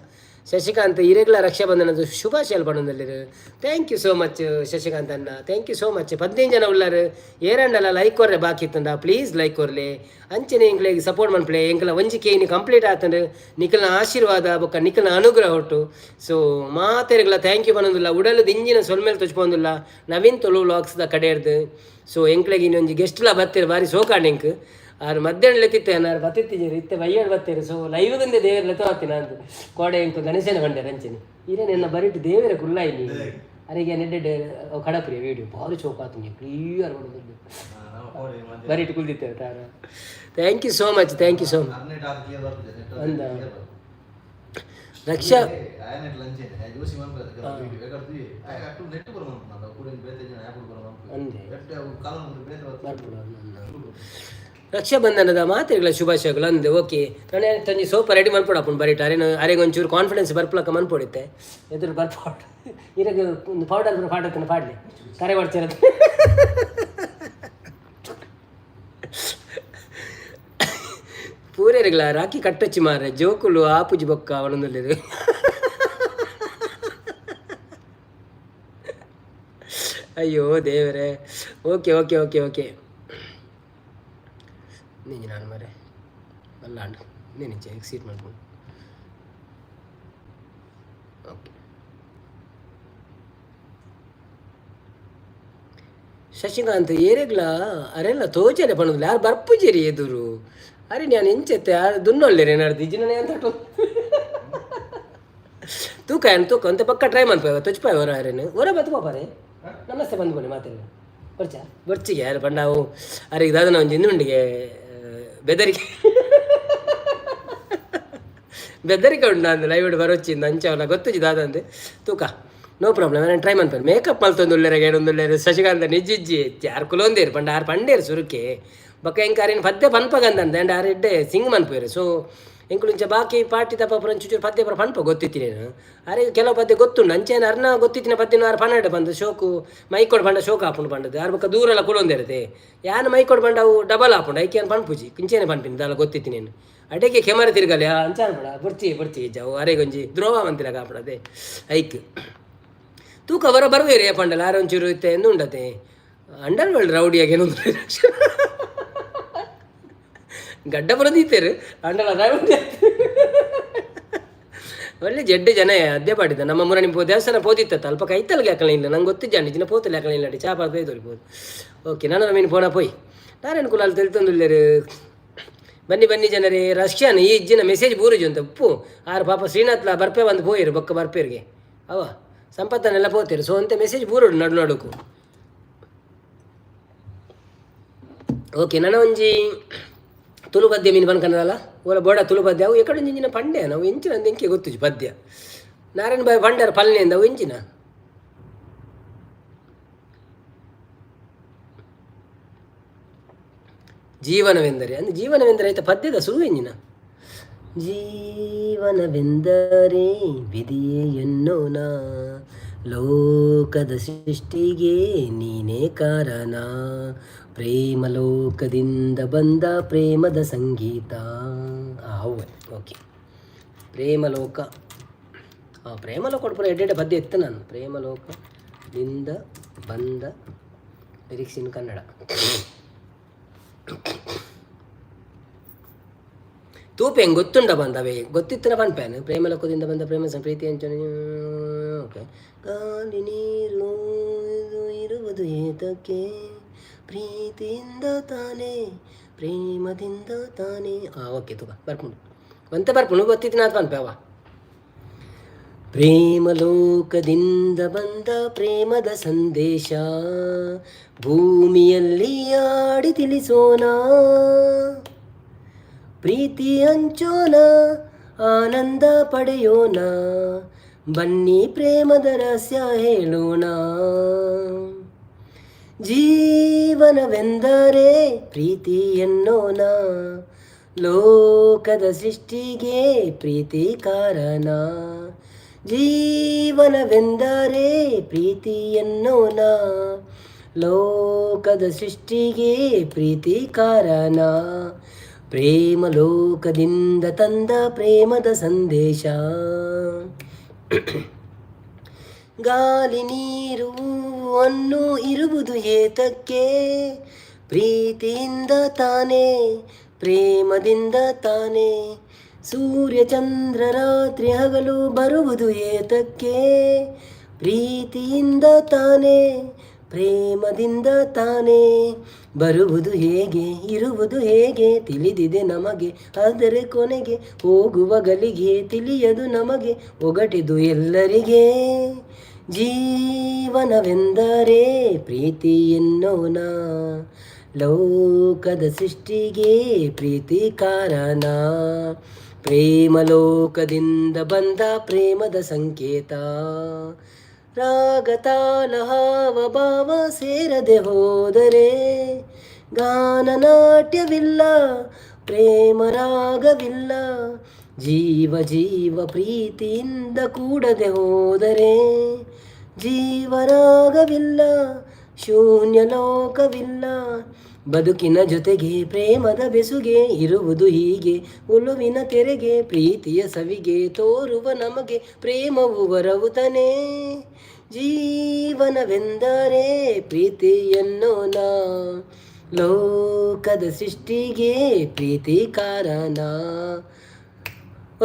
ಶಶಿಕಾಂತ್ ಇರೆಗ್ಲ ರಕ್ಷಾಬಂಧನದ ಶುಭಾಶಯ ಪನೊಂದುಲ್ಲೆರ್. Thank you so much Shashikant ಅಣ್ಣ, thank you so much. 15 ಜನ ಉಳ್ಳಾರು. ಏರಂಡಲ ಲೈಕ್ ಕೊರ್ರೆ ಬಾಕಿ ಇತ್ತಂದ, ಪ್ಲೀಸ್ ಲೈಕ್ ಕೊರ್ಲೆ. ಅಂಚನೆ ಎಂಕ್ಲೆಗ್ ಸಪೋರ್ಟ್ ಮನ್ಪುಲೆ. ಎಂಕಲ 1K ಇನಿ ಕಂಪ್ಲೀಟ್ ಆತಂಡು, ನಿಕಲ್ನ ಆಶೀರ್ವಾದ ಬೊಕ್ಕ ನಿಕಲ್ನ ಅನುಗ್ರಹ ಒಟ್ಟು. ಸೊ ಮಾತೆರ್ಗ್ಲ thank you ಪನೊಂದುಲ್ಲ. ಉಡಲು ದಿಂಜಿನ ಸೊಲ್ಮೆಲ್ ತೊಚ್ಪೊಂದುಲ್ಲ ನವೀನ್ ತುಳು ವ್ಲಾಗ್ಸ್ದ ಕಡೆರ್ದು. ಸೊ ಎಂಕ್ಲೆಗ್ ಇನ್ನೊಂಜಿ ಗೆಸ್ಟ್ಲ ಬತ್ತೆರ್, ಬಾರಿ ಸೋಕಾಂಡ್ ಎಂಕ್. ಆರು ಮಧ್ಯಾಹ್ನ ಲೆತ್ತಿತ್ತೆ, ಆರು ಬತ್ತಿತ್ತಿಜೆರ್, ಇತ್ತೆ ಬಯ್ಯಡ್ ಬತ್ತೆರ್. ಸೊ ಲೈವ್ದಿಂದ ದೇವೆರ್ ಲೆತ್ತೋ ಆತಿನ ಅಂದ್ ಕೋಡೆ ಎಂಕ್ ಗಣೇಶನ ಬಂಡೆರ್. ಅಂಚನೆ ಇರೆ ನಿನ್ನ ಬರಿಟ್ ದೇವೆರ ಕುಲ್ಲಾಯಿನಿ. ಅರೆಗೆ ನೆಡ್ಡೆ ಕಡಪ್ರಿಯ ವೀಡಿಯೋ ಭಾರಿ ಚೋಕಾತು, ಕ್ಲಿಯರ್. ಬರಿಟ್ ಕುಲ್ದಿತ್ತೇವೆ ತಾರ. Thank you so much, thank you so much. ಅಂದ ರಕ್ಷಾ ಅಂದೆ. ರಕ್ಷಾಬಂಧನದ ಮಾತೆಗಳ ಶುಭಾಶಯಗಳು ಅಂದೆ. ಓಕೆ, ನಾನು ತಂಜಿ ಸೋಪ ರೆಡಿ ಮನ್ಪೊಡಪ್ಪನು ಬರೀಟ. ಅರೆ ಅರೆಗೆ ಒಂಚೂರು ಕಾನ್ಫಿಡೆನ್ಸ್ ಬರ್ಪಲಕ್ಕ ಮನ್ಪೊಡಿತ್ತೆ. ಎದುರು ಬರ್ಪೋಡ್ ಇರಗ ಒಂದು ಪೌಡರ್ ಪಾಡತ್ತನ ಪಾಡ್ಲಿ ಕರೆ ಮಾಡ್ತೀರ. ಪೂರೇರುಗಳ ರಾಖಿ ಕಟ್ಟೊಚ್ಚಿ ಮಾರ, ಜೋಕುಲು ಆಪುಜಿ ಬೊಕ್ಕ ಅವನೊಂದುಲ್ಲೆರ್. ಅಯ್ಯೋ ದೇವರೇ. ಓಕೆ ಓಕೆ ಓಕೆ ಓಕೆ, ನೀನು ನಾನು ಮರೆ ಅಲ್ಲಾಂಡ್ ನೀನು ಎಕ್ಸೀಟ್ ಮಾಡ್ಕೊಂಡು. ಓಕೆ ಶಶಿಕಾಂತ್ ಏರೆಗ್ಲ ಅರೆಲ್ಲ ತೋಜರೆ ಪಣುದಿಲ್ಲ. ಯಾರು ಬರ್ಪುಜೇರಿ ಎದುರು. ಅರೆ ನಾನು ಎಂಚೆತ್ತೆ ಯಾರು ದುನ್ನೊಲ್ಲೇರಿ ಏನಾರು ದಿಜಿನ ಅಂತ ತೂಕ ಏನು ತೂಕ ಅಂತ ಪಕ್ಕ ಟ್ರೈ ಮನ್ಪ ತೊಚ್ಪಾಯ್ ಹೊರ ಅರೇನು ಹೊರ ಬತ್ತು ಪಾಪರೆ. ನಮಸ್ತೆ, ಬಂದು ಬನ್ನಿ ಮಾತಾಡಿ ಬರ್ಚ ಬರ್ಚಿಗೆ. ಯಾರು ಪಂಡಾವು ಅರೆ ದಾದನ ಒಂಜಿ ಇಂದುಂಡಿಗೆ ಬೆದರಿಕೆ ಬೆದರಿಕೆ ಉಂಡು ಅಂದ್ ಲೈವ್ ಬರೋಚಿಂದ ಅಂಚವಲ್ಲ ಗೊತ್ತುಜಿ ದಾದಂದು ತೂಕ. ನೋ ಪ್ರಾಬ್ಲಮ್, ನಾನು ಟ್ರೈ ಮನ್ಪೇನು. ಮೇಕಪ್ ಮಲ್ತೊಂದುಲ್ಲೆರ್ ಏಡೊಂದುಲ್ಲೆರ್ ಶಶಿಕಾಂತ. ನಿಜ್ಜಿಜ್ಜಿ ಯಾರು ಕುಲೊಂದೇರು ಪಂಡ ಆರು ಪಂಡೇರು ಸುರುಕೆ ಬೊಕ್ಕ ಎಂಕ್ ಅರೇನು ಪದ್ಯ ಪನ್ಪಗಂದಂದ ಅಂಡ್ ಆರ್ ಎಡ್ಡೆ ಸಿಂಗ್ ಮನ್ಪೇರು. ಸೊ ಎಂಕುಲು ಇಂಚ ಬಾಕಿ ಪಾರ್ಟಿ ತಪ್ಪ ಪುರ ಚೂಚೂರು ಪದ್ಯ ಪುರ ಪನ್ಪ ಗೊತ್ತಿತ್ತಿ ನಾನು. ಅರೆ ಕೆಲವು ಪದ್ಯ ಗೊತ್ತುಂಡು. ಅಂಚೆನ ಅರ್ನ ಗೊತ್ತಿತ್ತಿನ ಪದ್ಯನ ಆರು ಪನ್ನಡ ಬಂದು ಶೋಕು ಮೈಕೋಡ್ ಪಂಡ ಶೋಕ ಆಪುಂಡು ಪಂಡದು. ಆರ್ ಬೊಕ್ಕ ದೂರೆಲ್ಲ ಕುಲೊಂದಿರುತ್ತೆ. ಯಾನ್ ಮೈಕೋಡ್ ಪಂಡ ಅವು ಡಬಲ್ ಆಪುಂಡು. ಐಕೆ ಏನು ಪನ್ಪುಜಿ, ಇಂಚೆನೆ ಪನ್ಪಿನಿ ದಾಲ ಗೊತ್ತಿತ್ತಿ ನೀನು. ಅಡೆಗೆ ಕೆಮರ ತಿರ್ಗಲೆ ಅಂಚಾನ ಪಡ ಬರ್ಚಿ ಬರ್ಚಿ ಜಾವು ಅರೆಗೊಂಜಿ ದ್ರೋಹ ಮಂತಿಲ್ಲ ಕಾಪಡದೆ ಐಕ್ ತೂಕ ಬರ ಬರುವೇರಿ ಪಂಡಲ. ಆರ ಒಂಚೂರು ಇತ್ತೆ ಎಂದು ಉಂಡತೆ ಅಂಡರ್ ವರ್ಲ್ಡ್ ರೌಡಿಯಾಗಿ ಏನೊಂದು ಗಡ್ಡ ಬರೋದಿತ್ತೇರು ಅಂಡಲ ರೌಡಿ. ಒಳ್ಳೆ ಜಡ್ಡೆ ಜನ ಅದೇ ಪಾಡಿದ. ನಮ್ಮ ಮುರ ನಿಮ್ಮ ದೇವಸ್ಥಾನ ಪೋದಿತ್ತ ಅಲ್ಪ ಕೈತಲ್ಗೆ ಯಾಕಲ ಇಲ್ಲ. ನಂಗೆ ಗೊತ್ತಿದ್ದ ಜಿನ ಪೋತಲ್ಲ ಯಾಕಲ ಇಲ್ಲ ಚಾ ಪಾದ. ಓಕೆ, ನಾನು ಮೀನು ಫೋನ ಪೋಯ್ ನಾನೇನು ಕುಲಾಲ್ ತೆಲ್ತೊಂದುಲ್ಲೇರು. ಬನ್ನಿ ಬನ್ನಿ ಜನರೇ. ರಷ್ಯಾನ್ ಈ ಇಜ್ಜಿನ ಮೆಸೇಜ್ ಬೂರುಜು ಅಂತ ಉಪ್ಪು. ಆರು ಪಾಪ ಶ್ರೀನಾಥ್ಲ ಬರ್ಪೆ ಬಂದು ಪೋಯಿರು ಬೊಕ್ಕ ಬರ್ಪೇರಿಗೆ ಅವ ಸಂಪತ್ತನ್ನೆಲ್ಲ ಪೋತೇರು. ಸೊ ಅಂತ ಮೆಸೇಜ್ ಬೂರುಡು ನಡು ನಡುಕು. ಓಕೆ, ನನ್ನ ಒಂಜಿ Tulu ಪದ್ಯ ಮೀನು ಪನ್ಕನಲ್ಲ ಓಲ ಬೋಡ ತುಳು ಪದ್ಯ ಅವು ಎಕಡೆ ಇಂಜಿನ ಪಂಡೆ ನಾವು ಎಂಚಿನ ಅಂದ್ ಎಂಕೆ ಗೊತ್ತುಜಿ ಪದ್ಯ. ನಾರಾಯಣ ಬಾಯಿ ಪಂಡರ ಪಲ್ನೆಯಿಂದ ಅವು ಎಂಚಿನ. ಜೀವನವೆಂದರೆ ಅಂದ್ರೆ ಜೀವನವೆಂದರೆ ಆಯ್ತಾ ಪದ್ಯದ ಸುರು ಎಂಜಿನ. ಜೀವನವೆಂದರೆ ವಿಧಿಯೇ ಎನ್ನೋಣ, ಲೋಕದ ಸೃಷ್ಟಿಗೆ ನೀನೇ ಕಾರಣ, ಪ್ರೇಮ ಲೋಕದಿಂದ ಬಂದ ಪ್ರೇಮದ ಸಂಗೀತ. ಹೌದು, ಓಕೆ. ಪ್ರೇಮಲೋಕ, ಪ್ರೇಮಲೋಕ ಪೂರ ಎಡ್ಡೆಡ್ಡೆ ಪದ್ಯ ಇತ್ತು ನಾನು. ಪ್ರೇಮಲೋಕದಿಂದ ಬಂದ ಲಿರಿಕ್ಸ್ ಇನ್ ಕನ್ನಡ. ತೂಪೆ ಹೆಂಗೆ ಗೊತ್ತುಂಡ ಬಂದವೇ ಗೊತ್ತಿತ್ತಿನ ಪನ್ಪೇನು. ಪ್ರೇಮಲೋಕದಿಂದ ಬಂದ ಪ್ರೇಮ ಪ್ರೀತಿ ಅಂಚನೆ. ಓಕೆ. ಗಾಳಿ ನೀರು ಇದು ಇರುವುದು ಏತಕ್ಕೆ, ಪ್ರೀತಿಯಿಂದ ತಾನೇ ಪ್ರೇಮದಿಂದ ತಾನೇ. ಓಕೆ, ತೂಕ ಬರ್ಪುಂಡು ಒಂತೆ ಬರ್ಪುಂಡು ಗೊತ್ತಿತ್ತಿನ ಅದು ಪನ್ಪೆ ಅವ. ಪ್ರೇಮಲೋಕದಿಂದ ಬಂದ ಪ್ರೇಮದ ಸಂದೇಶ ಭೂಮಿಯಲ್ಲಿ ಆಡಿ ತಿಳಿಸೋಣ, ಪ್ರೀತಿ ಹಂಚೋಣ ಆನಂದ ಪಡೆಯೋಣ, ಬನ್ನಿ ಪ್ರೇಮದ ರಹಸ್ಯ ಹೇಳೋಣ. ಜೀವನವೆಂದರೆ ಪ್ರೀತಿ ಎನ್ನೋಣ, ಲೋಕದ ಸೃಷ್ಟಿಗೆ ಪ್ರೀತಿ ಕಾರಣ. ಜೀವನವೆಂದರೆ ಪ್ರೀತಿ ಎನ್ನೋಣ, ಲೋಕದ ಸೃಷ್ಟಿಗೆ ಪ್ರೀತಿ ಕಾರಣ. ಪ್ರೇಮ ಲೋಕದಿಂದ ತಂದ ಪ್ರೇಮದ ಸಂದೇಶ. ಗಾಳಿ ನೀರು ಅನ್ನು ಇರುವುದು ಏತಕ್ಕೆ, ಪ್ರೀತಿಯಿಂದ ತಾನೇ ಪ್ರೇಮದಿಂದ ತಾನೇ. ಸೂರ್ಯ ಚಂದ್ರ ರಾತ್ರಿ ಹಗಲು ಬರುವುದು ಏತಕ್ಕೆ, ಪ್ರೀತಿಯಿಂದ ತಾನೇ ಪ್ರೇಮದಿಂದ ತಾನೇ. ಬರುವುದು ಹೇಗೆ ಇರುವುದು ಹೇಗೆ ತಿಳಿದಿದೆ ನಮಗೆ, ಆದರೆ ಕೊನೆಗೆ ಹೋಗುವ ಗಲಿಗೆ ತಿಳಿಯದು ನಮಗೆ, ಒಗಟಿದು ಎಲ್ಲರಿಗೆ. ಜೀವನವೆಂದರೆ ಪ್ರೀತಿ ಎನ್ನೋಣ, ಲೋಕದ ಸೃಷ್ಟಿಗೆ ಪ್ರೀತಿ ಕಾರಣ. ಪ್ರೇಮ ಲೋಕದಿಂದ ಬಂದ ಪ್ರೇಮದ ಸಂಕೇತ, ರಾಗ ತಾಳ ಹಾವ ಭಾವ ಸೇರದೆ ಹೋದರೆ ಗಾನ ನಾಟ್ಯವಿಲ್ಲ ಪ್ರೇಮ ರಾಗವಿಲ್ಲ. ಜೀವ ಜೀವ ಪ್ರೀತಿಯಿಂದ ಕೂಡದೆ ಹೋದರೆ ಜೀವರಾಗವಿಲ್ಲ ಶೂನ್ಯ ಲೋಕವಿಲ್ಲ. ಬದುಕಿನ ಜೊತೆಗೆ ಪ್ರೇಮದ ಬೆಸುಗೆ ಇರುವುದು ಹೀಗೆ, ಒಲುವಿನ ತೆರೆಗೆ ಪ್ರೀತಿಯ ಸವಿಗೆ ತೋರುವ ನಮಗೆ ಪ್ರೇಮವು ಬರವುತನೇ. ಜೀವನವೆಂದರೆ ಪ್ರೀತಿಯನ್ನೋಣ, ಲೋಕದ ಸೃಷ್ಟಿಗೆ ಪ್ರೀತಿ ಕಾರಣ.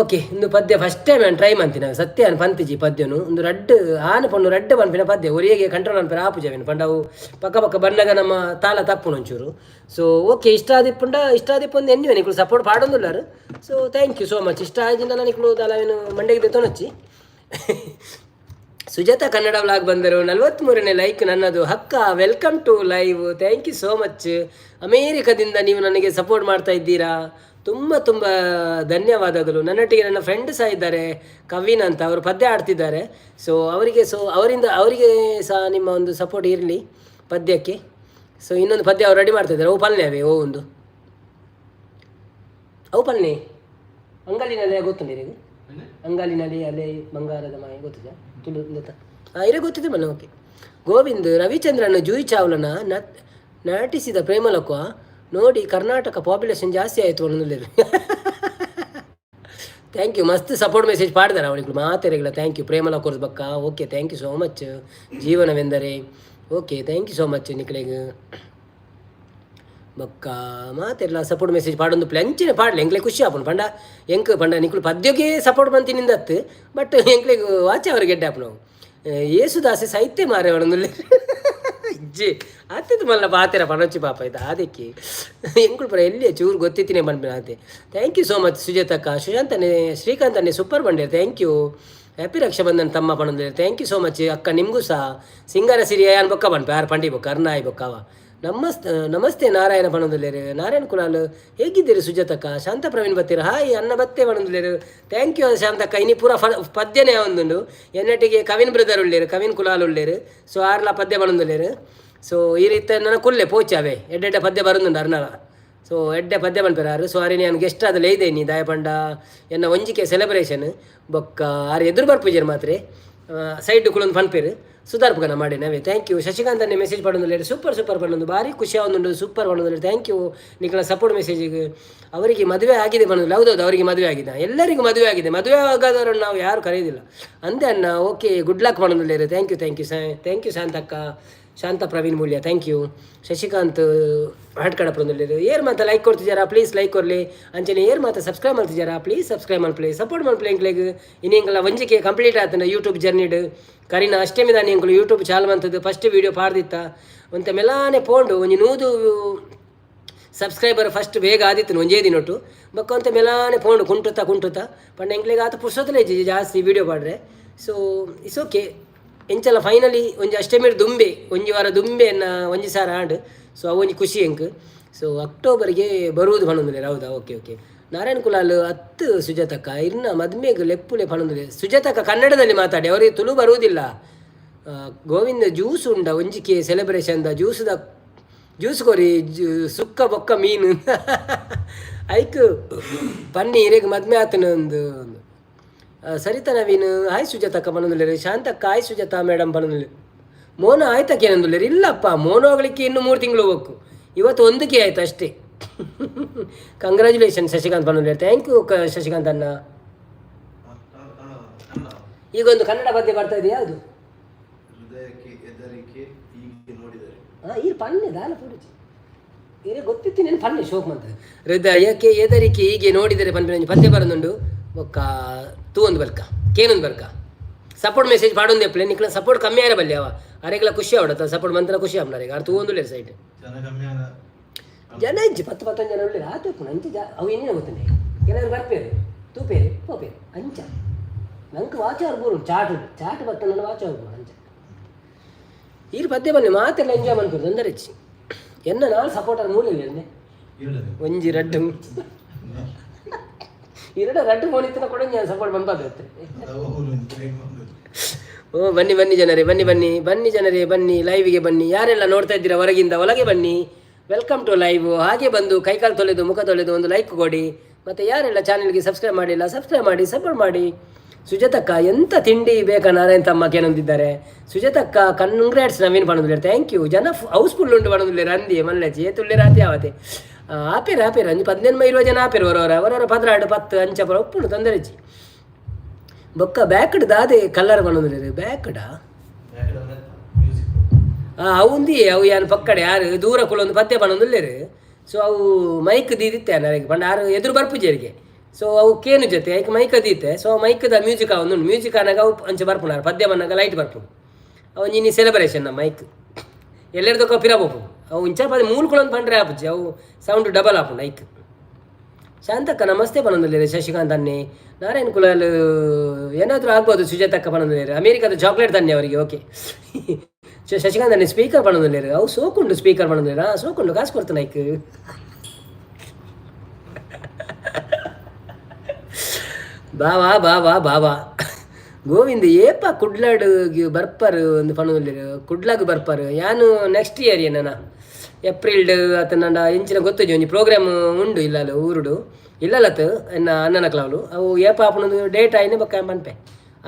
ಓಕೆ, ಇಂದು ಪದ್ಯ ಫಸ್ಟ್ ಟೈಮ್ ನಾನು ಟ್ರೈ ಮಾಡ್ತೀನಿ. ಸತ್ಯ ನಾನು ಪಂತಿಜಿ ಪದ್ಯನು ಒಂದು ರಡ್ಡು ಆನ ಪಣ್ಣು ರಡ್ಡು ಪನ್ಪಿನ ಪದ್ಯ ಒರಿಯಗೆ ಕಂಟ್ರೋಲ್ ಅನ್ಪಿನ ಆಪುಜವೇನು ಪಂಡ ಅವು ಪಕ್ಕ ಪಕ್ಕ ಬಣ್ಣಗ ನಮ್ಮ ತಾಳ ತಪ್ಪುನು ಒಂಚೂರು. ಸೊ ಓಕೆ, ಇಷ್ಟ ಆದಿಪ್ಪುಂಡ ಇಷ್ಟ ಆದಿಪ್ಪೊಂದು ಎನ್ನುವೆ ನಿಕ್ಲು ಸಪೋರ್ಟ್ ಪಾಡೊಂದುಲ್ಲಾರು. So thank you so much. ಇಷ್ಟ ಆಜಿಂದ ನಿಕ್ಲು ದಾಲ ಮಂಡೆಗೆ ದೆತ್ತೊನೊಚ್ಚಿ. ಸುಜಾತ ಕನ್ನಡ ವ್ಲಾಗ್ ಬಂದರು, 43ನೇ ಲೈಕ್ ನನ್ನದು Hakka. Welcome to live, thank you so much. ಅಮೇರಿಕದಿಂದ ನೀವು ನನಗೆ ಸಪೋರ್ಟ್ ಮಾಡ್ತಾ ಇದ್ದೀರಾ, ತುಂಬ ತುಂಬ ಧನ್ಯವಾದಗಳು. ನನ್ನೊಟ್ಟಿಗೆ ನನ್ನ ಫ್ರೆಂಡ್ ಸಹ ಇದ್ದಾರೆ, ಕವಿನ್ ಅಂತ, ಅವರು ಪದ್ಯ ಆಡ್ತಿದ್ದಾರೆ. ಸೊ ಅವರಿಗೆ ಸೊ ಅವರಿಂದ ಅವರಿಗೆ ಸಹ ನಿಮ್ಮ ಒಂದು ಸಪೋರ್ಟ್ ಇರಲಿ ಪದ್ಯಕ್ಕೆ. ಸೊ ಇನ್ನೊಂದು ಪದ್ಯ ಅವ್ರು ರೆಡಿ ಮಾಡ್ತಿದ್ದಾರೆ. ಅವು ಪಲ್ಲೆ ಅವೇ ಓ ಒಂದು ಅವು ಪಲ್ಲೆ ಅಂಗಲಿನಲ್ಲಿ ಗೊತ್ತುಂಟು ನಿನಗೆ? ಅಂಗಾಲಿನಲ್ಲಿ ಅಲೆ ಬಂಗಾರದ ಮಾಯ ಗೊತ್ತಿದೆ ತುಳು ಗೊತ್ತಾ? ಹಾಂ, ಇರೇ ಗೊತ್ತಿದೆ ಮಲ್ಲ. ಓಕೆ. ಗೋವಿಂದ್ ರವಿಚಂದ್ರನ್ ಜೂಹಿ ಚಾವ್ಲನ ನಟಿಸಿದ ಪ್ರೇಮಲೋಕ ನೋಡಿ ಕರ್ನಾಟಕ ಪಾಪ್ಯುಲೇಷನ್ ಜಾಸ್ತಿ ಆಯಿತು ಅನ್ನೋದು. Thank you, ಮಸ್ತ್ ಸಪೋರ್ಟ್ ಮೆಸೇಜ್ ಪಾಡ್ದಾರೆ ಅವನಿಗೆ ಮಾತೆರೆಗಳ. Thank you. ಪ್ರೇಮಲೋಕ ಬಕ್ಕ okay, thank you so much. ಜೀವನವೆಂದರೆ okay, thank you so much ನಿಕ್ಲೆಗ್. ಬೊಕ್ಕ ಮಾತೆರ್ಲ ಸಪೋರ್ಟ್ ಮೆಸೇಜ್ ಪಾಡೊಂದು ಪ್ಲಂಚಿನ ಪಾಡ್ಲೆ, ಎಂಕ್ಲೆ ಖುಷಿ ಆಪುಂಡು. ಪಂಡ ಎಂಕ್ ಪಂಡ ನಿಕ್ಲು ಪದ್ಯಕ್ಕೆ ಸಪೋರ್ಟ್ ಮಂತಿನಿಂದತ್ತು, ಬಟ್ ಎಂಕ್ಲೆಗ್ ವಾಚೆ ಅವ್ರಿಗೆ ಗೆಡ್ಡೆ ಆಪುನವು. ಏಸುದಾಸೆ ಸಾಹಿತ್ಯ ಮಾರೆ ಅವನೊಂದು ಇಜ್ಜಿ ಅತ್ತಿದ್ದು ಮಲ್ಲ ಪಾತೆರ ಪಣೊಚ್ಚಿ ಪಾಪ ಇದು ಅದಕ್ಕೆ ಎಂಕುಲು ಪುರ ಎಲ್ಲಿ ಚೂರು ಗೊತ್ತಿತ್ತಿನೇ ಪನ್ಪಿನ ಆತೆ. Thank you so much ಸುಜಾತಕ್ಕ. ಸುಶಾಂತನೇ ಶ್ರೀಕಾಂತನೇ ಸೂಪರ್ ಬಂಡೇರ್, thank you. Happy Raksha Bandhan ತಮ್ಮ ಪಣೊಂದು, thank you so much ಅಕ್ಕ. ನಿಮಗೂ ಸಹ. ಸಿಂಗಾರ ಸಿರಿಯ ಯಾನ್ ಬೊಕ್ಕ ಪನ್ಪೆ ಆರ್ ಪಂಡಿ ಬೊಕ್ಕ ಅರ್ನಾಯಿ ಬೊಕ್ಕ ಅವ. ನಮಸ್ತೆ ನಮಸ್ತೆ ನಾರಾಯಣ ಪಣೊಂದುಲ್ಲೆರ್. ನಾರಾಯಣ ಕುಲಾಲ್, ಹೇಗಿದ್ದೀರಿ ಸುಜಾತಕ್ಕ? ಶಾಂತ ಪ್ರವೀಣ್ ಬತ್ತೀರ, ಹಾಯ್ ಅನ್ನ ಬತ್ತೆ ಪಣೊಂದುಲ್ಲೆರ್. Thank you Shantakka. ಇನಿ ಪೂರ ಪದ್ಯನೇ ಒಂದುಂಡು. ಎನ್ನಟ್ಟಿಗೆ ಕವಿನ್ ಬ್ರದರ್ ಉಳ್ಳೇರು, ಕವಿನ್ ಕುಲಾಲ್ ಉಳ್ಳೇರು. ಸೊ ಆರ್ಲ ಪದ್ಯ ಪಣೊಂದುಲ್ಲೆರ್. ಸೊ ಈ ರೀತಿ ನನ್ನ ಕುಲ್ಲೆ ಪೋಚಾವೆ ಎಡ್ಡೆಡ್ಡೆ ಪದ್ಯ ಬರೊಂದುಂಡು ಅರ್ನಲ. ಸೊ ಎಡ್ಡೆ ಪದ್ಯ ಪನ್ಪೆರ್. ಸೊ ಅರೆ ನಾನು ಗೆಸ್ಟ್ ಆದ್ ಲೇಯ್ದೇನಿ, ದಾಯ ಪಂಡ ಎನ್ನ ಒಂಜಿಕೆ ಸೆಲೆಬ್ರೇಷನ್. ಬೊಕ್ಕ ಆರ್ ಎದುರು ಬರ್ಪುಜೆರ್, ಮಾತ್ರೆ ಸೈಡ್ ಕುಲೊಂದು ಪನ್ಪೆರ್. ಸುಧಾರ್ಪುಗನ ಮಾಡಿ ನಾವೇ. Thank you. Shashikant ಅನ್ನೆ ಮೆಸೇಜ್ ಪಡೊಂದುಲ್ಲೆರ್, ಸೂಪರ್ ಸೂಪರ್ ಪಂಡೊಂದು. ಭಾರಿ ಖುಷಿ ಆವೊಂದುಂಡು. ಸೂಪರ್ ಪಂಡೊಂದುಲ್ಲೆರ್. Thank you ನಿಕಲ ಸಪೋರ್ಟ್ ಮೆಸೇಜಿಗೆ. ಅವರಿಗೆ ಮದುವೆ ಆಗಿದೆ ಪಂಡೊಂದು. ಹೌದೌದು, ಅವರಿಗೆ ಮದುವೆ ಆಗಿದೆ, ಎಲ್ಲರಿಗೂ ಮದುವೆ ಆಗಿದೆ. ಮದುವೆ ಆಗದವರನ್ನು ನಾವು ಯಾರು ಕರೆಯೋದಿಲ್ಲ ಅಂದೆ ಅಣ್ಣ. ಓಕೆ, ಗುಡ್ ಲಕ್ ಪಂಡೊಂದುಲ್ಲೆರ್. Thank you, thank you, thank you ಶಾಂತಕ್ಕ. Shanta Praveen Mulya, thank you. Shashikant ಹಾಟ್ಕಡ ಪಂಡೊಂದುಲ್ಲೆರ್. ಏರ್ ಮಾತ ಲೈಕ್ ಕೊಡ್ತಿದ್ದಾರಾ? ಪ್ಲೀಸ್ ಲೈಕ್ ಕೊರ್ಲಿ. ಅಂಚನೆ ಏರ್ ಮಾತ ಸಬ್ಸ್ಕ್ರೈಬ್ ಮಾಡ್ತಿದ್ದಾರಾ? ಪ್ಲೀಸ್ ಸಬ್ಸ್ಕ್ರೈಬ್ ಮಲ್ಪಲೆ, ಸಪೋರ್ಟ್ ಮಲ್ಪಲೆ ಎಂಕ್ಲೆಗ್. ಇನಿ ಎಂಕಲ ಒಂಜಿಕೆ ಕಂಪ್ಲೀಟ್ ಆತನ ಯೂಟ್ಯೂಬ್ ಜರ್ನಿಡ್. ಕರಿನ ಅಷ್ಟಮಿ ದಾನಿ ಎಂಕುಲು ಯೂಟ್ಯೂಬ್ ಚಾಲು ಮಂತದ್ದು ಫಸ್ಟ್ ವೀಡಿಯೋ ಪಾಡ್ದಿತ್ತ. ಒಂತೆ ಮೆಲಾನೆ ಪೋಂಡು. 100 ಸಬ್ಸ್ಕ್ರೈಬರ್ ಫಸ್ಟ್ ಬೇಗ ಆದಿತ್ತು ಒಂಜೇ ದಿನೊಟ್ಟು. ಬೊಕ್ಕ ಒಂತೆ ಮೆಲಾನೆ ಪೋಂಡು, ಕುಂಟುತ್ತಾ ಕುಂಟುತ್ತಾ. ಪಂಡ ಎಂಕ್ಲೆಗ್ ಆತ ಪುರ್ಸೊತ್ತಲೇ ಇಜ್ಜಿ ಜಾಸ್ತಿ ವೀಡಿಯೋ ಪಾಡ್ರೆ. ಸೊ it's okay. ಎಂಚಲ ಫೈನಲಿ ಒಂಜಿ ಅಷ್ಟಮಿಡ್ ದುಂಬೆ, ಒಂಜಿ ವಾರ ದುಂಬೆ ಎನ್ನ 1,000 ಆಂಡ್. ಸೊ ಅವು ಒಂಜಿ ಖುಷಿ ಎಂಕ್. ಸೊ ಅಕ್ಟೋಬರ್ಗೆ ಬರುವುದು ಪಣೊಂದುಲ್ಲೆರ್. ಹೌದಾ? Okay okay. Narayana Kulal ಅತ್ತು ಸುಜಾತಕ್ಕ, ಇರ್ನ ಮದ್ಮೆಗ್ ಲೆಪ್ಪುಲೆ ಪಣೊಂದುಲ್ಲೆ. ಸುಜಾತಕ್ಕ, ಕನ್ನಡದಲ್ಲಿ ಮಾತಾಡಿ, ಅವರಿಗೆ ತುಳು ಬರುವುದಿಲ್ಲ. ಗೋವಿಂದ ಜ್ಯೂಸ್ ಉಂಡ ಒಂಜಿಕೆ ಸೆಲೆಬ್ರೇಷನ್ the ಜ್ಯೂಸ್ದ ಜ್ಯೂಸ್ ಕೊರಿ ಸುಕ್ಕ ಬೊಕ್ಕ ಮೀನು ಐಕ್ ಪನ್ನಿ. ಇರೆಗ್ ಮದ್ಮೆ ಆತನ ಒಂದು. ಸರಿತಾ ನವೀನ್ ಹಾಯ್ ಸುಜಾತಕ್ಕ ಪನೊಂದುಲ್ಲೆರ್. ಶಾಂತಕ್ಕ ಹಾಯ್, ಸುಜಾತ ಮೇಡಮ್ ಪನೊಂದುಲ್ಲೆರ್. ಮೋನ ಆಯ್ತಕ್ಕೆ ಏನಂದುಲ್ಲೆರ್. ಇಲ್ಲಪ್ಪ, ಮೋನ ಹೋಗ್ಲಿಕ್ಕೆ ಇನ್ನು 3 ತಿಂಗಳು ಹೋಗು. ಇವತ್ತು ಒಂದಕ್ಕೆ ಆಯ್ತು ಅಷ್ಟೇ. ಕಂಗ್ರ್ಯಾಚುಲೇಷನ್ ಶಶಿಕಾಂತ್ ಪನೊಂದುಲ್ಲೆರ್. Thank you Shashikant ಅಣ್ಣ. ಈಗ ಒಂದು ಕನ್ನಡ ಪದ್ಯ ಬರ್ತಾ ಇದೆ, ಯಾವುದು? ಹೃದಯಕ್ಕೆ ಹೆದರಿಕೆ ಹೀಗೆ ನೋಡಿದರೆ. ಹಾಂ, ಈ ಪನ್ನೆ ದಾಲ ಪುಡಿಚಿ ಇರೇ ಗೊತ್ತಿತ್ತು ನೀನು ಪನ್ನೆ ಶೋಕ್ ಮಂತ. ಹೃದಯಕ್ಕೆ ಹೆದರಿಕೆ ಹೀಗೆ ನೋಡಿದರೆ ಪನ್ಪಿನ ಒಂಜಿ ಪದ್ಯ ಬರೊಂದುಂಡು. ಬೊಕ್ಕ ತೂ ಒಂದು ಬರ್ಕ, ಕೇನೊಂದು ಬರ್ಕ. ಸಪೋರ್ಟ್ ಮೆಸೇಜ್ ಪಾಡೊಂದು ಎಪ್ಪಲೆ. ನಿಕ್ಲ ಸಪೋರ್ಟ್ ಕಮ್ಮಿ ಆರೆ ಬಲ್ಲಿ ಅವ ಅರೆಗ್ಲ ಖುಷಿ ಆವಡ. ಸಪೋರ್ಟ್ ಮಂತ್ರ ಖುಷಿ ಆವಡ. ಆರ್ ತೂ ಒಂದು ಸೈಡ್. ಜನ ಕಮ್ಮಿ ಆದ. ಜನ ಇಜ್ಜಿ, 10 15 ಜನ ಉಳ್ಳೆರ್. ಆತು ಉಪ್ಪುಂಡು ಅಂಚ. ಅವು ಏನೇನು ಗೊತ್ತುಂಡೆ, ಕೆಲವರು ಬರ್ಪೇರು, ತೂಪೇರು, ಪೋಪೇರು ಅಂಚ. ನಂಗೆ ವಾಚ್ ಅವ್ರು ಬೋರು ಚಾಟ್ ಚಾಟ್ ಬರ್ತದೆ, ವಾಚ್ ಅವ್ರು ಬೋರು ಅಂಚ. ಈರ್ ಪದ್ಯ ಬನ್ನಿ ಮಾತೆಲ್ಲ ಎಂಜಾಯ್ ಮನ್ಪುದು ತೊಂದರೆ ಹೆಚ್ಚಿ. ಎನ್ನ ನಾಲ್ ಸಪೋರ್ಟರ್ ಮೂಲೆ ಇಲ್ಲ. ಇರಲ್ಲ. ಒಂಜಿ ರಡ್ಡು ಎರಡು ರಡ್ಡು ಫೋನ್ ಇತ್ತಿನ ಕೂಡ ಸಪೋರ್ಟ್ ಬಂಪಾದ. ಓ, ಬನ್ನಿ ಬನ್ನಿ ಜನರೇ, ಬನ್ನಿ ಬನ್ನಿ ಬನ್ನಿ ಜನರೇ, ಬನ್ನಿ ಲೈವ್ಗೆ ಬನ್ನಿ. ಯಾರೆಲ್ಲ ನೋಡ್ತಾ ಇದ್ದೀರಾ ಹೊರಗಿಂದ, ಒಳಗೆ ಬನ್ನಿ. Welcome to live. ಹಾಗೆ ಬಂದು ಕೈಕಾಲು ತೊಳೆದು, ಮುಖ ತೊಳೆದು ಒಂದು ಲೈಕ್ ಕೊಡಿ. ಮತ್ತು ಯಾರೆಲ್ಲ ಚಾನೆಲ್ಗೆ ಸಬ್ಸ್ಕ್ರೈಬ್ ಮಾಡಿಲ್ಲ, ಸಬ್ಸ್ಕ್ರೈಬ್ ಮಾಡಿ, ಸಪೋರ್ಟ್ ಮಾಡಿ. ಸುಜಾತಕ್ಕ, ಎಂತ ತಿಂಡಿ ಬೇಕಾ ನಾರಾಯಣ ತಮ್ಮ ಏನಂದಿದ್ದಾರೆ. ಸುಜಾತಕ್ಕ, ಕಂಗ್ರಾಟ್ಸ್ ನವೀನ್ ಪಣೊಂದುಲ್ಲೆರ್. Thank you. ಜನ ಹೌಸ್ಫುಲ್ ಉಂಟು ಪಣೊಂದುಲ್ಲೆರ್. ಅಂದಿ ಮಲ್ಲೆಚಿ ಏತುಲ್ಲೆರ್ ಆತಿ ಆವತೆ. ಆಪೇರು ಆಪೇರು, ಅಂಜಿ 18 20 ಜನ ಆಪೇರು. ಹೊರವರ ಹೊರವರ 12 10 ಅಂಚ ಪರ ಉಪ್ಪುಂಡು, ತೊಂದರೆ ಇಜ್ಜಿ. ಬೊಕ್ಕ ಬ್ಯಾಕ್ಡ್ ದಾದೆ ಕಲರ್ ಪಣೊಂದುಲ್ಲೆರ್ ಬ್ಯಾಕ್ಡಾ? ಮ್ಯೂಸಿಕ್. ಆ ಅವುಂದಿ ಅವು ಯಾನ್ ಪಕ್ಕಡೆ ಯಾರು ದೂರ ಕುಲೊಂದು ಪದ್ಯ ಪಣೊಂದುಲ್ಲೆರ್. ಸೊ ಅವು ಮೈಕ್ ದೀದಿತ್ತೆ ನನಗೆ. ಪಂಡ ಆರು ಎದುರು ಬರ್ಪುಜೆರಿಗೆ. ಸೊ ಅವು ಕೇನು ಜೊತೆ ಐಕ್ ಮೈಕ್ ದೀತೆ. ಸೊ ಮೈಕ್ದ ಮ್ಯೂಸಿಕ್ ಒಂದು ಮ್ಯೂಸಿಕ್ ಆನಾಗ ಅವು ಅಂಚ ಬರ್ಪುಂಡು. ಪದ್ಯ ಬನ್ನಾಗ ಲೈಟ್ ಬರ್ಪುಂಡು. ಅವು ಇನಿ ಸೆಲೆಬ್ರೇಷನ್ ಮೈಕ್ ಎಲ್ಲೆರ್ದಕ್ಕ ಪಿರ ಪೋಪುಂಡು. ಅವು ಇಂಚ ಪದ ಮೂಲು ಕುಲೊಂದು ಪಂಡ್ರೆ ಆಪುಜಿ, ಅವು ಸೌಂಡ್ ಡಬಲ್ ಆಪುಂಡು ಐಕ್. ಶಾಂತಕ್ಕ ನಮಸ್ತೆ ಪನೊಂದುಲ್ಲೆರ್. ಶಶಿಕಾಂತ್ ಅನ್ನೆ, ನಾರಾಯಣ್ ಕುಲಾಲ್ ಏನಾದರೂ ಆಗ್ಬೋದು. ಸುಜಾತಕ್ಕ ಪನೊಂದುಲ್ಲೆರ್, ಅಮೇರಿಕಾದ ಚಾಕ್ಲೇಟ್ ತನ್ನೆ ಅವರಿಗೆ. ಓಕೆ. ಶಶಿಕಾಂತ್ ಅನ್ನೆ ಸ್ಪೀಕರ್ ಪನೊಂದುಲ್ಲೆರ್. ಅವು ಸೋಕುಂಡು ಸ್ಪೀಕರ್ ಪನೊಂದುಲ್ಲೆರ್. ಹಾಂ, ಸೋಕುಂಡು, ಕಾಸು ಕೊಡ್ತಾನೆ ಐಕ್. ಬಾವಾ ಬಾವಾ ಬಾವಾ. ಗೋವಿಂದ ಏಪ ಕುಡ್ಲಾಡ್ ಬರ್ಪರ್ ಒಂದು ಪನೊಂದುಲ್ಲೆರ್. ಕುಡ್ಲಾಗ್ ಬರ್ಪರ್ ಯಾನು ನೆಕ್ಸ್ಟ್ ಇಯರ್ ಏನನ ಏಪ್ರಿಲ್ಡ್ ಅತನಂಡ ಎಂಚಿನ ಗೊತ್ತುಜಿ. ಒಂಜಿ ಪ್ರೋಗ್ರಾಮ್ ಉಂಡು ಇಲ್ಲಲ್ಲ ಊರುಡು ಇಲ್ಲಲತ್ ಎನ್ನ ಅಣ್ಣನ ಕ್ಲಾವ್ಲು. ಅವು ಏಪ ಆಪುನೊಂದು ಡೇಟ್ ಆಯ್ನೆ ಬೊಕ್ಕ ಪನ್ಪೆ.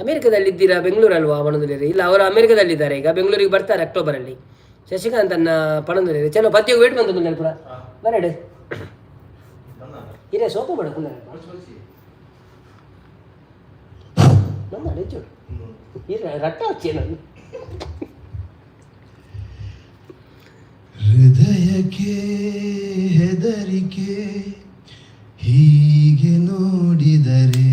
ಅಮೇರಿಕದಲ್ಲಿ ಇದ್ದೀರಾ ಬೆಂಗಳೂರಲ್ವಾ ಪನೊಂದುಲ್ಲೆರ್. ಇಲ್ಲ, ಅವರು ಅಮೇರಿಕದಲ್ಲಿದ್ದಾರೆ, ಈಗ ಬೆಂಗಳೂರಿಗೆ ಬರ್ತಾರೆ ಅಕ್ಟೋಬರಲ್ಲಿ. ಶಶಿಕಾಂತ್ ಅನ್ನ ಪನೊಂದುಲ್ಲೆರ್. ಚಲೋ, ಪದ್ಯಗ್ ವೇಟ್ ಬಂತು ಪೂರ ಬರಡು. ಇರೇ ಸೋಪ ಬೇಡ ಕುಲ್ಲ ನಮ್ಮ ಹೆಚ್ಚು ಇರ ರಟ್ಟ ಹಚ್ಚಿ ನಾನು. ಹೃದಯಕ್ಕೆ ಹೆದರಿಕೆ ಹೀಗೆ ನೋಡಿದರೆ,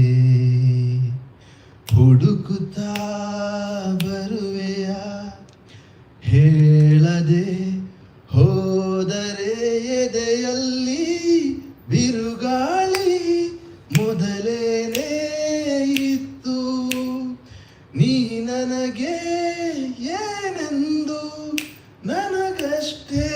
ಹುಡುಕುತ್ತಾ ಬರುವೆಯ ಹೇಳದೆ ಹೋದರೆ, ಎದೆಯಲ್ಲಿ ಬಿರುಗಾಳಿ ಮೊದಲೇನೇ ಇತ್ತು, ನೀ ನನಗೆ ಏನೆಂದು ನನಗಷ್ಟೇ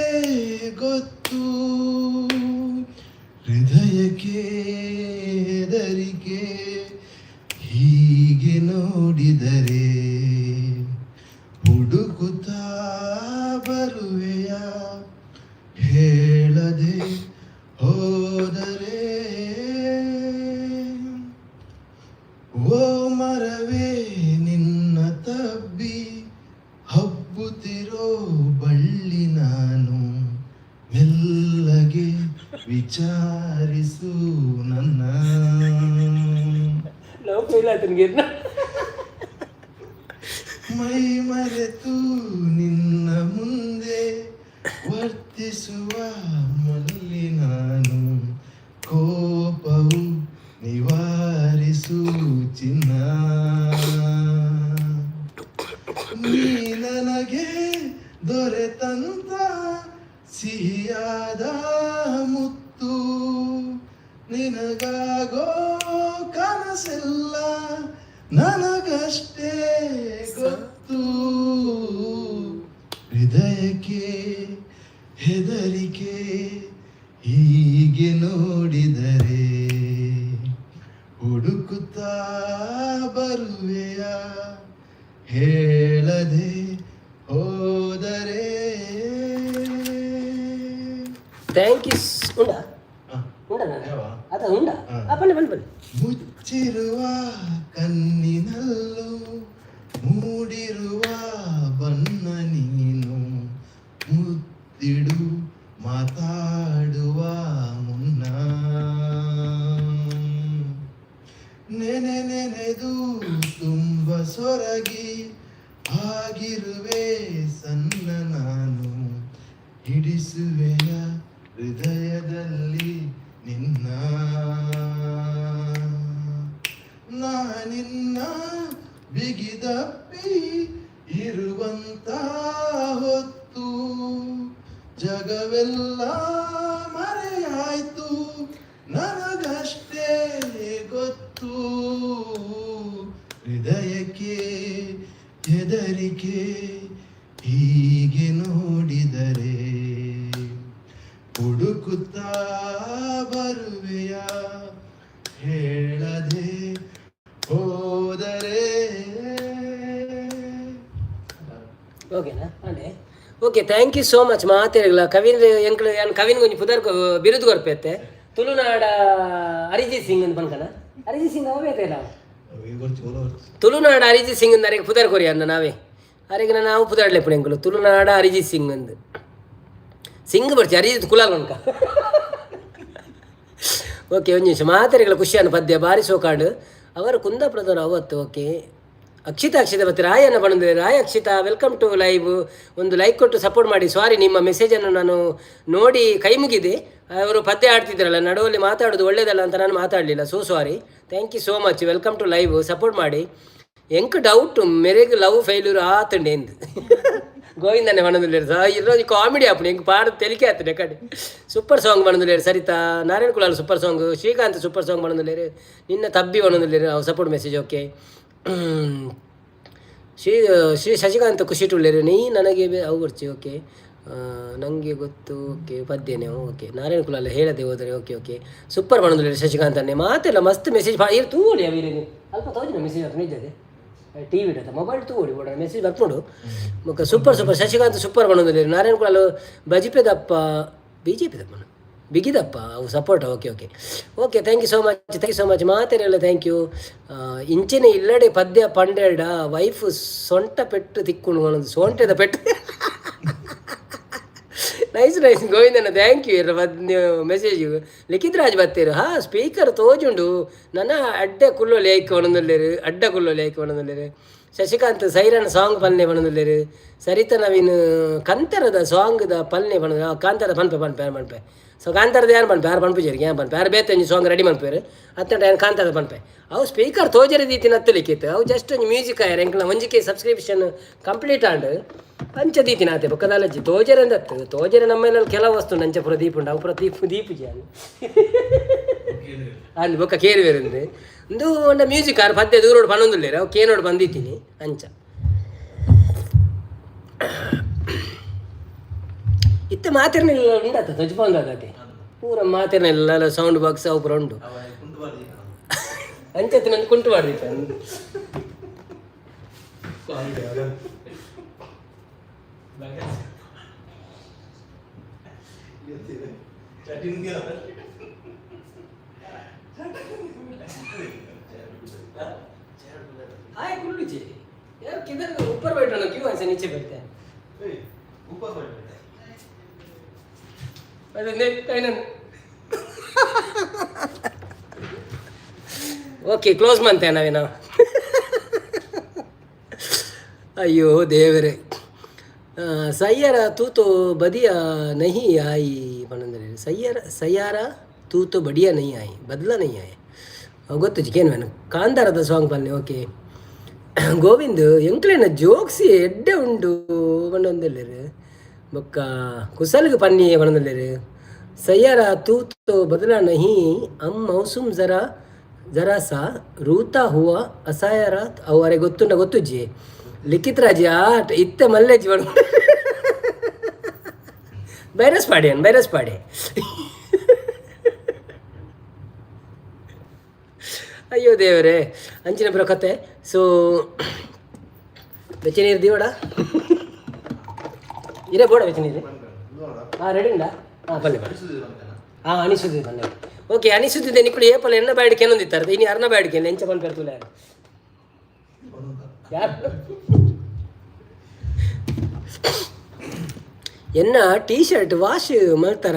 ವಿಚಾರಿಸು ನನ್ನ. ಲವ್ ಫೇಲ್ ಆತನಿಗೆ. ಮೈ ಮರೆತು ನಿನ್ನ ಮುಂದೆ ವರ್ತಿಸುವ ಮಲ್ಲಿ ನಾನು, ಕೋಪವು ನಿವಾರಿಸು ಚಿನ್ನ. ನೀ ನನಗೆ ದೊರೆತಂತ ಸಿಹಿಯಾದ ಮುತ್ತು, ನಿನಗಾಗೋ ಕನಸೆಲ್ಲ ನನಗಷ್ಟೇ ಗೊತ್ತು. ಹೃದಯಕ್ಕೆ ಹೆದರಿಕೆ ಹೀಗೆ ನೋಡಿದರೆ, ಹುಡುಕುತ್ತಾ ಬರುವೆಯ ಹೇಳದೆ ಹೋದರೆ. Thank you. ಉಂಡಾ? ಉಂಡ. ಯಾವ? ಅದ ಉಂಡ. ಹಾ. ಬನ್ನಿ ಬನ್ನಿ ಬನ್ನಿ. ಮುಚ್ಚಿರುವ ಕಣ್ಣಿನಲ್ಲೂ ಮೂಡಿರುವ ಬಣ್ಣ ನೀನು, ಮುತ್ತಿಡು ಮಾತಾಡುವ ಮುನ್ನ. ನೆನೆ ನೆನೆದು ತುಂಬ ಸೊರಗಿ ಆಗಿರುವೆ ಸಣ್ಣ ನಾನು, ಹಿಡಿಸುವೆಯ ಹೃದಯದಲ್ಲಿ ನಿನ್ನ. ನಾನಿನ್ನ ಬಿಗಿದಪ್ಪಿ ಇರುವಂತ ಹೊತ್ತು, ಜಗವೆಲ್ಲ ಮರೆಯಾಯ್ತು ನನಗಷ್ಟೇ ಗೊತ್ತು. ಹೃದಯಕ್ಕೆ ಹೆದರಿಕೆ ಹೀಗೆ ನೋಡಿದರೆ, ಹುಡುಕುತ್ತಾ ಬರುವೆಯ ಹೇಳದೆ ಹೋದರೆ. ಓಕೆನಾ? ಅಂಡೆ, okay, thank you so much. ಮಾತೆರ್ಗ್ಲ. ಕವಿನ್ ಎಂಕ್ಲು ಯಾನ್ ಕವಿನ್ ಒಂಜಿ ಪುದರ್ ಬಿರುದು ಕೊರ್ಪೆತ್ತೆ, ತುಳುನಾಡ ಅರಿಜಿತ್ ಸಿಂಗ್ ಅಂತ ಪನ್ಕನ. ಅರಿಜಿತ್ ಸಿಂಗ್ ಅವೇ ಇಲ್ಲ? ತುಳುನಾಡ ಅರಿಜಿತ್ ಸಿಂಗ್ ಅಂದ್ ಅರೆಗೆ ಪುದರ್ ಕೊರಿ ಅನ್ನ ನಾವೇ. ಅರೆಗೆ ನಾವು ಪುದರ್ಲೆ ಎಂಕುಲು ತುಳುನಾಡ ಅರಿಜಿತ್ ಸಿಂಗ್ ಅಂದ್. ಸಿಂಗ್ ಬರ್ಚಿ, ಅರಿಜಿತ್ ಕುಲಾಲ್ ಅನ್ಕ. ಓಕೆ, ಒಂದು ನಿಮಿಷ. ಮಾತೆರೆಗಳ ಖುಷಿಯನ್ನು ಪದ್ಯ ಬಾರಿ ಸೋಕಾಂಡು. ಅವರು ಕುಂದಾಪುರದವರು ಅವತ್ತು. ಓಕೆ, ಅಕ್ಷಿತಾ, ಅಕ್ಷಿತಾ ಮತ್ತೆ ರಾಯನ್ನ ಬಂದಿದ್ದಾರೆ. Roy, Akshita, welcome to live. ಒಂದು ಲೈಕ್ ಕೊಟ್ಟು ಸಪೋರ್ಟ್ ಮಾಡಿ. ಸಾರಿ, ನಿಮ್ಮ ಮೆಸೇಜನ್ನು ನಾನು ನೋಡಿ ಕೈ ಮುಗಿದೆ. ಅವರು ಪದ್ಯ ಆಡ್ತಿದ್ರಲ್ಲ, ನಡುವಲ್ಲಿ ಮಾತಾಡೋದು ಒಳ್ಳೇದಲ್ಲ ಅಂತ ನಾನು ಮಾತಾಡಲಿಲ್ಲ. So sorry. Thank you so much. Welcome to live. Support ಮಾಡಿ. ಎಂಕ್ ಡೌಟ್, ಮೆರೆಗ್ ಲವ್ ಫೇಲ್ಯೂರ್ ಆತಂಡೆ ಎಂದು ಗೋವಿಂದನೆ ಮನದಲ್ಲಿ ಸಹ ಇರೋದು. ಕಾಮಿಡಿ ಆಪುಂಡು ಎಂಕ್ ಪಾಡ ತೆಲಿಕೆ ಆತದೆ ಕಡೆ. ಸೂಪರ್ ಸಾಂಗ್ ಮನದುಲ್ಲೇರು Sarita. Narayana Kulal super song. Srikanth super song ಮನದುಲ್ಲೇರು. ನಿನ್ನ ತಬ್ಬಿ ಮನದುಲ್ಲೇರು. ಅವು support message. Okay, Shri Shri Shashikant ಖುಷಿ ನೀ ನನಗೆ ಅವು ಬರ್ಚಿ. ಓಕೆ, ನನಗೆ ಗೊತ್ತು. ಓಕೆ, ಪದ್ಯನೇ. ಓಕೆ, ನಾರಾಯಣ ಕುಲಾಲ್ ಹೇಳದೆ ಹೋದರೆ. ಓಕೆ ಓಕೆ, ಸೂಪರ್ ಮನದುಲ್ಲೇರು ಶಶಿಕಾಂತ್ ಅನ್ನೆ. ಮಾತೆಲ್ಲ ಮಸ್ತ್ ಮೆಸೇಜ್ ಇರು ತೂವೊಲಿ ಅವಿರಿಗೆ ಅಲ್ಪ ತೋಜಿನ ಮೆಸೇಜ್ ಬರ್ಪುಂಡು ಇದ್ದದೆ. ಟಿವಿ ಇಡತ್ತ ಮೊಬೈಲ್ ತೂವೊಲಿ ಬೋಡ ಮೆಸೇಜ್ ಬರ್ಪುಂಡು. ಬೊಕ್ಕ ಸೂಪರ್ ಸೂಪರ್ ಶಶಿಕಾಂತ್ ಸೂಪರ್ ಪನೊಂದುಲ್ಲೆರ್. ನಾರಾಯಣ ಕುಲಾಲ್ ಬಜಿಪೆದಪ್ಪ ಬಿಜೆಪಿದಪ್ಪ ಬಿಗಿದಪ್ಪ ಅವು support. Okay okay okay, thank you so much, thank you so much. ಮಾತೆರೆಲ್ಲ thank you. ಇಂಚಿನ ಇಲ್ಲಡೆ ಪದ್ಯ ಪಂಡೆರಡ ವೈಫ್ ಸೊಂಟ ಪೆಟ್ಟು ತಿಕ್ಕುಂಡು ಪನೊಂದು. ಸೊಂಟದ ಪೆಟ್ಟು. ನೈಸ್ ನೈಸ್ ಗೋವಿಂದನ, thank you. Message Likhith Raj ಬತ್ತೇರು. ಹಾ, ಸ್ಪೀಕರ್ ತೋಜುಂಡು. ನನ್ನ ಅಡ್ಡ ಕುಲ್ಲೊಲಿ ಐಕ್ ಪನೊಂದುಲ್ಲೆರ್. ಅಡ್ಡ ಕುಲ್ಲೊಲಿ ಐಕ್ ಪನೊಂದುಲ್ಲೆರ್. ಶಶಿಕಾಂತ್ ಸೈರನ್ ಸಾಂಗ್ ಪಲ್ನೆ ಪನೊಂದುಲ್ಲೆರ್. ಸರಿತ ನವೀನ್ ಕಂತರದ ಸಾಂಗ್ದ ಪಲ್ನೆ ಪನೊಂದು. ಕಾಂತಾರ ಪನ್ಪೆ ಪನ್ಪೆ ಪನ್ಪೆ. ಸೊ ಕಾಂತಾರದ ಯಾರು ಪನ್ಪೆ? ಯಾರು ಪನ್ಪುಜೆರ್? ಯಾನ್ ಪನ್ಪೆ. ಯಾರು ಬೇತೆ ಒಂಜಿ ಸಾಂಗ್ ರೆಡಿ ಮನ್ಪುವೆರ್ ಅತ್ತಂಡ ಯಾನ್ ಕಾಂತಾರದ ಪನ್ಪೆ. ಅವು ಸ್ಪೀಕರ್ ತೋಜರೆ ದೀತಿನ ಅತ್ತು ಲಿಖಿತ್. ಅವು ಜಸ್ಟ್ ಒಂಜಿ ಮ್ಯೂಸಿಕ್ ಆಯರ್. ಎಂಕ್ಲ ಒಂಜಿಕೆ ಸಬ್ಸ್ಕ್ರಿಪ್ಷನ್ ಕಂಪ್ಲೀಟ್ ಆಂಡ್, ಅಂಚ ದೀತಿನ ಆತೆ. ಬೊಕ್ಕ ದಾಲಜ್ಜಿ ತೋಜರೆ ಅಂದತ್ತು ತೋಜರೆ. ನಮ್ಮ ಕೆಲವು ವಸ್ತು ಅಂಚ ಪೂರ ದೀಪುಂಡು. ಅವು ಪೂರ ದೀಪು ದೀಪುಜಿ ಅಂದ್ ಬೊಕ್ಕ ಕೇರುವೆರ್. ಇಂದು ಒಂಡ ಮ್ಯೂಸಿಕ್ ಆರ್ ಪದ್ಯ ದೂರೋಡು ಪನೊಂದುಲ್ಲೆರ್. ಅವು ಕೇನೋಡು ಬಂದಿತ್ತೀನಿ ಅಂಚ. ಇತ್ತೆ ಮಾತೆರ್ನೆಲ್ಲ ಉಂಡತ್ತ ತೊಜ್ಪೊಂದಾಗತೆ ಪೂರ ಮಾತೆರ್ನೆಲ್ಲ ಸೌಂಡ್ ಬಾಕ್ಸ್ ಅವು ಪೂರ ಉಂಡು. ಅಂಚತ್ತು ನಂಗೆ ಕುಂಟು ಮಾಡ್ದಿತ್ತು. हाय कुल्लू जी, यार किधर ऊपर बैठो ना, क्यों ऐसे नीचे बैठते हैं? ऊपर बैठो. अरे नहीं, नहीं. Okay, close ಮಂತೆ ನಾವೇನ. ಅಯ್ಯೋ ದೇವರೇ. ಸಯ್ಯರ ತೂತು ಬದಿಯ ನಹಿ ಆಯಿ ಪನಂದ್ರೆ, ಸಯ್ಯರ ಸಯ್ಯಾರ ತೂತು ಬಡಿಯ ನಹಿ ಆಯಿ, ಬದಲ ನಹಿ ಆಯಿ. ಗೊತ್ತು ಕೇನು ಕಾಂತಾರದ ಸಾಂಗ್ ಪನ್ನೆ. ಓಕೆ ಗೋವಿಂದ್, ಎಂಕ್ಲೆನ ಜೋಕ್ಸಿ ಎಡ್ಡೆ ಉಂಡು ಪಂಡೊಂದುಲ್ಲೆರ್. ಬೊಕ್ಕ ಕುಸಲ್ಗ್ ಪನ್ನಿ ಪನೊಂದುಲ್ಲೆರ್. ಸಯ್ಯಾರ ತೂತು ಬದಲ ನಹಿ ಅಮ್ ಮೌಸುಮ್ ಜರಾ ಜರಾ ಸಾ ರೂತಾ ಹುವಾ ಅಸಾಯರ. ಅವು ಅರೆ ಗೊತ್ತುಂಡ? ಗೊತ್ತುಜ್ಜಿ. ಲಿಖಿತ್ ರಾಜ್ ಆಟ್ ಇತ್ತೆ ಮಲ್ಲೆಜ್ಜಿ ಪಂಡ. ಬೈರಸ್ ಪಾಡಿ, ಬೈರಸ್ ಪಾಡಿ. ಅಯ್ಯೋ ದೇವರೇ, ಅಂಚಿನ ಪುರ ಕತೆ. ಸೊ ಬೆಚ್ಚ ನೀರು ದೀವಡ ಇರೇ ಬೋಡ ಬೆಚ್ಚ ನೀರು. ಹಾಂ, ರೆಡಿ ಉಂಡಾ? ಹಾಂ, ಬಲ್ಲೆ ಬಲ್ಲೆ. ಹಾಂ, ಅನಿಸುತ್ತಿದೆ, ಬಲ್ಲೆ. ಓಕೆ, ಅನಿಸುತ್ತಿದೆ. ನಿಕ್ಕಳು ಏಪಲ ಎನ್ನ ಬ್ಯಾಡಿಕೆ ಏನೊಂದಿತ್ತಾರೆ. ಇನ್ನು ಅರ್ನ ಬ್ಯಾಡಿಕೆ ಎಂಚ ಪನ್ಪೆರ್ ತೂಲೆ. ಯಾರು ಎನ್ನ T shirt wash ಮಲ್ತಾರ?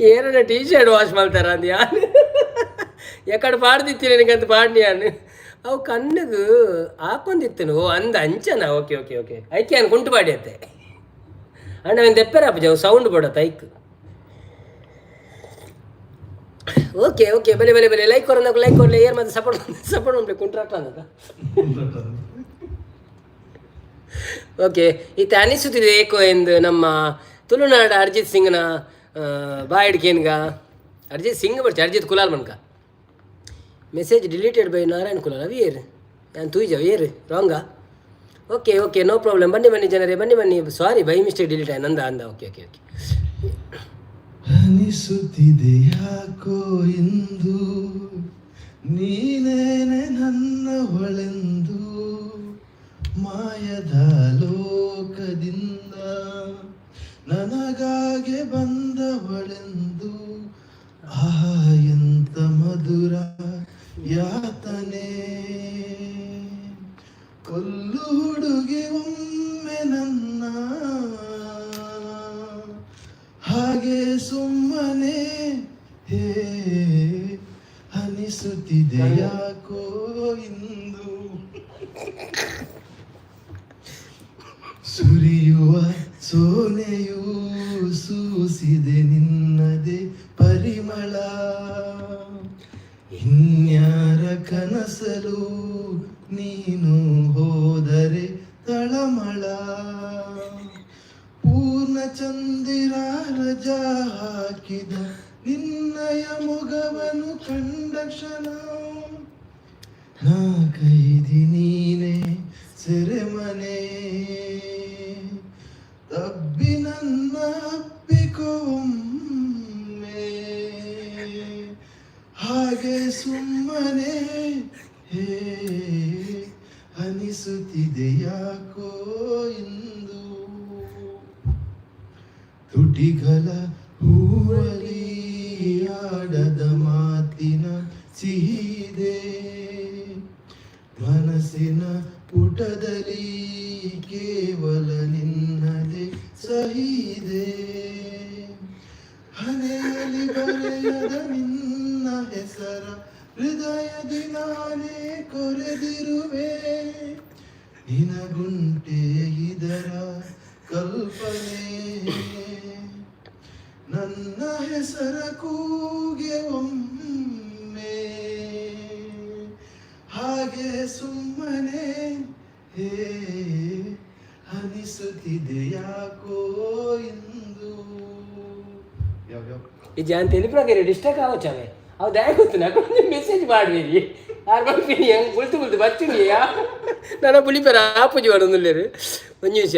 ಏರನ T shirt wash ಮಲ್ತಾರ ಅಂದ್ ಯಾನ್ ಎಕಡೆ ಪಾಡ್ದಿತ್ತೀನಿ ನನಗಂತ ಪಾಡ್ನಿ ಯಾನ್. ಅವು ಕಣ್ಣುಗು ಹಾಕೊಂದಿತ್ತನು. ಓ ಅಂದ ಅಂಚನ. Okay okay okay. ಐಕೆ ಯಾನ್ ಕುಂಟು ಪಾಡಿ ಅತ್ತೆ ಅಣ್ಣ ಅವನ್ ದೆಪ್ಪೆರ ಅವು ಸೌಂಡ್ ಬೋಡತ್ತ ಐಕ್. ಓಕೆ ಓಕೆ, ಬಲೆ ಬಲೆ ಬಲೆ. ಲೈಕ್ ಕೊರನకు ಲೈಕ್ ಕೊರ್ಲೆ. ಏರ್ ಮತ್ತೆ ಸಪೋರ್ಟ್ ಸಪೋರ್ಟ್ ಮಲ್ಪಲೆ. ಕುಂಟ್ರಾಟ ಅಂದ. ಓಕೆ, ಇತ್ತೆ ಅನಿಸುತ್ತಿದೆ ಏಕೋ ಎಂದು ನಮ್ಮ ತುಳುನಾಡ ಅರ್ಜಿತ್ ಸಿಂಗ್ನ ಬಾಯಿಡ್ ಕೇನ್ಗ. Arjit Singh ಬರ್ಚಿ, Arjit Kulal ಮನ್ಕ. Message deleted by Narayan Kulal. ಅವಿ ಏರ್ ನಾನು ತೂಯ್ಜ ಏರ್ ರಾಂಗಾ? Okay okay, no problem. ಬನ್ನಿ ಬನ್ನಿ ಜನರೇ, ಬನ್ನಿ ಬನ್ನಿ. ಸಾರಿ, by mistake delete ಆಯ್ತು ನಂದ ಅಂದ. Okay okay okay. ಅನಿಸುತ್ತಿದೆ ಯಾಕೋ ಇಂದು ನೀನೇನೆ ನನ್ನವಳೆಂದು, ಮಾಯದ ಲೋಕದಿಂದ ನನಗಾಗೆ ಬಂದವಳೆಂದು. ಆಹಾ, ಎಂತ ಮಧುರ ಯಾತನೆ, ಕೊಲ್ಲು ಹುಡುಗಿ ಒಮ್ಮೆ ನನ್ನ ಹಾಗೆ ಸುಮ್ಮನೆ. ಹೇ, ಅನಿಸುತ್ತಿದೆ ಯಾಕೋ ಇಂದು, ಸುರಿಯುವ ಸೋನೆಯೂ ಸೂಸಿದೆ ನಿನ್ನದೇ ಪರಿಮಳ, ಇನ್ಯಾರ ಕನಸಲು ನೀನು ಹೋದರೆ ತಳಮಳ. ಪೂರ್ಣ ಚಂದಿರ ರಜಾ ಹಾಕಿದ ನಿನ್ನಯ ಮೊಗವನು ಕಂಡ ಕ್ಷಣ, ನಾ ಕೈದಿ ನೀನೆ ಸೆರೆಮನೆ, ತಬ್ಬಿ ನನ್ನ ಅಪ್ಪಿಕೊಮ್ಮೆ ಹಾಗೆ ಸುಮ್ಮನೆ. ಹೇ, ಅನಿಸುತ್ತಿದೆ ಯಾಕೋ ಇಂದು, ತುಟಿಗಳ ಹೂವಲಿ ಆಡದ ಮಾತಿನ ಸಿಹಿದೆ, ಮನಸ್ಸಿನ ಪುಟದಲ್ಲಿ ಕೇವಲ ನಿನ್ನದೇ ಸಹಿದೆ. ಹಣೆಯಲ್ಲಿ ಬರೆಯದ ನಿನ್ನ ಹೆಸರ ಹೃದಯದಿ ನಾನೇ ಕೊರೆದಿರುವೆ, ನಿನಗುಂಟೆ ಇದರ ಕಲ್ಪನೆ? ನನ್ನ ಹೆಸರ ಕೂಗೆ ಒಮ್ಮೆ ಹಾಗೆ ಸುಮ್ಮನೆ. ಹೇ, ಅನಿಸುತ್ತಿದೆ ಯಾಕೋ ಇಂದು. ಯಾವ ಯಾವ ಈ ಜಾನ್ ತೆಲಿಪ್ರಾಗ ಡಿಸ್ಟರ್ಬ್ ಆವಚ್ಚಾವೆ. ಅವು ದಾಯ ಗೊತ್ತು నాకు ಮೆಸೇಜ್ ಮಾಡ್ಬೇರಿ. ಆರ್ ಪನ್ಪಿನಿ ಹೆಂಗ್ ಬುಲ್ತು ಬುಲ್ತು ಬಚ್ಚಿನಿ. ನನ್ನ ಬುಲಿಪೆರ ಆಪುಜಿ ಪಡೊಂದುಲ್ಲೆರ್. ಒಂಜಿ ನಿಮಿಷ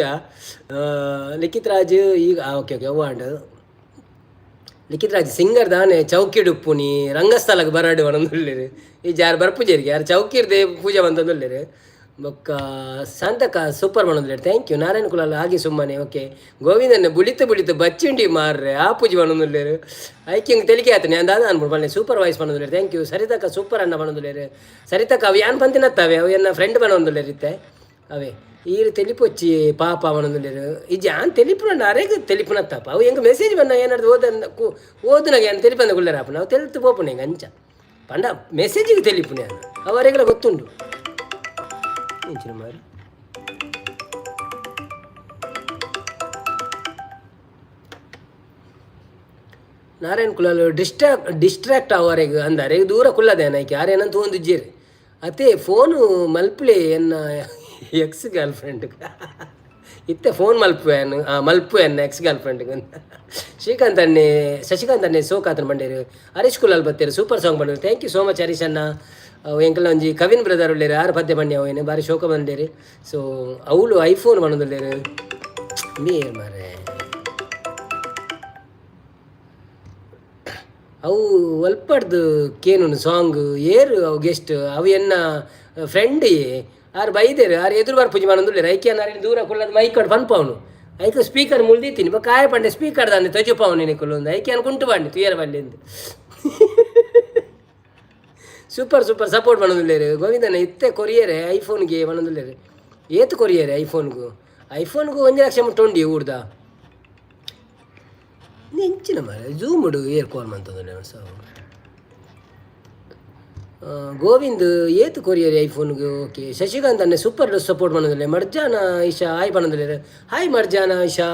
ಲಿಖಿತ್ ರಾಜ್ ಈಗ. ಓಕೆ ಓಕೆ, ಅವ್ವ ಆಂಡ್. ಲಿಖಿತ್ ರಾಜ್ ಸಿಂಗರ್ ದಾನೆ ಚೌಕಿಡ್ ಉಪ್ಪುನಿ, ರಂಗಸ್ಥಳಕ್ಕೆ ಬರಾಡು ಪನೊಂದುಲ್ಲೆರ್. ಈ ಜಾರ್ ಬರ್ಪುಜೆರಿಗೆ ಯಾರು ಚೌಕಿರ್ದೆ ಪೂಜೆ ಬಂತೊಂದುಲ್ಲೆರ್. ಬೊಕ್ಕ ಶಾಂತಕ ಸೂಪರ್ ಪನೊಂದುಲ್ಲೆರ್, thank you. Narayana Kulal ಹಾಗೆ ಸುಮ್ಮನೆ. ಓಕೆ, ಗೋವಿಂದನ ಬುಳಿತ ಬುಳಿತ ಬಚ್ಚಿಂಡಿ ಮಾರ್ರೆ ಆ ಪೂಜೆ ಪನೊಂದುಲ್ಲೆರ್. ಐಕ್ ತೆಲಿಕೆ ಆತನೆ ಅಂದಾದ ಅನ್ಬೋದು ಪನ್ನೆ. ಸೂಪರ್ ವಾಯ್ಸ್ ಪನೊಂದುಲ್ಲೆರ್, thank you. ಸರಿತಕ್ಕ super ಅಣ್ಣ ಪನೊಂದುಲ್ಲೆರ್. ಸರಿತಕ್ಕ ಅವು ಯಾನ್ ಪಂತಿನತ್ತವೆ, ಅವು ಎನ್ನ ಫ್ರೆಂಡ್ ಪನೊಂದುಲ್ಲೆರ್ ಇತ್ತೆ. ಅವೇ ಈರು ತೆಲಿಪೊಚ್ಚಿ ಪಾಪ ಅವನೊಂದುಲ್ಲೆರ್. ಇಜ್ಜಿ ಆನ್ ತೆಲಿಪುನ ಅರೆಗ್ ತೆಲಿಪುನತ್ತಪ್ಪ. ಅವು ಎಂಕ್ ಮೆಸೇಜ್ ಬನ್ನ ಏನಾದ್ರು ಓದನ್ ಓದುನಾಗ ಏನು ತೆಲಿಪಂದ ಗುಳ್ಳೇರ್ ಆಪುನ. ಅವು ತೆಲ್ತು ಪೋಪುನ ಎಂಕ್ ಅಂಚ ಪಂಡ ಮೆಸೇಜಿಗೆ ತೆಲಿಪುನೆ ಅವು ಅರೆಗ್ಲ ಗೊತ್ತುಂಡು ಇಂಚಿನ ಮಾರಿ. ನಾರಾಯಣ್ ಕುಲಾಲ್ ಡಿಸ್ಟ್ರಾಕ್ಟ್ ಆವರೆಗ್ ಅಂದ ಅರೆಗ್ ದೂರ ಕುಲ್ಲದೇನ ಐಕೆ ಆರೇನಂತ ತೂವೊಂದಿಜ್ಜೆರ್ ಅತೆ ಫೋನು ಮಲ್ಪುಲೆ ಎನ್ನ ಎಕ್ಸ್ ಗರ್ಲ್ ಫ್ರೆಂಡ್. ಇತ್ತೆ ಫೋನ್ ಮಲ್ಪುವೆ ಮಲ್ಪುವೆ ಎನ್ನ ಎಕ್ಸ್ ಗರ್ಲ್ ಫ್ರೆಂಡ್. ಶ್ರೀಕಾಂತ್ ಅಣ್ಣೆ, ಶಶಿಕಾಂತ್ ಅಣ್ಣೆ ಸೋಕಾತನ ಬಂಡೇರು. ಹರೀಶ್ ಕುಲಾಲ್ ಬತ್ತೇರು, ಸೂಪರ್ ಸಾಂಗ್ ಬಂಡೇರು. Thank you so much Harish ಅಣ್ಣ. ಎಂಕಲ್ನ ಒಂಜಿ ಕವಿನ್ ಬ್ರದರ್ ಉಲ್ಲೇರು, ಆರು ಪದ್ಯ ಬಂಡಿ ಅವು ಬಾರಿ ಶೋಕ ಬಂದೇರು. ಸೊ ಅವಳು ಐಫೋನ್ ಬಂದುಲ್ಲೇರು ಮೀರ್ ಮಾರೆ. ಅವು ಒಲ್ಪಡ್ದು ಕೇನುನು ಸಾಂಗ್ ಏರು ಅವು ಗೆಸ್ಟ್ ಅವು ಎನ್ನ ಫ್ರೆಂಡ್ ಆರು ಬೈದೇರು. ಆರು ಎದುರು ಬಾರ್ ಪೂಜೆ ಮಾಡೋದುಲ್ಲೇರು. ಐಕೆ ಅರೆನ್ ದೂರ ಕುಲ್ಲದ ಮೈಕ್ ಪನ್ಪವನು. ಐಕ್ ಸ್ಪೀಕರ್ ಮುಳ್ದಿತ್ತೀನಿ ಬೊಕ್ಕ ಆಯೆ ಪಂಡೆ ಸ್ಪೀಕರ್ ದಾನೆ ತೊಜುಪಾವನು ನಿಕುಲು. ಐಕೆ ಕುಂಟು ಬಾಂಡಿ ತುಯರ ಬಲ್ಲಿಂದು. ಸೂಪರ್ ಸೂಪರ್ ಸಪೋರ್ಟ್ ಮಾಡೋದುಲ್ಲೇರು ಗೋವಿಂದನ. ಇತ್ತೆ ಕೊರಿಯರೆ ಐಫೋನ್ಗೆ ಪನೊಂದುಲ್ಲೆರ್. ಏತ್ ಕೊರಿಯರೆ ಐಫೋನ್ಗು? ಐಫೋನ್ಗು 1 ಲಕ್ಷ ಮುಟ್ಟ ಉಂಡಿ ಊರ್ದ. ಎಂಚಿನ ಮಾರ್ರೆ ಝೂಮ್ಡ್ ಏರ್ ಕಾಲ್ ಮಂತೊಂದುಲ್ಲೆ ಸಾವು. ಗೋವಿಂದ್ ಏತ್ ಕೊರಿಯರ್ ಐಫೋನ್ಗೆ? ಓಕೆ, ಶಶಿಕಾಂತ್ ಅಣ್ಣೆ ಸೂಪರ್ ಸಪೋರ್ಟ್ ಮಾಡೋದಿಲ್ಲ. ಮರ್ಜಾನ ಇಶಾ ಹಾಯ್ पनोंदुल्लेर. हाय मर्जाना ईशा,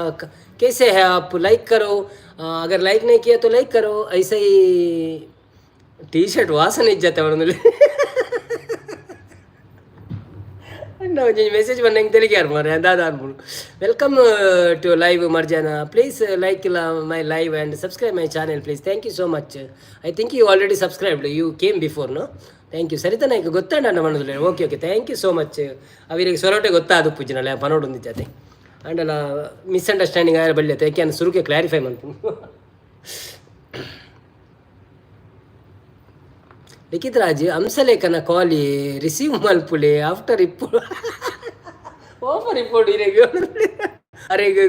कैसे हैं आप? लाइक करो, अगर लाइक नहीं किया तो लाइक करो. ऐसे ही टी शर्ट ವಾಸನೆ ಇಜ್ಜತ್ತೆ ಪನೊಂದುಲ್ಲೆ. ಅಣ್ಣ ಒಂಜಿ ಮೆಸೇಜ್ ಬಂದ ಹೆಂಗೆ ತೆಲಿಗೆ ಮಾರ್ರೆ ದಾದ ಅನ್ಪುಂಡು. Welcome to live Marjana. Please like my live and subscribe my channel, please. Thank you so much. I think you already subscribed, you came before, no? Thank you. Saritha Naik ಗೊತ್ತಾಂಡ ಅಣ್ಣ ಪನೊಂದುಲ್ಲೆ. Okay okay, thank you so much. ಅವಿರಿಗೆ ಸೊರಟೆ ಗೊತ್ತಾದು ಪೂಜಿನಲ್ಲ ಪನೋಡೊಂದಿಜ್ಜತೆ ಅಂಡಲ misunderstanding ಆಯರ ಬಳ್ಳಿ ಯಾಕೆ ಸುರುಕೆ ಕ್ಲಾರಿಫೈ ಮನ್ಪುಂಡು. ಲಿಖಿತ್ ರಾಜ್ ಹಂಸಲೇಖನ ಕಾಲಿ ರಿಸೀವ್ ಮಲ್ಪುಲೆ ಆಫ್ಟರ್ ಇಪ್ಪು ಆಫರ್ ಇಪ್ಪೊಡು ಇರೆಗ್ ಅರೆಗ್.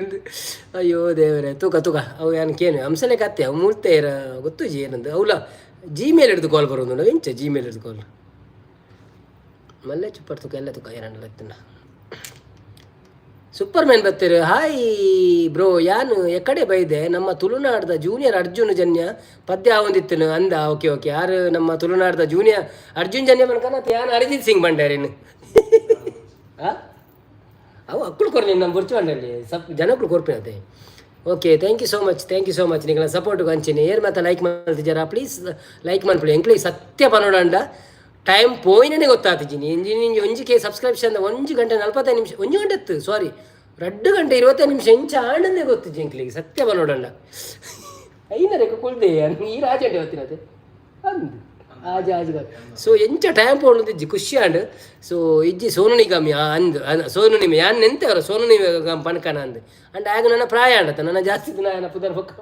ಅಯ್ಯೋ ದೇವರೇ, ತೂಕ ತೂಕ ಅವು ಯಾನ್ ಕೇನು ಹಂಸಲೇಖ ಅತ್ತೆ ಅವು ಮೂರ್ತೆ ಗೊತ್ತುಜಿ ಏನಂದು. ಅವಲ ಜಿಮೇಲ್ ಹಿಡ್ದು ಕಾಲ್ ಬರೋದು ಎಂಚ ಜಿಮೇಲ್ ಹಿಡ್ದು ಕಾಲ್ ಮಲ್ಲೆ ಚುಪ್ಪರ್ ತುಕ ಎಲ್ಲ ತುಕ ಏನಲ್ಲ ಇತ್ತುಂಡ. ಸೂಪರ್ ಮ್ಯಾನ್ ಬತ್ತೀರು. ಹಾಯ್ ಬ್ರೋ, ಯಾನು ಎಕಡೆ ಬೈದೆ ನಮ್ಮ ತುಳುನಾಡ್ದ ಜೂನಿಯರ್ ಅರ್ಜುನ್ ಜನ್ಯ ಪದ್ಯ ಆವೊಂದಿತ್ತನು ಅಂದ. ಓಕೆ ಓಕೆ, ಯಾರು ನಮ್ಮ ತುಳುನಾಡ್ದ ಜೂನಿಯರ್ ಅರ್ಜುನ್ ಜನ್ಯ ಮನ್ಕನ ಯಾನ್ ಅರಿಜಿತ್ ಸಿಂಗ್ ಬಂಡಾರೇನು. ಅವು ಅಕ್ಕಳು ಕೊರ್ನಿ ನಮ್ಮ ಬುರ್ಚು ಬಂಡಲ್ಲಿ ಸಪ್ ಜನಕ್ಕಳು ಕೊರ್ಪಿನತೆ. Okay, thank you so much, thank you so much. ನಿಗಳ ಸಪೋರ್ಟ್ ಅಂಚಿನಿ. ಏರ್ ಮಾತ ಲೈಕ್ ಮಾಡ್ತಿದ್ದಾರಾ? ಪ್ಲೀಸ್ ಲೈಕ್ ಮನ್ಪುಳಿ. ಎಂಕ್ಲೆ ಸತ್ಯ ಪನೋಡಂಡ ಟೈಮ್ ಪೋಯಿನೇ ಗೊತ್ತಾತಿದ್ದೀನಿ. ಇಂಜಿನ್ ಒಂಜಿಕೆ ಸಬ್ಸ್ಕ್ರಿಪ್ಷನ್ 1 ಗಂಟೆ 45 ನಿಮಿಷ, 1 ಗಂಟೆ ಇತ್ತು, ಸಾರಿ, 2 ಗಂಟೆ 25 ನಿಮಿಷ ಇಂಚ ಆಂಡಂದೇ ಗೊತ್ತಿಜ್ಜಿ ಎಂಕ್ಲಿಗೆ ಸತ್ಯ ಪನೋಡಂಡ. ಐನರೆಕ್ ಕುಲ್ದೆ ಈ ರಾಜಂಡೆ ಹೊತ್ತಿನತೆ ಅಂದು ಆಜ ಆಜ. ಸೊ ಎಂಚ ಟೈಮ್ ಪೋಣದಿಜ್ಜಿ, ಖುಷಿ ಆಂಡ್. ಸೊ ಇಜ್ಜಿ ಸೋನು ನಿಗಮ್ ಅಂದ್ ಸೋನು ನಿಗಮ್ ಯಾನ್ ನೆಂತೆ ಅವರ ಸೋನು ನಿಗಮ್ ಪನ್ಕನ ಅಂದ್. ಅಂಡ್ ಆಗ ನನ್ನ ಪ್ರಾಯ ಆಂಡತ ನನ್ನ ಜಾಸ್ತಿ ದಿನ ಆಯನ ಪುದರ್ ಬೊಕ್ಕ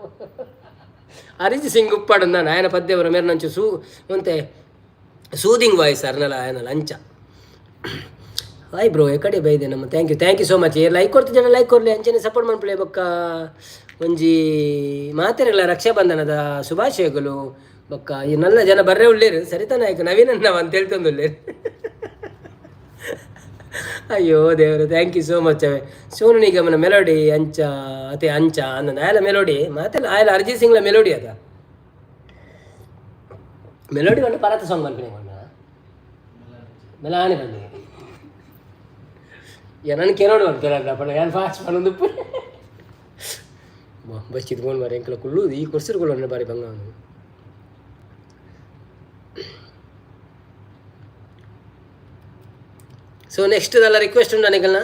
ಅರಿಜಿ ಸಿಂಗ್ ಉಪ್ಪಾಡು ನಾನು ಆಯನ ಪದ್ಯವರ ಮೇರೆ ನಂಚು ಸೂ ಒಂತೆ ಸೂದಿಂಗ್ ವಾಯ್ಸ್ ಅರ್ನಲ ಆಯನಲ ಅಂಚ. ಹಾಯ್ ಬ್ರೋ, ಎಕಡೆ ಬೈದೆ ನಮ್ಮ. Thank you, thank you so much. Like ಕೊಡ್ತಿದ್ದಾನೆ, like ಕೊಡಲಿ. ಅಂಚನೆ ಸಪೋರ್ಟ್ ಮನ್ಪುಲೆ. ಬೊಕ್ಕ ಒಂಜಿ ಮಾತೆರೆಗಳ ರಕ್ಷಾಬಂಧನದ ಶುಭಾಶಯಗಳು. ಬೊಕ್ಕ ಈ ನನ್ನ ಜನ ಬರ್ರೆ ಉಳ್ಳೇರು. ಸರಿತಾ ನಾಯಕ ನವೀನ್ ಅಂತ ಹೇಳ್ತಂದುಳ್ಳೇರು. ಅಯ್ಯೋ ದೇವರು, thank you so much. ಅವೇ ಸೋನು ನಿಗಮನ ಮೆಲೋಡಿ ಅಂಚ ಅತೆ ಅಂಚ ಅಂದ ಆಯಲ ಮೆಲೋಡಿ ಮಾತೆಲ್ಲ ಆಯಲ ಅರಿಜಿತ್ ಸಿಂಗ್ಲ ಮೆಲೋಡಿ ಅದ ಮೆಲೋಡಿ ಪಂಡ ಪರತ ಸಾಂಗ್ ಮನ್ಪಿನ ಮೆಲಾನೆ ಬಂದಿ ನನ್ ಕೆನೋಡು ಅಂತ ಪಂಡ ಯಾನ್ ಫಾಸ್ಟ್ ಪನೊಂದು ಬಸ್ ಇದ್ಕೊಂಡು ಬಾರಿ ಎಂಕಲ ಕುಳ್ಳು ಈ ಕೊರ್ಸಿರು ಕುಳ್ಳು ಬಾರಿ ಬಂಗ. ಸೊ ನೆಕ್ಸ್ಟ್ ಇದೆಲ್ಲ ರಿಕ್ವೆಸ್ಟ್ ಉಂಟು ನಿಗಲ್ನ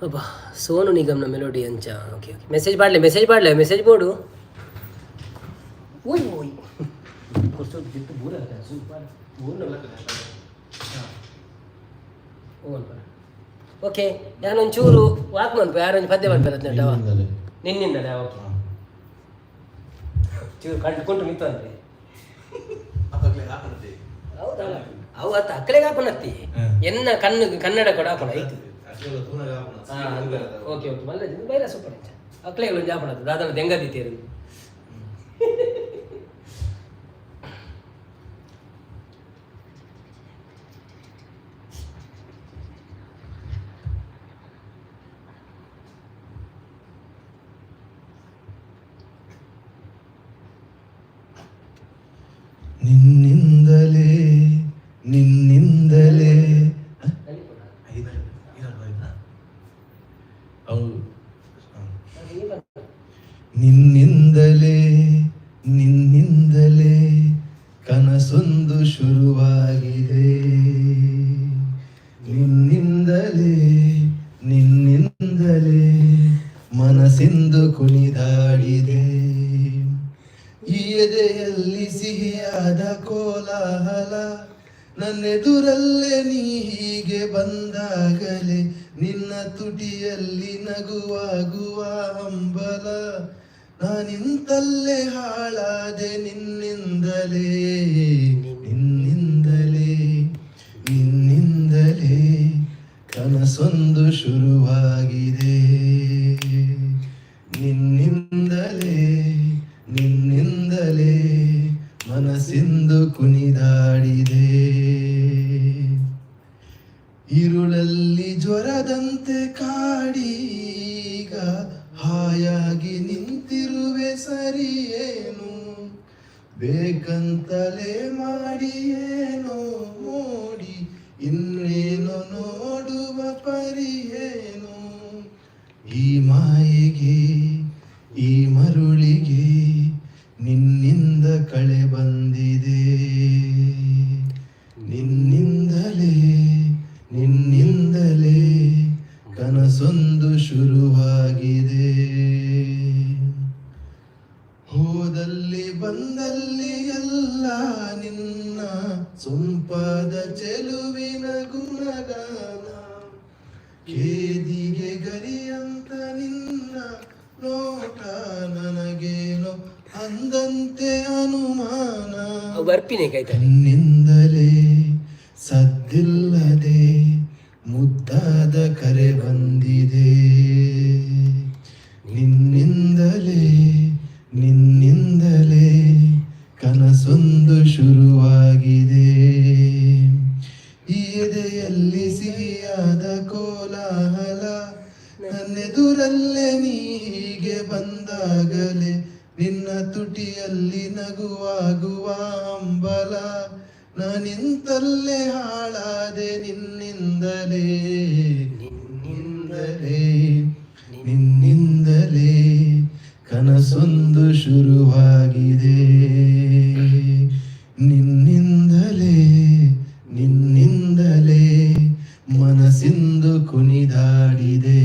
ಅಬ್ಬಾ ಸೋನು ನಿಗಮ್ನ ಮೆಲೋಡಿ ಅಂಚ. ಓಕೆ ಓಕೆ, ಮೆಸೇಜ್ ಪಾಡ್ಲೆ, ಮೆಸೇಜ್ ಪಾಡ್ಲೆ, ಮೆಸೇಜ್ ಬೋಡು. ಓಯ್ ಓಯ್ ಕೊರ್ಸು ದಿತ್ತು ಬೂರ ಓಕೆ, ಯಾನೊಂಚೂರು ವಾಕ್ ಮನ್ಪ ಯಾರೊಂದು ಪದ್ಯ ಮನ್ಪೆ ನಿನ್ನಿಂದಲೇ. ಓಕೆ, ಚೂರು ಕಂಡು ಕೊಂಡು ಮಿತ್ತು ಅಂದ್ರೆ ಹೌದಲ್ಲ ಅವು ಅತ್ತ ಅಕ್ಕಲೆಗೆ ಹಾಪನತ್ತಿ ಎನ್ನ ಕಣ್ಣು ಕನ್ನಡ ಕೂಡ ಹಾಪಣ ಐತು. ಓಕೆ ಓಕೆ, ಮಲ್ಲ ಬೈರ ಸೂಪರ್ ಅಂಚ ಅಕ್ಲೆಗೆ ಒಂಜಿ ಹಾಪಣತ್ತು ದಾದನ ದೆಂಗದಿತ್ತೇರು. ನನ್ನೆದುರಲ್ಲೇ ನೀ ಹೀಗೆ ಬಂದಾಗಲೇ ನಿನ್ನ ತುಟಿಯಲ್ಲಿ ನಗುವಾಗುವ ಹಂಬಲ, ನಾನಿಂತಲ್ಲೇ ಹಾಳಾದೆ ನಿನ್ನಿಂದಲೇ, ನಿನ್ನಿಂದಲೇ, ನಿನ್ನಿಂದಲೇ ಕನಸೊಂದು ಶುರುವಾಗಿದೆ. ನಿನ್ನಿಂದಲೇ, ನಿನ್ನಿಂದಲೇ ಮನಸ್ಸಿಂದು ಕುಣಿದಾಡಿದೆ. ಇರುಳಲ್ಲಿ ಜ್ವರದಂತೆ ಕಾಡೀಗ ಹಾಯಾಗಿ ನಿಂತಿರುವೆ ಸರಿಯೇನು? ಬೇಕಂತಲೇ ಮಾಡಿ ಏನೋ ಮೋಡಿ, ಇನ್ನೇನು ನೋಡುವ ಪರಿಯೇನು? ಈ ಮಾಯೆಗೆ, ಈ ಮರುಳಿಗೆ ನಿನ್ನಿಂದ ಕಳೆ ಬಂದಿದೆ. ನಿನ್ನಿಂದಲೇ, ನಿನ್ನಿಂದಲೇ ಕನಸೊಂದು ಶುರುವಾಗಿದೆ. ಹೋದಲ್ಲಿ ಬಂದಲ್ಲಿ ಎಲ್ಲ ನಿನ್ನ ಸೊಂಪಾದ ಚೆಲುವಿನ ಗುಣಗಾನ. ಕೇದಿಗೆ ಗರಿಯಂತ ನಿನ್ನ ನೋಟ ನನಗೇನೋ ಅಂದಂತೆ ಅನುಮಾನ. ಅವು ಬರ್ಪಿನೇ ಕೈತಾನೆ. ಕಣ್ಣಿಂದಲೇ ಸದ್ದಿಲ್ಲದೆ ಮುದ್ದಾದ ಕರೆ ಬಂದಿದೆ. ನಿನ್ನಿಂದಲೇ, ನಿನ್ನಿಂದಲೇ ಕನಸೊಂದು ಶುರುವಾಗಿದೆ. ಈ ಎದೆಯಲ್ಲಿ ಸಿಹಿಯಾದ ಕೋಲಾಹಲ, ನನ್ನೆದುರಲ್ಲೇ ನೀ ಹೀಗೆ ಬಂದಾಗಲೇ ನಿನ್ನ ತುಟಿಯಲ್ಲಿ ನಗುವಾಗುವ ಹಂಬಲ, ನಾನಿಂತಲ್ಲೇ ಹಾಳಾದೆ ನಿನ್ನಿಂದಲೇ, ನಿನ್ನಿಂದಲೇ, ನಿನ್ನಿಂದಲೇ ಕನಸೊಂದು ಶುರುವಾಗಿದೆ. ನಿನ್ನಿಂದಲೇ, ನಿನ್ನಿಂದಲೇ ಮನಸ್ಸಿಂದು ಕುಣಿದಾಡಿದೆ.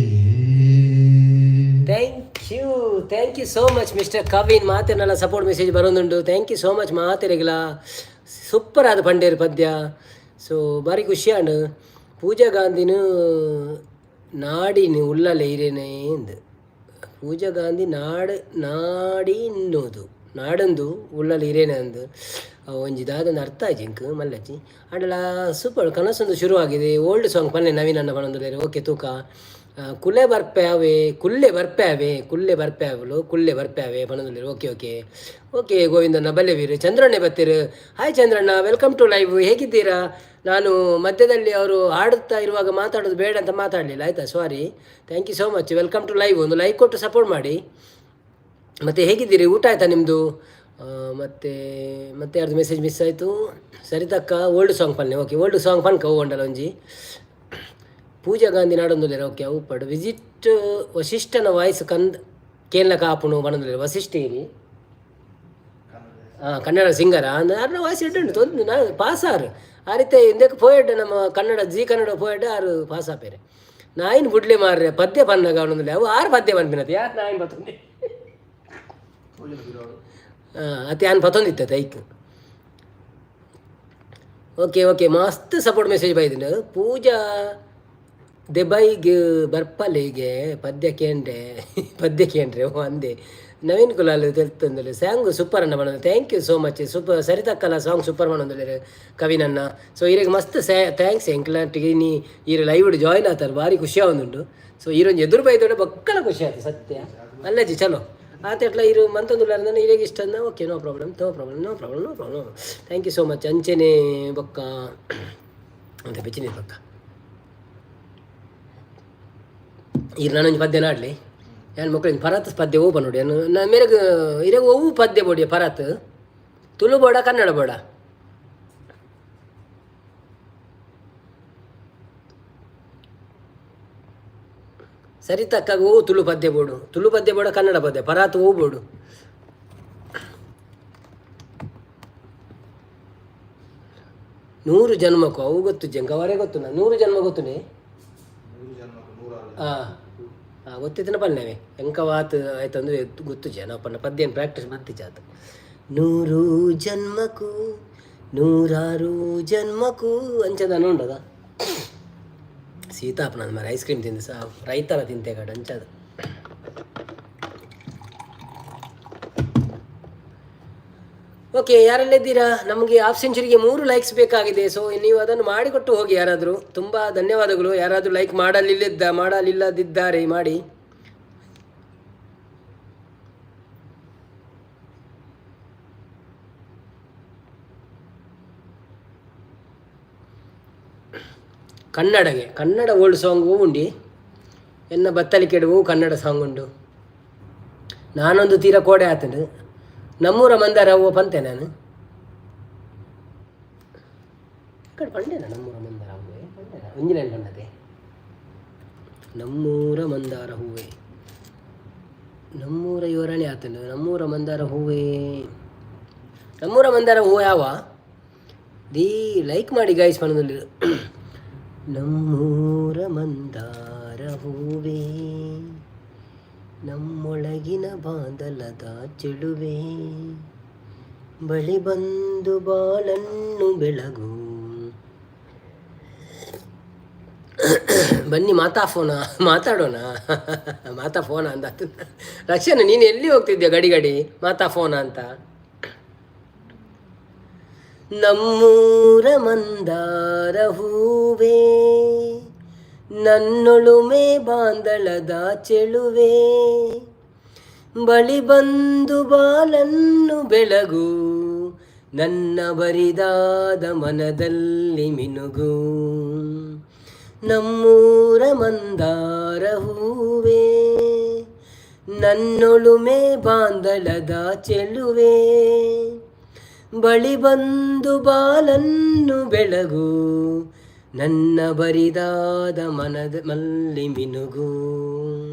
Thank you, thank you so much, Mister Kavin. ಮಾತೆರ್ನಲ support message ಬರೋದುಂಡು. Thank you so much ಮಾತೆರೆಗ್ಲ. Super ಆದ ಪಂಡೇರ್ ಪದ್ಯ. ಸೊ ಬಾರಿ ಖುಷಿ ಆಂಡ್. ಪೂಜಾ ಗಾಂಧಿನ ನಾಡಿನ ಉಳ್ಳಲೆ ಇರೇನೆ ಎಂದ್. ಪೂಜಾ ಗಾಂಧಿ ನಾಡು ನಾಡಿನ್ನೋದು ನಾಡೊಂದು ಉಳ್ಳಲೆ ಇರೇನೆ ಅಂದು. ಅವು ಒಂಜಿ ದಾದೊಂದು ಅರ್ಥ ಆಯ್ತು ಎಂಕ್ ಮಲ್ಲಚ್ಚಿ. ಆಂಡಲ ಸೂಪರ್. ಕನಸೊಂದು ಶುರು ಆಗಿದೆ. ಓಲ್ಡ್ ಸಾಂಗ್ ಪನ್ನೆ ನವೀನ್ ಅನ್ನ ಪನೊಂದುಲ್ಲೆರ್. ಓಕೆ, ತೂಕ. ಕುಲೆ ಬರ್ಪ್ಯಾವೆ, ಕುಲ್ಲೆ ಬರ್ಪ್ಯಾವೆ, ಕುಲ್ಲೆ ಬರ್ಪ್ಯಾವಲು, ಕುಲ್ಲೆ ಬರ್ಪ್ಯಾವೆ ಪನೊಂದುಲ್ಲೆರ್. ಓಕೆ ಓಕೆ ಓಕೆ ಗೋವಿಂದಣ್ಣ ಬಲ್ಲೆವೀರು. ಚಂದ್ರಣ್ಣೆ ಬತ್ತೀರು. ಹಾಯ್ ಚಂದ್ರಣ್ಣ, welcome to live. ಹೇಗಿದ್ದೀರಾ? ನಾನು ಮಧ್ಯದಲ್ಲಿ ಅವರು ಹಾಡುತ್ತಾ ಇರುವಾಗ ಮಾತಾಡೋದು ಬೇಡ ಅಂತ ಮಾತಾಡಲಿಲ್ಲ, ಆಯಿತಾ? Sorry. Thank you so much. Welcome to live. ಒಂದು ಲೈಕ್ ಕೊಟ್ಟು ಸಪೋರ್ಟ್ ಮಾಡಿ. ಮತ್ತು ಹೇಗಿದ್ದೀರಿ? ಊಟ ಆಯಿತಾ ನಿಮ್ಮದು? ಮತ್ತು ಮತ್ತೆ ಯಾರ್ದು ಮೆಸೇಜ್ ಮಿಸ್ ಆಯಿತು? ಸರಿತಕ್ಕ ಓಲ್ಡ್ ಸಾಂಗ್ ಪನ್ನೆ. ಓಕೆ, ಓಲ್ಡ್ ಸಾಂಗ್ ಪನ್ಕ ಹೋಗೊಂಡಲ್ಲ ಒಂಜಿ. ಪೂಜಾ ಗಾಂಧಿ ನಾಡೊಂದುಲ್ಲೆರ್. ಓಕೆ, ಅವು ಪಡು ವಿಸಿಟ್. ವಶಿಷ್ಠನ ವಾಯ್ಸ್ ಕಂದ್ ಕೇನ್ಲ ಕಾಪುಣು ಪನೊಂದುಲ್ಲೆರ್. ವಸಿಷ್ಠ ಇರಿ? ಹಾಂ, ಕನ್ನಡ ಸಿಂಗರ ಅಂದ್ರೆ ಅರ್ನ ವಾಯ್ಸ್ ಇಡ್ಡುಂಡು ತೊಂದು ನಾ ಪಾಸ್ ಆರು. ಆ ರೀತಿ ಇಂದಕ್ಕೆ ಪೋಯೆಡ್ ನಮ್ಮ ಕನ್ನಡ ಜೀ ಕನ್ನಡ ಪೋಯೆಡ್ ಆರು ಪಾಸ್ ಆಪೇರೆ. ನಾಯಿನ್ ಬುಡ್ಲೆ ಮಾರ್ರೆ, ಪದ್ಯ ಪನ್ನಗ ಅವನೊಂದುಲ್ಲೆ. ಅವು ಆರು ಪದ್ಯ ಪನ್ಪಿನದು ಯಾರು? ನಾಯಿನ್ ಬತ್ತೊಂದೆ. ಹಾಂ, ಅತ್ತೆ ಯಾನ್ ಪತ್ತೊಂದಿತ್ತ ಐಕ್. ಓಕೆ ಓಕೆ, ಮಸ್ತ್ ಸಪೋರ್ಟ್ ಮೆಸೇಜ್ ಬೈದಿನ. ಪೂಜಾ ದೆಬೈಗ್ ಬರ್ಪಲೆಗೆ ಪದ್ಯ ಕೇಂದ್ರೆ, ಪದ್ಯ ಕೇಂದ್ರೆ. ಓ ಅಂದೆ. ನವೀನ್ ಕುಲಾಲ್ ತೆಲ್ತೊಂದುಲ್ಲೆ. ಸಾಂಗ್ ಸೂಪರ್ ಅನ್ನ ಪನೊಂದು. Thank you so much. Super. ಸರಿತಕ್ಕಲ song super ಪನೊಂದುಲ್ಲೆರ್ ಕವಿನನ್ನ. ಸೊ ಇರೆಗ್ ಮಸ್ತ್ ಸ್ಯಾ thanks. ಎಂಕ್ಲಾಟಿಗೆ ಇನಿ ಈರ್ ಲೈವ್ ಜಾಯ್ನ್ ಆತಾರೆ, ಭಾರಿ ಖುಷಿ ಆವೊಂದುಂಡು. ಸೊ ಈರೊಂಜಿ ಎದುರು ಬೈದೋಡೆ ಬೊಕ್ಕಲ ಖುಷಿ ಆಯ್ತು ಸತ್ಯ. ಅಲ್ಲಜ್ಜಿ, ಚಲೋ ಆತೆಟ್ಲ ಇರು ಮಂತೊಂದುಲ್ಲಾರ ಇರೆಗ್ ಇಷ್ಟ. Okay, no problem, no problem, no problem, no problem. Thank you so much. ಅಂಚೆನೆ ಬೊಕ್ಕ ಅಂತ ಬೆಚ್ಚಿನ ಬೊಕ್ಕ ಈರ್ ನಾನೊಂಜಿ ಪದ್ಯ ನಾಡ್ಲಿ. ಯಾನ್ ಮೊಕ್ಕಳಿನ ಪರಾತ್ ಪದ್ಯ ಓಪ ನೋಡಿ. ನಾನು ಮೇರೆಗ್ ಇರೆಗ್ ಒವ್ವು ಪದ್ಯ ಬೋಡಿಯ ಪರಾತ್? ತುಳು ಬೋಡ, ಕನ್ನಡ ಬೋಡ? ಸರಿ ತಕ್ಕಾಗ ಓ ತುಳು ಪದ್ಯ ಬೋಡು, ತುಳು ಪದ್ಯ ಬೋಡ, ಕನ್ನಡ ಪದ್ಯ ಪರಾತ್ ಓ ಬೋಡು? ನೂರು ಜನ್ಮಕ್ಕೂ ಅವು ಗೊತ್ತು ಜಂಗವರೇ ಗೊತ್ತು. ನಾ ನೂರು ಜನ್ಮ ಗೊತ್ತುನೆ. ನೂರು ಜನ್ಮಕ್ಕೂ ನೂರಾರು. ಹಾಂ ಹಾಂ, ಗೊತ್ತಿತ್ತಿನ ಪನ್ನೆವೆ ಎಂಕವಾತ್ ಆಯ್ತಂದ್ರೆ ಗೊತ್ತು ಜನ ಪನ್ನ ಪದ್ಯನ ಪ್ರಾಕ್ಟೀಸ್ ಮಾಡ್ತಿಜಾತ. ನೂರು ಜನ್ಮಕ್ಕೂ ನೂರಾರು ಜನ್ಮಕ್ಕೂ ಅಂಚದ ಉಂಡದ ಸೀತಾಪನ ಮರ ಐಸ್ ಕ್ರೀಮ್ ತಿಂದು ಸಾ ರೈತರ ತಿಂತೆ ಕಡೆ ಅಂಚದ. ಓಕೆ, ಯಾರೆಲ್ಲ ಇದ್ದೀರಾ? ನಮಗೆ ಹಾಫ್ ಸೆಂಚುರಿಗೆ 3 ಲೈಕ್ಸ್ ಬೇಕಾಗಿದೆ. ಸೊ ನೀವು ಅದನ್ನು ಮಾಡಿಕೊಟ್ಟು ಹೋಗಿ ಯಾರಾದರೂ. ತುಂಬ ಧನ್ಯವಾದಗಳು. ಯಾರಾದರೂ ಲೈಕ್ ಮಾಡಲಿಲ್ಲದಿದ್ದಾರೆ ಮಾಡಿ. ಕನ್ನಡಗೆ ಕನ್ನಡ ಓಲ್ಡ್ ಸಾಂಗ್ ಉಂಡಿ ಎನ್ನ ಬತ್ತಲಿಕೆಡುವು ಕನ್ನಡ ಸಾಂಗ್ ಉಂಡು. ನಾನೊಂದು ತೀರ ಕೋಡೆ ಆತನು ನಮ್ಮೂರ ಮಂದಾರ ಹೂವು ಪಂತೆ ನಾನು ಕಡೆ ಪಂಡೇನ ನಮ್ಮೂರ ಮಂದಾರ ಹೂವೆ ಪಂಡೇನ ಒಂಜಿನ ಪಂಡದೆ ನಮ್ಮೂರ ಮಂದಾರ ಹೂವೆ ನಮ್ಮೂರ ಯೋರಣೆ ಆತನು ನಮ್ಮೂರ ಮಂದಾರ ಹೂವೆ ನಮ್ಮೂರ ಮಂದಾರ ಹೂವು ಯಾವ the like ಮಾಡಿ ಗೈಸ್ ಮನದಲ್ಲಿ. ನಮ್ಮೂರ ಮಂದಾರ ಹೂವೇ ನಮ್ಮೊಳಗಿನ ಬಾಂದಲದ ಚೆಲುವೆ ಬಳಿ ಬಂದು ಬಾಳನ್ನು ಬೆಳಗು. ಬನ್ನಿ ಮಾತಾ ಫೋನ ಮಾತಾಡೋಣ. ಮಾತಾ ಫೋನ ಅಂತ ರಕ್ಷಣೆ, ನೀನು ಎಲ್ಲಿ ಹೋಗ್ತಿದ್ಯಾ ಗಡಿ ಗಡಿ ಮಾತಾ ಫೋನ ಅಂತ? ನಮ್ಮೂರ ಮಂದಾರ ಹೂವೇ ನನ್ನೊಳುಮೆ ಬಾಂದಳದ ಚೆಲುವೆ ಬಳಿ ಬಂದು ಬಾಲನ್ನು ಬೆಳಗು ನನ್ನ ಬರಿದಾದ ಮನದಲ್ಲಿ ಮಿನುಗು ನಮ್ಮೂರ ಮಂದಾರ ಹೂವೇ ನನ್ನೊಳುಮೆ ಬಾಂದಳದ ಚೆಲುವೆ ಬಳಿ ಬಂದು ಬಾಲನ್ನು ಬೆಳಗು ನನ್ನ ಬರಿದಾದ ಮನದ ಮಲ್ಲಿ ಮಿನುಗು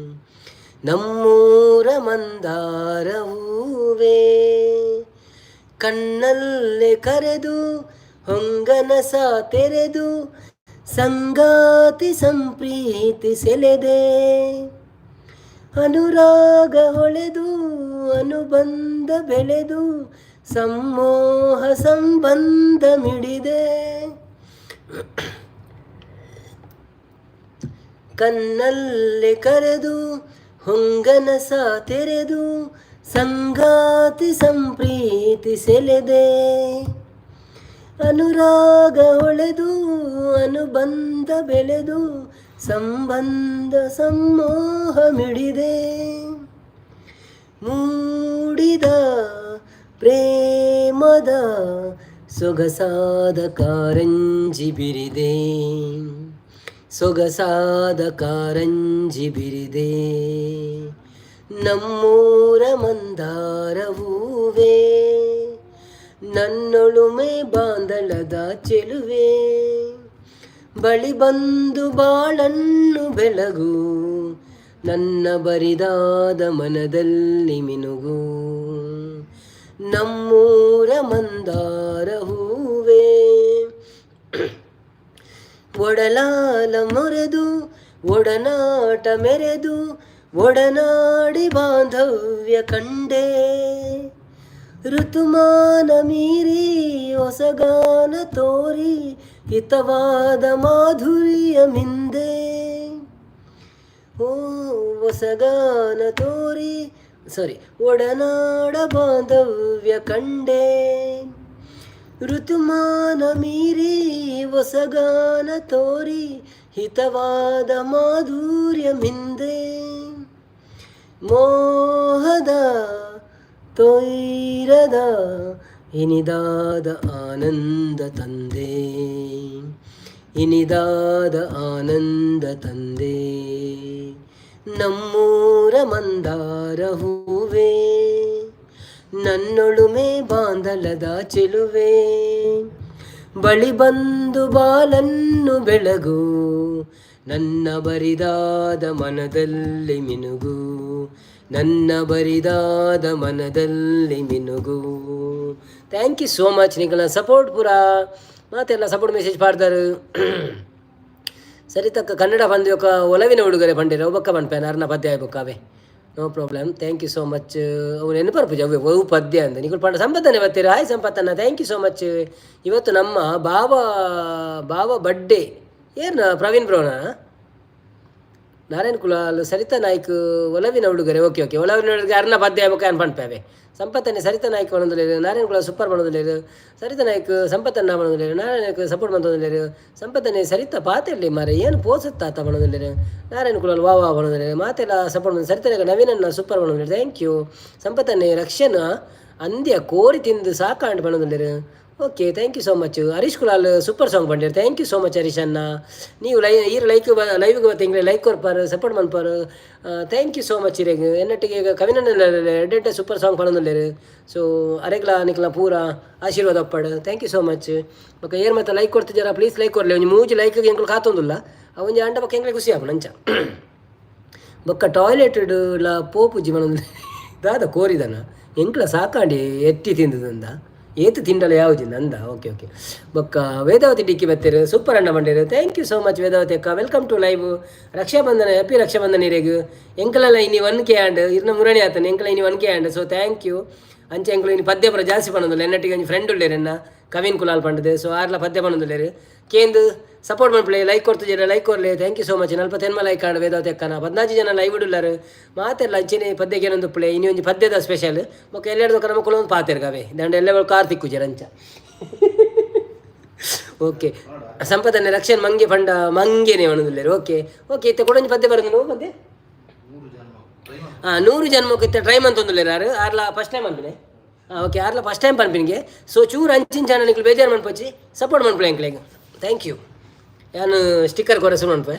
ನಮ್ಮೂರ ಮಂದಾರ ಹೂವೇ. ಕಣ್ಣಲ್ಲೇ ಕರೆದು ಹೊಂಗನಸ ತೆರೆದು ಸಂಗಾತಿ ಸಂಪ್ರೀತಿ ಸೆಳೆದೆ ಅನುರಾಗ ಹೊಳೆದು ಅನುಬಂಧ ಬೆಳೆದು ಸಮ್ಮೋಹ ಸಂಬಂಧ ಮಿಡಿದೆ. ಕಣ್ಣಲ್ಲೇ ಕರೆದು ಹೊಂಗನಸ ತೆರೆದು ಸಂಗಾತಿ ಸಂಪ್ರೀತಿ ಸೆಳೆದೆ ಅನುರಾಗ ಹೊಳೆದು ಅನುಬಂಧ ಬೆಳೆದು ಸಂಬಂಧ ಸಮ್ಮೋಹ ಮಿಡಿದೆ. ಮೂಡಿದ ಪ್ರೇಮದ ಸೊಗಸಾದ ಕಾರಂಜಿ ಬಿರಿದೆ ಸೊಗಸಾದ ಕಾರಂಜಿ ಬಿರಿದೆ ನಮ್ಮೂರ ಮಂದಾರ ಹೂವೇ ನನ್ನೊಳುಮೆ ಬಾಂದಳದ ಚೆಲುವೆ ಬಳಿ ಬಂದು ಬಾಳನ್ನು ಬೆಳಗು ನನ್ನ ಬರಿದಾದ ಮನದಲ್ಲಿ ಮಿನುಗು ನಮ್ಮೂರ ಮಂದಾರ ಹೂವೇ. ಒಡಲಾಲ ಮೊರೆದು ಒಡನಾಟ ಮೆರೆದು ಒಡನಾಡಿ ಬಾಂಧವ್ಯ ಕಂಡೆ ಋತುಮಾನ ಮೀರಿ ಹೊಸಗಾನ ತೋರಿ ಹಿತವಾದ ಮಾಧುರ್ಯ ಮಿಂದೆ ಓ ಹೊಸಗಾನ ತೋರಿ ಸಾರಿ ಒಡನಾಡ ಬಾಂಧವ್ಯ ಕಂಡೆ ಋತುಮಾನ ಮೀರಿ ಹೊಸಗಾನ ತೋರಿ ಹಿತವಾದ ಮಾಧುರ್ಯ ಮಿಂದೆ ಮೋಹದ ತೊಯ್ರದ ಇನಿದಾದ ಆನಂದ ತಂದೆ ಇನಿದಾದ ಆನಂದ ತಂದೆ ನಮ್ಮೂರ ಮಂದಾರ ಹೂವೇ ನನ್ನೊಳುಮೆ ಬಾಂದಲದ ಚೆಲುವೆ ಬಳಿ ಬಂದು ಬಾಲನ್ನು ಬೆಳಗು ನನ್ನ ಬರಿದಾದ ಮನದಲ್ಲಿ ಮಿನುಗು ನನ್ನ ಬರಿದಾದ ಮನದಲ್ಲಿ ಮಿನುಗು. Thank you so much ನಿಕಲ್ನ support ಪೂರ ಮಾತೆಲ್ಲ ಸಪೋರ್ಟ್ ಮೆಸೇಜ್ ಪಾಡ್ದಾರು. ಸರಿ ತಕ್ಕ ಕನ್ನಡ ಬಂದು ఒక ಒಲವಿನ ಉಡುಗೊರೆ ಪಂಡಿರ ಒಬ್ಬಕ್ಕ ಪನ್ಪೇನ ಅರ್ನ ಪದ್ಯ ಬೊಕ್ಕಾವೆ. No problem, thank you so much. ಅವು ನೆನಪರ್ಪುಜಿ ಅವೆ ಒವು ಪದ್ಯ ಅಂದ ನಿಕುಲು ಪಂಡ. ಸಂಪತ್ತನೆ ಬರ್ತೀರ. ಹಾಯ್ ಸಂಪತ್ತನ್ನ, thank you so much. ಇವತ್ತು ನಮ್ಮ ಬಾವ ಬಾವ ಬಡ್ಡೆ ಏರ್ನ ಪ್ರವೀಣ್ ಬ್ರೋನ ನಾರಾಯಣ್ ಕುಲಾಲ್, ಸರಿತಾ ನಾಯ್ಕ್ ಒಲವಿನ ಹುಡುಗರೆ. ಓಕೆ ಓಕೆ, ಒಲವಿನ ಹುಡುಗರೆ ಅರ್ನ ಪದ್ಯ ಬೊಕ್ಕ ಏನ್ ಪನ್ಪೇವೆ. ಸಂಪತ್ತನೆ ಸರಿತಾ ನಾಯ್ಕ್ ಪನೊಂದುಲ್ಲೆರ್. ನಾರಾಯಣ್ ಕುಲಾಲ್ ಸೂಪರ್ ಪನೊಂದುಲ್ಲೆರ್. ಸರಿತಾ ನಾಯ್ಕ್ ಸಂಪತ್ತನ್ನ ಪನೊಂದುಲ್ಲೆರ್. ನಾರಾಯಣ್ ನಾಯ್ಕ್ ಸಪೋರ್ಟ್ ಮಂತೊಂದುಲ್ಲೆರ್. ಸಂಪತ್ತನೆ ಸರಿತಾ ಪಾತೆರ್ಲಿ ಮಾರೆ, ಏನು ಪೋಸತ್ತಾತ ಪನೊಂದುಲ್ಲೆರ್. ನಾರಾಯಣ್ ಕುಲಾಲ್ ವಾ ವಾ ಪನೊಂದುಲ್ಲೆರ್. ಮಾತೆಲ್ಲ ಸಪೋರ್ಟ್ ಮಂತ್. ಸರಿತಾ ನಾಯ್ಕ್ ನವೀನನ್ನ ಸೂಪರ್ ಪನೊಂದುಲ್ಲೆರ್. Thank you. ಸಂಪತ್ತನೆ ರಕ್ಷಣ ಅಂದ್ಯ ಕೋರಿ ತಿಂದು ಸಾಕಾಂಡ್ ಪನೊಂದುಲ್ಲೆರ್. Okay, thank you so much. Harish Kulal super song ಪಂಡೇರ್. Thank you so much Harish ಅಣ್ಣ. ನೀವು ಲೈ ಈರ್ ಲೈಕ್ ಲೈವ್ಗೆ ಬತ್ತಿಂಗ್ಲೆ ಲೈಕ್ ಕೊರ್ಪಾರ್, ಸಪೋರ್ಟ್ ಮನ್ಪಾರ್. Thank you so much ಇರೆಗ್. ಎನ್ನಟ್ಟಿಗೆ ಈಗ ಕವಿನನ್ನ ಎಡ್ಡೆ ಸೂಪರ್ ಸಾಂಗ್ ಪನೊಂದುಲ್ಲೆರ್. ಸೊ ಅರೆಗ್ಲ ನಿಕ್ಲ ಪೂರ ಆಶೀರ್ವಾದ ಒಪ್ಪಡ್. Thank you so much. ಬೊಕ ಏರ್ ಮತ್ತೆ ಲೈಕ್ ಕೊಡ್ತಿದ್ದೀರಾ, ಪ್ಲೀಸ್ ಲೈಕ್ ಕೊರ್ಲೆ. ಒಂಜಿ ಮೂಜಿ ಲೈಕ್ ಎಂಕುಲು ಕಾತೊಂದುಲ್ಲ. ಅವು ಒಂಜಿ ಅಂಡ ಬೊಕ್ಕ ಎಂಕ್ಲೆ ಖುಷಿ ಆಪುಂಡು ಅಂಚ. ಬೊಕ್ಕ ಟಾಯ್ಲೆಟ್ ಲ ಪೋಪುಜಿ ಪನೊಂದು ದಾದ ಕೋರಿದನ ಎಂಕ್ಲ ಸಾಕಾಂಡಿ ಎತ್ತಿ ತಿಂದದಂದ ಏತು ತಿಂಡಲ ಯಾವುದು ನಂದ. Okay okay. ಬೊಕ್ಕ ವೇದಾವತಿ ಡಿಕ್ಕಿ ಬತ್ತೆರ್, ಸೂಪರ್ ಅಣ್ಣ ಬಂಡೇರು. Thank you so much Vedavathi ಅಕ್ಕ. Welcome to live. Raksha Bandhan, happy Raksha Bandhan ಇರೆಗ್. ಎಂಕಲೆಲ್ಲ ಇನಿ 1K and ಇರ್ನ ಮುರಣಿ ಆತನ. ಎಂಕಲ ಇನಿ 1K and, so thank you. ಅಂಚೆ ಎಂಕಲು ಇನಿ ಪದ್ಯ ಪೂರ ಜಾಸ್ತಿ ಪನೊಂದುಲ್ಲ. ಎನ್ನಟ್ಟಿಗೆ ಒಂಜಿ ಫ್ರೆಂಡ್ ಉಲ್ಲೇರ್ ಎನ್ನ, ಕವಿನ್ ಕುಲಾಲ್ ಪಂಡದೆ. ಸೊ ಆರ್ಲ ಪದ್ಯ ಪನೊಂದುಲ್ಲೇರು. ಕೇಂದು ಸಪೋರ್ಟ್ ಮನ್ಪುಲೆ. ಲೈಕ್ ಕೊಡ್ತಿದ್ದೀರ, ಲೈಕ್ ಕೊರ್ಲೆ. Thank you so much. 49 like and Vedavathi ಅಕ್ಕನ. 14 ಜನ ಲೈವ್ ಉಳ್ಳಾರು. ಮಾತೆಲ್ಲ ಅಂಚೆನೆ ಪದ್ಯಕ್ಕೆ ಏನೊಂದು ಪ್ಲೇ. ಇನಿ ಒಂಜಿ ಪದ್ಯದ ಸ್ಪೆಷಲ್. ಬೊಕ್ಕ ಎಲ್ಲೆಡ್ದು ನಮ್ಮ ಕುಲೊಂದು ಪಾತೆರ್ಗವೆ ದಂಡ ಎಲ್ಲ ಕಾರ್ ತಿಕ್ಕುಜರ ಅಂಚ. ಓಕೆ, ಸಂಪದನೆ ರಕ್ಷಣ್ ಮಂಗೆ ಪಂಡ ಮಂಗೆನೆ ಪನೊಂದುಲ್ಲೆರ್. ಓಕೆ ಓಕೆ, ಇತ್ತೆ ಕೊಡೊಂಜಿ ಪದ್ಯ ಬರೋದು ಪದ್ಯ. ಹಾಂ, 100 ಜನ್ಮಕ್ಕೆ ಇತ್ತೆ ಟ್ರೈ ಮಂತೊಂದುಲ್ಲೆರ್ ಆರು. ಆರ್ಲ ಫಸ್ಟ್ ಟೈಮ್ ಅನ್ಪಿನೆ. ಹಾಂ, ಓಕೆ, ಆರ್ಲ ಫಸ್ಟ್ ಟೈಮ್ ಪನ್ಪಿನಿಗೆ. ಸೊ ಚೂರು ಅಂಚಿನ ಚಾನಲ್ ನಿಕ್ಲು ಬೇಜಾರು ಮನ್ಪೊಚ್ಚಿ, ಸಪೋರ್ಟ್ ಮನ್ಪುಲೆ ಎಂಕ್ಲೆಗ್. Thank you. ಯಾನ್ ಸ್ಟಿಕ್ಕರ್ ಕೊರೆ ಸುರು ಮನ್ಪೆ.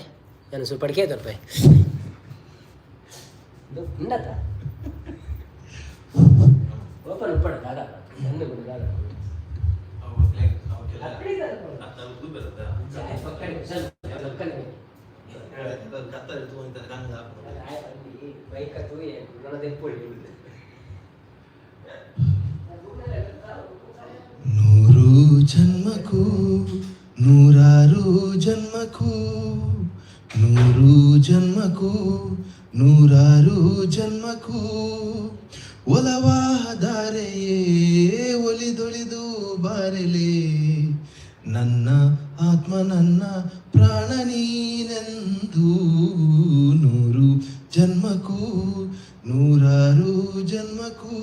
ಯಾನ್ ಸ್ವಲ್ಪ ಅಡಿಕೆ ತರ್ಪೆ ಉಂಡತ್ತ. ಓಪನ್ ಉಪ್ಪಡ ದಾದ ನನ್ನ ಬಿಡು ದಾದ. ನೂರು ಜನ್ಮಕ್ಕೂ ನೂರಾರು ಜನ್ಮಕ್ಕೂ, 100 ಜನ್ಮಕ್ಕೂ ನೂರಾರು ಜನ್ಮಕ್ಕೂ, ಒಲವಾದಾರೆಯೇ ಒಲಿದೊಲಿದು ಬಾರೆಲೆ, ನನ್ನ ಆತ್ಮ ನನ್ನ ಪ್ರಾಣ ನೀನೆಂದು. 100 ಜನ್ಮಕ್ಕೂ ನೂರಾರು ಜನ್ಮಕ್ಕೂ,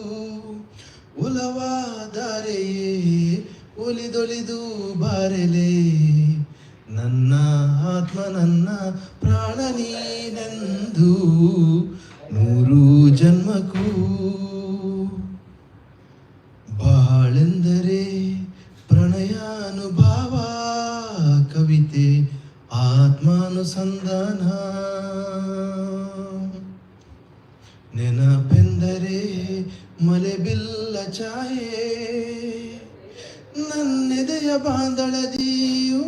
ಒಲವಾದಾರೆಯೇ ಒಲಿದೊಲಿದು ಬಾರೆಲೆ, ನನ್ನ ಆತ್ಮ ನನ್ನ ಪ್ರಾಣ ನೀನೆಂದು. 100 ಜನ್ಮಕ್ಕೂ. ಬಾಳೆಂದರೆ ಪ್ರಣಯಾನುಭಾವ, ಕವಿತೆ ಆತ್ಮಾನುಸಂಧಾನ, ನೆನಪೆಂದರೆ ಮಲೆಬಿಲ್ಲ ಛಾಯೆ, ನನ್ನೆದೆಯ ಬಾಂದಳದಿಯೋ,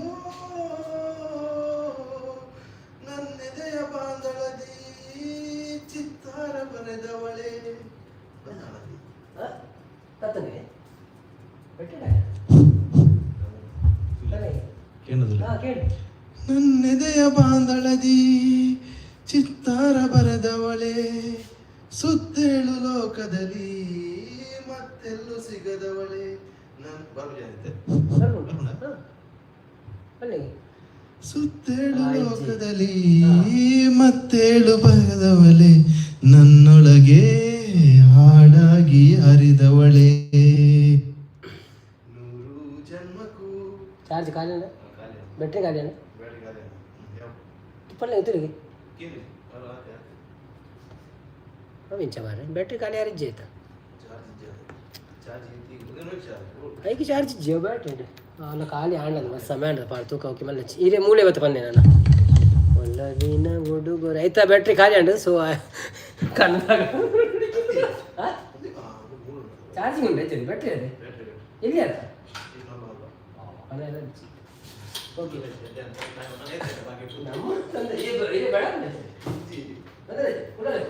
ನನ್ನೆದೆಯ ಬಾಂದಳದಿ ಚಿತ್ತಾರ ಬರೆದವಳೆ. ತತ್ತನೆ ಕೇಳಿ. ನನ್ನೆದೆಯ ಬಾಂದಳದಿ ಚಿತ್ತಾರ ಬರೆದವಳೆ, ಸುತ್ತೇಳು ಲೋಕದಲ್ಲಿ ಮತ್ತೆಲ್ಲೂ ಸಿಗದವಳೆ. ನನ್ ಸುತ್ತೇಳು ಲೋಕದಲ್ಲಿ ಮತ್ತೇಳು ಬರೆದವಳೆ, ನನ್ನೊಳಗೆ ಹಾಡಾಗಿ ಹರಿದವಳೆ. 100 ಜನ್ಮಕ್ಕೂ. ಚಾರ್ಜ್ ಖಾಲಿ, ಬ್ಯಾಟ್ರಿ ಖಾಲಿ ಅಣ್ಣ. ಪಲ್ಲೆ ತಿರುಗಿ ಇಂಚ ಮಾರ್ರೆ, ಬ್ಯಾಟ್ರಿ ಖಾಲಿ ಯಾರಿಜ್ಜಿ ಆಯ್ತಾ? ಐಕೆ ಚಾರ್ಜ್ ಇಜ್ಜಿ ಬ್ಯಾಟ್ರಿ ಅಲ್ಲ, ಖಾಲಿ ಆಂಡದ ಮಸ್ತ್ ಸಮಯ ಆಂಡದ ಪಾಡ್ ತೂಕ. ಓಕೆ, ಮಲ್ಲ ಇರೇ ಮೂಲೆ ಬತ್ತ ಪನ್ನೆ ನಾನು ಒಲ್ಲವಿನ ಹುಡುಗರು ಆಯ್ತಾ. ಬ್ಯಾಟ್ರಿ ಖಾಲಿ ಆಂಡ್, ಸೊ ಕಣ್ಣಾಗ ಚಾರ್ಜಿಂಗ್ ಉಂಟು ಆಯ್ತು. ಬ್ಯಾಟ್ರಿ ಅದೇ ಎಲ್ಲಿ ಅದ? ಓಕೆ, ನಮ್ಮ ತೊಂದ್ರೆ ಇದೆ ಬೇಡ ತೊಂದರೆ ಕುಡಲೆ.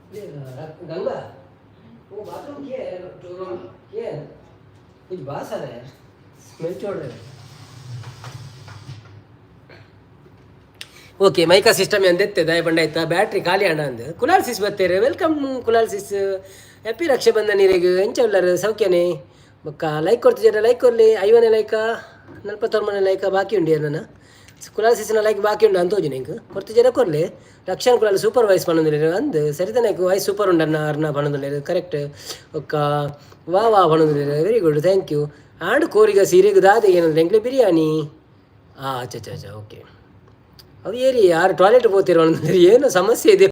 गंगा, वो बाथरूम क्या है? रूम क्या है? कुछ बास आ रहा है, स्मेल छोड़ रहे हैं। ಓಕೆ, ಮೈಕಾ ಸಿಸ್ಟಮ್ ಎಂದೆತ್ತೆ ದಯ ಬಂಡ ಆಯ್ತಾ, ಬ್ಯಾಟ್ರಿ ಖಾಲಿ ಅಣ್ಣ ಅಂದ್. ಕುಲಾಲ್ ಸಿಸ್ ಬತ್ತೇರೆ, Welcome Kulal sis. Happy Raksha Bandhan. ಇರೆಗ್ ಎಂಚ ಉಲ್ಲರ್? ಸೌಖ್ಯನೇ? ಬೊಕ್ಕ ಲೈಕ್ ಕೊಡ್ತಿದ್ದೀರ, ಲೈಕ್ ಕೊರ್ಲಿ. 50ನೇ ಲೈಕ, 49ನೇ ಲೈಕ ಬಾಕಿ ಉಂಡು. ನನ್ನ ಕುಲಾಲ್ ಸಿಸ್ನ ಲೈಕ್ ಬಾಕಿ ಉಂಡು ಅಂತ ತೋಜುನೆ ಎಂಕ್. ಕೊಡ್ತಿದ್ದೀರ, ಕೊರ್ಲಿ. ರಕ್ಷಣ್ ಕುಲಾಲ್ ಸೂಪರ್ ವಾಯ್ಸ್ ಪನೊಂದುಲ್ಲೆರ್ ಅಂದ್. ಸರಿತನಾಯ್ಕ್ ವಾಯ್ಸ್ ಸೂಪರ್ ಉಂಡನ್ನ ಅರ್ನ ಪನೊಂದುಲ್ಲೆರ್, ಕರೆಕ್ಟ್. ಬೊಕ್ಕ ವಾ ವಾ ಪನೊಂದುಲ್ಲೆರ್, very good, thank you. And ಕೋರಿಗ ಸೀರೆಗ್ ದಾದ ಏನಂದ್ರೆ ಎಂಕ್ಲೆ ಬಿರಿಯಾನಿ. ಹಾಂ, ಅಚ್ಚ ಅಚ್ಚ ಅಚ್ಚ, ಓಕೆ. ಅವು ಏರಿ ಯಾರು ಟಾಯ್ಲೆಟ್ ಪೋತಿರೋ ಅಂದ್ರೆ ಏನು ಸಮಸ್ಯೆ ಇದೆ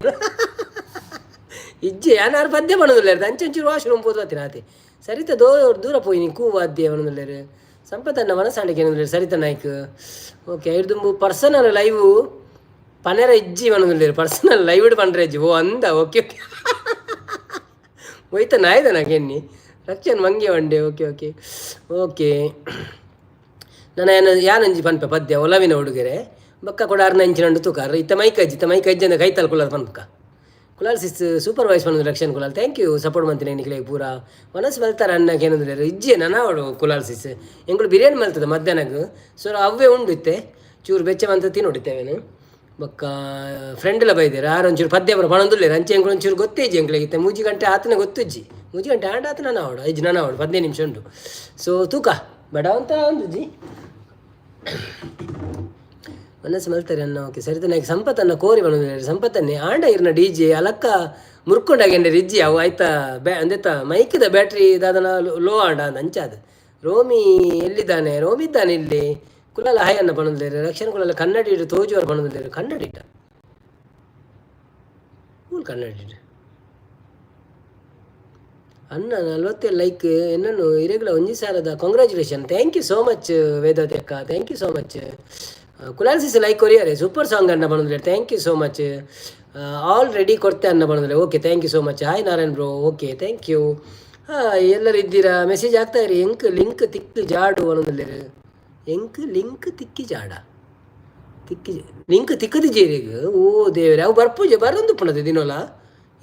ಇಜ್ಜೆ. ಯಾರು ಪದ್ಯ ಪನೊಂದುಲ್ಲೆರ್, ಅಂಚಂಚೂರು ವಾಶ್ರೂಮ್ ಪೋದು ಬತ್ತಿನ ಆತೆ. ಸರಿತ ದೋ ದೂರ ಪೋಯಿ ನೀ ಕೂವಾದ್ಯ ಪನೊಂದುಲ್ಲೆರ್. ಸಂಪತನ್ನ ಮನಸಾಂಡಿಕೆ ಏನಂದ್ರೆ ಸರಿತ ನಾಯ್ಕ್. ಓಕೆ, ಐರ್ದುಂಬು ಪರ್ಸನಲ್ ಲೈವ್ ಪನೆರ ಇಜ್ಜಿ ಪನೊಂದುಲ್ಲೆರ್. ಪರ್ಸನಲ್ ಲೈವ್ ಪಂಡ್ರೆ ಇಜ್ಜಿ. ಓ ಅಂದ, ಓಕೆ ಓಕೆ. ಒಯ್ತ ನಾಯ್ದ ನಾಕೆನ್ನಿ ರಕ್ಷನ್ ಮಂಗೆ ವಂಡೆ. Okay okay okay. ನನ್ನ ಏನ ಯಾನಂಜಿ ಪನ್ಪೆ ಪದ್ಯ ಒಲವಿನ ಹುಡುಗರೆ. ಬೊಕ್ಕ ಕೂಡ ಅರ್ನ ಇಂಚಿನ ತೂಕಾರ. ಇತ್ತ ಮೈಕ್ ಅಜ್ಜಿ, ಇತ್ತ ಮೈಕ್ ಅಜ್ಜಿ ಅಂದ್ರೆ ಕೈತಲ್ ಕುಲಾಲ್ ಪನ್ಪಕ. ಕುಲಾಲ್ ಸಿಸ್ ಸೂಪರ್ ವಾಯ್ಸ್ ಪನ್ನೊಂದು Rakshan Kulal. Thank you. Support ಮಂತಿನ ನಿಕ್ಲೆ ಪೂರ ಮನಸ್ಸು ಮಲ್ತಾರ ಅಣ್ಣಕ್ಕೆ ಏನಂದ್ರೆ ಇಜ್ಜೆ ನನಾವಡು. ಕುಲಾಲ್ ಸಿಸ್, ಎಂಕುಲು ಬಿರಿಯಾನಿ ಮಲ್ತದ ಮಧ್ಯಾಹ್ನಕ್ಕೆ, ಸೊ ಅವೇ ಉಂಡು ಇತ್ತೆ. ಚೂರು ಬೆಚ್ಚ ಮಂತ ತಿನ್ನೋಡಿತ್ತೇವೇನು. ಬೊಕ್ಕ ಫ್ರೆಂಡ್ ಎಲ್ಲ ಬೈದೇರು, ಆರು ಒಂಚೂರು ಪದ್ಯ ಪೂರ ಪಣೊಂದುಲ್ಲೆರ್. ಅಂಚೆ ಎಂಕುಲು ಒಂಚೂರು ಗೊತ್ತೇ ಇಜ್ಜಿ ಎಂಕ್ಲೆಗ್. ಇತ್ತೆ 3 ಗಂಟೆ ಆತನ ಗೊತ್ತಿಜ್ಜಿ. 3 ಗಂಟೆ ಆಂಡ ಆತನ ನಾವಡು ಐಜ್ ನಾನಾವಡು 15 ನಿಮಿಷ ಉಂಟು. ಸೊ ತೂಕ ಬಡ ಅಂತ ಒಂದುಜಿ ಮನಸ್ಸು ಮಲ್ತಾರೆ ಅನ್ನ. ಓಕೆ, ಸರಿತ ನಾಯ್ಕ ಸಂಪತ್ತನ್ನ ಕೋರಿ ಬಂದಿದ್ದಾರೆ. ಸಂಪತ್ತನ್ನೇ ಆಂಡ ಇರ್ನ ಡಿ ಜೆ ಅಲಕ್ಕ ಮುರ್ಕೊಂಡಾಗ ಇಜ್ಜಿ ಅವು ಆಯ್ತಾ. ಬ್ಯಾ ಅಂದೆತ್ತ ಮೈಕ್ದ ಬ್ಯಾಟ್ರಿ ದಾದನ ಲೋ ಆಂಡ ಅಂದ ಅಂಚಾದ. ರೋಮಿ ಎಲ್ಲಿದ್ದಾನೆ? ರೋಮಿ ಇದ್ದಾನೆ ಇಲ್ಲಿ. ಕುಲಲ ಹಾಯ್ ಅನ್ನ ಪನೊಂದುಲ್ಲೆರ್. ರಕ್ಷಣ ಕುಲಲ ಕನ್ನಡಿ ಇಟ್ಟು ತೋಜುವರು ಪನೊಂದುಲ್ಲೆರ್. ಕನ್ನಡಿ ಇಟ್ಟ ಮೂಲು ಕನ್ನಡಿ ಇಟ್ಟು ಅಣ್ಣ. 47 ಲೈಕ್ ಎನ್ನನ್ನು ಇರೆಗ್ಲ ಒಂಜಿ ಸಾರದ congratulation. Thank you so much Vedavathi ಅಕ್ಕ, thank you so much. Kulal sis like ಕೊರಿಯರೆ. Super song ಅನ್ನ ಬಂದ್ರೆ, thank you so much. All ready ಕೊಡ್ತೆ ಅನ್ನ ಬಂದ್ರೆ, okay, thank you so much. Hi Narayan bro, okay, thank you. ಹಾಂ, ಎಲ್ಲರೂ ಇದ್ದೀರಾ? Message ಆಗ್ತಾ ಇರಿ. ಎಂಕ್ ಲಿಂಕ್ ತಿಕ್ಕು ಜಾಡು ಅನ್ನೋದಿಲ್ಲ. ಎಂಕ್ ಲಿಂಕ್ ತಿಕ್ಕಿ ಜಾಡ ತಿಕ್ಕಿ ಲಿಂಕ್ ತಿಕ್ಕದಿಜ್ಜೇರಿಗ್. ಓ ದೇವರೇ, ಅವು ಬರ್ಪೂಜೆ ಬರೊಂದು ಪುಣದೆ ದಿನೋಲ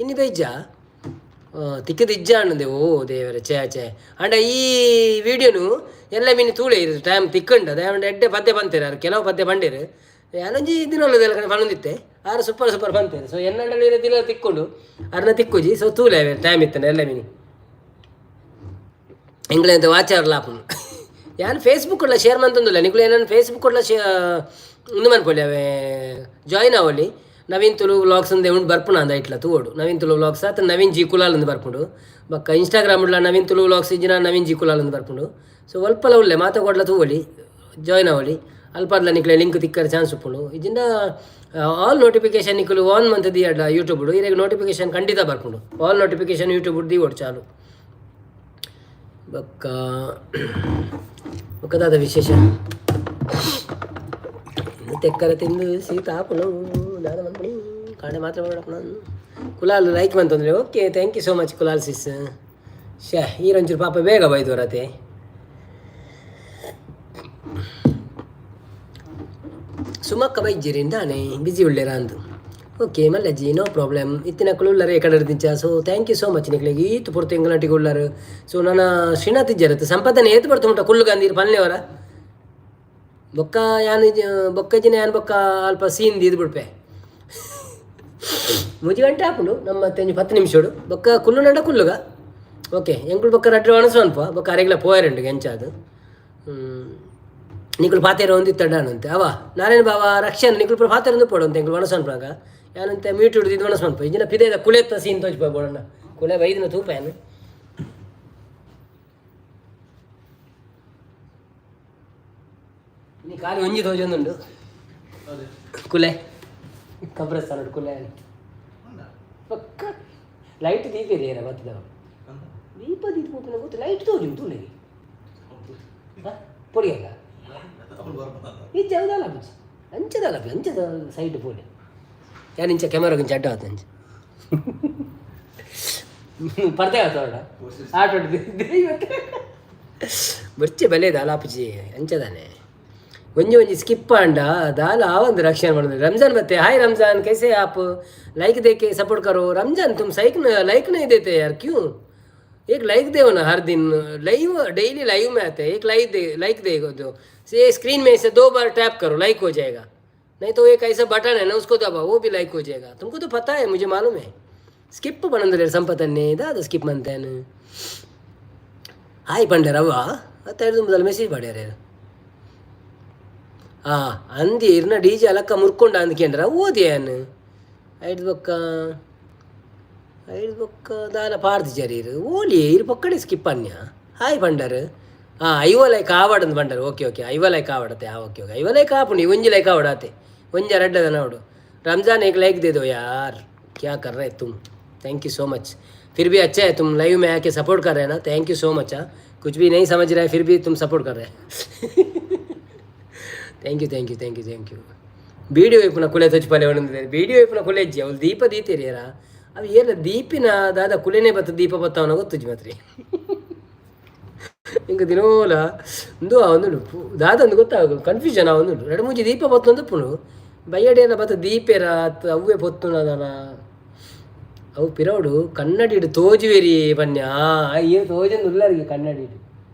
ಇನ್ನಿ ಬೈಜ ತಿಕ್ಕದಿಜ್ಜ ಅಣ್ಣದೆ. ಓ ದೇವರೇ, ಛೇ ಛೇ. ಅಂಡ ಈ ವಿಡಿಯೋನು ಎಲ್ಲ ಮೀನು ತೂಳೆ ಇರು ಟೈಮ್ ತಿಕ್ಕಂಡ ಅದೇ ಎಡ್ಡೆ ಪದ್ಯ ಬಂತೇರು. ಆರು ಕೆಲವು ಪದ್ಯ ಬಂಡೇರು. ಯಾನೊಂಜಿ ದಿನೊಲ್ಲದೆಲ್ಲ ಕಡೆ ಪನೊಂದಿತ್ತೆ. ಆರು ಸೂಪರ್ ಸೂಪರ್ ಬಂತೇರು. ಸೊ ಎನ್ನಂಡಲ್ಲಿ ದಿನ ತಿಕ್ಕೊಂಡು ಅರ್ನ ತಿಕ್ಕುಜಿ. ಸೊ ತೂಲೆ ಟೈಮ್ ಇತ್ತನೆ ಎಲ್ಲ ಮೀನಿ ಎಂಗ್ಲೆ ಅಂತ ವಾಚಾರ ಲಾಪುನು. ಯಾನ್ ಫೇಸ್ಬುಕ್ ಉಳ್ಳ ಶೇರ್ ಮಂತೊಂದುಲ್ಲ ನಿಕುಲು. ಏನನ್ನು ಫೇಸ್ಬುಕ್ ಉಳ್ಳ ಶೇ ಉಂದು ಮನ್ಪೊಲಿ, ಅವೇ ಜಾಯಿನ್ ಆವೊಲಿ. ನವೀನ್ ತುಳು ವ್ಲಾಗ್ಸ್ ಅಂದೆ ಉಂಡು ಬರ್ಪುಣ ಅಂದ ಇಟ್ಲ ತೂವೊಡು. ನವೀನ್ ತುಳು ವ್ಲಾಗ್ಸ್ ಅತ್ತ ನವೀನ್ ಜಿ ಕುಲಾಲ್ ಅಂದ್ ಬರ್ಪುಂಡು. ಬೊಕ್ಕ ಇನ್ಸ್ಟಾಗ್ರಾಮ್ ಉಳ್ಳ ನವೀನ್ ತುಳು ವ್ಲಾಗ್ಸ್ ಇಜ್ಜಿನ ನವೀನ್ ಜಿ ಕುಲಾಲ್ ಅಂದ್ ಬರ್ಪುಂಡು. ಸೊ ಒಲ್ಪಲ ಉಲ್ಲೆ ಮಾತ ಕೊಡ್ಲ ತೂವೊಲಿ, ಜಾಯಿನ್ ಆವೊಲಿ. ಅಲ್ಪರ್ಲ ನಿಕ್ಲೆ ಲಿಂಕ್ ತಿಕ್ಕರೆ ಚಾನ್ಸ್ ಉಪ್ಪುಂಡು. ಇಜ್ಜಿಂಡ ಆಲ್ ನೋಟಿಫಿಕೇಶನ್ ನಿಕುಲು ಆನ್ ಮಂತ್ ದಿಯಡ ಯೂಟ್ಯೂಬ್, ಇರೆಗ್ ನೋಟಿಫಿಕೇಶನ್ ಖಂಡಿತ ಬರ್ಪುಂಡು. ಆಲ್ ನೋಟಿಫಿಕೇಶನ್ ಯೂಟ್ಯೂಬ್ ದೀವೊಡು ಚಾಲು. ಬೊಕ್ಕ ಬೊಕ್ಕ ದಾದ ವಿಶೇಷ? ತೆಕ್ಕರೆ ತಿಂದು ಶೀತ ಆಪುಂಡು. ದಾದ ಮನ್ಪುಣಿ? ಕಾಣೆ ಮಾತ್ರ ಮಾಡಪ್ಪಣ. ಕುಲಾಲ್ ಲೈಕ್ ಮಂತಂದ್ರೆ, okay, thank you so much Kulal sis. ಶ್ಯಾ, ಈರೊಂಚೂರು ಪಾಪ ಬೇಗ ಬೈದವರತೆ. ಸುಮಕ್ಕ ಬೈಜ್ಜಿರಿ ದಾನೆ ಬಿಜಿ ಉಳ್ಳೇರ ಅಂದು. ಓಕೆ ಮಲ್ಲಜ್ಜಿ, ನೋ ಪ್ರಾಬ್ಲಮ್. ಇತ್ತಿನಕ್ಕಲು ಉಳ್ಳಾರೆ ಕಡರ್ದಿಂಚ. So thank you so much ನಿಕ್ಲೆಗ್. ಈತ್ ಪೊರ್ತು ಎಂಗ್ಲಾಟಿಗೆ ಉಳ್ಳಾರು. ಸೊ ನನ್ನ ಶ್ರೀನಾಥ್ ಇಜ್ಜರತ್ತೆ ಸಂಪಾದನೆ ಏತು ಬರ್ತು ಮುಟ್ಟ ಕುಲ್ಲು ಗಾಂಧಿ ಪಲ್ಲೆವರ. ಬೊಕ್ಕ ಯಾನ್ ಬೊಕ್ಕ ಜಿನ ಯಾನ್ ಬೊಕ್ಕ ಅಲ್ಪ ಸೀನ್ ದೀದ್ ಬಿಡ್ಪೆ. 3 ಗಂಟೆ ಆಪುಂಡು ನಮ್ಮ ತೆಂಜು 10 ನಿಮಿಷಡು. ಬೊಕ್ಕ ಕುಲ್ಲು ನಂಡ ಕುಲ್ಲುಗ. ಓಕೆ, ಎಂಕುಲು ಬೊಕ್ಕ ರಡ್ಡ್ ಒಣಸು ಅನ್ಪ. ಬೊಕ್ಕ ಅರೆಗ್ಲ ಪೋಯರಂಡು ಎಂಚಾದು ನಿಕುಲು ಪಾತೆರ ಒಂದಿತ್ತಡ ಅಂತೆ. ಅವ ನಾರಾಯಣ ಬಾಬಾ ರಕ್ಷಣ್ ನಿಕುಲು ಪೂರ ಪಾತೆರ ಒಂದು ಪೋಡು ಅಂತ. ಎಂಕುಲು ಒಣಸು ಅನ್ಪಾಗ ಯಾನಂತೆ ಮ್ಯೂಟ್ ಹಿಡ್ದು ಇದು ಒಣಸು ಅನ್ಪ. ಇಂಜಿನ ಪಿದೇದ ಕುಲೆತ್ತ ಸೀನ್ ತೋಜ್ ಬೋಡಣ್ಣ. ಕುಲೆ ಬೈದಿನ ತೂಪ ಯಾನು. ನೀ ಖಾಲಿ ಒಂಜಿ ತೋಜೊಂದುಂಡು ಕುಲೆ ಕಬ್ರಸ್ತಾನ ಕುಲೆ ಪಕ್ಕ ಲೈಟ್ ದೀಪ ಇದೆ ಏನ ಬತ್ತದ ದೀಪ ದೀಪ ಪೋಪಿನ ಗೊತ್ತು. ಲೈಟ್ ತೋಜುಂಡು ತೂಲೆಗೆ ಪೊಡಿಯಲ್ಲ ಇಜ್ಜಿ ಹೌದಲ್ಲ ಬುಜ್ಜಿ ಅಂಚದಲ್ಲ ಅಂಚದ ಸೈಡ್ ಪೋಲೆ. ಯಾನ್ ಇಂಚ ಕ್ಯಾಮರಾ ಅಡ್ಡ ಆತ ಅಂಚ ಪರ್ದೆ ಆತೋಡ ಆಟೋ ಬೊರ್ಚೆ ಬಲೆ ದಾಲಾಪುಜಿ ಅಂಚದಾನೆ. ಒಂಜಿ ಒಂಜಿ ಸ್ಕಿಪ್ ಆಂಡ ದಾಲ ಆವಂದು ರಕ್ಷಣೆ ಮಾಡೋದು. ರಂಜಾನ್ ಮತ್ತೆ हाय रमजान, कैसे आप? लाइक दे के सपोर्ट करो. रमजान, तुम सही लाइक नहीं देते यार, क्यों? एक लाइक दो ना. हर दिन लाइव, डेली लाइव में आते हैं. एक लाइक दे, लाइक दे दो. ये स्क्रीन में से दो बार टैप करो, लाइक हो जाएगा. नहीं तो एक ऐसा बटन है ना, उसको दबाओ, वो भी लाइक हो जाएगा. तुमको तो पता है, मुझे मालूम है. ಸ್ಕಿಪ್ ಪಣಂದ್ರೆ ಸಂಪತನ್ನೇ ದಾದ ಸ್ಕಿಪ್ ಮಂತೇನು. ಹಾಯ್ ಪಂಡರವ್ವ ಅತ್ತ ಮೊದಲು ಮೆಸೇಜ್ ಮಾಡ್ಯಾರ. ಆ ಅಂದಿ ಇರ್ನ ಡಿ ಜೆ ಅಲಕ್ಕ ಮುರ್ಕೊಂಡ ಅಂದ್ಕೊಂಡ್ರ ಓದಿಯಾನು. ಐದು ಬೊಕ್ಕ, ಐದು ಬೊಕ್ಕ ದಾಲ ಪಾರ್ದಿಜಾರಿ ಇರು ಓಲಿ ಇರು ಪಕ್ಕಡೆ ಸ್ಕಿಪ್ ಅನ್ಯ. ಹಾಯ್ ಪಂಡರ್. ಹಾಂ, ಐವ ಲೈಕ್ ಆವಡಂದು ಪಂಡರ್. ಓಕೆ ಓಕೆ, ಐವ ಲೈಕ್ ಆವಡತೆ. ಹಾಂ, ಓಕೆ ಓಕೆ, ಐವ ಲೈಕ್ ಆಪುಂಡು. ಒಂಜಿ ಲೈಕ್ ಆವಡಾತೆ, ಒಂಜ ರಡ್ಡದ ನೋಡು. रमज़ान, एक लाइक दे दो यार, क्या कर रहे तुम? Thank you so much. फिर भी अच्छा है, तुम लाइव में आके सपोर्ट कर रहे हैं ना. Thank you so much. हाँ, कुछ भी नहीं समझ रहा है, फिर भी तुम सपोर्ट कर रहे हैं. Thank you, thank you, thank you, thank you. Video ಇಪ್ಪುನ ಕುಲೆ ತೊಚ್ಪಲೆ ಒಂದಿದೆ. ಬೀಡಿಯೋ ಇಪ್ಪುನ ಕುಲೆ ಇಜ್ಜಿ ಅವಳು ದೀಪ ದೀತೀರಿಯರ. ಅವು ಏನ ದೀಪಿನ ದಾದ ಕುಲೆನೆ ಬತ್ತ ದೀಪ ಬತ್ತವನ ಗೊತ್ತುಜ್ಜಿ ಮಾತ್ರಿ. ಇಂಕ ದಿನೋಲ ಉಂದು ಒಂದು ದಾದ ಒಂದು ಗೊತ್ತಾಗ ಕನ್ಫ್ಯೂಷನ್ ಆವೊಂದುಂಡು. ಎರಡು ಮೂಜಿ ದೀಪ ಬತ್ತೊಂದು ಉಪ್ಪುಂಡು. ಬಯ್ಯಡೇನ ಬತ್ತ ದೀಪೇರ ಅತ್ ಅವ್ವೆ ಪೊತ್ತುನದನ. ಅವು ಪಿರವಡು ಕನ್ನಡಿಡು ತೋಜುವೆರಿ ಪನ್ಯ. ಅಯ್ಯೋ, ತೋಜೊಂದು ಉಲ್ಲರಿಗೆ ಕನ್ನಡಿಡು.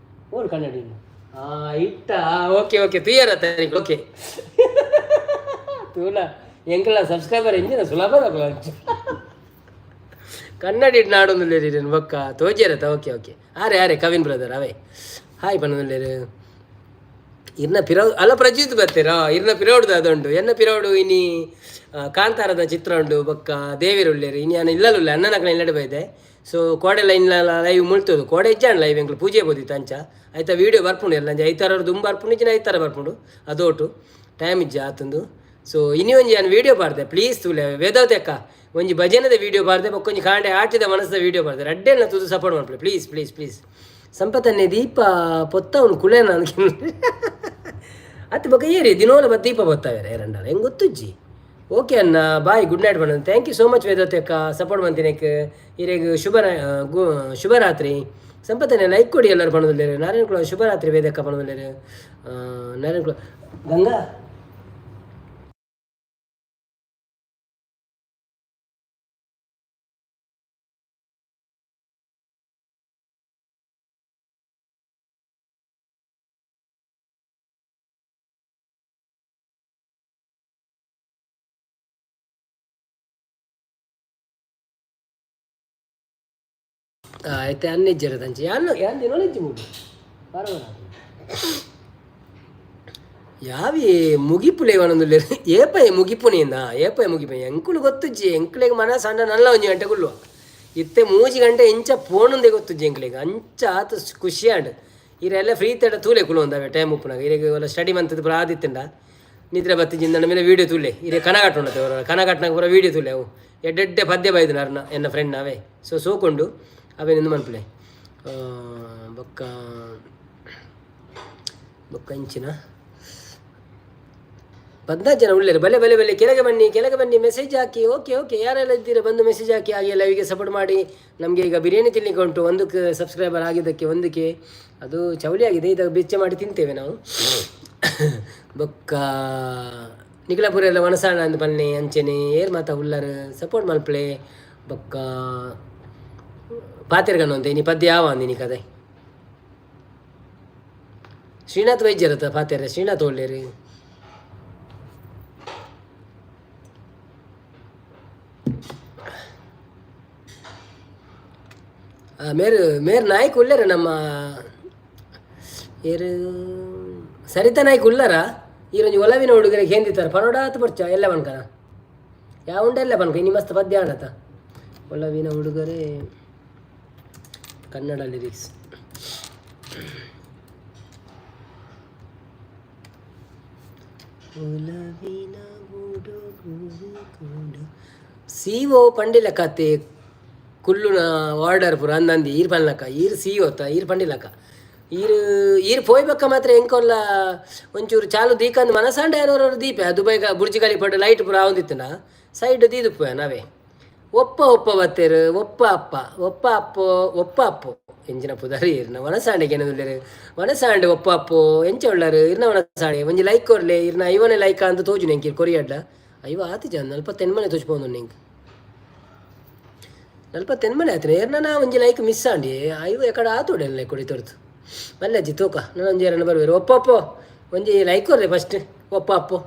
ಓಡು ಕನ್ನಡಿ ಆ ಇಟ್ಟ. ಓಕೆ ಓಕೆ, ತುಯ್ಯರ ಓಕೆ ತೂಲ. ಎಂಕಲ ಸಬ್ಸ್ಕ್ರೈಬರ್ ಎಂಜಿನ ಸುಲಭದ ಕನ್ನಡಿ ನಾಡೊಂದುಲ್ಲೇರಿ ಬೊಕ್ಕ ತೋಜಿಯರತ್ತ. ಓಕೆ ಓಕೆ, ಆರೆ ಆರೆ ಕವಿನ್ ಬ್ರದರ್ ಅವೇ ಹಾಯ್ ಪನ್ನೊಂದುಲ್ಲೇರು. ಇರ್ನ ಪಿರವ್ ಅಲ್ಲ ಪ್ರಜಿತ್ ಬರ್ತೀರಾ. ಇರ್ನ ಪಿರವಡ್ದು ಅದೊಂಡು ಎನ್ನ ಪಿರವಡು. ಇನಿ ಕಾಂತಾರದ ಚಿತ್ರ ಉಂಡು. ಬೊಕ್ಕ ದೇವಿರುಳ್ಳೇರು. ಇನಿ ಯಾನ ಇಲ್ಲಲುಲ್ಲೆ, ಅಣ್ಣನಕಲ ಇಲ್ಲಡೆ ಬೈದೆ. ಸೊ ಕೋಡೆ ಇನ್ನ ಲೈವ್ ಮುಳ್ತದು. ಕೋಡೆ ಇಜ್ಜಾಂಡ್ ಲೈವ್. ಎಂಕ್ಲು ಪೂಜೆ ಬೋದಿತ್ತು ಅಂಚ ಆಯ್ತಾ ವೀಡಿಯೋ ಬರ್ಪುಂಡು ಎಲ್ಲ. ಅಂಚ ಐತಾರ ದುಂಬು ಬರ್ಪುಂಡು, ಇಜ್ಜಿನ ಐತಾರ ಬರ್ಪುಂಡು. ಅದೋಟು ಟೈಮ್ ಇಜ್ಜ ಆತಂದು. ಸೊ ಇನಿ ಒಂಜಿ ಯಾನ್ ವೀಡಿಯೋ ಪಾಡ್ದೆ, ಪ್ಲೀಸ್ ತೂಲೆ. ವೇದಾವತಿ ಅಕ್ಕ, ಒಂಜಿ ಭಜನೆದ ವೀಡಿಯೋ ಪಾಡ್ದೆ, ಬೊಕ್ಕ ಒಂಜಿ ಕಾಂಡೆ ಆಟಿದ ಮನಸ್ಸದ ವೀಡಿಯೋ ಪಾಡ್ದೆ. ರಡ್ಡೆಲ್ಲ ತೂದು ಸಪೋರ್ಟ್ ಮಾಡ್ಲಿ, please please please. ಸಂಪತನ್ನೇ ದೀಪ ಪೊತ್ತವನು ಕುಲೇನ ಅತ್ತ ಬೊಕ್ಕ ಏರಿ ದಿನೋಲ ಬತ್ತ ದೀಪ ಬತ್ತಾವೆ ರಂಡಾಲ ಹೆಂಗೆ ಗೊತ್ತುಜ್ಜಿ. ಓಕೆ ಅಣ್ಣ, ಬಾಯ್, ಗುಡ್ ನೈಟ್ ಬಣ್ಣ. Thank you so much Vedavathi ಅಕ್ಕ, ಸಪೋರ್ಟ್ ಮಂತಿನಕ್. ಇರೆಗ್ ಶುಭ ಶುಭರಾತ್ರಿ. ಸಂಪತ್ತನೆ ಲೈಕ್ ಕೊಡಿ ಎಲ್ಲರೂ ಪಣದಲ್ಲೇರು. ನಾರಾಯಣ ಕುಲ ಶುಭರಾತ್ರಿ ವೇದಕ್ಕ ಪಣದಲ್ಲೇರು. ನಾರಾಯಣ ಕುಲ ಗಂಗಾ. ಐತೆ ಅನ್ನಿಜ್ಜರ ತಂಚಿ ಯಾನ್ ಯಾನ್ ದಿನೋಲಿಜ್ಜಿ ಮುಗಿ ಬರೋಣ. ಯಾವಿ ಮುಗಿಪುಲೆ ಒಂದೊಂದು ಏಪಯ ಮುಗಿಪುನಿಂದ ಏಪಯ ಮುಗಿಪು ಎಂಕುಲು ಗೊತ್ತುಜ್ಜಿ. ಎಂಕುಲೆಗ್ ಮನ ಸಣ್ಣ ನಲ್ಲ ಒಂಜಿ ಗಂಟೆ ಕುಲ್லுವ ಇತ್ತೆ ಮೂಜಿ ಗಂಟೆ ಎಂಚ ಪೋಣುಂದೆ ಗೊತ್ತುಜ್ಜಿ ಎಂಕ್ಲೆಗ್. ಅಂಚ ಆತ ಖುಷಿ ಆಂಡ್. ಇರೆಲ್ಲ ಫ್ರೀ ತಡ ತೂಲೆ ಕುಲೊಂದವೆ ಟೈಮ್ ಉಪ್ಪುನಾಗ. ಇರೆಗ್ ಒಲ ಸ್ಟಡಿ ಮಂತದ ಪೂರ ಆದಿತ್ತಂಡ ನಿದ್ರೆ ಬತ್ತಿಜಿಂದ ಮೇಲೆ ವೀಡಿಯೋ ತೂಲೆ. ಇರೆ ಕನಗಟ್ಟ ಉಂಡತೆ ಅವರ ಕನಗಟ್ಟನಾಗ ಪೂರ ವೀಡಿಯೋ ತೂಲೆ. ಅವು ಎಡ್ಡೆಡ್ಡೆ ಪದ್ಯ ಬೈದು ಅರ್ನ ಎನ್ನ ಫ್ರೆಂಡ್ ನಾವೇ. ಸೊ ಸೋಕೊಂಡು ಅವೇ ನಿಂದು ಮನ್ಪುಲೆ. ಬೊಕ್ಕ ಬೊಕ್ಕ ಇಂಚಿನ 14 ಜನ ಉಳ್ಳೇರು. ಬಲೆ ಬಲೆ ಬಲೆ, ಕೆಳಗೆ ಬನ್ನಿ, ಕೆಳಗೆ ಬನ್ನಿ, ಮೆಸೇಜ್ ಹಾಕಿ. ಓಕೆ ಓಕೆ, ಯಾರೆಲ್ಲ ಇದ್ದೀರಾ ಬಂದು ಮೆಸೇಜ್ ಹಾಕಿ. ಹಾಗೆ ಲೈವ್ಗೆ ಸಪೋರ್ಟ್ ಮಾಡಿ. ನಮಗೆ ಈಗ ಬಿರಿಯಾನಿ ತಿನ್ನಲಿಕ್ಕೆ ಉಂಟು. ಒಂದಕ್ಕೆ ಸಬ್ಸ್ಕ್ರೈಬರ್ ಆಗಿದ್ದಕ್ಕೆ ಒಂದಕ್ಕೆ ಅದು ಚೌಲಿ ಆಗಿದೆ. ಇದಾಗ ಬೆಚ್ಚ ಮಾಡಿ ತಿಂತೇವೆ ನಾವು. ಬೊಕ್ಕ ನಿಖಿಲಾಪುರ ಎಲ್ಲ ವನಸಾಣ ಅಂದ್ ಪನ್ನೆ. ಅಂಚೆನೆ ಏರ್ ಮಾತ ಉಲ್ಲರ್ ಸಪೋರ್ಟ್ ಮಲ್ಪಲೆ. ಬೊಕ್ಕ ಪಾತೆರ್ಗನ ಅಂತ ಇನಿ ಪದ್ಯ ಯಾವ ಅಂದಿನಿ ಕತೆ. ಶ್ರೀನಾಥ್ ವೈದ್ಯರತ್ತ ಪಾತೆರ. ಶ್ರೀನಾಥ್ ಒಳ್ಳೇರು. ಮೇರು ಮೇರ್ ನಾಯ್ಕ ಉಳ್ಳೇರ. ನಮ್ಮ ಏರು ಸರಿತಾ ನಾಯ್ಕ ಉಳ್ಳಾರ. ಈರೊಂಜಿ ಒಲವಿನ ಹುಡುಗರಿಗೆ ಹೆಂದಿತ್ತಾರೆ ಪನೋಡಾತ್ ಬರ್ಚ ಎಲ್ಲ ಬಣ್ಕನ ಯಾವ ಉಂಡ ಎಲ್ಲ ಬನ್ಕ. ಇನಿ ಮಸ್ತ್ ಪದ್ಯ ಆಡತ ಒಲವಿನ ಹುಡುಗರೇ. ಕನ್ನಡ ಲಿರಿಕ್ಸ್. ಒಲವಿನ ಹುಡುಗರು ಸಿ ಒ ಪಂಡಿಲಕತೆ ಕುಲ್ಲುನ ಆರ್ಡರ್ ಪೂರ ಅಂದಂದಿ. ಈರ್ ಪನ್ಲಕ ಈರ್ ಸಿ ಒತ್ತ ಈರ್ ಪಂಡಿಲಕ ಈರ್ ಈರ್ ಪೋಯ್ಬಕ್ಕ ಮಾತ್ರ ಎಂಕೊಲ್ಲ ಒಂಚೂರು ಚಾಲು ದೀಕಂದು ಮನಸಾಂಡ ಯಾರೋ ದೀಪ ದುಬೈ ಬುರ್ಜ್ ಖಲೀಫಾಡ್ ಲೈಟ್ ಪೂರ ಆವೊಂದಿತ್ತುಂಡ ಸೈಡ್ ದೀದುಪ್ಪುವೆ ನಾವೇ. ಒಪ್ಪ ಒಪ್ಪ ಬತ್ತೇರು ಒಪ್ಪ ಅಪ್ಪ ಒಪ್ಪ ಅಪ್ಪೋ ಒಪ್ಪ ಅಪ್ಪೋ. ಎಂಚಿನ ಪುದರ್ ಇರ್ನ ವನಸಾಂಡೆ ಕೇನದುಲ್ಲೆರ್. ವನಸಾಂಡೆ ಒಪ್ಪ ಅಪ್ಪೋ, ಎಂಚ ಉಳ್ಳರು ಇರ್ನ ವನಸಾಂಡೆ? ಒಂಜಿ ಲೈಕ್ ಕೊರ್ಲೆ. ಇರ್ನ 50ನೇ ಲೈಕ್ ಅಂತ ತೋಜುನೆ ಎಂಕ್ ಕೊರಿಯಡ್ಲ. 50 ಆತಿಜ, 48ನೇ ತೋಜ್ಪೊಂದು ಎಂಕ್. 48ನೇ ಆತಿನ ಏರ್ನ ಒಂಜಿ ಲೈಕ್ ಮಿಸ್ ಆಂಡಿ. 50 ಎಕಡ ಆತೋಡೆ ಲೈಕ್ ಕೊಡಿ ತೋರ್ತು ಮಲ್ಲಜ್ಜಿ ತೂಕ. ನಾನು ಒಂಜಿ ಎರನ ಬರ್ವೇರು. ಒಪ್ಪ ಅಪ್ಪೋ, ಒಂಜಿ ಲೈಕ್ ಕೊರ್ಲೆ ಫಸ್ಟ್. ಒಪ್ಪ ಅಪ್ಪೋ,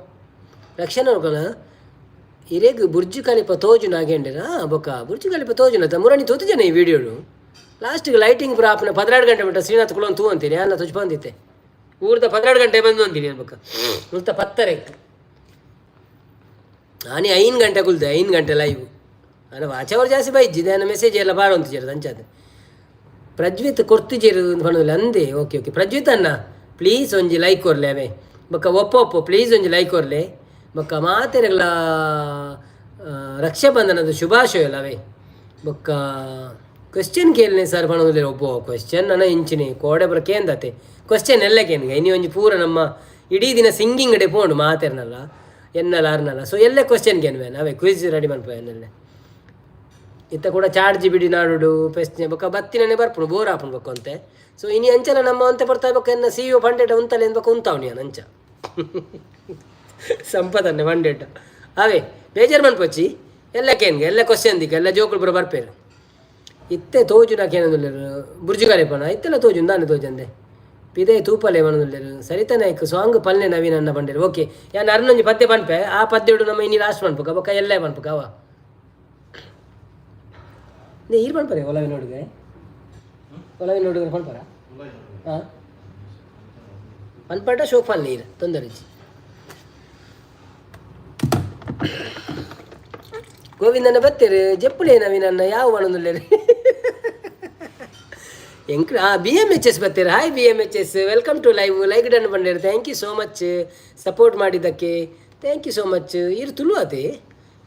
ರಕ್ಷಣೆ ನೋಡ್ಕೊಳ. ಇರೆಗ್ ಬುರ್ಜ್ ಖಲೀಫ ತೋಜು ನಾಗೇಂಡಿರ ಬೊಕ್ಕ ಬುರ್ಜ್ ಖಲೀಫ ತೋಜುನ ಮುರಣಿ ತೋತಿದ್ದೇನೆ. ಈ ವಿಡಿಯೋಡು ಲಾಸ್ಟಿಗೆ ಲೈಟಿಂಗ್ ಪೂರ ಆಪುನ 12 ಗಂಟೆ ಮಟ್ಟ ಶ್ರೀನಾಥ್ ಕುಲೊಂದು ತೂ ಅಂತೀನಿ. ಅಲ್ಲ, ತುಜ್ ಬಂದಿತ್ತೆ ಊರ್ದ 12 ಗಂಟೆ ಬಂದು ಅಂತೀನಿ ಅನ್ಬೇಕ. ಮುಲ್ತ ಪತ್ತರೆ ಆನಿ 5 ಗಂಟೆ ಕುಲ್ದೆ, 5 ಗಂಟೆ ಲೈವ್. ಅಲ್ಲ, ವಾಚವರು ಜಾಸ್ತಿ ಬೈಜ್ಜಿ ನಾನು ಮೆಸೇಜ್ ಎಲ್ಲ ಬಾಳ ಅಂತಿಜಾರ ಅಂಚಾದ. ಪ್ರಜ್ವಿತ್ ಕೊರ್ತಿಜೇರು ಪಣೋದಿಲ್ಲ ಅಂದೆ. ಓಕೆ ಓಕೆ, ಪ್ರಜ್ವಿತ್ ಅಣ್ಣ, ಪ್ಲೀಸ್ ಒಂಜಿ ಲೈಕ್ ಕೊರ್ಲೆ ಅವೇ. ಬೊಕ್ಕ ಒಪ್ಪ ಒಪ್ಪು, ಪ್ಲೀಸ್ ಒಂಜಿ ಲೈಕ್ ಕೊರ್ಲೆ. ಬೊಕ್ಕ ಮಾತೆರೆಗ್ಲ ರಕ್ಷಾಬಂಧನದ ಶುಭಾಶಯ ಅವೇ. ಬೊಕ್ಕ ಕ್ವಶನ್ ಕೇಳನೆ ಸರ್ ಪಣೋದಿಲ್ಲ. ಒಬ್ಬ ಕ್ವಶನ್ ನನ್ನ ಇಂಚಿನಿ ಕೋಡೆ ಬರ ಕೇಂದತೆ. ಕ್ವಶನ್ ಎಲ್ಲ ಕೇನ್ಗೆ ಇನಿ ಒಂಜಿ ಪೂರ ನಮ್ಮ ಇಡೀ ದಿನ ಸಿಂಗಿಂಗ್ ಡೆ ಪೋಂಡು ಮಾತೆರ್ನಲ್ಲ ಎನ್ನಲ ಅರ್ನಲ್ಲ. ಸೊ ಎಲ್ಲ ಕ್ವಶನ್ ಕೇನ್ವೆ ಅವೇ, ಕ್ವಿಜ್ ರೆಡಿ ಮನ್ಪ ಎನ್ನಲ್ಲೇ. ಇತ್ತ ಕೂಡ ಚಾರ್ಜ್ ಬಿಡಿ ನಾಡುಡು ಪ್ರಶ್ನೆ. ಬೊಕ್ಕ ಬತ್ತಿನೇ ಬರ್ಪುಂಡು, ಬೋರ್ ಆಪುಂಡು ಬೊಕ್ಕ ಅಂತೆ. ಸೊ ಇನಿ ಅಂಚಲ ನಮ್ಮ ಅಂತೆ ಬರ್ತಾ ಬೊಕ್ಕ ಎನ್ನ ಸಿ ಒ ಪಂಡೇಟ ಉಂತಲೆ ಬೊಕ್ಕ ಉಂತಾವನಿ ಅಂಚ ಸಂಪದನ್ನೆ ಪಂಡೇಟ ಅವೇ. ಬೇಜಾರು ಮನ್ಪೊಚ್ಚಿ, ಎಲ್ಲ ಕೇನ್ಗೆ ಎಲ್ಲ ಕ್ವಶನ್ ದಿಕ್ಕ ಎಲ್ಲ ಜೋಕುಲು ಪೂರ ಬರ್ಪೇರು. ಇತ್ತೆ ತೋಜುನ ಕೇನೊಂದುಲ್ಲೆರ್ ಬುರ್ಜು ಖಲೀಫನ ಇತ್ತೆಲ್ಲ ತೋಜುನ್ ದಾನೆ ತೋಜಂದೆ ಪಿದೆ ತೂಪಲೆ ಪನೊಂದುಲ್ಲೆರ್. ಸರಿತಾ ನಾಯ್ಕ್ ಸಾಂಗ್ ಪಲ್ಲೆ ನವೀನ್ ಅನ್ನ ಪಂಡೇರು. ಓಕೆ, ಯಾನ್ ಅರ್ನೊಂಜಿ ಪದ್ಯ ಪನ್ಪೆ. ಆ ಪದ್ಯಡು ನಮ್ಮ ಇನಿ ಲಾಸ್ಟ್ ಪನ್ಪುಕ, ಬೊಕ್ಕ ಎಲ್ಲೆ ಪನ್ಪುಕ ಅವ. ಈರ್ ಪನ್ಪರೆ ಒಲವಿನ ಹುಡುಗ, ಒಲವಿನ ಹುಡುಗರು ಪನ್ಪರ. ಹಾಂ, ಪನ್ಪಟ ಶೋಕ್ ಪಲ್ಲೆ ನೀರು ತೊಂದರೆ ಇಜ್ಜಿ. ಗೋವಿಂದನ ಬತ್ತೆರು ಜಪ್ಪುಲೆ ನವೀನನ್ನ ಯಾವ ಪನೊಂದುಲ್ಲೆರ್ ಎಂಕ್. ಆ ಬಿ ಎಮ್ ಎಚ್ ಎಸ್ ಬತ್ತೆರ್. Hi B M H S, welcome to live. Like done ಪಂಡೇರು. Thank you so much, support ಮಾಡಿದ್ದಕ್ಕೆ thank you so much. ಈರ್ ತುಳು ಅತೆ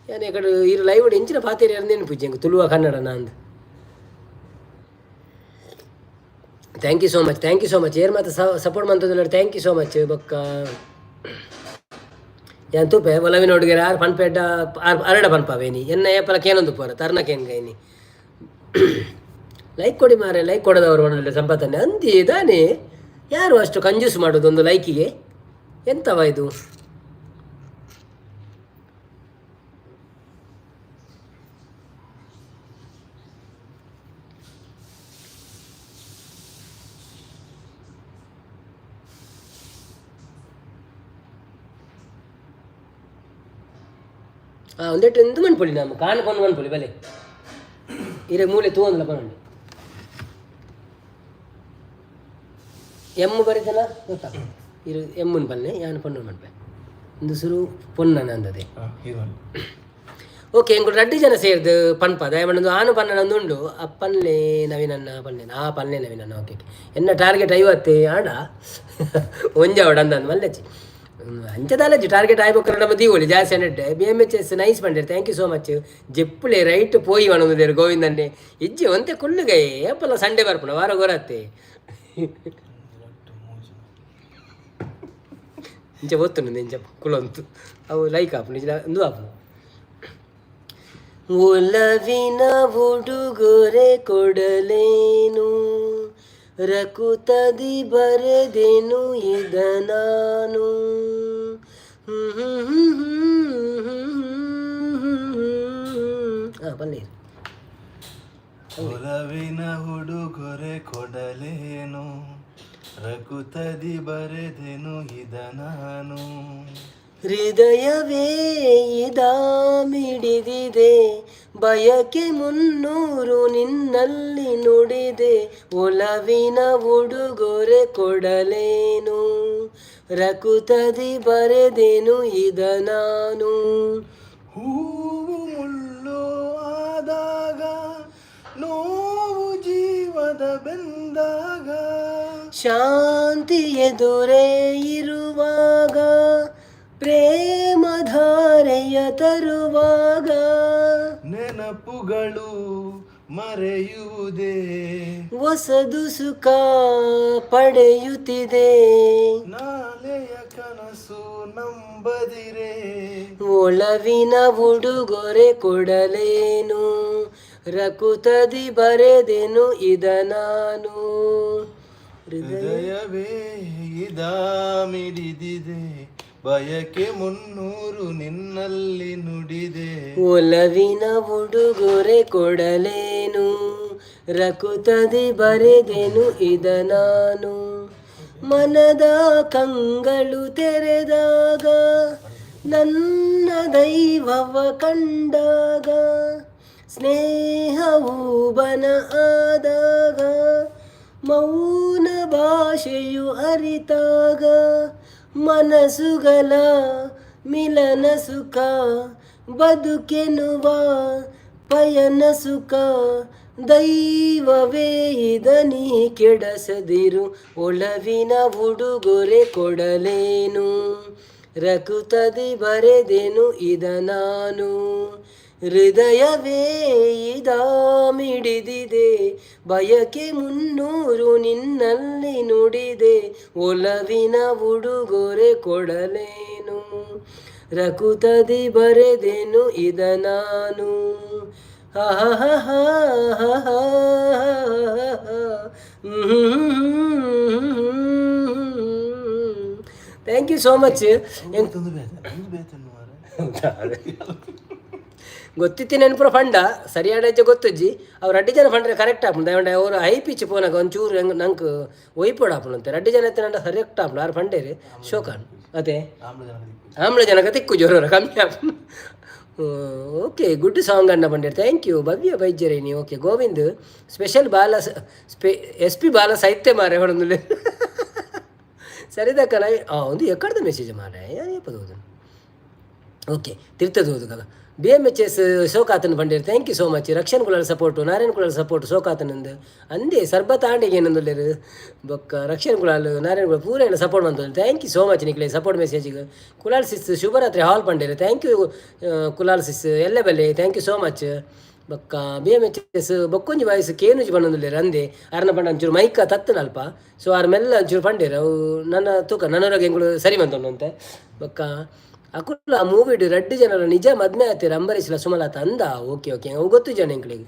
ಯಾನ್ ಎಕಡೆ ಈರ್ ಲೈವ್ ಎಂಚಿನ ಪಾತೆರಿ ಅಂದೇನು ಪೂಜೆ ಎಂಕ್ Tuluva Kannada ನಾಂದ್. Thank you so much, thank you so much. ಏರ್ ಮಾತ ಸಪೋರ್ಟ್ ಮಂತೊಂದುಲ್ಲೆರ್, thank you so much. ಬೊಕ್ಕ ಯಾನ್ ತೂಪೆ ಒಲವಿನ ಹುಡುಗರು ಆರ್ ಪನ್ಪೆಡ್ಡ ಆರ್ ಅರಡ ಪನ್ಪಾವೇನಿ ಎನ್ನ ಏಪಲ ಕೇನೊಂದು ಪೋರ ತರ್ನ ಕೇನ್ಗೈನಿ. ಲೈಕ್ ಕೊಡಿ ಮಾರೆ, ಲೈಕ್ ಕೊಡದವರು ಪನೊಂದುಲ್ಲೆ ಸಂಪತ್ತನ್ನೆ ಅಂದಿ ದಾನೆ. ಯಾರು ಅಷ್ಟು ಕಂಜೂಸ್ ಮಾಡೋದು ಒಂದು ಲೈಕಿಗೆ? ಎಂತವ ಇದು? ಆ ಒಂದೆಟ್ಟು ಎಂತ ಮನ್ಪೊಲಿ ನಮ್ಮ ಕಾನ್ ಕೊಂಡು ಮನ್ಪೊಲಿ ಬಲೆ ಇರೆ ಮೂಲೆ ತೂವಂದಲ ಪನೊಂಡು. ಎಮ್ಮು ಬರಿತನ ಗೊತ್ತಾ ಇರು ಎಮ್ಮುನ್ ಪಲ್ಲೆ ಯಾನ್ ಪಣ್ಣು ಮನ್ಪೆ ಒಂದು ಸುರು ಪೊನ್ನನ ಅಂದದೆ. ಓಕೆ, ಎಂಕುಲು ರಡ್ಡು ಜನ ಸೇರ್ದು ಪನ್ಪ ದಯಮಂಡು ಆನು ಪನ್ನನಂದು ಉಂಡು. ಅಪ್ಪನ್ಲೆ ನವೀನನ್ನ ಪನ್ಲೆ ಆ ಪನ್ಲೆ ನವೀನನ್ನ. ಓಕೆ ಓಕೆ, ಎನ್ನ ಟಾರ್ಗೆಟ್ 50 ಆಂಡ ಒಂಜಾವಡ ಅಂದಂದು ಮಲ್ಲಚ್ಚಿ ಅಂಚದಾಲಜ್ಜಿ. ಟಾರ್ಗೆಟ್ ಆಯ್ಬೊಕ್ಕ ನಮ್ಮ ದೀವೊಲಿ ಜಾಸ್ತಿ ಅನ್ನೆಡ್ಡೆ. B M H S nice ಪಂಡೇರ್, thank you so much. ಜೆಪ್ಪುಲೆ right ಪೋಯಿ ಪನೊಂದುಲ್ಲೆರ್ ಗೋವಿಂದನ್ನೆ. ಇಜ್ಜಿ, ಒಂತೆ ಕುಲ್ಲುಗೈ ಏಪಲ ಸಂಡೆ ಬರ್ಪುನ ವಾರ ಗೊರತ್ತೆ. ಇಂಚ ಒತ್ತುಂಡು ಇಂಚ ಕುಲೊಂತು ಅವು ಲೈಕ್ ಆಪುಂಡು ನಿಜ ಉಂದು ಆಪುಂಡು. ಒಲವಿನ ಉಡುಗೊರೆ ಕೊಡಲೇನು, ರಕುತದಿ ಬರೆದೆನು ಇದ ನಾನು. ಹಾಂ, ಬನ್ನಿ. ಒಲವಿನ ಹುಡುಗೊರೆ ಕೊಡಲೇನು, ರಕುತದಿ ಬರೆದೆನು ಇದ ನಾನು. ಹೃದಯವೇ ಇದಾಮಿಡಿದಿದೆ, ಬಯಕೆ 300 ನಿನ್ನಲ್ಲಿ ನುಡಿದೆ. ಒಲವಿನ ಉಡುಗೊರೆ ಕೊಡಲೇನು, ರಕುತದಿ ಬರೆದೆನು ಇದ ನಾನು. ಹೂವು ಮುಳ್ಳು ಆದಾಗ, ನೋವು ಜೀವದ ಬೆಂದಾಗ, ಶಾಂತಿ ಎದುರೇ ಇರುವಾಗ, ಪ್ರೇಮಧಾರೆಯ ತರುವಾಗ, ನೆನಪುಗಳು ಮರೆಯುವುದೇ, ಹೊಸದು ಸುಖ ಪಡೆಯುತ್ತಿದೆ, ನಾಳೆಯ ಕನಸು ನಂಬದಿರೆ, ಒಲವಿನ ಉಡುಗೊರೆ ಕೊಡಲೇನು, ರಕುತದಿ ಬರೆದೆನು ಇದ ನಾನು. ಹೃದಯ ಹೃದಯವೇ ಇದಾಮಿಡಿದಿದೆ, ಬಯಕೆ ಮುನ್ನೂರು ನಿನ್ನಲ್ಲಿ ನುಡಿದೆ. ಒಲವಿನ ಉಡುಗೊರೆ ಕೊಡಲೇನು, ರಕುತದಿ ಬರೆದೆನು ಇದ ನಾನು. ಮನದ ಕಂಗಳು ತೆರೆದಾಗ, ನನ್ನ ದೈವವ ಕಂಡಾಗ, ಸ್ನೇಹವು ಬನ ಆದಾಗ, ಮೌನ ಭಾಷೆಯು ಅರಿತಾಗ, ಮನಸ್ಸುಗಳ ಮಿಲನ ಸುಖ, ಬದುಕೆನುವ ಪಯನ ಸುಖ, ದೈವವೇ ಇದನಿ ಕೆಡಸದಿರು. ಒಲವಿನ ಉಡುಗೊರೆ ಕೊಡಲೇನು, ರಕುತದಿ ಬರೆದೆನು ಇದ ನಾನು. ಹೃದಯವೇ ಇದಾಮಿಡಿದಿದೆ, ಬಯಕೆ ಮುನ್ನೂರು ನಿನ್ನಲ್ಲಿ ನುಡಿದೆ. ಒಲವಿನ ಉಡುಗೊರೆ ಕೊಡಲೇನು, ರಕುತದಿ ಬರೆದೆನು ಇದ ನಾನು. ಹ ಹ ಹ ಹ ಹ ಹ. Thank you so much. ಒಂದು ಬೇತೆ ಒಂದು ಬೇತೆ ಮಾರ್ರೆ. ಗೊತ್ತಿತ್ತಿ ನೆನಪುರ ಫಂಡ ಸರಿಯಾದ ಹೆಜ್ಜೆ ಗೊತ್ತುಜ್ಜಿ. ಅವ್ರು ಅಡ್ಡಿ ಜನ ಫಂಡ್ರೆ ಕರೆಕ್ಟ್ ಆಪುಂಡು. ದಯವಂಡ ಅವರು ಹೈ ಪಿಚ್ ಪೋನಾಗ ಒಂಚೂರು ಹೆಂಗ್ ನಂಗೆ ಒಯ್ಪೋಡು ಆಪುಂಡು. ರಡ್ಡಿ ಜನ ಎತ್ತಿನ ಕರೆಕ್ಟ್ ಆಪುಂಡು. ಆರು ಫಂಡೇರು ಶೋಕಾನ್ ಅದೇ. ಆಮ್ಲಜನಕ. ಆಮ್ಲಜನಕ ತಿಕ್ಕು ಜೋರ ಕಮ್ಮಿ ಆಪುಂಡು. ಓಕೆ, ಗುಡ್ ಸಾಂಗ್ ಅಣ್ಣ ಬಂಡೇರು. Thank you ಭವ್ಯ ಬೈಜರೇನಿ. ಓಕೆ, ಗೋವಿಂದ್ ಸ್ಪೆಷಲ್ ಬಾಲ ಸ್ಪೆ ಎಸ್ ಪಿ ಬಾಲ ಸಾಹಿತ್ಯ ಮಾರೆ ಹೊಡೊಂದುಲ್ಲೆ. ಸರಿದಕ್ಕನ ಒಂದು ಎಕ್ಕಡ್ದ ಮೆಸೇಜ್ ಮಾರೆ ಏಪದ. ಓಕೆ, ತಿರ್ತದ ಓದುಗಲ್ಲ. ಬಿ ಎಮ್ ಎಚ್ ಎಸ್ ಶೋಕಾತನ್ ಬಂಡೇರು. Thank you so much. Rakshan Kulal support, Narayan Kulal support ಶೋಕಾತನಂದು ಅಂದೇ. ಸರ್ಬತ್ ಆಂಡಿಗೆ ಏನಂದುಲ್ಲೇರು. ಬೊಕ್ಕ ರಕ್ಷಣ್ ಕುಲಾಲ್, ನಾರಾಯಣ್ ಕುಲಾಲ್ ಪೂರ ಏನ ಸಪೋರ್ಟ್ ಮಂತೊಂದು. Thank you so much ನಿಕ್ಲೆ support ಮೆಸೇಜಿಗೆ. ಕುಲಾಲ್ ಸಿಸ್ ಶುಭರಾತ್ರಿ ಹಾಲ್ ಪಂಡೇರು. Thank you Kulal ಸಿಸ್ ಎಲ್ಲ ಬಲ್ಲೆ. Thank you so much. ಬೊಕ್ಕ ಬಿ ಎಮ್ ಎಚ್ ಎಸ್ ಬೊಕ್ಕೊಂಜಿ ವಾಯ್ಸ್ ಕೇನುಜಿ ಪಂಡೊಂದುಲ್ಲೇರು ಅಂದೆ. ಅರ್ನ ಪಂಡ ಒಂಚೂರು ಮೈಕ ತತ್ತನಲ್ಪ. ಸೊ ಆರ್ ಮೆಲ್ಲ ಒಂಚೂರು ಪಂಡೇರು. ಅವು ನನ್ನ ತೂಕ ನನೊರಗೆ ಎಂಕುಲು ಸರಿ ಮಂತೊಂಡು. ಬೊಕ್ಕ ಅಕುಲು ಆ ಮೂವಿಡ್ ರಡ್ಡ್ ಜನರ ನಿಜ ಮದ್ಮೆ ಆತೀರ ಅಂಬರೀಷ್ಲ ಸುಮಲತಾ ಅಂದ. ಓಕೆ ಓಕೆ, ಅವು ಗೊತ್ತು ಜನ ಎಂಕ್ಲೆಗ್.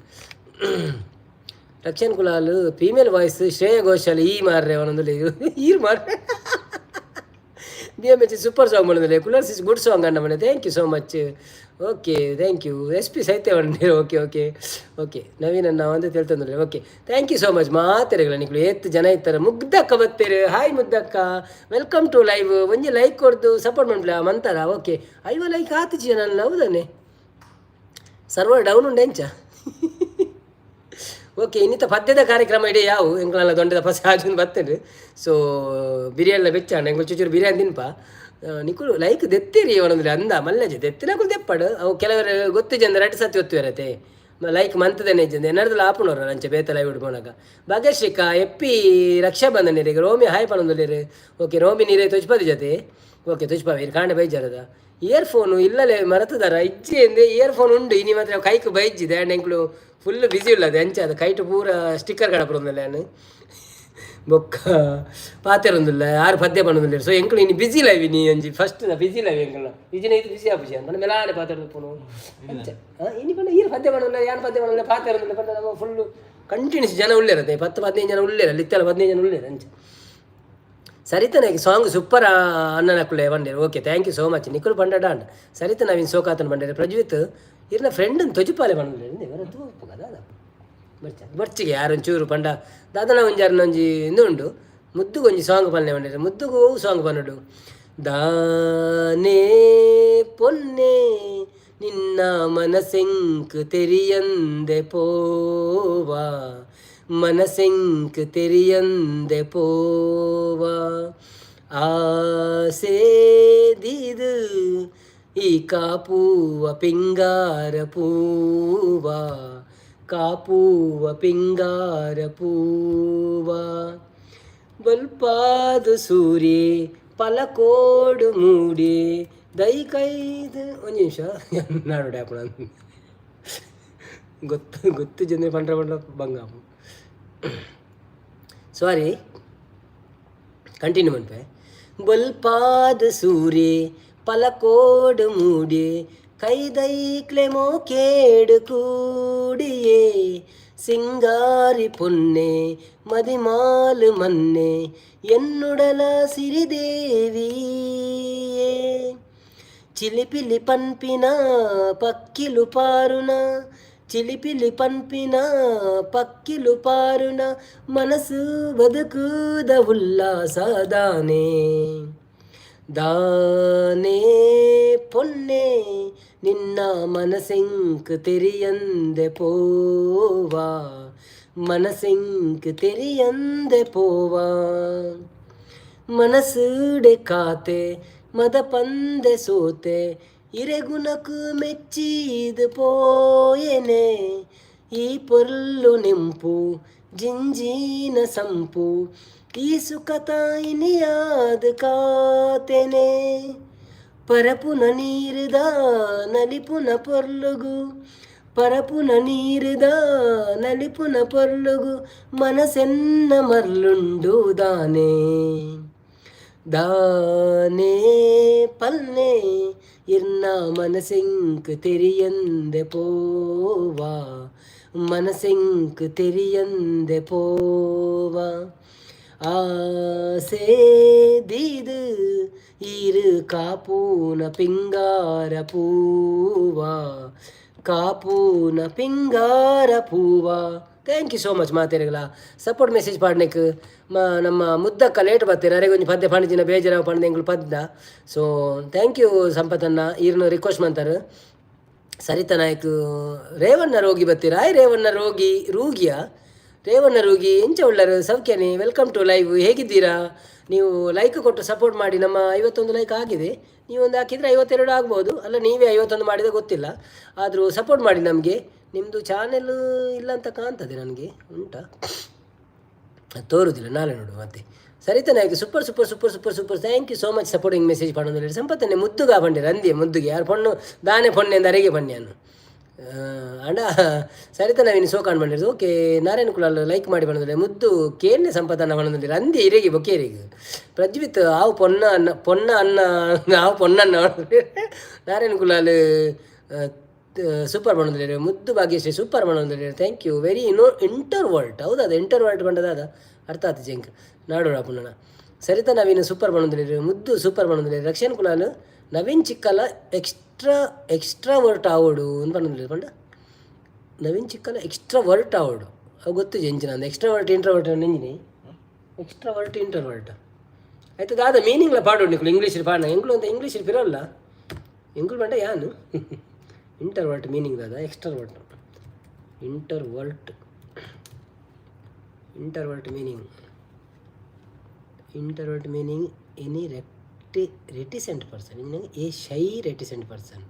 ರಕ್ಷಣ್ ಕುಲಾಲ್ ಫೀಮೇಲ್ ವಾಯ್ಸ್ ಶ್ರೇಯ ಘೋಷಾಲ್ ಈ ಮಾರ್ರೆ ಅವನೊಂದು ಈರ್ ಮಾರ್ರೆ. B M H super song ಮಾಡೋದಿಲ್ಲ. ಕುಲಾಲ್ is good song ಅಣ್ಣ ಮನೆ. Thank you so much. Okay, thank you. S P ಸಾಹಿತ್ಯ ಓಕೆ ಓಕೆ ಓಕೆ. ನವೀನ್ ಅಣ್ಣ ಒಂದು ತಿಳ್ತಂದ್ರೆ. Okay, thank you so much. ಮಾತೆರೆಗಳ ನಿಕ್ಲು ಏತ್ ಜನ ಇತ್ತಾರೆ. ಮುಗ್ಧಕ್ಕ ಬತ್ತೀರಿ. ಹಾಯ್ ಮುದ್ದಕ್ಕ, welcome to live. ಒಂಜಿ ಲೈಕ್ ಕೊಡ್ದು ಸಪೋರ್ಟ್ ಮಾಡ್ಲ ಮಂತಾರ. ಓಕೆ, ಐವ ಲೈಕ್ ಆತುಜಿ ನನ್ನ. ಹೌದಾನೆ, ಸರ್ವರ್ ಡೌನ್ ಉಂಡು ಎಂಚ? ಓಕೆ, ಇನ್ನಿತ ಪದ್ಯದ ಕಾರ್ಯಕ್ರಮ ಇಡೀ ಯಾವು ಎಂಕ್ಲಲ್ಲ ದೊಂಡೆದ ಫಸ್ಟ್ ಆಜುನ್ ಬರ್ತೇನೆ. ಸೊ ಬಿರಿಯಾನಿ ಬೆಚ್ಚಾಂಡ ಎಂಕುಲು ಚೂಚೂರು ಬಿರಿಯಾನಿ ತಿನ್ಪ. ನಿಕುಲು ಲೈಕ್ ದೆತ್ತೀರಿ ಒಂದೊಂದ್ರೆ ಅಂದ ಮಲ್ಲೆಜೆ ದೆತ್ತಿನಕುಲು ದೆಪ್ಪಡು. ಅವು ಕೆಲವರು ಗೊತ್ತು ಜನ ರಡ್ಡು ಸತಿ ಒತ್ತು ಇರತ್ತೆ ಲೈಕ್ ಮಂತದೇನೆ ಇಜ್ಜಂದೆ ಎನ್ನರ್ದಲ ಆಪುನವ್ರ ಅಂಚೆ ಬೇತೆ ಲೈವ್ ಇಡ್ಬೋನಾಗ. ಭಾಗ್ಯಶ್ರೀಕ ಎಪ್ಪಿ ರಕ್ಷಾಬಂಧನ ನೀರಿಗೆ. ರೋಮಿ ಹಾಯ್ ಪನೊಂದುಲ್ಲೇರು. ಓಕೆ, ರೋಮಿ ನೀರೇ ತುಜ್ಪದಿ ಜೊತೆ. ಓಕೆ, ತುಜ್ಪಾವೆ ಇರು ಕಾಂಡೆ ಬೈಜಾರದ. ಇಯರ್ಫೋನು ಇಲ್ಲಲೇ ಮರತದಾರ ಇಜ್ಜಿ ಎಂದೆ. ಇಯರ್ಫೋನ್ ಉಂಡು ಇನಿ ಮಾತ್ರ ಕೈಕ್ ಬೈಜ್ಜಿದೆ. ಆ್ಯಂಡ್ ಎಂಕ್ಲು ಫುಲ್ ಬಿಸಿ ಉಲ್ಲದೆ ಅಂಚೆ ಅದು ಕೈಟು ಪೂರ ಸ್ಟಿಕ್ಕರ್ ಕಡಪುರಂದಲ್ಲ ಯಾನ್. ಬೊಕ್ಕ ಪಾತೆರೊಂದುಲ್ಲ, ಆರು ಪದ್ಯ ಪನೊಂದುಲ್ಲೆರ್. ಸೊ ಎಂಕುಲು ಇನಿ ಬಿಸಿ ಲೈವ್ ಇನಿ ಒಂಜಿ ಫಸ್ಟ್ ಬಿಸಿ ಲೈವ್ ಎಂಕಲ್ನ. ಇಜಿನ ಇದು ಬಿಸಿ ಆಪುಜಿ ಪಂಡ ಮೆಲಾನೆ ಪಾತೆರೊಂದು ಅಂಚೆ. ಇನಿ ಪಂಡ ಈರ್ ಪದ್ಯ ಪನೊಂದುಲ್ಲ, ಯಾನ್ ಪದ್ಯ ಪನೊಂದುಲ್ಲ, ಪಾತೆರೊಂದುಲ್ಲ ಪಂಡ ನಮ್ಮ ಫುಲ್ ಕಂಟಿನ್ಯೂಸ್ ಜನ ಉಲ್ಲೇರತ್ತೆ. 10 15 ಜನ ಉಲ್ಲೇರ, ಲಿತ್ತಲ 15 ಜನ ಉಲ್ಲೇರ ಅಂಚೆ. ಸರಿತನಾಗಿ ಸಾಂಗ್ ಸೂಪರ್ ಅಣ್ಣನಕುಲೆ ಬಂಡೇರು. Okay, thank you so much. ನಿಕುಲು ಪಂಡಡ ಅಂಡ. ಸರಿತ ನವೀನ್ ಸೋಕಾತನ ಬಂಡೇರು. ಪ್ರಜ್ವಿತ್ ಇರ್ನ ಫ್ರೆಂಡ್ ತೊಜುಪಾಲೆ ಬಂಡೇರು. ಇವರ ತೂಪು ದಾದ ಬರ್ಚ ಬರ್ಚಿಗೆ ಯಾರು ಒಂಚೂರು ಪಂಡ ದಾದನ ಒಂಜಾರನ ಒಂಜಿ ಇಂದು ಉಂಡು. ಮುದ್ದುగు ಒಂಜಿ ಸಾಂಗ್ ಪನ್ನೆ ಬಂಡೇರು. ಮುದ್ದುಗು ಸಾಂಗ್ ಪನ್ನಡು. ದಾನೇ ಪೊನ್ನೆ ನಿನ್ನ ಮನಸೆಂಕ್ ತೆರಿಯಂದೆ ಪೋವಾ, ಮನಸೆಂಕ್ ತೆರಿಯಂದೆ ಪೋವಾ, ಆಸೇದಿದು ಈ ಕಾಪೂವ ಪಿಂಗಾರ ಪೂವ, ಕಾಪೂವ ಪಿಂಗಾರ ಪೂವ, ಬಲ್ಪಾದ ಸೂರ್ಯೆ ಪಲಕೋಡು ಮೂಡಿ ದೈಕೈದು. ಒಂದು ನಿಮಿಷ ನಾಡು ಡ್ಯಾಪಣ ಗೊತ್ತು ಗೊತ್ತು ಜನ ಪಂಡ್ರ ಪಂಡ್ರ ಬಂಗ. ಸಾರಿ, ಕಂಟಿನ್ಯೂ ಮನ್ಪೆ. ಬಲ್ಪಾದ ಸೂರ್ಯೆ ಪಲಕೋಡು ಮೂಡಿ ಕೈದೈಕ್ಲೆ ಮೋಕೇಡು ಕೂಡಿಯೇ ಸಿಂಗಾರಿ ಪೊನ್ನೆ ಮದಿಮಾಲು ಮನ್ನೆ ಎನ್ನುಡಲ ಸಿರಿದೇವಿಯೇ. ಚಿಲಿಪಿಲಿ ಪನ್ಪಿನ ಪಕ್ಕಿಲು ಪಾರುನ, ಚಿಲಿಪಿಲಿ ಪನ್ಪಿನ ಪಕ್ಕಿಲು ಪಾರುನ, ಮನಸ್ಸು ಬದುಕುದ ಉಲ್ಲಾಸದಾನೆ ದಾನೇ ಪೊನ್ನೆ ನಿನ್ನ ಮನಸೆಂಕ್ ತೆರಿಯಂದೆ ಪೋವಾ, ಮನಸೆಂಕ್ ತೆರಿಯಂದೆ ಪೋವಾ. ಮನಸ್ಸುಡೆ ಕಾತೆ ಮದ ಪಂದೆ ಸೋತೆ, ಇರೆಗುಣಕು ಮೆಚ್ಚಿದ ಪೋಯೆನೆ. ಈ ಪೊರ್ಲು ನೆಂಪು ಜಿಂಜಿನ ಸಂಪು, ಈ ಸುಖತ ಇನಿಯಾದ ಕಾತೆನೆ. ಪರಪುನ ನೀರುದ ನಲಿಪುನ ಪೊರ್ಲುಗು, ಪರಪುನ ನೀರುದ ನಲಿಪುನ ಪೊರ್ಲುಗು, ಮನಸೆನ್ನ ಮರ್ಲುಂಡು ದಾನೆ ದಾನೇ ಪಲ್ನೆ ಇರ್ನ ಮನಸೆಂಕ್ ತೆರಿಯಂದೆ ಪೋವಾ, ಮನಸೆಂಕ್ ತೆರಿಯಂದೆ ಪೋವಾ. ಆಸೆ ದೀದು ಈರು ಕಾಪೂನ ಪಿಂಗಾರ ಪೂವಾ, ಕಾಪೂನ ಪಿಂಗಾರ ಪೂವಾ. Thank you so much ಮಾತೇರಿಗಳ support message ಪಾಡ್ನೆಕ್. ನಮ್ಮ ಮುದ್ದಕ್ಕ ಲೇಟ್ ಬರ್ತೀರ, ಅರೆಗೊಂಜಿ ಪದ್ಯ ಪಂಡಿಜಿನ ಬೇಜಾರ ಪಂಡ ಎಂಗ್ಲು ಪದ್ದ. So thank you ಸಂಪತನ್ನ, ಈರ್ನ ರಿಕ್ವೆಸ್ಟ್ ಮಂತಾರೆ. ಸರಿತಾ ನಾಯ್ಕ್, ರೇವಣ್ಣ ರೋಗಿ ಬತ್ತೀರ. ಆಯ್ ರೇವಣ್ಣ ರೋಗಿ, ರೂಗಿಯ ರೇವಣ್ಣ ರೋಗಿ, ಎಂಚ ಉಳ್ಳರು? ಸೌಖ್ಯನೇ? Welcome to live. ಹೇಗಿದ್ದೀರಾ ನೀವು? ಲೈಕ್ ಕೊಟ್ಟು ಸಪೋರ್ಟ್ ಮಾಡಿ. ನಮ್ಮ 51 ಲೈಕ್ ಆಗಿದೆ. ನೀವೊಂದು ಹಾಕಿದರೆ 52 ಆಗ್ಬೋದು. ಅಲ್ಲ, ನೀವೇ 51 ಮಾಡಿದ ಗೊತ್ತಿಲ್ಲ, ಆದರೂ ಸಪೋರ್ಟ್ ಮಾಡಿ ನಮಗೆ. ನಿಮ್ಮದು ಚಾನೆಲ್ ಇಲ್ಲ ಅಂತ ಕಾಣ್ತದೆ ನನಗೆ. ಉಂಟಾ? ಅದು ತೋರುದಿಲ್ಲ, ನಾಳೆ ನೋಡುವ ಮತ್ತೆ. Sarita Naik, super super super super super, thank you so much supporting message ಪಡೋದು. ಸಂಪತ್ತನ್ನೇ ಮುದ್ದುಗ ಬಂಡೆ ರಂದಿ ಮುದ್ದುಗೆ ಯಾರು ಪೊಣ್ಣು ದಾನೆ ಪೊಣ್ಣೆ ಅಂದ ಅರೆಗೆ ಪಣ್ಯಾನು ಅಂಡ. ಸರಿತಾ ನವೀನ್ ಸೋಕಾಣ್ ಬಂಡಿರು. ಓಕೆ, ನಾರಾಯಣ ಕುಲಾಲ್ ಲೈಕ್ ಮಾಡಿ ಬಂದಿಲ್ಲ. ಮುದ್ದು ಕೇನ್ನೆ ಸಂಪತ್ತನ್ನ ಬಂದಿಲ್ಲ ಅಂದಿ ಇರೆಗೆ ಬೊಕ್ಕೇರಿಗೆ. ಪ್ರಜ್ವಿತ್ ಆವು ಪೊನ್ನ ಅನ್ನ ಪೊನ್ನ ಅನ್ನ ಆವು ಪೊನ್ನನ್ನ. ನಾರಾಯಣ ಕುಲಾಲ್ ಸೂಪರ್ ಬಂದಿಲ್ಲ. ಮುದ್ದು ಭಾಗ್ಯಶ್ರೀ ಸೂಪರ್ ಬಂದಿಲ್ಲ. Thank you very ಇನೋ ಇಂಟರ್ವರ್ಟ್. ಹೌದಾ? ಅದು ಇಂಟರ್ವರ್ಟ್ ಬಂದದ ಅರ್ಥ ಆತು ಜಂಕ್ ನಾಡೋಣ ಪುನಃ. ಸರಿತಾ ನವೀನ್ ಸೂಪರ್ ಬಂದಿಲ್ಲ. ಮುದ್ದು ಸೂಪರ್ ಬಂದಿಲ್ಲ. ರಕ್ಷಣ್ ಕುಲಾಲ್, ನವೀನ್ ಚಿಕ್ಕಲ ಎಕ್ಸ್ಟ್ರಾ ಎಕ್ಸ್ಟ್ರಾವರ್ಟ್ ಆವಡು ಅಂತ ಬಂದಿಲ್ಲ ಪಂಡ. ನವೀನ್ ಚಿಕ್ಕಲ ಎಕ್ಸ್ಟ್ರಾವರ್ಟ್ ಆವಡು, ಅವು ಗೊತ್ತು ಎಂಚಿನ ಅಂದ. ಎಕ್ಸ್ಟ್ರಾವರ್ಟ್ ಇಂಟ್ರವರ್ಟ್ ನೆಂಜಿನಿ, ಎಕ್ಸ್ಟ್ರಾವರ್ಟ್ ಇಂಟರ್ವರ್ಟ್ ಆಯ್ತು ದಾದ ಮೀನಿಂಗ್ಲ ಪಾಡು ನಿಕ್ಲು. ಇಂಗ್ಲೀಷ್ ಪಾಡ ಎಂಗ್ಲು ಅಂತ ಇಂಗ್ಲೀಷ್ ಪಿರಲ್ಲ ಎಂಗ್ಲು ಬಂಡ ಯಾನು. ಇಂಟರ್ವರ್ಟ್ ಮೀನಿಂಗ್ ದಾದ? Extrovert, introvert, introvert meaning, introvert meaning any reticent person, a shy reticent person.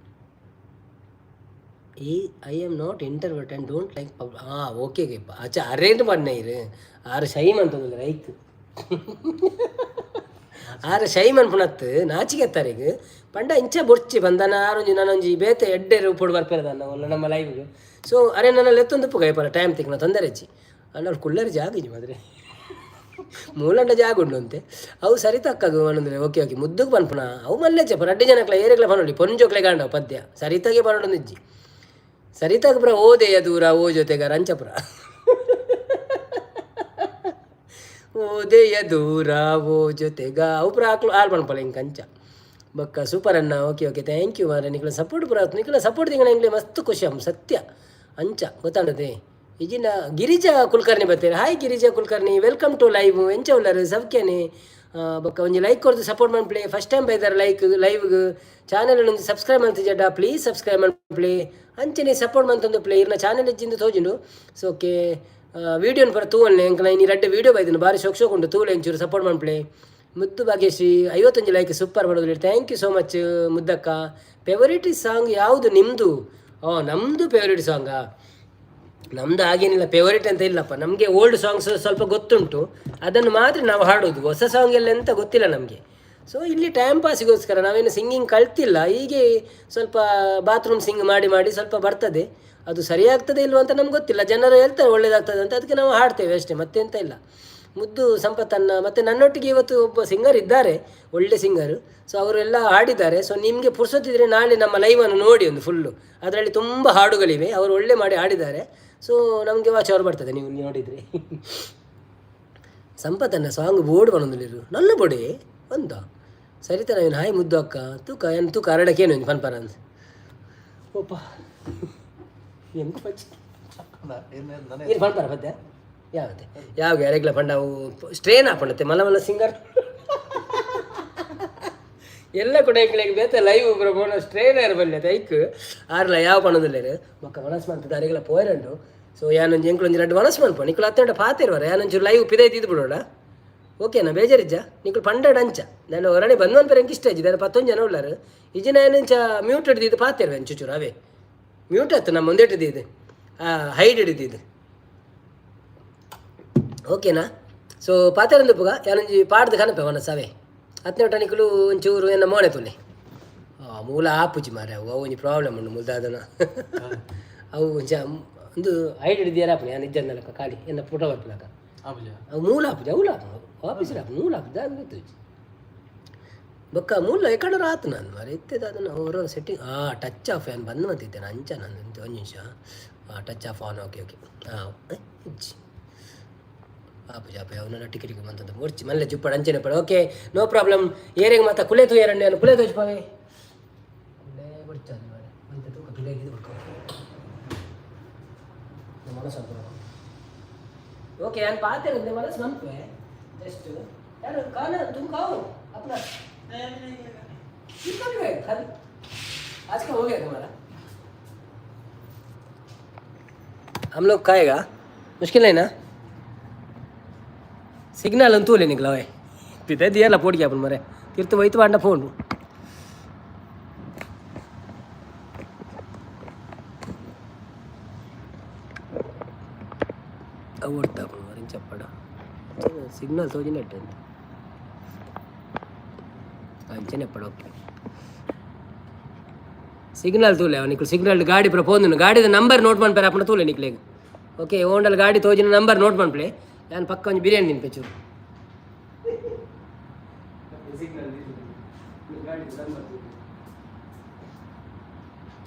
A I am not introvert and don't like pub. ಹಾಂ, ಓಕೆ. ಅಚ್ಚ, ಅರೇಂಜ್ பண்ண ಇರು ಆರು ಶೈ ಅಂತಂದ್ರೆ ರೈಕ್ ಆರು ಶೈ ಮನ್ಪುನತ್ತು ನಾಚಿಕೆತ್ತಾರಿಗ್ ಪಂಡ ಇಂಚ ಬೊರ್ಚಿ ಬಂದನ. ಆರೊಂಜಿ ನಾನೊಂಜಿ ಬೇತೆ ಎಡ್ಡೆ ರೂಪುಡು ಬರ್ಪೇರದನ್ನ ಒಲ್ಲ ನಮ್ಮ ಲೈವ್ಗೆ. ಸೊ ಅರೆ ನನ್ನ ಲೆತ್ತೊಂದು ಪುಗ ಟೈಮ್ ತಿಕ್ನ ತೊಂದರೆ ಹೆಚ್ಚಿ ಅಣ್ಣ. ಅವ್ರು ಕುಳ್ಳರಿ ಜಾಗ ಇಜ್ಜಿ ಮಾದ್ರೆ ಮೂಲಂಡ ಜಾಗ ಉಂಡು ಅಂತೆ. ಅವು ಸರಿ ತಕ್ಕಗ ಅಂದ್ರೆ ಓಕೆ ಓಕೆ. ಮುದ್ದುಗ್ ಪನ್ಪುನ ಅವು ಮಲ್ಲೆಚ್ಚ ರಡ್ಡಿ ಜನಕ್ಲ ಏರೆಗ್ಲ ಪನೊಲಿ ಪೊಂಜೋಕ್ಲೆ ಗಾಂಡವು ಪದ್ಯ ಸರಿತಾಗೆ ಪನೊಡೊಂದು ಇಜ್ಜಿ. ಸರಿತಾಗ ಪುರ ಓದೆಯ ದೂರ ಓ ಜೊತೆಗ ರಂಚಪುರ ಓದೆಯ ದೂರ ಓ ಜೊತೆಗ ಅವು ಪುರ ಆಕ್ಲು ಆಲ್ ಪನ್ಪಲ ಇಂಕ ಅಂಚ. ಬೊಕ್ಕ ಸೂಪರ್ ಅಣ್ಣ. Okay okay, thank you ಮಾರೆ. ನಿಕ್ಲ ಸಪೋರ್ಟ್ ಪುರ, ನಿಕ್ಲ ಸಪೋರ್ಟ್ ತಿಂಗಳ ಎಂಗ್ಲೆ ಮಸ್ತ್ ಖುಷಿ ಅಮ್ ಸತ್ಯ ಅಂಚ ಗೊತ್ತಾಂಡದೆ. ಈಗಿನ ಗಿರಿಜಾ ಕುಲಕರ್ಣಿ ಬರ್ತೀರ. Hi Girija Kulkarni, welcome to live. ಎಂಚ ಉಲ್ಲರು? ಸೌಖ್ಯನೆ? ಬೊಕ್ಕ ಒಂಜಿ ಲೈಕ್ ಕೊರ್ದು ಸಪೋರ್ಟ್ ಮನ್ಪ್ಲೆ. ಫಸ್ಟ್ ಟೈಮ್ ಬೈದಾರ ಲೈಕ್ ಲೈವ್ಗ್. ಚಾನೆಲ್ ಒಂಜಿ ಸಬ್ಸ್ಕ್ರೈಬ್ ಮಂತಿಜಡ, ಪ್ಲೀಸ್ ಸಬ್ಸ್ಕ್ರೈಬ್ ಮನ್ಪ್ಲೆ. ಅಂಚನೆ ಸಪೋರ್ಟ್ ಮಂತೊಂದು ಪ್ಲೇ. ಇರ್ನ ಚಾನೆಲ್ ಇಜ್ಜಿಂದು ತೋಜುಂಡು. ಸೊ ಓಕೆ, ವೀಡಿಯೋನ್ ಪೂರ ತೂವನ್ನೆ. ಎಂಕಲ ಇನಿ ರಡ್ಡ್ ವೀಡಿಯೋ ಬೈದಿನ, ಬಾರಿ ಶೋಕ್ ಶೋಕ್ ಉಂಡು. ತೂಲೆ, ಒಂಚೂರು ಸಪೋರ್ಟ್ ಮನ್ಪ್ಲೆ. ಮುದ್ದು ಭಾಗ್ಯಶ್ರೀ 51 ಲೈಕ್, ಸೂಪರ್ ಮಾಡೋದು. Thank you so much ಮುದ್ದಕ್ಕ. Favourite song ಯಾವುದು ನಿಮ್ಮದು? ಓ, ನಮ್ಮದು ಫೇವರಿಟ್ ಸಾಂಗಾ? ನಮ್ಮದು ಹಾಗೇನಿಲ್ಲ, ಫೇವರಿಟ್ ಅಂತ ಇಲ್ಲಪ್ಪ. ನಮಗೆ ಓಲ್ಡ್ ಸಾಂಗ್ಸ್ ಸ್ವಲ್ಪ ಗೊತ್ತುಂಟು, ಅದನ್ನು ಮಾತ್ರ ನಾವು ಹಾಡೋದು. ಹೊಸ ಸಾಂಗ್ ಎಲ್ಲ ಎಂತ ಗೊತ್ತಿಲ್ಲ ನಮಗೆ. ಸೊ ಇಲ್ಲಿ ಟೈಮ್ ಪಾಸಿಗೋಸ್ಕರ, ನಾವೇನು ಸಿಂಗಿಂಗ್ ಕಲ್ತಿಲ್ಲ. ಹೀಗೆ ಸ್ವಲ್ಪ ಬಾತ್ರೂಮ್ ಸಿಂಗ್ ಮಾಡಿ ಮಾಡಿ ಸ್ವಲ್ಪ ಬರ್ತದೆ. ಅದು ಸರಿಯಾಗ್ತದೆ ಇಲ್ವ ಅಂತ ನಮ್ಗೆ ಗೊತ್ತಿಲ್ಲ. ಜನರು ಹೇಳ್ತಾರೆ ಒಳ್ಳೇದಾಗ್ತದೆ ಅಂತ, ಅದಕ್ಕೆ ನಾವು ಹಾಡ್ತೇವೆ ಅಷ್ಟೇ, ಮತ್ತೆಂತ ಇಲ್ಲ. ಮುದ್ದು ಸಂಪತ್ತನ್ನ ಮತ್ತು ನನ್ನೊಟ್ಟಿಗೆ ಇವತ್ತು ಒಬ್ಬ ಸಿಂಗರ್ ಇದ್ದಾರೆ, ಒಳ್ಳೆ ಸಿಂಗರ್. ಸೊ ಅವರೆಲ್ಲ ಹಾಡಿದ್ದಾರೆ. ಸೊ ನಿಮಗೆ ಪುರ್ಸೊತ್ತಿದ್ರೆ ನಾಳೆ ನಮ್ಮ ಲೈವನ್ನು ನೋಡಿ ಒಂದು ಫುಲ್ಲು. ಅದರಲ್ಲಿ ತುಂಬ ಹಾಡುಗಳಿವೆ, ಅವರು ಒಳ್ಳೆ ಮಾಡಿ ಹಾಡಿದ್ದಾರೆ. ಸೊ ನಮಗೆ ವಾಚ್ ಅವರು ಬರ್ತದೆ ನೀವು ನೋಡಿದರೆ. ಸಂಪತ್ತನ್ನ ಸಾಂಗ್ ಬೋರ್ಡ್ ಬನ್ನೊಂದುಲ್ಲೆರ್ ನಲ್ಲ ಬೋಡೆ ಒಂದ ಸರಿತ ನವೀನ್. ಹಾಯ್ ಮುದ್ದು ಅಕ್ಕ. ತೂಕ ಏನು ತೂಕ ಅರಡಕ್ಕೇನು ಒಂದು ಪನ್ಪರ ಅಂದ್ ಓಪ ಎಂಕ್ ಪಚ್ಚ ಇರು ಪನ್ಪರ ಪದ್ಯ ಯಾವತ್ತೆ ಯಾವ ಯಾರೆಗ್ಲ ಪಂಡ ಅವು ಸ್ಟ್ರೇನ್ ಆಪಂಡತ್ತೆ ಮಲ್ಲ ಮಲ್ಲ ಸಿಂಗರ್ ಎಲ್ಲ ಕೂಡ ಎಂಕ್ಲೆಗ್ ಬೇತೆ ಲೈವ್ ಒಬ್ರು ಸ್ಟ್ರೇನ್ ಏರ್ ಬಲ್ಲೆ ಐಕ್ ಆರ್ಲ ಯಾವ ಪಣೊಂದುಲ್ಲೆರ್ ಬೊಕ್ಕ ವನಸ್ ಮನ್ಪುದ ಅರೆಗ್ಲ ಪೋಯರಂಡು. ಸೊ ಯಾನೊಂಜಿ ಎಂಕ್ಲೊಂಜಿ ರಡ್ಡ್ ವನಸ್ ಮನ್ಪ ನಿಕುಲು ಅತ್ತಂಡ ಪಾತೆರ್ವರ ಯಾನೊಂಚೂರು ಲೈವ್ ಪಿದೈ ದೀದ್ ಬಿಡೋಡ. ಓಕೆನಾ? ಬೇಜಾರಿಜ್ಜ ನಿಕುಲು ಪಂಡಡ್ ಅಂಚ ನಾನು ಹೊರಡೆ ಬಂದ್ ಮನ್ಪೆರೆ ಎಂಕ್ ಇಷ್ಟ ಇಜ್ಜಿ. ದಾದ ಪತ್ತೊಂಜಿ ಜನ ಉಲ್ಲರ್ ಇಜ್ಜಿನ ಯಾನಂಚ ಮ್ಯೂಟ್ ಹಿಡ್ದಿದ್ದು ಪಾತೆರ್ವೆ ಅಂಚುಚೂರು ಅವೇ ಮ್ಯೂಟ್ ಆತು ನಮ್ಮ ಒಂದೇಟು ದೀದ್ ಹೈಡ್ ಹಿಡಿದಿದ್ದು. ಓಕೆನಾ? ಸೊ ಪಾತೆರಂದುಪ್ಪುಗ ಯಾನೊಂಜಿ ಪಾಡ್ದು ಕನಪೆ ವನಸ್ ಅವೇ ಹತ್ತನೇ ನಿಕುಲು ಒಂಚೂರು ಎನ್ನ ಮೋನೆ ತುಲೆ ಮೂಲ ಆಪುಜಿ ಮಾರೆ. ಅವು ಅವು ಒಂಜಿ ಪ್ರಾಬ್ಲಮ್ ಉಂಡು ಮುಲ್ದಾದನ. ಅವು ಒಂಜ ಒಂದು ಹೈಡ್ ಹಿಡಿದಿಯಾರ ಆಪುನಿ ಯಾನ್ ಇಜ್ಜಂದಲಕ ಖಾಲಿ ಎನ್ನ ಫೋಟೋ ಬರ್ಪುನಕ. ಅವು ಮೂಲ ಆಪುಜಿ ಅವುಲ ಆಪುಂಡು ಆಫೀಸ್ ಆಪುಂಡು ಮೂಲ ಆಪುಜಿ ಅದು ಗೊತ್ತುಜ್ಜಿ. ಬೊಕ್ಕ ಮೂಲ ಎಕಡರ ಆತು ನಾನು ಮಾರೆ ಇತ್ತೆದ ಅದನ್ನು ಹೊರ ಸೆಟ್ಟಿಂಗ್ ಟಚ್ ಆಫ್ ಏನು ಬಂದ್ ಮಂತಿದ್ದೇನೆ ಅಂಚ ನಾನು ಒಂದು ನಿಮಿಷ. Touch off on. Okay okay. ಹಾಂ, ಇಜ್ಜಿ ಆಪುಜಿ ಆಪುಜಿ ಅವನ ಟಿಕೆಟ್ ಮಂತಂತ ಮುರ್ಚಿ ಮಲ್ಲೆ ಜುಪ್ಪಡ ಅಂಚನೆ ಪಡ. Okay, no problem. ಏರೆಗ್ ಮಾತ ಕುಲೆ ತೂಯರಂಡೆ ನಾನು ಕುಲೆ ತೋಜ್ಪಾವೆ ಕುಲೆ ಬಡ್ಚಾದು ಮಾರೆ ಮಂತೆ ತೂಕ ಪಿಲೆ ಇದು ಬಡ್ಕೊ ಮನಸ್ಸು. ಓಕೆ, ನಾನು ಪಾತೆ ಮನಸ್ಸು ಮನ್ಪೆ ಜಸ್ಟ್ यार खाना तुम खाओ अपना कितना भी है खाली आज का हो गया तुम्हारा। हम लोग खाएगा, मुश्किल नहीं ना। ಸಿಗ್ನಲ್ ಅಂತೂ ನಿಕ್ಲ ಅವೇ ಪಿದೆ ದಿಯಲ್ಲ ಪೋಡಿಗೆ ಆಪುಂಡು ಮರೆ ತಿರ್ತು ಹೋಯ್ತು ಪಾಂಡ ಫೋನ್ ಅವು ಹೊಡ್ತಾ ಮರೆ ಚಪ್ಪಡ ಸಿಗ್ನಲ್ ತೋಜಿನಟ್ಟು ಅಂತ ಅಂಚನೆ ಪಡ. ಓಕೆ, ಸಿಗ್ನಲ್ ತೂಲೆ ನಿಕ್ಲು ಸಿಗ್ನಲ್ ಗಾಡಿ ಪೂರ ಪೋಂದುಂಡು. ಗಾಡಿದ ನಂಬರ್ ನೋಟ್ ಮನ್ಪೆರೆ ಆಪುಂಡ ತೂಲೆ ನಿಕ್ಲೆಗ್. ಓಕೆ, ಓಂಡಲ್ ಗಾಡಿ ತೋಜಿನ ನಂಬರ್ ನೋಟ್ ಮನ್ಪಲೆ. ಯಾನ್ ಪಕ್ಕ ಒಂಜಿ ಬಿರಿಯಾನಿ ತಿನ್ಪೆ ಚೂರು.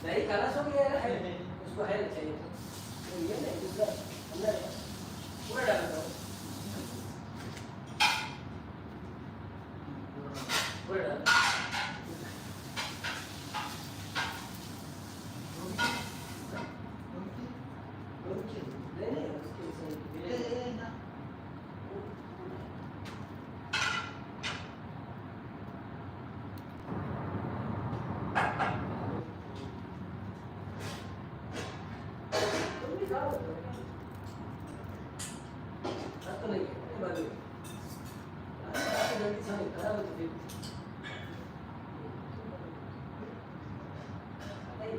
नहीं खलास हो गया है, उसको है ना चाहिए तो ये नहीं दूसरा अंदर है। पूरा डाल दो, पूरा डाल। नहीं नहीं, उसके बिरयानी। तुम भी खाओ। अब तो नहीं है बाद में। हाँ, जल्दी से खराब हो तो फिर नहीं।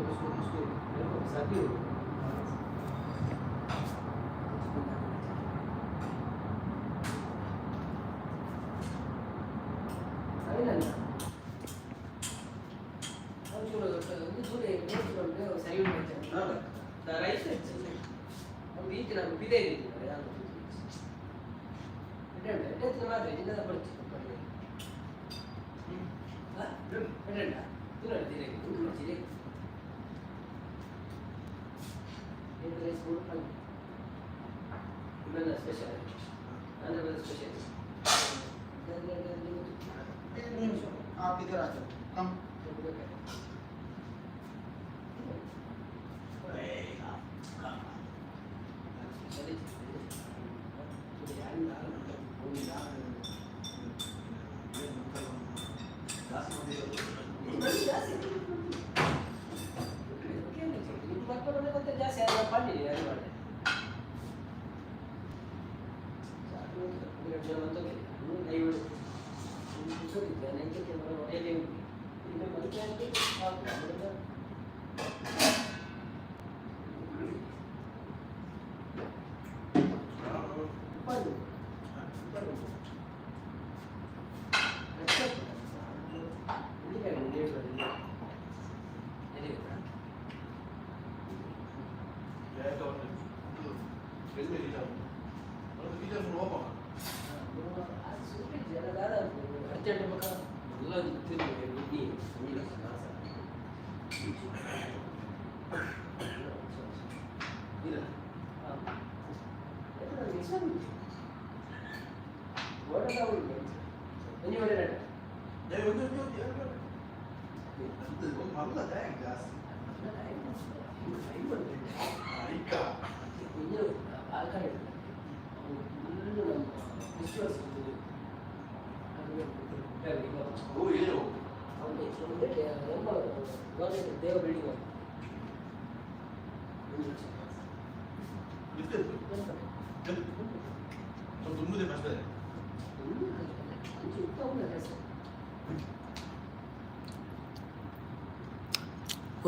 उसको उसको मेरे को साथी हो। ಸರಿ ನನ್ನ ಒಂಚೂರು ಒಂದು ಚೂರು ನೋಡ್ಕೊಂಡು ಸರಿ ಉಂಟು. ರೈಸ್ ಒಂದು ಈಚೆ ನಮ್ಮ ಪಿದೆ ಇದೆ. ಮಾತ್ರ ಜಿನ್ನದ ಪಡ್ಚಿ ಸ್ಪೆಷಲ್ ಆಂಧ್ರ ಸ್ಪೆಷಲ್. आप इधर आ जाओ कम।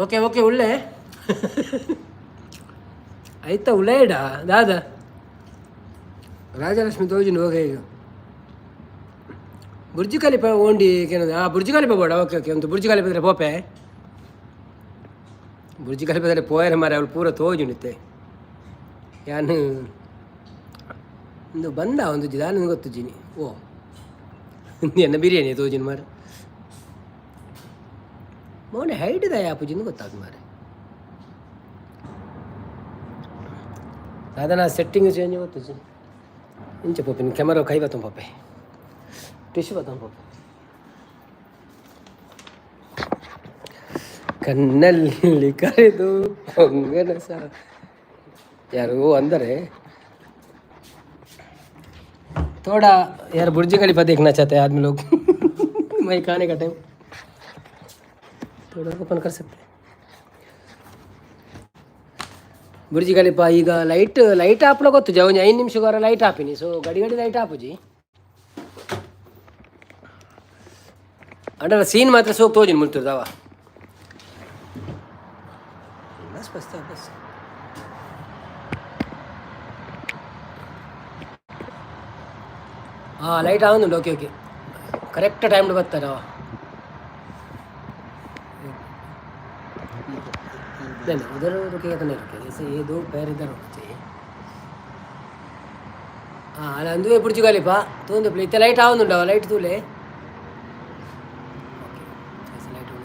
ಓಕೆ ಓಕೆ ಒಳ್ಳೆ ಆಯ್ತಾ ಉಳ್ಳೇಡ ದಾದ ರಾಜಲಕ್ಷ್ಮಿ ತೋಜಿನ ಹೋಗ ಈಗ. ಬುರ್ಜ್ ಖಲೀಫಾ ಓಂಡಿ ಕೇನದ? ಆ ಬುರ್ಜ್ ಖಲೀಫಾ ಬೋಡ. ಓಕೆ ಓಕೆ, ಒಂದು ಬುರ್ಜ್ ಖಲೀಫಾ ಪೋಪೆ. ಬುರ್ಜ್ ಖಲೀಫಾದಲ್ಲಿ ಪೋಯರೆ ಮಾರೆ, ಅವಳು ಪೂರ ತೋಜುಂಡಿತ್ತೆ. ಯಾನ್ ಒಂದು ಬಂದ ಒಂದು ದಾನ ಗೊತ್ತುಜ್ಜಿನಿ. ಓ ಎನ್ನ ಬಿರಿಯಾನಿ ತೋಜಿನ ಮಾರೆ. ಮೋನೆ ಹೈಟ್ ದಾಯ ಆಪುಜಿಂದು ಗೊತ್ತಾಗ ಮಾರೆ. ದಾದನ ಸೆಟ್ಟಿಂಗ್ ಚೇಂಜ್ ಗೊತ್ತುಜ್ಜಿ. ಇಂಚ ಪೋಪಿನ ಕ್ಯಾಮರಾ ಕೈ ಬತ್ತಂ ಪೋಪೆ, ಟಿಶ್ಯೂ ಬತ್ತಂ ಪೋಪೆ. ಕಣ್ಣಲ್ಲಿ ಕರೆದು ಹೊಂಗನಸ ಯಾರು ಅಂದರೆ थोड़ा यार बुर्ज खलीफा देखना चाहते हैं आदमी लोग। वही खाने का टाइम थोड़ा ओपन कर सकते हैं। ಬುರ್ಜ್ ಖಲೀಫಾ ಈಗ ಲೈಟ್ ಲೈಟ್ ಆಪುನ ಗೊತ್ತುಜಿ. ಒಂಜಿ 5 ನಿಮಿಷ ಲೈಟ್ ಆಪಿನಿ. ಸೊ ಗಡಿ ಗಡಿ ಲೈಟ್ ಆಪುಜಿ. ಅಂಡರ ಸೀನ್ ಮಾತ್ರ ಸೋಕ್ ತೋಜಿನ ಮುಲ್ತುರ್ದವ. ಬಸ್ ಬಸ್ ಬಸ್. ಹಾಂ, ಲೈಟ್ ಆವೊಂದುಂಡು. ಓಕೆ ಓಕೆ, ಕರೆಕ್ಟ್ ಟೈಮ್ ಬರ್ತಾರೆ. नहीं नहीं, उधर रुकेगा तो नहीं रुकेगा। जैसे ये दो पैर इधर होना चाहिए। ಹಾಂ, ಅಲ್ಲ ಅಂದುವೆ ಬುರ್ಜ್ ಖಲೀಫಾ ತೂಂದು ಪ್ಲೇ. ಇತ್ತೆ ಲೈಟ್ ಆವೊಂದುಂಡು. ಲೈಟ್ ತೂಲೆ. Okay, light.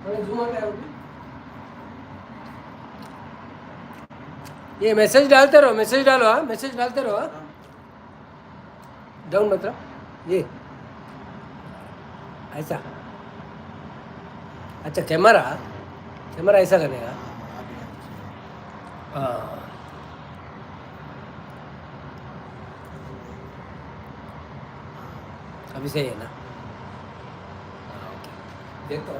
थोड़ा जूम आउट है। ये मैसेज डालते रहो, मैसेज डालो। हाँ, मैसेज डालते रहो। हाँ, डाउन मतलब ये ऐसा। अच्छा, कैमरा कैमरा ऐसा करने का। हाँ, अभी सही है ना? हाँ, ओके, देखो।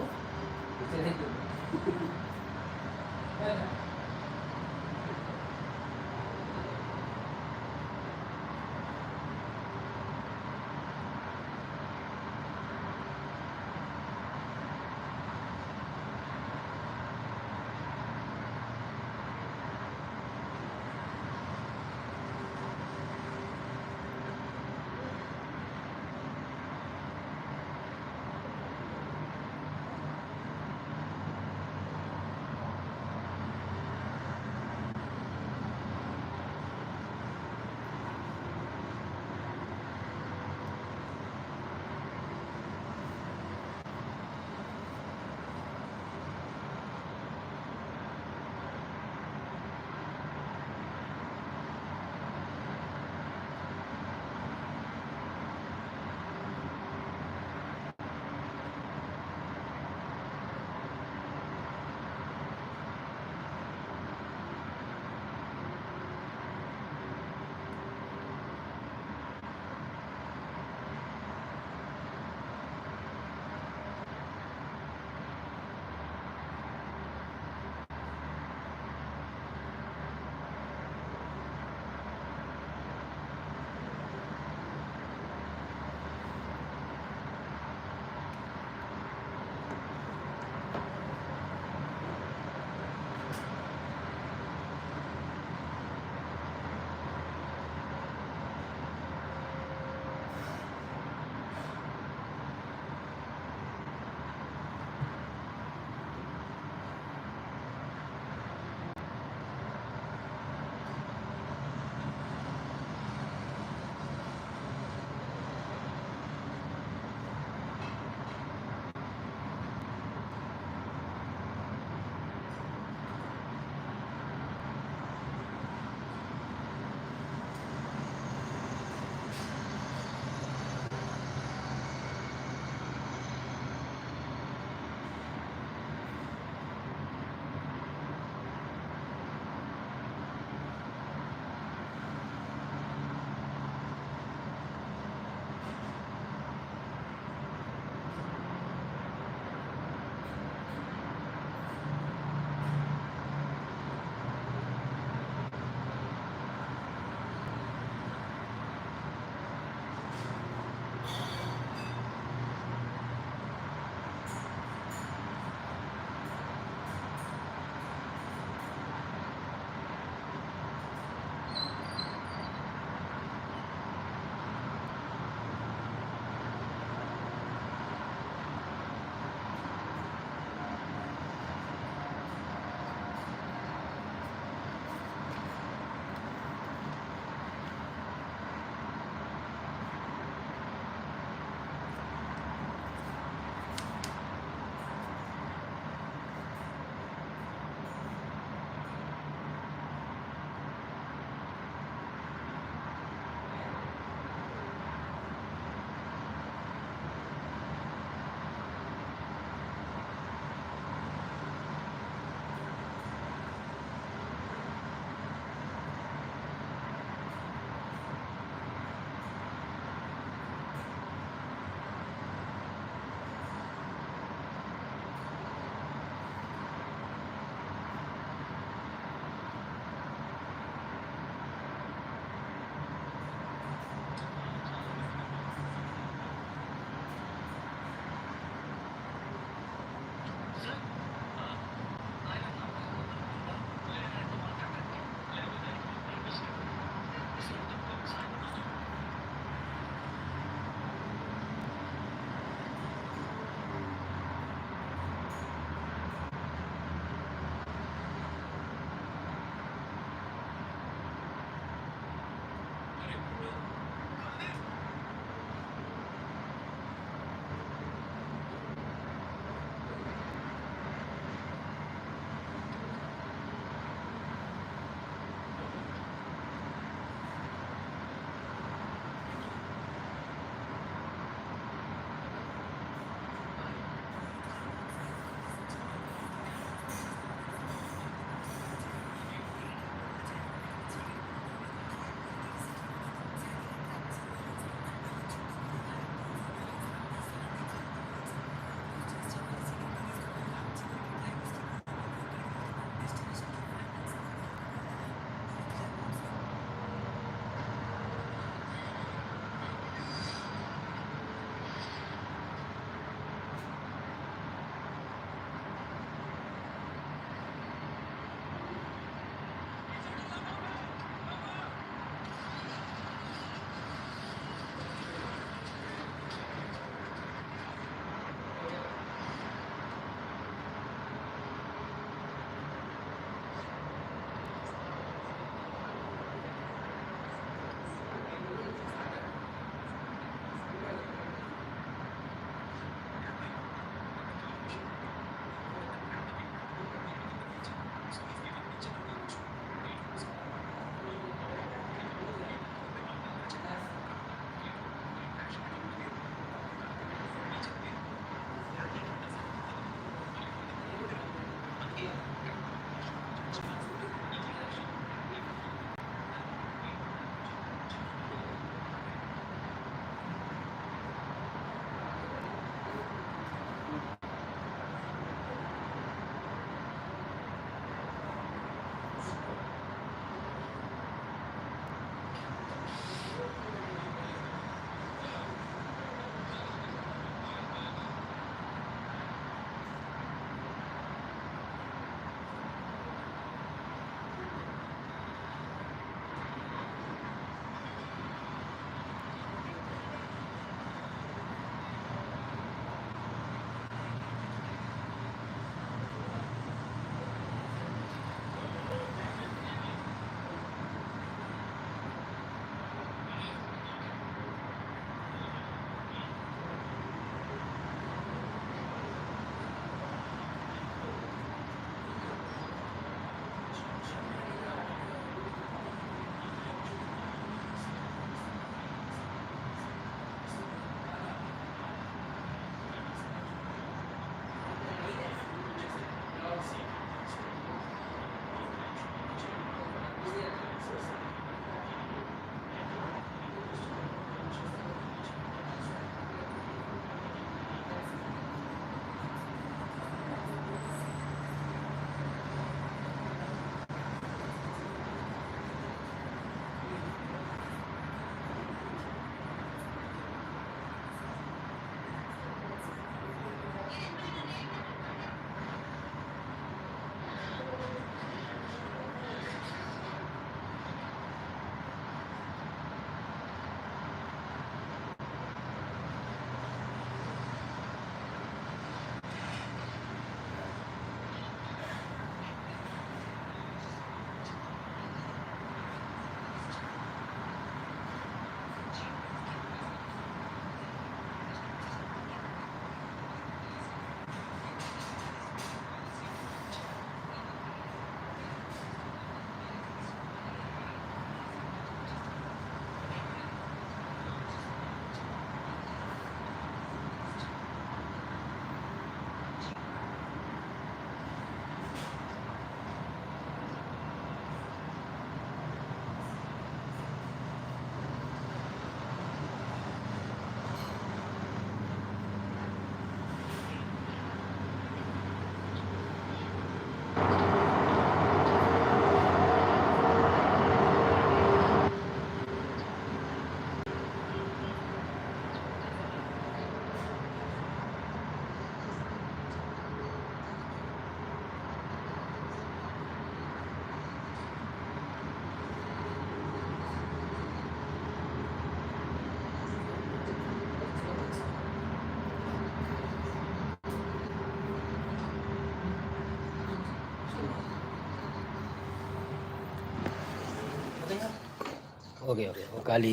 ಓಕೆ ಓಕೆ, ಖಾಲಿ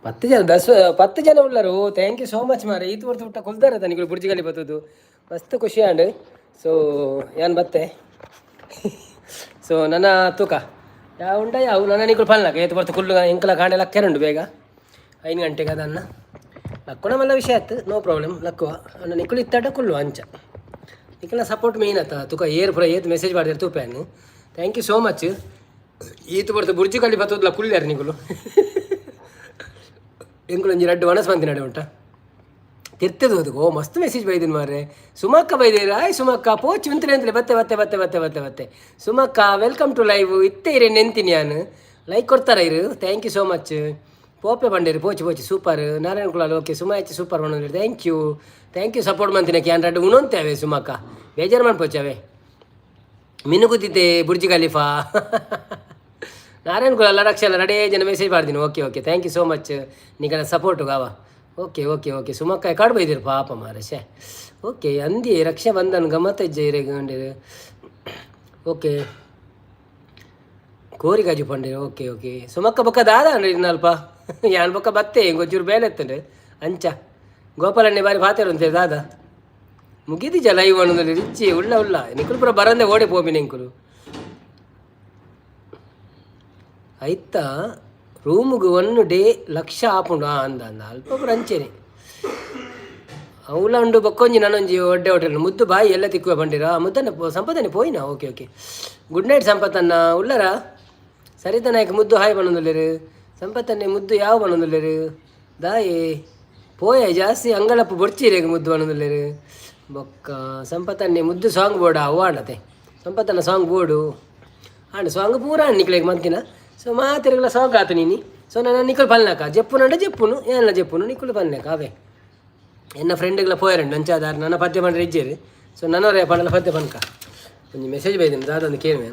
10 ಜನ, 10 10 ಜನ ಉಳ್ಳರು. Thank you so much ಮಾರೆ. ಈತ್ ವರ್ತ ಹುಟ್ಟ ಕೊಲ್ದಾರ ತನಿಗಳು ಬುರ್ಜಿ ಖಲೀಫಾ ಬತ್ತದು ಮಸ್ತ್ ಖುಷಿ ಆಂಡ್. ಸೊ ಯಾನ್ ಬತ್ತೆ. ಸೊ ನನ್ನ ತೂಕ ಯಾವ ಉಂಡ ಯಾವ ನನ್ನ ನಿಕುಲು ಪಲ್ನಾಕ ಏತು ಬರ್ತು ಕುಲ್ಲು. ಎಂಕಲ ಕಾಂಡೆ ಲಕ್ಕೆರುಂಡು ಬೇಗ 5 ಗಂಟೆಗೆ. ಅದನ್ನ ಲಕ್ಕುನ ಮಲ್ಲ ವಿಷಯ ಆಯ್ತು, ನೋ ಪ್ರಾಬ್ಲಮ್ ಲಕ್ಕುವ. ಅಣ್ಣ ನಿಕುಲು ಇತ್ತಾಟ ಕುಲ್ಲು ಅಂಚ. ನಿಕಲ್ನ ಸಪೋರ್ಟ್ ಮೇನ್ ಆತ. ತುಕ ಏರ್ ಪೂರ ಏತ್ ಮೆಸೇಜ್ ಮಾಡಿದ್ರೆ ತೂಪ್ಯಾನ್. Thank you so much. ಈತು ಬರ್ತು ಬುರ್ಜಿ ಖಲೀಫಾ ಬತ್ತುದ್ಲ ಕುಲ್ಯಾರ ನಿಕುಲು. ಎಂಕುಲು ಒಂಜಿ ರಡ್ಡು ವನಸ್ ಮಂತಿ ನಡೆ ಉಂಟ ತಿರ್ತದ ಹೋದకు. ಓ, ಮಸ್ತ್ ಮೆಸೇಜ್ ಬೈದಿನ ಮಾರ್ರೆ. ಸುಮಕ್ಕ ಬೈದಿರ. ಆಯ್ ಸುಮಕ್ಕ, ಪೋಚಿ ಉಂತಲೆ ಅಂತಲೆ. ಬತ್ತೆ ಬತ್ತೆ ಬತ್ತೆ ಬತ್ತೆ ಬತ್ತೆ ಬತ್ತೆ. ಸುಮಕ್ಕ, welcome to live. ಇತ್ತೆ ಇರೆ ನೆಂತೀನಿ ನಾನು. ಲೈಕ್ ಕೊಡ್ತಾರ ಇರು. Thank you so much. ಪೋಪೆ ಬಂಡೇರು ಪೋಚಿ ಪೋಚಿ. ಸೂಪರ್ ನಾರಾಯಣ ಕುಲಾಲ್. ಓಕೆ, ಸುಮ ಹೆಚ್ಚು ಸೂಪರ್ ಬಂದ್ರೆ. Thank you, thank you. Support ಮಂತಿನ can ರಡ್ಡು ಉಣಂತೆ ಅವೆ. ಸುಮಕ್ಕ, ಬೇಜಾರು ಮಾಡ್ಪೋಚಿ ಅವೇ. ಮಿನುಗುತ್ತಿದ್ದೆ ಬುರ್ಜಿ ಖಲೀಫಾ. ನಾರಾಯಣ ಕುಲಾಲ್, ರಕ್ಷಲ್ಲ ರಡೇ ಜನ ಮೆಸೇಜ್ ಮಾಡ್ತೀನಿ. Okay okay, thank you so much ನಿಕನ support ಗಾವ. Okay okay okay. ಸುಮಕ್ಕ ಕಾಡು ಬೈದಿರು ಪಾಪ ಮಾರ. ಶೇ, ಓಕೆ. ಅಂದಿ ರಕ್ಷಾ ಬಂಧನ್ ಗಮ್ಮತ್ತ ಇಜ್ಜೆ ಇರೆಗ್. ಓಕೆ, ಕೋರಿ ಕಾಜು ಪಂಡಿರು. ಓಕೆ ಓಕೆ ಸುಮಕ್ಕ ಬೊಕ್ಕ ದಾದ ಅಲ್ಪ ಯಾನ್ ಬೊಕ್ಕ ಬತ್ತೆ. ಇಂಗೊಂಚೂರು ಬೇಲೆ ಎತ್ತಂಡು ಅಂಚ. ಗೋಪಾಲಣ್ಣೆ ಬಾರಿ ಪಾತೆರ ಅಂತೆ. ದಾದ ಮುಗಿದಿಜ ಲೈವ್ ಅನ್ನೋದಲ್ಲಿ ರಿಚ್ಚಿ ಉಳ್ಳ ಉಳ್ಳ ನಿಕುಲು ಪೂರ ಬರಂದೆ ಓಡಿ ಪೋಪಿನ ಎಂಕುಲು. ಐತ ರೂಮುಗು ಒನ್ ಡೇ ಲಕ್ಷ ಆಪುಂಡು. ಅಂದ ಅಂದ ಅಲ್ಪ ಪೂರ ಅಂಚೆನೆ. ಅವುಲ ಉಂಡು. ಬೊಕ್ಕೊಂಜಿ ನಾನೊಂಜಿ ಒಡ್ಡೆ ಹೋಟೆಲ್ ಮುದ್ದು ಬಾಯಿ ಎಲ್ಲ ತಿಕ್ಕುವೆ ಬಂಡಿರ. ಮುದ್ದನ್ನ ಸಂಪತ್ತನೆ ಪೋಯಿನ. ಓಕೆ ಓಕೆ, ಗುಡ್ ನೈಟ್ ಸಂಪತ್ತನ್ನ. ಉಲ್ಲರ ಸರಿತಾ ನಾಯಕ್ ಮುದ್ದು ಹಾಯ್ ಬಣ್ಣದುಲ್ಲೇರು. ಸಂಪತ್ತನ್ನೆ ಮುದ್ದು ಯಾವ ಬಣ್ಣದುಲ್ಲೇರು. ದಾಯೆ ಪೋಯ ಜಾಸ್ತಿ ಅಂಗಳಪ್ಪು ಬೊಡ್ಚಿರೇಗ ಮುದ್ದು ಬಣ್ಣದುಲ್ಲೇರು. ಬೊಕ್ಕ ಸಂಪತ್ತನ್ನೆ ಮುದ್ದು ಸಾಂಗ್ ಬೋರ್ಡ್ ಅವು ಆಂಡತೆ. ಸಂಪತ್ತನ್ನ ಸಾಂಗ್ ಬೋರ್ಡು ಆಂಡ ಸಾಂಗ್ ಪೂರ ನಿಕ್ಲೆಗ್ ಮಂತಿನ. ಸೊ ಮಾತೆರೆಗ್ಲ ಸಾಂಗ್ ಆತು ನೀನಿ. ಸೊ ನನ್ನ ನಿಕುಲು ಪಲ್ನಾಕ ಜಪ್ಪುನಂಡ ಜಪ್ಪುನು ಏನ ಜಪ್ಪುನು ನಿಕುಲು ಪಲ್ನಾಕ ಅವೇ. ಎನ್ನ ಫ್ರೆಂಡ್ಗಳ ಪೋಯರಂಡು ಅಂಚಾದಾರ ನನ್ನ ಪದ್ಯ ಪಂಡ್ರೆ ಇಜ್ಜೇರು. ಸೊ ನನ್ನವರೇ ಪಂಡಲ ಪದ್ಯ ಪನ್ಕ. ಒಂಜಿ ಮೆಸೇಜ್ ಬೈದಿನ ದಾದೊಂದು ಕೇಳುವೆ.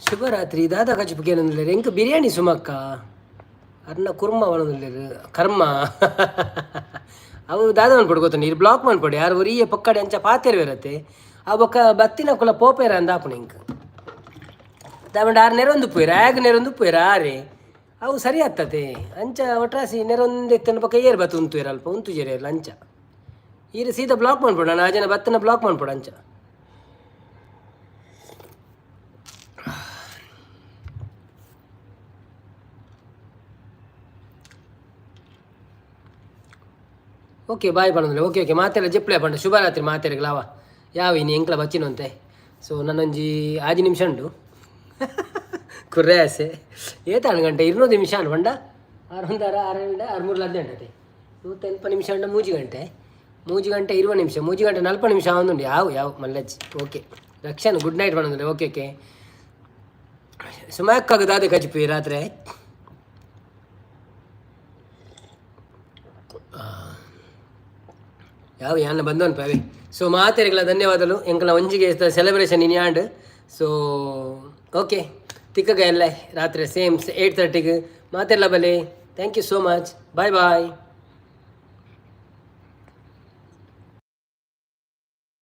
ಶುಭರಾತ್ರಿ ದಾದಾ ಕಚಿಪುಕೇನಂದ್ರೆ ಎಂಕ್ ಬಿರಿಯಾನಿ ಸುಮಕ್ಕ ಅರ್ನ ಕುರ್ಮ ಒಣದುಲ್ಲೆರ್ ಕರ್ಮ. ಅವು ದಾದ ಮನ್ಪೊಡು ಗೊತ್ತುಂಡು? ಇರ್ ಬ್ಲಾಕ್ ಮನ್ಪೊಡು. ಯಾರು ಒರಿಯೆ ಪೊಕ್ಕಡೆ ಅಂಚ ಪಾತೆರ್ವೆರತ್ತೆ. ಆ ಬೊಕ್ಕ ಬತ್ತಿನ ಕುಲ ಪೋಪೇರ ಅಂದಾಪುಣ ಎಂಕ್. ದಾಮಂಡ ಆರು ನೆರೊಂದು ಪೋಯಿರ ಆಗ ನೆರೊಂದು ಪೋಯಿರ ಆರೆ ಅವು ಸರಿ ಆಗ್ತತೆ. ಅಂಚ ಒಟ್ರಾಸಿ ನೆರೊಂದು ಇತ್ತನ ಬೊಕ್ಕ ಏರ್ ಬತ್ತು ಉಂತುವೆರ್ ಅಲ್ಪ ಉಂತುಜೆರ್ ಅಂಚ. ಈರ್ ಸೀದಾ ಬ್ಲಾಕ್ ಮನ್ಪೊಡು. ನಾನು ಆ ಜನ ಬತ್ತನ ಬ್ಲಾಕ್ ಮನ್ಪೊಡು ಅಂಚ. ಓಕೆ, ಬಾಯ್ ಪಣಂದ್ರೆ. ಓಕೆ ಓಕೆ, ಮಾತೆಲ್ಲ ಜೆಪ್ಲೆ ಪಂಡ. ಶುಭರಾತ್ರಿ ಮಾತೆರೆಗ್ಲಾವ. ಯಾವ ಇನಿ ಎಂಕ್ಲ ಬಚ್ಚಿನಂತೆ. ಸೊ ನನ್ನೊಂಜಿ 6 ನಿಮಿಷ ಉಂಡು. ಕುರ್ರೆ ಆಸೆ ಏತಾನು ಗಂಟೆ? 200 ನಿಮಿಷ ಅನ್ ಪಂಡ ಆರು ಒಂದಾರ ಆರು ಗಂಟೆ, ಆರು ಮೂರು 18 ಅತೆ. 180 ನಿಮಿಷ ಉಂಡ. 3 ಗಂಟೆ, 3 ಗಂಟೆ 20 ನಿಮಿಷ, 3 ಗಂಟೆ 40 ನಿಮಿಷ ಆವೊಂದುಂಡು. ಯಾವ ಯಾವ ಮಲ್ಲಜ್ಜಿ. ಓಕೆ ರಕ್ಷಣ್, ಗುಡ್ ನೈಟ್ ಪಣಂದ್ರೆ. Okay okay. ಸುಮಾಕ್ಕಾಗ ದಾದೆ ಕಜಿಪಿ ರಾತ್ರಿ? ಯಾವ ಯಾನ ಬಂದವನ್ ಪಾವೆ. ಸೊ ಮಾತೆರೆಗ್ಲ ಧನ್ಯವಾದಗಳು. ಎಂಕಲ ಒಂಜಿಗೆ ಸೆಲೆಬ್ರೇಷನ್ ಇನ್ಯಾಂಡ್. ಸೊ ಓಕೆ, ತಿಕ್ಕಗ ಎಲ್ಲ ರಾತ್ರಿ ಸೇಮ್ 8:30ಗೆ. ಮಾತೆಲ್ಲ ಬಲೆ. Thank you so much. Bye bye.